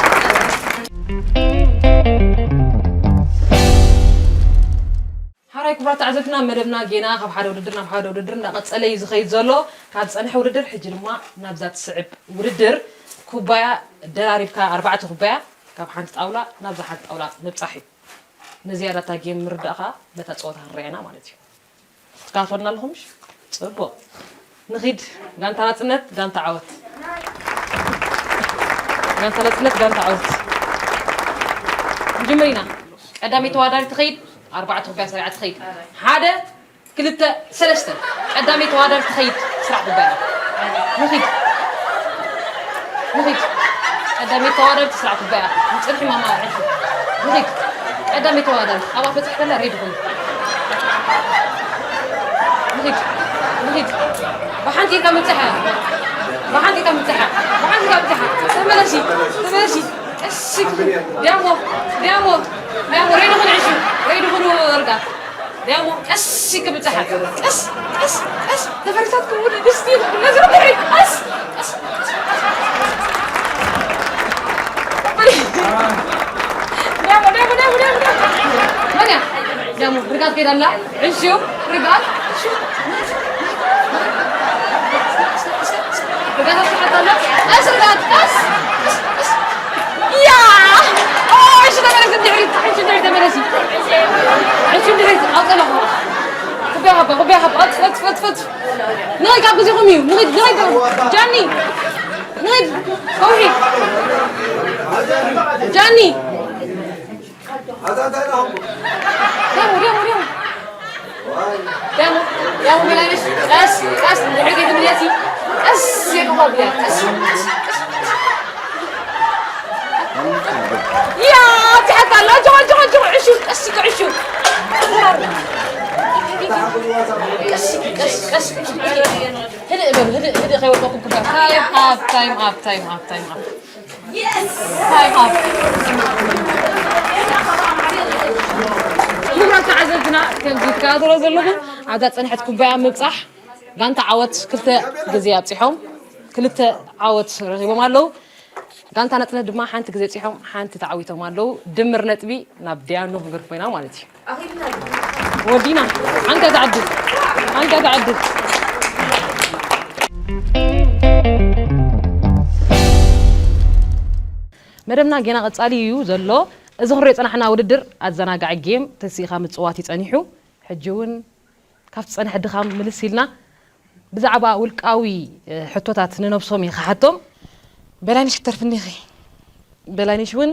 ሓራይ ክቡራት ተዓዘብትና፣ መደብና ጌና ካብ ሓደ ውድድር ናብ ሓደ ውድድር እንዳቐጸለ እዩ ዝኸይድ ዘሎ። ካብ ዝጸንሐ ውድድር ሕጂ ድማ ናብዛ ትስዕብ ውድድር ኩባያ ደራሪብካ ኣርባዕተ ኩባያ ካብ ሓንቲ ጣውላ ናብዛ ሓንቲ ጣውላ ምብጻሕ እዩ። ንዝያዳ እታ ጌም ምርዳእ ከኣ በታ ጸወታ ክንረኣና ማለት እዩ። ትከታተሉና ኣለኹም ምሽ? ጽቡቕ። ንኺድ። ጋንታ ናጽነት፣ ጋንታ ዓወት። ጋንታ ናጽነት፣ ጋንታ ዓወት። ንጅምር ኢና። ቀዳመይቲ ተወዳዳሪት ትኸይድ፣ ኣርባዕተ ኩባያ ሰሪዓ ትኸይድ። ሓደ፣ ክልተ፣ ሰለስተ። ቀዳመይቲ ተወዳዳሪት ትኸይድ፣ ስራዕ ኩባያ። ንኺድ። ንኺድ። ቀዳመይቲ ተወዳዳሪት ስራዕ ኩባያ። ንጽንሒ ማማ ዕርፊ። ንኺድ። ቀዳመይቲ ተወዳዳሪት። ኣብኣ በጺሕ ከላ ሬዲ ኩኒ። ንኺድ። ንኺድ። ብሓንቲ ኢልካ ምብጻሕ እያ። ብሓንቲ ኢልካ ምብጻሕ እያ። ብሓንቲ ኢልካ ምብጻሕ እያ። ተመለሲ። ተመለሲ። ቀስ ኢልኪ። ዲያሞ። ዲያሞ። ዲያሞ። ሬዲ ኩኒ ዕሹ። ሬዲ ኩኑ ርጋት። ዲያሞ። ቀስ ኢልኪ ምብጻሕ እያ። ቀስ፣ ቀስ፣ ቀስ። ተፈሪታት ክውን ድስቲ። ነዚ ርግዒ። ቀስ፣ ቀስ፣ ቀስ። ዲያሞ፣ ዲያሞ፣ ዲያሞ፣ ዲያሞ፣ ዲያሞ። መን እያ? ዲያሞ፣ ርጋት ከይዳ ኣላ። ዕሹ፣ ርጋት፣ ዕሹ። ርጋት ኣትሓት ኣላ። ቀስ፣ ርጋት፣ ቀስ፣ ቀስ፣ ቀስ። ያ! ኦ፣ ዕሹ ተመለስ፣ ድሕሪት፣ ዕሹ ድሕሪት ተመለሲ። ዕሹ ድሕሪት፣ ኣውጸለኹ። ኩባያ ሃባ፣ ኩባያ ሃባ፣ ኣጽፍ፣ ኣጽፍ፣ ኣጽፍ፣ ኣጽፍ። ንኸይድ ካብ ግዜኹም እዩ። ንኸይድ፣ ንኸይድ፣ ጃኒ። ንኸይድ፣ ከውሒ። ጃኒ። ደሙ፣ ደሙ፣ ደሙ። ደሙ፣ ደሙ፣ መላለሽ። ቀስ፣ ቀስ፣ ንድሕሪት ከይትምለሲ። ቀስ፣ የድዋ ብያ። ቀስ፣ ቀስ፣ ቀስ፣ ቀስ። ያ፣ ትሓት ኣላ። ኣጆኹ፣ ኣጆኹ፣ ኣጆኹ። ዕሹ፣ ቀስ፣ ቀስ፣ ዕሹ። ቀስ፣ ቀስ፣ ቀስ፣ ቀስ። ህድእ በሉ፣ ህድእ፣ ህድእ ከይወደኩም ኩባያ። ታይም ኣፕ፣ ታይም ኣፕ፣ ታይም ኣፕ፣ ታይም ኣፕ። ታይም ኣፕ። ክቡራት ተዓዘብትና፣ ከምዚ ትከታተሎ ዘለኹም፣ ኣብዛ ጸንሐት ኩባያ ምብጻሕ፣ ጋንታ ዓወት ክልተ ግዜ ኣብጺሖም፣ ክልተ ዓወት ረኺቦም ኣለዉ። ጋንታ ናጽነት ድማ ሓንቲ ግዜ ኣብጺሖም፣ ሓንቲ ተዓዊቶም ኣለዉ። ድምር ነጥቢ ናብ ዲያኖ ክንገድፎ ኢና ማለት እዩ። ወዲና። ዓንካ ተዓድል። ዓንካ ተዓድል። መደብና ጌና ቀጻሊ እዩ ዘሎ። እዚ ክንሪኦ ጸናሕና ውድድር ኣዘናጋዒ ጌም ተሲእኻ ምጽዋት እዩ ጸኒሑ። ሕጂ እውን ካብቲ ጸንሐ ድኻም ምልስ ኢልና ብዛዕባ ውልቃዊ፣ እ፣ ሕቶታት ንነብሶም እየ ክሓቶም። በላይነሽ ክትተርፍኒ ኢኺ። በላይነሽ እውን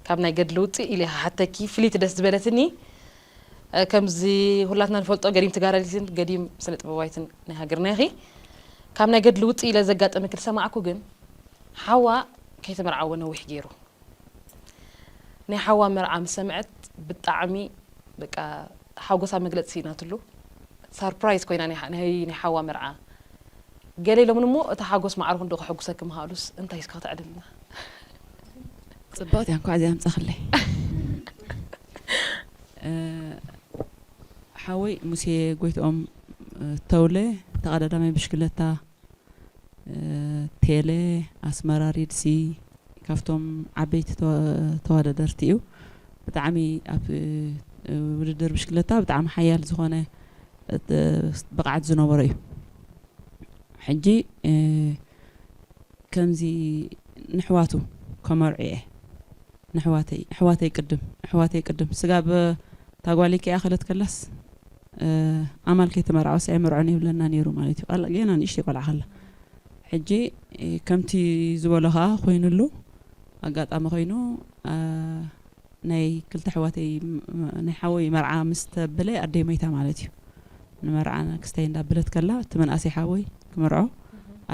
ካብ ናይ ገድሊ ውፅእ ኢለ ክሓተኪ ፍልይቲ ደስ ዝበለትኒ፣ እ፣ ከምዚ ሁላትና ንፈልጦ ገዲም ተጋዳሊትን ገዲም ስነ ጥበባዊትን ናይ ሃገርና ኢኺ። ካብ ናይ ገድሊ ውፅእ ኢለ ዘጋጠመኪ ዝሰማዕኩ ግን ሓዋ ከይተመርዓወ ነዊሕ ገይሩ። ናይ ሓዋ መርዓ ምስ ሰምዐት ብጣዕሚ በቃ ሓጎሳ መግለፂ ስኢናትሉ። ሳርፕራይዝ ኮይና ናይ ሓ-፣ ናይ፣ ናይ ሓዋ መርዓ። ገለ ኢሎምኒ እሞ እታ ሓጎስ ማዕረ ክንዶ ከሐጉሰኪ ምሃሉስ እንታይ እስከ ክተዕልልና? ጽብቕቲ እያ፣ እንኳዕ እዚኣ ኣምጻኽለይ። ሓወይ ሙሴ ጎይትኦም፣ ተውለ፣ ተቐዳዳማይ ብሽክለታ፣ ቴሌ፣ ኣስመራ ሪድሲ፣ ካብቶም ዓበይቲ ተወዳደርቲ እዩ። ብጣዕሚ ኣብ ውድድር ብሽክለታ ብጣዕሚ ሓያል ዝኾነ ብቕዓት ዝነበሮ እዩ። ሕጂ ከምዚ ንሕዋቱ ከመርዑ እየ። ንሕዋተይ ኣሕዋተይ ቅድም ኣሕዋተይ ቅድም ስጋብ ታጓለይ ከይኣኸለት ከላስ ኣማል ከይተመርዓወስ ኣይምርዖን ይብለና ነይሩ ማለት እዩ። ጌና ንእሽተይ ቆልዓ ከላ። ሕጂ ከምቲ ዝበሎ ከዓ ኮይኑሉ ኣጋጣሚ ኮይኑ ናይ ክልተ ኣሕዋተይ ናይ ሓወይ መርዓ ምስ ተበለ ኣደይ ሞይታ ማለት እዩ። ንመርዓ ክስታይ እንዳበለት ከላ እቲ መንእሰይ ሓወይ ክምርዖ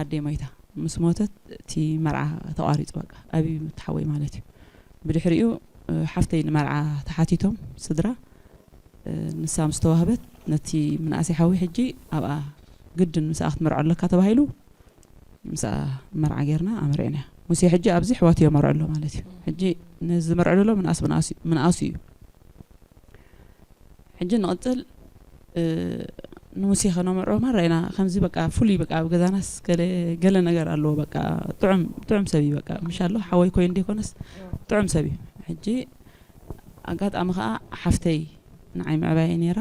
ኣደይ ሞይታ። ምስ ሞተት እቲ መርዓ ተቋሪፁ በቃ ኣብዩ እቲ ሓወይ ማለት እዩ። ብድሕሪኡ ሓፍተይ ንመርዓ ተሓቲቶም ስድራ ንሳ ምስ ተዋህበት ነቲ ምንእሰይ ሓወይ ሕጂ ኣብኣ ግድን ምስኣ ክትምርዖ ኣለካ ተባሂሉ ምስኣ መርዓ ጌርና ኣመርዕናያ። ሙሴ ሕጂ ኣብዚ ኣሕዋቱ የመርዖ ኣሎ ማለት እዩ። ሕጂ ነዚ ዝመርዖ ዘሎ ምንኣስ ምንኣስ እዩ። ሕጂ ንቕጽል ንሙሴ ከነምርዖ ማራ ኢና ከምዚ በቃ ፍሉይ በቃ ኣብ ገዛናስ ገለ ነገር ኣለዎ በቃ ጥዑም ጥዑም ሰብ እዩ በቃ ምሽ ኣሎ ሓወይ ኮይኑ ዘይኮነስ ጥዑም ሰብ እዩ። ሕጂ ኣጋጣሚ ከዓ ሓፍተይ ንዓይ ምዕባየ ነይራ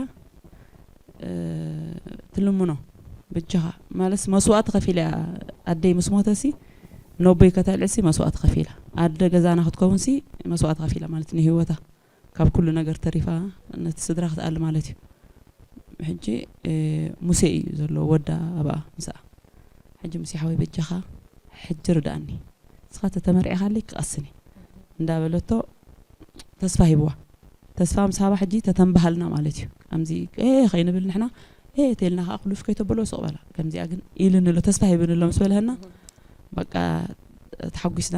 ትልምኖ በጃኻ ማለትስ መስዋእቲ ከፊላ እያ ኣደይ ምስ ሞተሲ ነቦይ ከተልዕሲ መስዋእቲ ከፊላ ኣደ ገዛና ክትከውንሲ መስዋእቲ ከፊላ ማለት ንህይወታ ካብ ኩሉ ነገር ተሪፋ ነቲ ስድራ ክትኣሊ ማለት እዩ። ሕጂ ሙሴ እዩ ዘሎ ወዳ ኣብኣ ምስኣ ሕጂ ሙሴ ሓወይ በጃኻ ሕጂ ርድኣኒ ንስኻ ተተመርዒኻለይ ክቐስኒ እንዳበለቶ ተስፋ ሂብዋ። ተስፋ ምስ ሃባ ሕጂ ተተንበሃልና ማለት እዩ። ከምዚ ከይንብል ንሕና ተልና ከዓ ኩሉፍ ከይተበሎ ስቕ በላ ከምዚኣ ግን ኢልን ኣሎ ተስፋ ሂብን ኣሎ ምስ በልሀና በቃ ተሓጒስና።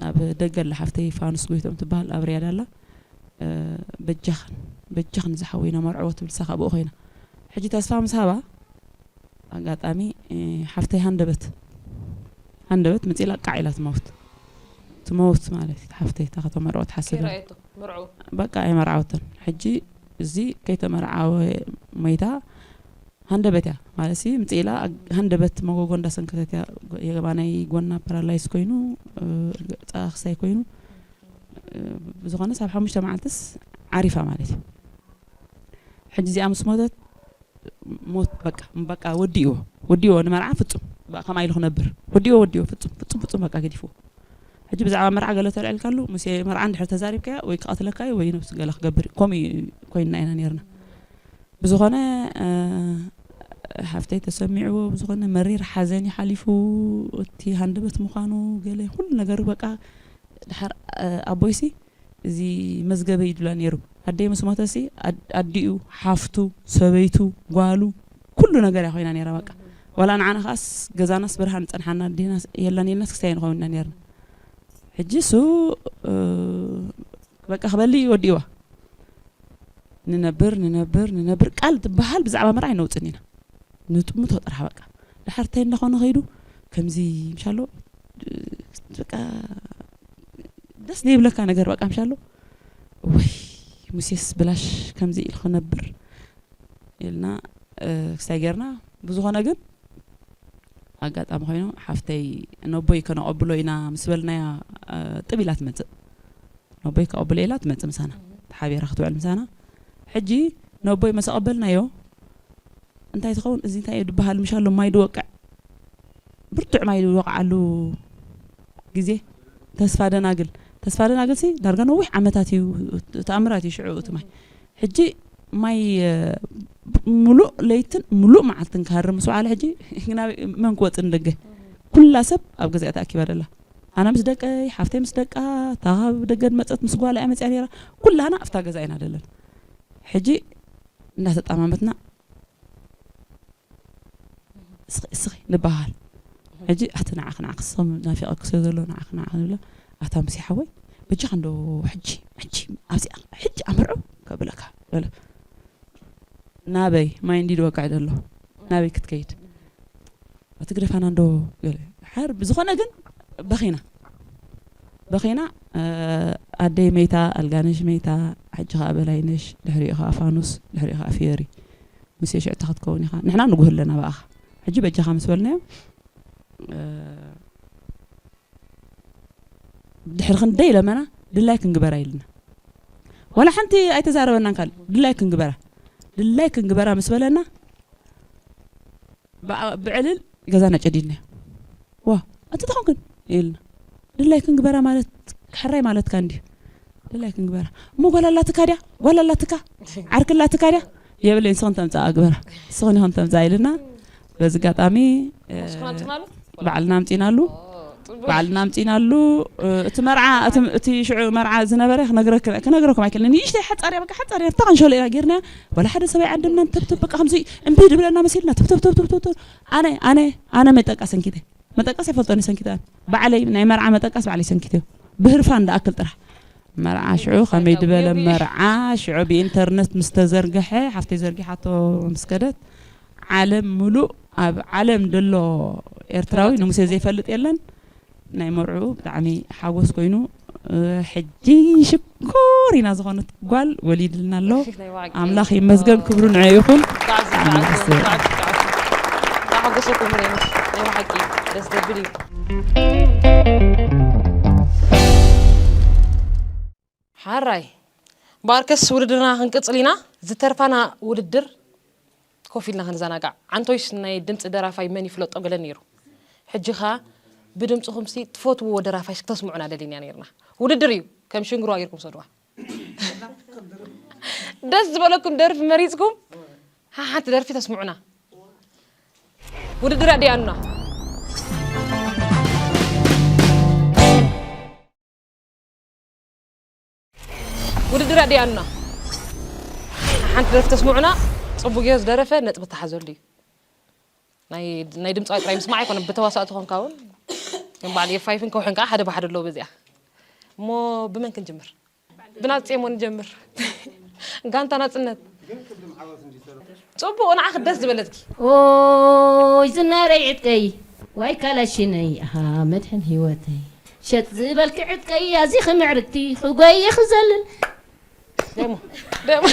ኣብ ደገ ኣላ ሓፍተይ ፋኑስ ጎይቶም ትበሃል ኣብ ሪያድ ኣላ። በጃኽን በጃኽን ዝሓወይ ነመርዕዎ ትብል ሳኻ ብኡ ኮይና ሕጂ ተስፋ ምስ ሃባ ኣጋጣሚ ሓፍተይ ሃንደበት ሃንደበት ምፅላ ቃዕ ኢላ ትመውት ትመውት ማለት ሓፍተይ እታ ከተመርዖ ትሓስብ በቃ ኣይመርዓወተን። ሕጂ እዚ ከይተመርዓወ ሞይታ ሃንደበት እያ ማለት ሲ ምፅላ ሃንደበት መጎጎ እንዳሰንከተት እያ የማናይ ጎና ፓራላይስ ኮይኑ ፀክሳይ ኮይኑ ብዝኾነስ ኣብ ሓሙሽተ መዓልትስ ዓሪፋ ማለት እዩ። ሕጂ እዚኣ ምስ ሞተት ሞት በቃ በቃ ወዲእዎ ወዲእዎ ንመርዓ ፍጹም ከምኣ ኢሉ ክነብር ወዲእዎ ወዲእዎ ፍጹም ፍጹም ፍጹም በቃ ገዲፍዎ። ሕጂ ብዛዕባ መርዓ ገለ ተልዕልካሉ ምስ መርዓ እንድሕር ተዛሪብካዮ ወይ ክቐትለካዮ ወይ ነብሱ ገለ ክገብር እዩ። ከምኡ ኮይንና ኢና ነርና። ብዝኾነ ሓፍተይ ተሰሚዕዎ ብዝኾነ መሪር ሓዘን ይሓሊፉ እቲ ሃንደበት ምዃኑ ገለ ኩሉ ነገር በቃ ድሓር ኣቦይሲ እዚ መዝገበይ ይድላ ነይሩ። ኣደይ ምስ ሞተሲ ኣዲኡ፣ ሓፍቱ፣ ሰበይቱ፣ ጓሉ ኩሉ ነገር እያ ኮይና ነይራ በቃ። ዋላ ንዓና ከኣስ ገዛናስ ብርሃን ጸንሓና ኣዴና የላን የልናስ ክስታይ ንኸውን ኢና ነርና። ሕጂ እሱ በቃ ክበሊ ወዲእዋ ንነብር ንነብር ንነብር ቃል ትበሃል ብዛዕባ መርዓ ኣይነውፅን ኢና። ንጥምቶ ጥራሕ በቃ ድሓር እንታይ እንዳኾነ ከይዱ ከምዚ ምሻሎ በቃ ደስ ዘይብለካ ነገር በቃ ምሻሎ ወይ ሙሴስ ብላሽ ከምዚ ኢሉ ክነብር ኢልና ክስታይ ጌርና ብዝኾነ ግን ኣጋጣሚ ኮይኑ ሓፍተይ ነቦይ ከነቐብሎ ኢና ምስ በልናያ ጥብ ኢላ ትመፅእ ነቦይ ከቐብሎ ኢላ ትመፅእ ምሳና ተሓቢራ ክትውዕል ምሳና ሕጂ ነቦይ መሰቐበልናዮ እንታይ ትኸውን እዚ እንታይ እዩ ድበሃል ምሻሎ ማይ ድወቅዕ ብርቱዕ ማይ ዝወቕዓሉ ግዜ ተስፋ ደናግል ተስፋ ደናግል ሲ ዳርጋ ነዊሕ ዓመታት እዩ ተኣምራት እዩ ሽዑ እቲ ማይ ሕጂ ማይ ሙሉእ ለይትን ሙሉእ መዓልትን ክሃርም ምስ በዓለ ሕጂ መን ክወፅእ ንደገ ኩላ ሰብ ኣብ ገዛ ተኣኪባ ደላ ኣነ ምስ ደቀይ ሓፍተይ ምስ ደቃ እታ ካብ ደገ መፀት ምስ ጓላ እያ መፅያ ነራ ኩላና ኣብታ ገዛ ኢና ደለን ሕጂ እንዳተጣማመትና እስኺ እስኺ ንበሃል ሕጂ ኣቲ ንዓኺ ንዓኺ ስም ናፊቐኪ ስለ ዘሎ ንዓኺ ንዓኺ ንብላ ኣታ ምስ ሓወይ በጃኻ እንዶ ሕጂ ሕጂ ኣብዚኣ ሕጂ ኣምርዑ ከብለካ በለ ናበይ ማይ እንዲ ድወቅዕ ዘሎ ናበይ ክትከይድ ኣቲ ግደፋና እንዶ ገለ ሓር ብዝኾነ ግን በኺና በኺና። ኣደይ መይታ፣ ኣልጋነሽ መይታ፣ ሕጂ ኸዓ በላይነሽ፣ ድሕሪኡ ኸዓ ፋኑስ፣ ድሕሪኡ ኸዓ ፍየሪ። ሙሴ ሽዕታ ክትከውን ኢኻ፣ ንሕና ንጉህ ኣለና ብኣኻ። ሕጂ በጃኻ ምስ በልናዮ፣ ድሕሪ ክንደይ ለመና ድላይ ክንግበራ ኢልና፣ ዋላ ሓንቲ ኣይተዛረበናን። ካልእ ድላይ ክንግበራ፣ ድላይ ክንግበራ ምስ በለና፣ ብዕልል ገዛና ጨዲድናዮ። ዋ፣ ኣቲ ተኾንክን ኢልና። ድላይ ክንግበራ ማለት ሕራይ ማለትካ እንድዩ። ድላይ ክንግበራ። እሞ ጓል ኣላትካ ድያ? ጓል ኣላትካ? ዓርኪ ኣላትካ ድያ? የብለይ፣ ንስኽን ተምጻኣ ግበራ። ንስኽን ኢኽን ተምጻኣ ኢልና። በዚ ኣጋጣሚ፣ እ፣ ባዕልና ኣምጺናሉ። ባዕልና ኣምጺናሉ። እ፣ እቲ መርዓ፣ እቲ፣ እቲ ሽዑ መርዓ ዝነበረ ክነግረክ-፣ ክነግረኩም ኣይክእልን። ንእሽተይ ሓጻር እያ፣ በቃ ሓጻር እያ። ተቐንሸሎ ኢና ጌርና። ዋላ ሓደ ሰብ ኣይዓደምናን። ተብተብ በቃ ከምዚ እምቢ ድብለና መሲልና። ተብተብ፣ ተብተብ፣ ተብተብ። ኣነ፣ ኣነ፣ ኣነ መጠቃ ሰንኪተ። መጠቀስ ኣይፈልጦን እየ ሰንኪተ። ባዕለይ ናይ መርዓ መጠቀስ ባዕለይ ሰንኪተ። ብህርፋን ዝኣክል ጥራሕ። መርዓ ሽዑ ከመይ ዝበለ መርዓ ሽዑ ብኢንተርነት ምስ ተዘርግሐ፣ ሓፍተይ ዘርጊሓቶ ምስ ከደት፣ ዓለም ምሉእ፣ ኣብ ዓለም ዘሎ ኤርትራዊ ንሙሴ ዘይፈልጥ የለን። ናይ መርዕኡ ብጣዕሚ ሓጎስ ኮይኑ፣ እ፣ ሕጂ ሽኮር ኢና ዝኾነት ጓል ወሊድልና ኣሎ። ናይ ብሓቂ። ኣምላኽ ይመስገን፣ ክብሩ ንዕኡ ይኹን። ብጣዕሚ ብጣዕሚ ደስ ዝብል። ብጣዕሚ ብጣዕሚ ብጣዕሚ ሓጎሰኩም። ናይ ብሓቂ ደስ ዘብል እዩ። ሓራይ ባርከስ ውድድርና ክንቅጽል ኢና። ዝተርፋና ውድድር ኮፍ ኢልና ክንዘናጋዕ። ዓንቶይስ ናይ ድምጺ ደራፋይ መን ይፍለጦ ገለ ነይሩ። ሕጂ ኸኣ ብድምጽኹምሲ ትፈትውዎ ደራፋይ እስኪ ተስምዑና ደሊና ነይርና። ውድድር እዩ፣ ከም ሽንግርዋ ጌርኩም ሰድዋ። ደስ ዝበለኩም ደርፊ መሪጽኩም፣ ሓንቲ ደርፊ ተስምዑና። ውድድር ኣደይ ኣኑና። ውድድር ኣደይ ኣኑና። ሓንቲ ደርፊ ተስምዑና፣ ጽቡቕ ጌሩ ዝደረፈ ነጥቢ ተሓዘሉ እዩ። ናይ፣ ናይ ድምጻዊ ጥራይ ምስማዕ ኣይኮነን፣ ብተዋሳእቲ ኮንካ እውን፣ ከም በዓል ኤፍ ፋይቭን ከውሕን ከኣ ሓደ ብሓደ ኣለዎ በዚኣ። እሞ ብመን ክንጅምር? ብናጽ ሞ ንጀምር። ጋንታ ናጽነት። ጽቡቕ፣ ንዓኺ ደስ ዝበለትኪ። ኦይ ዝናረይ ዕጥቀይ፣ ዋይ ካላሽነይ፣ ኣሃ መድሕን ህይወተይ። ሸጥ ዝበልኪ ዕጥቀይ፣ ኣዚኺ ምዕርግቲ፣ ክጎይ ክዘልል። ደሞ፣ ደሞ።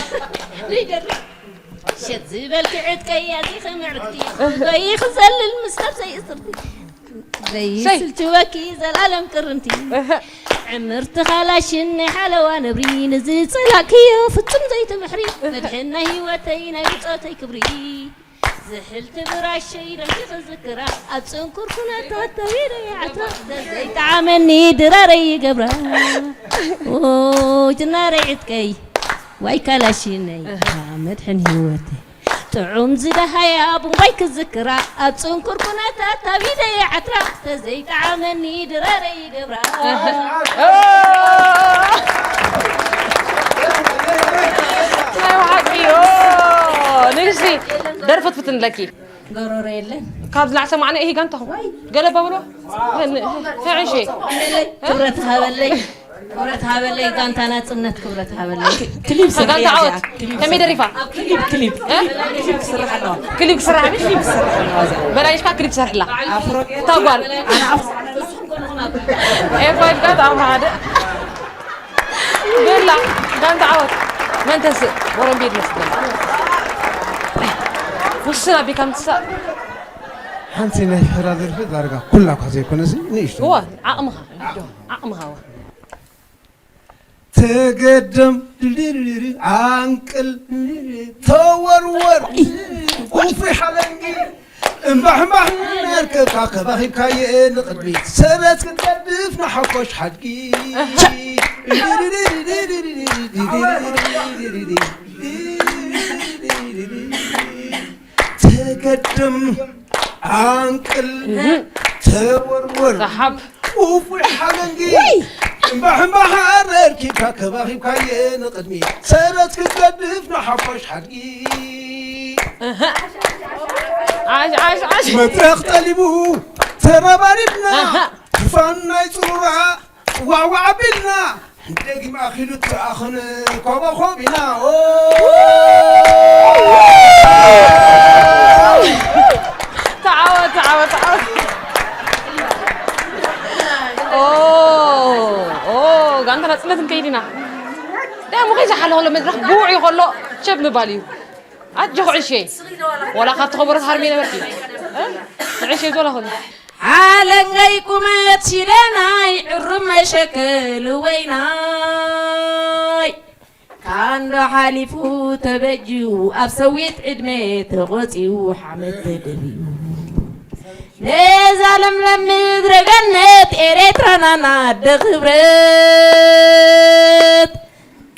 ሸጥ ዝበልኪ ዕጥቀይ፣ ኣዚኺ ምዕርግቲ፣ ክጎይ ክዘልል፣ ምስ ነብሰይ እስርቲ። ዘይስልችወኪ ዘላለም ቅርንቲ። እህ። ዕምርቲ ካላሽን ናይ ሓለዋ ነብሪ፣ ንዝጸላእክዮ ፍጹም ዘይትምሕሪ። መድሕን ናይ ህይወተይ፣ ናይ ብጾተይ ክብሪ። ዝሕልቲ ብራሸይ ደምኪ ክዝክራ፣ ኣብ ጽንኩር ኩነታት ተቢለ ይዓትራ። ዘይጠዓመኒ ድራረይ ይገብራ። ኦ ጅናረይ ዕጥቀይ፣ ዋይ ካላሽነይ፣ መድሕን ህይወተይ። ጥዑም ዝደሃያ ቡንባይ ክዝክራ፣ ኣብ ጽንኩር ኩነታት ታቢደ ይዓትራ። ተዘይጠዓመኒ ድራረይ ይገብራ። ናይ ብሓቂ፣ ኦ፣ ንግስቲ፣ ደርፊ ትፍትን ኣለኪ። ጎሮሮ የለን። ካብ ዝናዕ ሰማዕና፣ ኢሂ ጋንታኹም። ገለ ባብሎ። ተዕንሺ። ክብረት ሃበለይ። ክብረት ሃበለይ፣ ጋንታ ናጽነት ክብረት ሃበለይ። ክሊፕ ስርሒ ጋንታ እያ እዚኣ። ዓወት። ክሊፕ ከመይ ስርሒ። ደሪፋ? ክሊፕ፣ ክሊፕ፣ እ? ክሊፕ ክስራሕ ኣለዋ። ክሊፕ ክስራሕ። ክሊፕ ክስራሕ ኣለዋ እዚኣ። በላይሽ ከኣ ክሊፕ ሰርሕላ። ኣፍሮ እታ ጓል። ኣነ ኣፍ- ኤፋይፍ ጋንታ ኣብ ሓደ። ብላ ጋንታ ዓወት። መን ተስእ? ወረምቤድ መስለኒ። ውስን ኣቢካ ምትሳእ። ሓንቲ ናይ ሕራ ደርፊ ዳርጋ ኩላ እኳ ዘይኮነሲ ንእሽቶ። እወ፣ ዓቕምኻ። ዓቕምኻ እወ። ተገደም ድልድልድል ዓንቅል ተወርወር ቁፍሪ ሓለንጊ እምባሕምባሕ እናርከብካ ከባኺብካየ ንቕድሚት ሰረት ክትገድፍ ንሓኮሽ ሓድጊ ተገደም ዓንቅል ተወርወር ሰሓብ ውፉይ ሓለንጊ እምባሕ እምባሕ ኣረርኪብካ ከባኺብካየ ንቕድሚ ሰረት ክትገድፍ ንሓፋሽ ሓድጊ ዓሽ ዓሽ ዓሽ መድረኽ ጠሊቡ ተረባሪብና ክፋን ናይ ፅሩራ ፅዋዕዋዕ ኣቢልና ደጊም ኣኺሉ ትኣኽን ኮበኾቢና ተዓወት ተዓወት ተዓወት ኦ ክንከይድ ኢና። ዳሞ ከይዝሓለኸሎ መድረኽ ብውዑይ ከሎ ቸብ ምባል እዩ። ኣጆኺ ዕሸይ። ዋላ ካብቲ ከበሮ ትሃርሚ ነበርኪ። እ? ንዕሸይ ዞላኹን። ሓለንገይ ቁመት ሽደናይ ዕሩብ መሸከል ወይናይ። ካንዶ ሓሊፉ ተበጅዩ ኣብ ሰዊት ዕድመ ተቖጺኡ ሓመድ ተደብዩ። ነዛ ለምለም ምድረ ገነት ኤሬትራና ናደ ክብረት።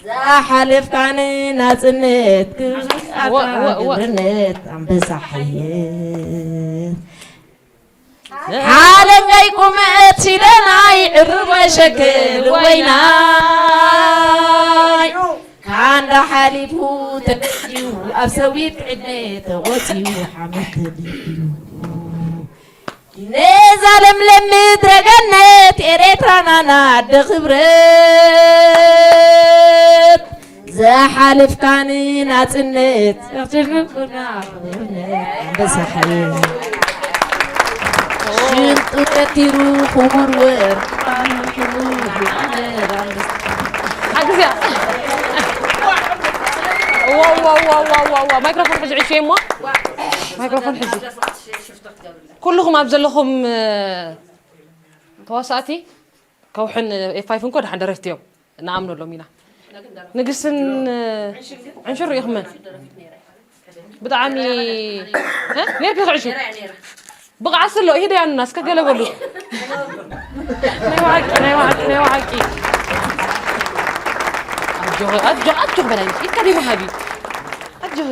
ዝሓለፍካኒ ናጽነት ክብሪ ወ-፣ ወ-፣ ወ-፣ ክብርነት ኣንበሳ ሓየት። ሓለንገይ ቁመት ሽደናይ ዕሩብ መሸክል ወይናይ። ካንዳ ሓሊፉ ተበጅዩ ኣብ ሰዊት ዕድመ ተቖጺዩ ሓመድ ተደብዩ። ነዛ ለምለም ምድረ ገነት ኤሬትራና ናደ ክብረት። ዝሓለፍካኒ ናጽነት ኣንበሳ ሓየት። ሽንጡ ገቲሩ ክቡር ወርቂ። ሓግዝያ። ዋው፣ ዋው፣ ዋው፣ ዋው፣ ዋው፣ ዋው። ማይክሮፎን ሕዚ ዕሽየ እሞ። ማይክሮፎን ሕዚ። ኩልኹም ኣብ ዘለኹም፣ እ፣ ተዋሳእቲ ከውሕን ኤፍ ፋይፍ እንኮ ደሓን ደረፍቲ እዮም። ንኣምነሎም ኢና። ንግስትን፣ እ፣ ዕንሽር ርኢኹመን። ብጣዕሚ፣ እ? ኔርኪ ትዕሽር? ብቕዓት ስለ ይህደያንና እስከ ገለ በሉ። ናይ ብሓቂ፣ ናይ ብሓቂ፣ ናይ ብሓቂ። ኣጆኺ፣ ኣጆ-፣ ኣጆኺ በላይ ኢድካ ደይ መሃቢ። ኣጆኺ።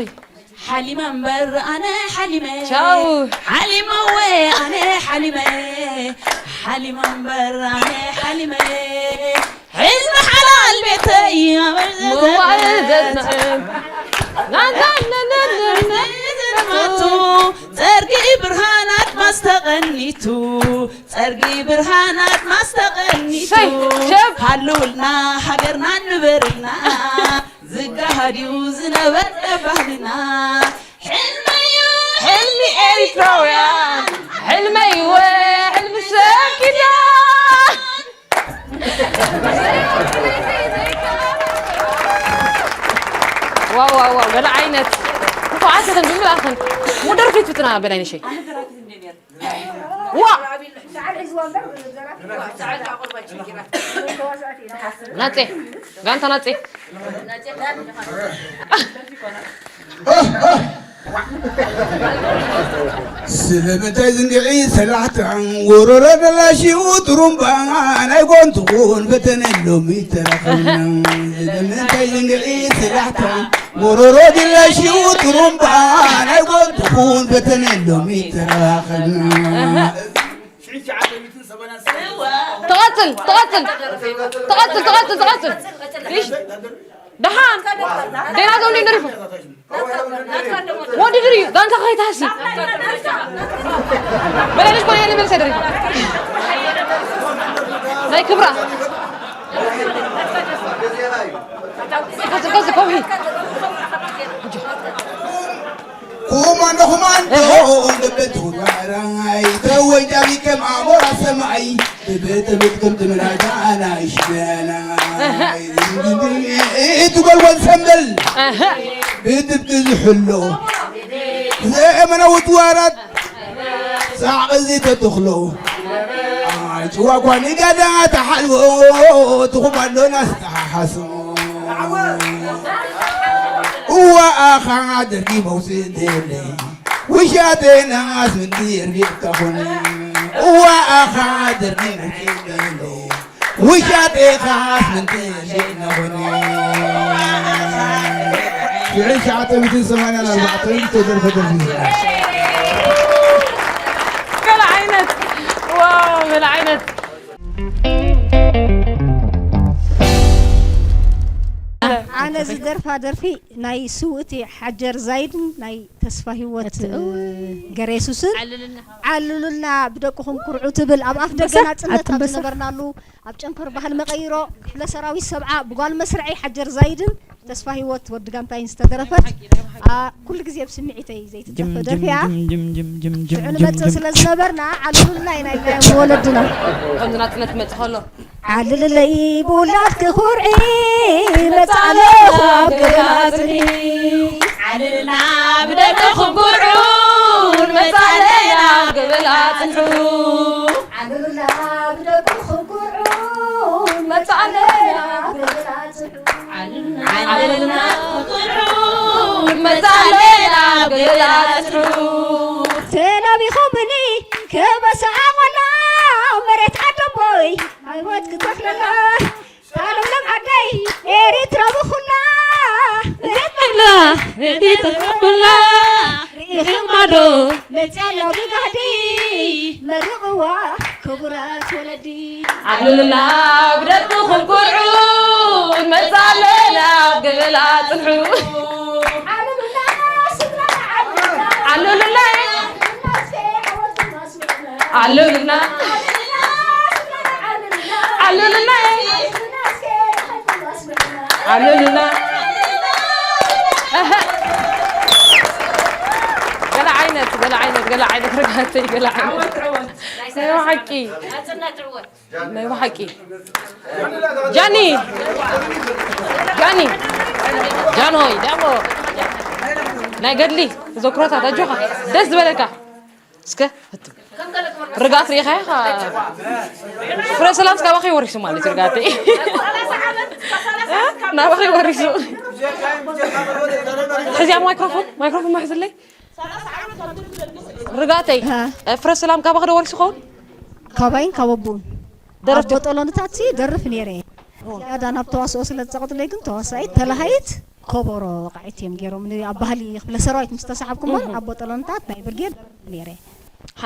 ሓሊመ እምበር ኣነ ሓሊመ። ቻው። ሓሊመ ወ ኣነ ሓሊመ። ሓሊመ እምበር ኣነ ሓሊመ። ሕልሚ ሓላል ቤተይ ኣበል መዋዕል ዘዝንዕም። ዘዝንዕም። ዘዝንዕም። ዘዝንዕም። ጸርጊ ብርሃን ኣድማስ ተቐኒቱ። ጸርጊ ብርሃን ኣድማስ ተቐኒቱ። ሰይ፣ ሸብ። ሃልውልና ሃገርና ንበርልና። ዝጋሃድ እዩ ዝነበረ ባህልና። ሕልመይ እዩ ሕልሚ ኤሪትራውያን። ሕልመይ እወ ሕልሚ ሰብ ኪዳን። ዋው፣ ዋው፣ ዋው፣ ገለ ዓይነት ንፉዓት ኢኽን ብምልኣኽን። ሙደር ፊት ፍትና በላይነሸይ። ዋ! ናጼ፣ ጋንታ ናጼ። ስለምንታይ ዝንግዒ ሰላሕታ፣ ጎረሮ ደላሽው ጥሩምባ፣ ናይ ጎንትኹን ፈተነ ሎሚ ተራኸብና። ስለምንታይ ዝንግዒ ሰላሕታ፣ ጎረሮ ደላሽው ጥሩምባ፣ ናይ ጎንትኹን ፈተነ ሎሚ ተራኸብና። ትቐጽል፣ ትቐጽል፣ ትቐጽል፣ ትቐጽል፣ ትቐጽል። እሺ። ደሓን። ደህና ዶ እንዴ ደሪፉ? ወዲ ድርዩ፣ ጋንታ ከይትሃሲ። በላልሽ ኮነ የለ መልሰ ደሪፉ። ናይ ክብራ። ቀጽል፣ ቀጽል፣ ከውሒ። ኮማንዶ፣ ኮማንዶ፣ እህ። ልብቱ ባራይ፣ ተወንጫቢ ከም ኣሞራ ሰማይ፣ ብትብት ከም ትምናዳ ናይ ሽበና። እህ። እቲ ጎልጎል ሰምበል፣ እህ። ብትብት ዝሕሎ፣ ዘመናዊ ትዋራት፣ ሳዕቂ እዚ ተተኽሎ። ኣይ፣ ጭዋ እኳ ንጋዳ ተሓልቦ፣ እቲ ኮማንዶና ዝተሓሓሶ። እዋ ኣኻ ደርጊ መውፅእ እንተየለይ፣ ውሻጠና ኣስምንቲ የርጌታ ኾነ። እዋ ኣኻ ደርጊ መውፅእ እንተየለይ፣ ውሻጠኻ ኣስምንቲ የርጌታ ኾነ። ሽዑ ሸዓተ ሚእትን ሰማንያን ኣርባዕተን ዝተደርፈ ደርፊ እዩ። ገለ ዓይነት፣ ዋው፣ ገለ ዓይነት። ኣነ ዝደርፋ ደርፊ ናይ ስውእቲ ሓጀር ዛይድን ናይ ተስፋ ህይወት እቲ፣ እው። ገሬሱስን ዓልሉልና። ዓልሉልና ብደቅኹም ኩርዑ ትብል ኣብ ኣፍ ደገ ትንበሳ፣ ናጽነት ኣብ ኣትንበሳ። ዝነበርናሉ ኣብ ጨንፈር ባህል መቐይሮ ክፍለ ሰራዊት ሰብዓ ብጓል መስርዐይ ሓጀር ዛይድን ተስፋ ህይወት ወዲ ጋንታይን ዝተደረፈት፣ ኣ፣ ኩሉ ግዜ ኣብ ስምዒተይ ዘይትጠፍእ ደርፊ እያ። ሽዑ ንመጽእ ስለ ዝነበርና ዓልሉልና ኢና ኢልና እዮም ወለድና። ከምዚ ናጽነት ክመጽእ ከሎ። ዓልልለይ ብውላድኪ ኩርዒ፣ መጻ ኣለኹ ኣብ ገበና ጽንሒ። ዓልልና ብደቅኹም ኩርዑ፣ መጻ ኣለና ኣብ ገበና ጽንሑ። ዓልልና ብደቅኹም ኩርዑ፣ መጻ ኣለና ኣብ ገበና ጽንሑ። ዓልልና ኩርዑ፣ መጻ ኣለና ኣብ ገበና ጽንሑ። ተላቢኾምኒ ክበስዓ ቆላ፣ መሬት ዓደቦይ ኣይወት ክተኽለላ። ሳለምለም ዓደይ ኤሪትራ ብኹላ፣ ብዘት መላ ኤሪትራ ብኹላ፣ ርኢኺ ማዶ መጽያ ኣሎ ብጋህዲ፣ መርቕዋ ክቡራት ወለዲ። ዓሉልና ብደቅኹም ኩርዑ፣ መጻ ኣለና ኣብ ገበላ ጽንሑ። ዓሉልና ስድራ ዓሉልና። ዓሉልና። ዓሉልና። ዓሉልና። ዓሉልና። ኣሀ። ገለ ዓይነት፣ ገለ ዓይነት፣ ገለ ዓይነት ርግኣተይ፣ ገለ ዓይነት። ናይ ብሓቂ። ናይ ብሓቂ። ጃኒ። ጃኒ። ጃንሆይ፣ ዳሞ። ናይ ገድሊ ተዘክሮታት ኣጆኻ። ደስ ዝበለካ። እስከ ህትም። ርግኣት ርኢኻ ኢኻ? ፍረ ሰላም ካባኺ ወሪሱ ማለት እዩ ርግኣተይ። ናባኺ ወሪሱ። ሕዚያ ማይክሮፎን፣ ማይክሮፎን መሕዝለይ። ርግኣተይ፣ እ፣ ፍረ ሰላም ካባኺ ዶ ወሪሱ ኸውን? ካባይን ካብ ኣቦኡን። ደረፍቲ ኣቦ ጠሎንታት ሲ ደርፍ ነይረ። ዝያዳ ናብ ተዋስኦ ስለ ዝጸቐጥለይ ግን ተዋሳኢት ተላሃይት ኮቦሮ ወቃዒት እዮም ገይሮም። ን-፣ ኣብ ባህሊ ክፍለ ሰራዊት ምስ ተሳሓብኩ እሞ ኣቦ ጠሎንታት ናይ ብርጌድ ነይረ።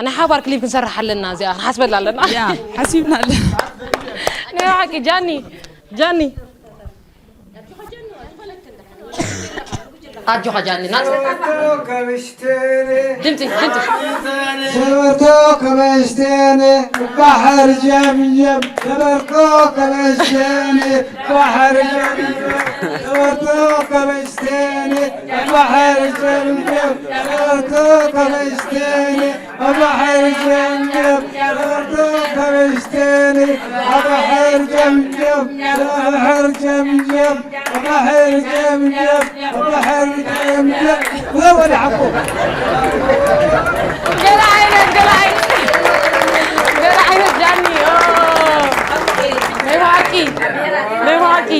ናይ ሓባር ክሊፕ ክንሰርሕ ኣለና፣ እዚኣ ክንሓስበላ ኣለና። ያ፣ ሓሲብና ኣለና። ናይ ብሓቂ ጃኒ፣ ጃኒ። ኣጆኻ ጃኒ፣ ናጽ-፣ ድምጺ፣ ድምጺ። ሰበርቶ ከመሽቴነ ባሕር ጀምጀም፣ ሰበርቶ ከመሽቴነ ባሕር ጀምጀም፣ ሰበርቶ ከመሽቴነ ባሕር ጀምጀም፣ ሰበርቶ ከመሽቴነ ባሕር ጀምጀም፣ ሰበርቶ ከመሽቴነ ባሕር ጀምጀም፣ ባሕር ጀምጀም። ባሕር ጀምጀም፣ ባሕር ጀምጀም። ወደ ሓቁ። ገለ ዓይነት፣ ገለ ዓይነት፣ ገለ ዓይነት ጃኒ፣ ኦ። ናይ ብሓቂ፣ ናይ ብሓቂ።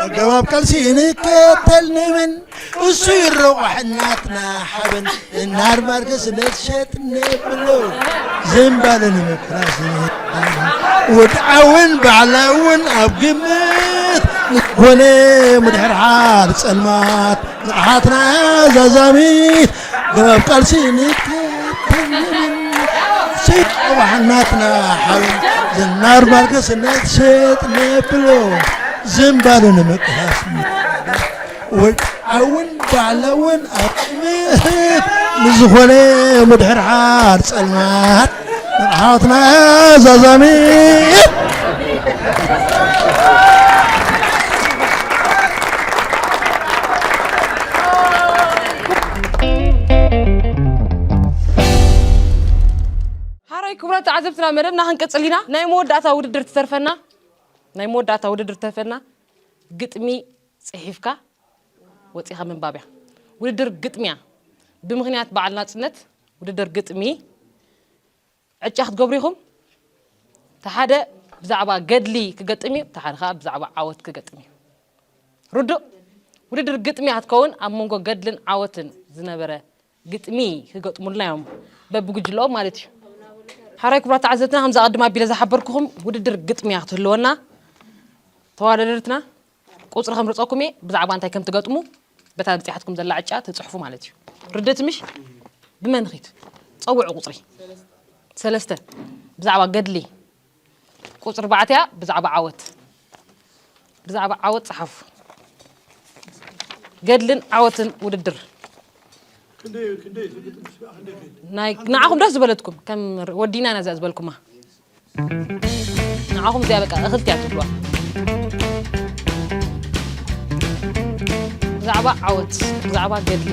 ኣገባብ ቃልሲ ንከተል ንብል እሱ ይረቑሕ እናትና ሓበን እናር ማርገስ ነትሸጥ ነብሎ ዝንባለ ንምፍራስ ውድዓውን ባዕላውን ኣብ ግምት ኮነ ምድሕር ሓር ጸልማት ንቕሓትና ዛዛሚት ገባብ ቃልሲ ንከተል ንብል ስይጠዋሕ እናትና ሓበን ዝናር ማርገስ ነትሸጥ ነብሎ ዝንባለ ንምፍራስ ውድዓውን ባዕላውን ኣብ ግምት ንዝኾነ ምድሕር ሓር ጸልማት ንቕሓትና ዛዛሚት። ሓራይ ክቡራት ተዓዘብትና መደብና ክንቅጽል ኢና። ናይ መወዳእታ ውድድር ትተርፈና፣ ናይ መወዳእታ ውድድር ትተርፈና ግጥሚ ጽሒፍካ ወጺኻ ምንባብ እያ። ውድድር ግጥሚ እያ። ብምኽንያት በዓል ናጽነት ውድድር ግጥሚ ዕጫ ክትገብሩ ኢኹም። እቲ ሓደ ብዛዕባ ገድሊ ክገጥም እዩ፣ እቲ ሓደ ኸኣ ብዛዕባ ዓወት ክገጥም እዩ። ርዱእ? ውድድር ግጥሚ እያ ክትከውን፣ ኣብ መንጎ ገድልን ዓወትን ዝነበረ ግጥሚ ክገጥሙልና እዮም፣ በብጉጅለኦም ማለት እዩ። ሓራይ ክቡራት ተዓዘብትና፣ ከምዚ ኣቐድም ኣቢለ ዝሓበርኩኹም ውድድር ግጥሚ እያ ክትህልወና። ተወዳደርትና ቁጽሪ ከምርጸኩም እየ፣ ብዛዕባ እንታይ ከም ትገጥሙ በታ ብጺሓትኩም ዘላ ዕጫ ትጽሕፉ ማለት እዩ። ርድእቲ ምሽ? ብመን ንኺድ? ጸውዑ ቁጽሪ። ሰለስተ። ብዛዕባ ገድሊ። ቁጽሪ ኣርባዕተ እያ፣ ብዛዕባ ዓወት። ብዛዕባ ዓወት ጸሓፉ። ገድልን ዓወትን ውድድር። ክንደይ፣ ክንደይ ዝግጥም ስጋ፣ ክንደይ ከይድ? ናይ፣ ንዓኹም ደስ ዝበለትኩም፣ ከም ር-፣ ወዲና ኢና እዚኣ ዝበልኩማ። ንዓኹም እዚኣ በቃ እኽልቲ እያ ትብሉዋ። ብዛዕባ ዓወት፣ ብዛዕባ ገድሊ።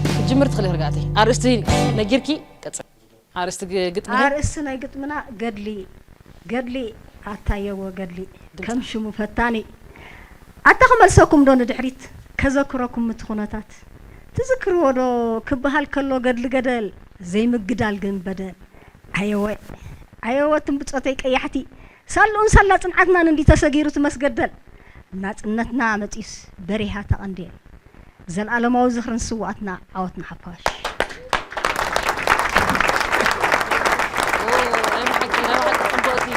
ክትጅምር ትኽእሊ ርግኣተይ። ኣርእስቲ ነጊርኪ ቀጽል። ኣርእስቲ ግ-፣ ግጥሚ። ኣርእስቲ ናይ ግጥምና ገድሊ፣ ገድሊ ኣታየወ ገድሊ። ድምጻ። ከም ሽሙ ፈታኒ። ኣታ ክመልሰኩም ዶ ንድሕሪት፣ ከዘክረኩም እቲ ኩነታት? ትዝክርዎ ዶ ክበሃል ከሎ ገድሊ ገደል፣ ዘይምግዳል ግን በደል። ኣየወ፣ ኣየወ ትም ብጾተይ ቀያሕቲ፣ ሳልኡን ሳላ ጽንዓትናን እንዲ ተሰጊሩ ትመስገደል። ናጽነትና መጺኡስ በሪሃ ተቐንዴል። ዘልኣለማዊ ዝኽርን ስውኣትና ዓወት ንሓፋሽ። ኦ፣ ናይ ብሓቂ፣ ናይ ብሓቂ ጽቡቕቲ።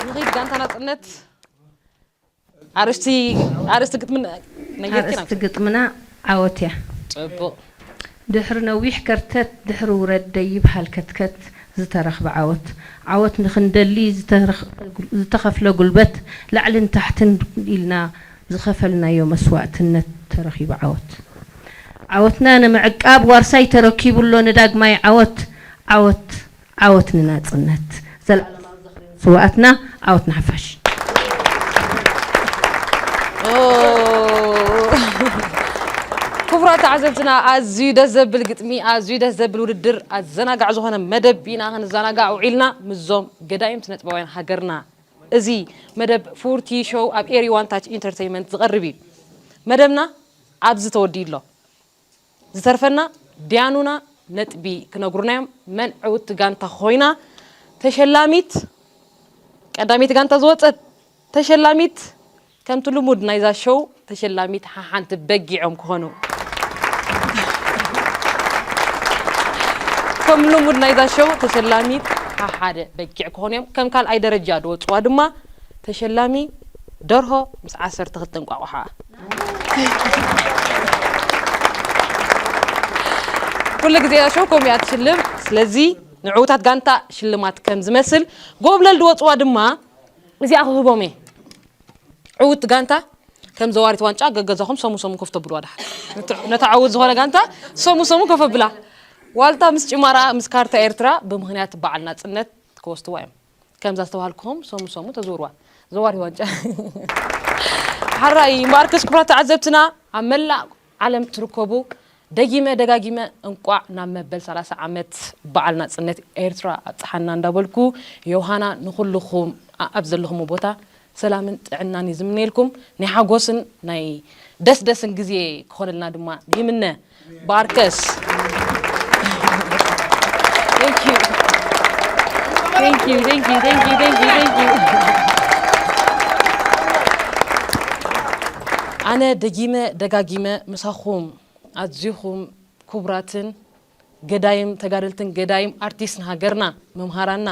ንኺድ ጋንታ ናጽነት። ኣርእስቲ፣ ኣርእስቲ ግጥሚ ነጊርኪና። ኣርእስቲ ግጥምና ዓወት እያ። ጽቡቕ። ድሕሪ ነዊሕ ከርተት፣ ድሕሪ ውረድ ደይብ ሃልከትከት ዝተረኽበ ዓወት። ዓወት ንኽንደሊ ዝተረኽ-፣ ዝተኸፍለ ጉልበት፣ ላዕልን ታሕትን ኢልና ዝኸፈልናዮ መስዋእትነት ተረኺቡ ዓወት። ዓወትና ንምዕቃብ ዋርሳይ ተረኪቡ ኣሎ ንዳግማይ ዓወት። ዓወት፣ ዓወት ንናጽነት። ዘልኣለማዊ ዝኽሪ ንስውኣትና፣ ዓወት ንሓፋሽ። ኦ፣ ክቡራት ተዓዘብትና፣ ኣዝዩ ደስ ዘብል ግጥሚ፣ ኣዝዩ ደስ ዘብል ውድድር፣ ኣዘናጋዕ ዝኾነ መደብ ኢና ክንዘናጋዕ ውዒልና ምስዞም ገዳይም ስነጥበባውያን ሃገርና። እዚ መደብ ፉርቲ ሾው ኣብ ኤሪ ዋን ታች ኢንተርተይንመንት ዝቐርብ እዩ። መደብና ኣብዚ ተወዲኡ ኣሎ። ዝተርፈና ዲያኑና ነጥቢ ክነግሩና እዮም። መን ዕውቲ ጋንታ ኮይና ተሸላሚት፣ ቀዳመይቲ ጋንታ ዝወጸት ተሸላሚት፣ ከምቲ ልሙድ ናይዛ ሾው ተሸላሚት ሓሓንቲ በጊዖም ክኾኑ። ከም ልሙድ ናይዛ ሾው ተሸላሚት ሓሓደ በጊዕ ክኾኑ እዮም። ከም ካልኣይ ደረጃ ዝወጽዋ ድማ ተሸላሚ ደርሆ ምስ ዓሰርተ ክልተ እንቋቑሖ። ኩሉ ግዜ እዛ ሾው ከምኡ እያ ትሽልም። ስለዚ ንዕዉታት ጋንታ ሽልማት ከም ዝመስል፣ ጎብለል ዝወጽዋ ድማ እዚኣ ክህቦም እየ። ዕዉት ጋንታ ከም ዘዋሪት ዋንጫ ገገዛኹም ሰሙ ሰሙ ኮፍ ተብልዋ ደሓር። ነቲ፣ ነቲ ዕዉት ዝኾነ ጋንታ ሰሙ ሰሙ ኮፍ ኣብላ። ዋልታ ምስ ጭማራ ምስ ካርታ ኤርትራ ብምኽንያት በዓል ናጽነት ክወስድዋ እዮም። ከምዛ ዝተባህልኩኹም ሰሙ ሰሙ ተዘውርዋ። ዘዋሪ ዋንጫ። ሓራይ እምበኣርከስ ክቡራት ተዓዘብትና ኣብ መላእ ዓለም ትርከቡ ደጊመ ደጋጊመ እንቋዕ ናብ መበል ሰላሳ ዓመት በዓል ናጽነት ኤርትራ ኣብጽሓና እንዳበልኩ ዮሃና ንኹልኹም ኣኣብ ዘለኹም ቦታ ሰላምን ጥዕናን እዩ ዝምነየልኩም። ናይ ሓጎስን ናይ ደስደስን ግዜ ክኾነልና ድማ ይምነ። ባርከስ። Thank you. Thank you, thank you, thank you, thank you, thank you. ኣነ ደጊመ ደጋጊመ ምሳኹም ኣዝኹም ክቡራትን ገዳይም ተጋደልትን ገዳይም ኣርቲስት ንሃገርና መምሃራና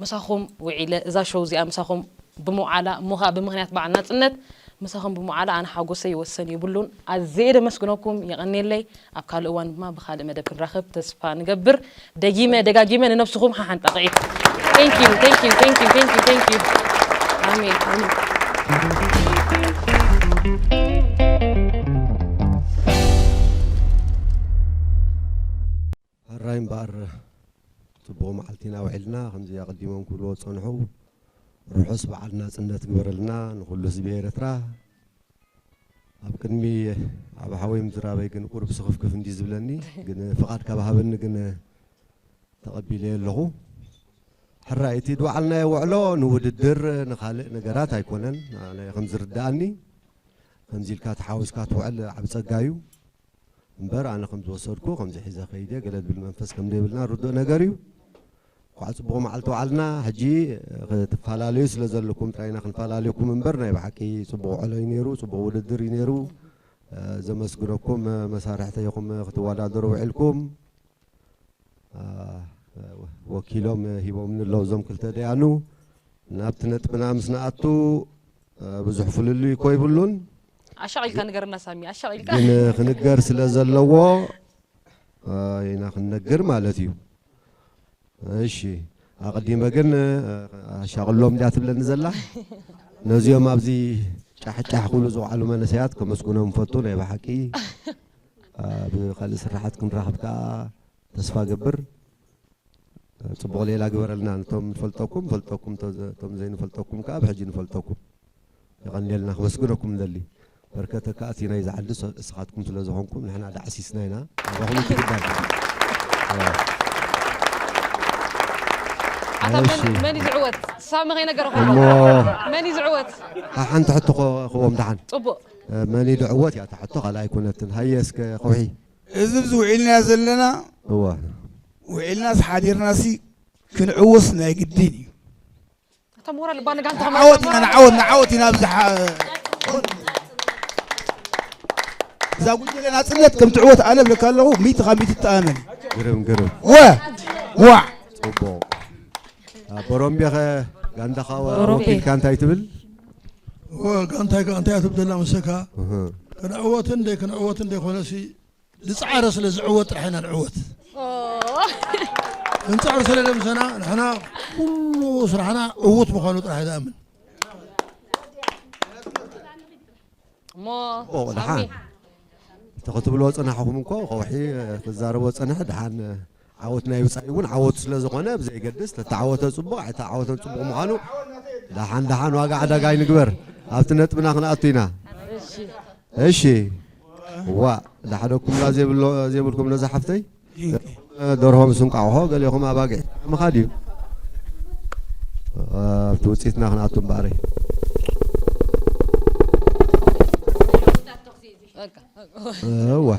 ምሳኹም ውዒለ እዛ ሾው እዚኣ ምሳኹም ብምውዓላ እሞ ኸኣ ብምኽንያት በዓል ናጽነት ምሳኹም ብምውዓላ ኣነ ሓጎሰይ ወሰን የብሉን። ኣዝየ ደመስግነኩም፣ የቐንየለይ። ኣብ ካልእ እዋን ድማ ብኻልእ መደብ ክንራኸብ ተስፋ ንገብር። ደጊመ ደጋጊመ ንነብስኹም ሓሓንጣቕዒት። Thank you, thank you, thank you, thank you, thank you. ኣሜን፣ ኣሜን። ሕራይ እምበኣር ጽቡቕ መዓልቲ ኢና ውዒልና፣ ከምዚ ኣቐዲሞም ክብልዎ ዝጸንሑ፣ ርሑስ በዓል ናጽነት ግበረልና ንኹሉ ህዝቢ ኤርትራ። ኣብ ቅድሚ ዓቢ ሓወይ ምዝራበይ ግን ቁሩብ ስኽፍክፍ እንዲ ዝብለኒ፣ ግን ፍቓድ ካብ ሃበኒ ግን ተቐቢለዮ ኣለኹ። ሕራይ እቲ ዝወዓልናዮ ውዕሎ ንውድድር ንኻልእ ነገራት ኣይኮነን። ኣነ ከም ዝርድኣኒ ከምዚ ኢልካ ተሓዊስካ ትውዕል ዓቢ ጸጋ እዩ። እምበር ኣነ ከም ዝወሰድኩ ከምዚ ሒዘ ከይደ ገለ ዝብል መንፈስ ከም ዘይብልና ርዱእ ነገር እዩ። እኳዕ ጽቡቕ መዓልቲ ወዓልና። ሕጂ ክትፈላለዩ ስለ ዘለኩም ጥራይ ኢና ክንፈላለየኩም እምበር ናይ ብሓቂ ጽቡቕ ውዕሎ እዩ ነይሩ፣ ጽቡቕ ውድድር እዩ ነይሩ። እ፣ ዘመስግነኩም፣ እ፣ መሳርሕተይ ኢኹም ክትወዳደሩ ውዒልኩም። እ፣ ወኪሎም ሂቦምኒ ኣለዉ እዞም ክልተ ደያኑ። ናብቲ ነጥብና ምስ ንኣቱ፣ እ፣ ብዙሕ ፍልልይ እኮ ይብሉን። ኣሻቒልካ ንገርና ሳሚ፣ ኣሻቒልካ። ግን ክንገር ስለ ዘለዎ፣ እ፣ ኢና ክንነግር ማለት እዩ። እሺ፣ ኣቐዲመ ግን ኣሻቕሎም እንድያ ትብለኒ ዘላ። ነዚኦም ኣብዚ ጫሕጫሕ ክብሉ ዝውዓሉ መንእሰያት ከመስግኖም ፈቱ። ናይ ብሓቂ ኣብ ካልእ ስራሓት ክንራኸብ ከዓ ተስፋ ገብር። ጽቡቕ ሌላ ግበረልና። ነቶም ንፈልጠኩም ፈልጠኩም፣ እቶም ዘይንፈልጠኩም ከዓ ብሕጂ ንፈልጠኩም። የቐንየልና፣ ክመስግነኩም ንደሊ። በርከተ ከኣ እቲ ናይ ዝዓዲ ንስኻትኩም ስለ ዝኾንኩም ንሕና ዳዕሲስና ኢና። ኣባኹም ይትግበር። ኣታ መን- እሺ። መን እዩ ዝዕወት? ሳሚ ከይነገረኹም። እሞ- መን እዩ ዝዕወት? ሓንቲ ሕቶ ክቦም ደሓን። ጽቡቕ። መን እዩ ዝዕወት እያ እታ ሕቶ፣ ካልእ ኣይኮነትን። ሃየ እስከ ከውሒ። እዚ ኣብዚ ውዒልና ዘለና እዋ። ውዒልና ሓዲርናሲ ክንዕወት ናይ ግድን እዩ። እታ ሞራል እባ ንጋንታ ዓወት ኢና፣ ንዓወት፣ ንዓወት ኢና። ኣብዚ እዛ ጉጅለ ናፅነት ከም ትዕወት ኣነ እብለካ ኣለኹ። ሚእቲ ካብ ሚእቲ እተኣመን። ግርም፣ ግርም። ወ ዋዕ። ጽቡቕ። በሮምቤኸ ጋንዳኻ ወኪልካ እንታይ ትብል? ወ ጋንታይ ከ እንታይ ትብል ዘላ መሰካ? ክንዕወት እንደ ክንዕወት እንደ ኮነሲ ዝፃዕረ ስለ ዝዕወት ጥራሕ ኢና ንዕወት። ክንፃዕር ስለ ደምሰና ንሕና ኩሉ ስራሕና ዕዉት ምዃኑ ጥራሕ እየ ዝኣምን። እሞ ኦ፣ ደሓን። ሳሚ። እቲ ክትብልዎ ጽናሕኹም እኮ ከውሒ ክዛረቦ ጽንሐ፣ ደሓን ዓወት ናይ ውጻኢ እውን ዓወቱ ስለ ዝኾነ ብዘይገድስ፣ ተተዓወተ ጽቡቕ፣ ኣይተዓወተን ጽቡቕ ምዃኑ ደሓን ደሓን ዋጋ ዕዳጋ ኣይንግበር። ኣብቲ ነጥብና ክንኣቱ ኢና። እሺ። እሺ። ዋ፣ ዳሕደኩምላ ዘይብሎ-፣ ዘይብልኩም ነዛ ሓፍተይ? ደርሆ ምስ እንቋቑሖ፣ ገሊኹም ኣባጊዕ ምኻድ እዩ። ኣብቲ ውጽኢትና ክንኣቱ እምበኣረይ። እዋ።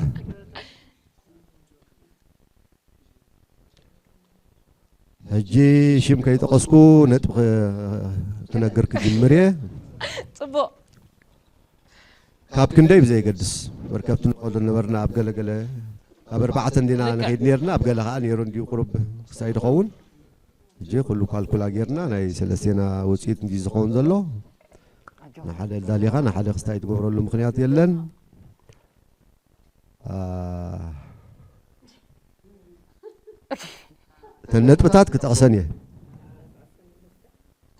ሕጂ ሽም ከይጠቐስኩ ነጥቢ ክ-፣ ክነግር ክጅምር እየ። ጽቡቕ። ካብ ክንደይ ብዘይገድስ፣ በርከብቲ ንኸዶ ነበርና። ኣብ ገለ ገለ፣ ኣብ ኣርባዕተ እንዲና ልክዕ። ንኸይድ ነርና፣ ኣብ ገለ ኸዓ ነይሩ እንዲዩ ቁሩብ ክሳይ ድኸውን። ሕጂ ኩሉ ኳልኩላ ጌርና፣ ናይ ሰለስቴና ውጽኢት እንዲ ዝኸውን ዘሎ። ንሓደ ዳሊኻ፣ ንሓደ ክስታይ ትገብረሉ ምኽንያት የለን። አ፣ እተን ነጥብታት ክጠቕሰን እየ።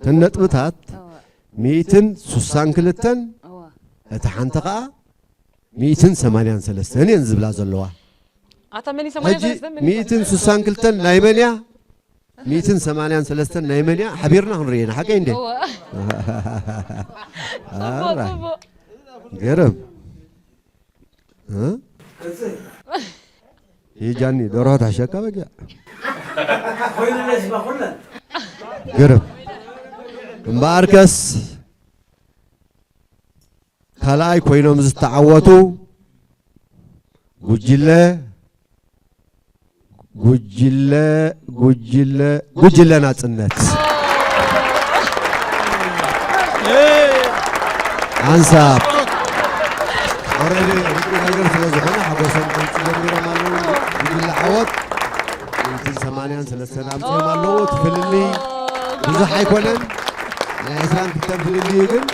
እተን ነጥብታት እዋ። ሚእትን ሱሳን ክልተን፣ እዋ። እታ ሓንቲ ኸዓ ሚእትን ሰማንያን ሰለስተን እየን ዝብላ ዘለዋ። ኣታ መን እዩ ሰማንያን ሰለስተን? ሕጂ መን እዩ? ሚእትን ሱሳን ክልተን ናይ መን እያ? ሚእትን ሰማንያን ሰለስተን ናይ መን እያ? ሓቢርና ክንርእየና፣ ሓቀይ እንዴ? እዋ። ጽቡቕ፣ ኣራይ። ጽቡቕ። ገረም። እ? ይጃኒ፣ ደርሆ ትሕሸካ በጊዕ። ግርም። እምበኣርከስ ካልኣይ ኮይኖም ዝተዓወቱ ጉጅለ፣ ጉጅለ፣ ጉጅለ፣ ጉጅለ ናጽነት። ኣንሳብ። ኦረዲ ርቂ ነገር ስለ ዝኾነ ሓጎሶም ክገልጹ ጀሚሮም ኣለዉ። ጉጅለ ዓወት። ሚእትን ሰማንያን ሰለስተን ኣምፅኦም ኣለዉ። እቲ ፍልልይ ብዙሕ ኣይኮነን። ናይ ዕስራን ክልተን ፍልልይ እዩ ግን፣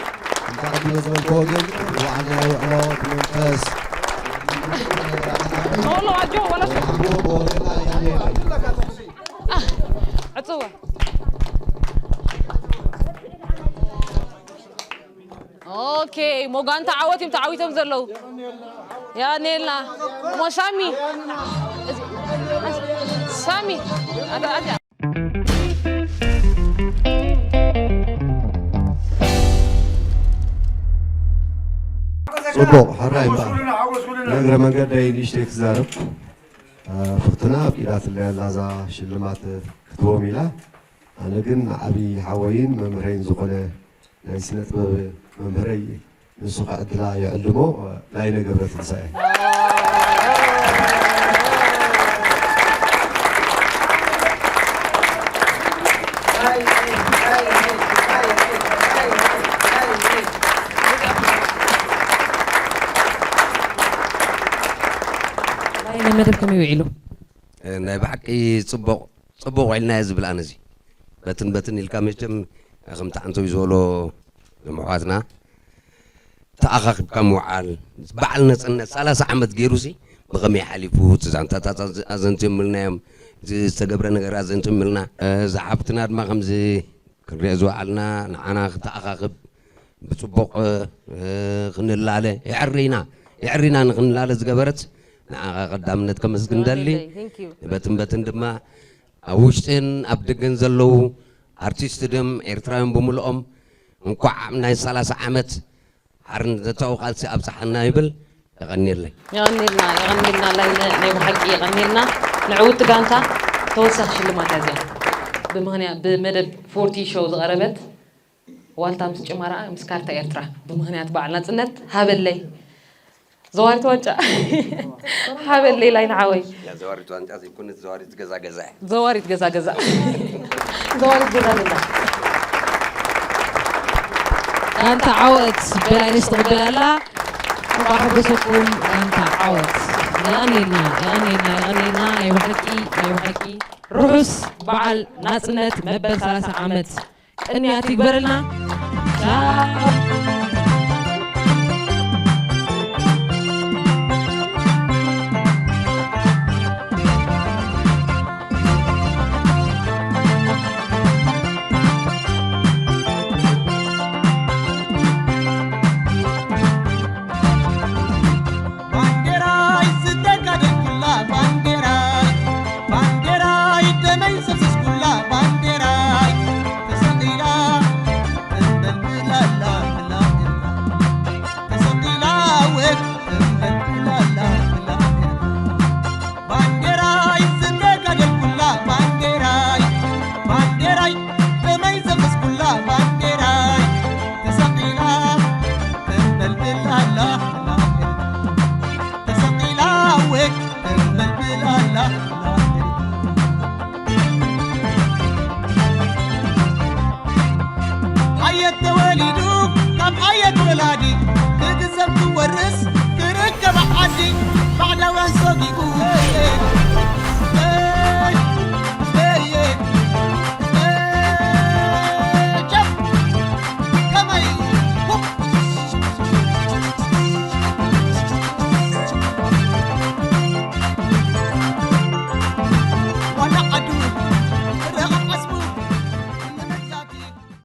እንተ ቀዲመ ዝበልክዎ ግን፣ ዝወዓልናዮ ውዕሎ፣ እቲ መንፈስ፣ ተወሎ ኣጆ፣ ወላ ሸ-፣ ዕፅዋ። ኦኬ፣ ሞጋን ተዓወት እዮም ተዓዊቶም ዘለዉ። ያኔልና። ሞ ሳሚ። እዚ፣ ሳሚ። ኣታ፣ ኣታ። ጽቡቕ፣ ሕራይ እምበኣር። ንእግረ መንገደይ ንእሽተይ ክዛረብ። አ፣ ፍርቱና ኣብ ኢዳ ትለያ ኣላ እዛ ሽልማት ክትቦም ኢላ። ኣነ ግን ንዓቢ ሓወይን መምህረይን ዝኾነ ናይ ስነ ጥበብ መምህረይ ንሱ ከዕድላ ይዕድሞ፣ ላይነ ገብረትንሳኤ። ላይነ መደብ ከመይ ውዒሉ? ናይ ብሓቂ ጽቡቕ፣ ጽቡቕ ውዒልና እየ ዝብል ኣነዚ። በትን በትን ኢልካ መቸም ከምቲ ዓንተው ዝበሎ እዞም ኣሕዋትና ተኣኻኺብካ ምውዓል፣ በዓል ነጻነት ሰላሳ ዓመት ገይሩሲ ብኸመይ ሓሊፉ፣ እቲ ዛንታታት ኣዘ-፣ ኣዘንትዮም ምልናዮም፣ ዝተገብረ ነገራት ዘንትምልና። እዛ ሓፍትና ድማ ከምዚ ክንሪኦ ዝወዓልና ንዓና ክተኣኻኽብ ብፅቡቕ ክንላለ የዕሪና የዕሪና ንክንላለ ዝገበረት ንዓኻ ቀዳምነት ከመስግን ደሊ። በትን በትን ድማ ኣብ ውሽጥን ኣብ ደገን ዘለዉ ኣርቲስት ድም ኤርትራውያን ብምልኦም እንኳዕ ናይ ሰላሳ ዓመት ሓርነታዊ ቃልሲ ኣብፀሓና ይብል። የቐንየለይ። የቐንየልና፣ የቐንየልና፣ ላይነ ናይ ብሓቂ የቐንየልና። ንዕውቲ ጋንታ ተወሳኺ ሽልማት እያ እዚኣ። ብምኽንያት ብመደብ ፎርቲ ሾው ዝቐረበት ዋልታ ምስ ጭማራኣ ምስ ካርታ ኤርትራ ብምኽንያት በዓል ናጽነት ሃበለይ። ዘዋሪት ዋንጫ ሃበለይ ላይነ ሓወይ። ያ ዘዋሪት ዋንጫ ዘይኮነት ዘዋሪት ገዛ ገዛ እያ። ዘዋሪት ገዛ ገዛ። ዘዋሪት ገዛ ገዛ። ጋንታ ዓወት በላይነሽ ትቕበል ኣላ። እንኳዕ ሓጎሰኩም ጋንታ ዓወት። የቐንየልና፣ የቐንየልና፣ የቐንየልና። ናይ ብሓቂ፣ ናይ ብሓቂ ርሑስ በዓል ናጽነት መበል ሰላሳ ዓመት ቅንያት ይግበረልና። ቻው። ባንዴራይ ዝተጋደልኩላ ባንዴራይ፣ ባንዴራይ ደመይ ዘፍሰስኩላ ባንዴራይ፣ ተሰቒላ ተንበልብላላ ብላ ኤርትራ፣ ተሰቒላ ወት ተንበልብላላ ብላ ኤርትራ። ባንዴራይ ዝተጋደልኩላ ባንዴራይ፣ ባንዴራይ ደመይ ዘፍሰስኩላ ባንዴራይ፣ ተሰቒላ ተንበልብል ኣላ፣ ተሰቒላ ወግ ተንበልብል ኣላ። ሓየት ተወሊዱ ካብ ሓየት ወላዲ፣ ክግዘብ ክወርስ ክርከብ ዓዲ፣ ባዕዳውያን ሰጊኡ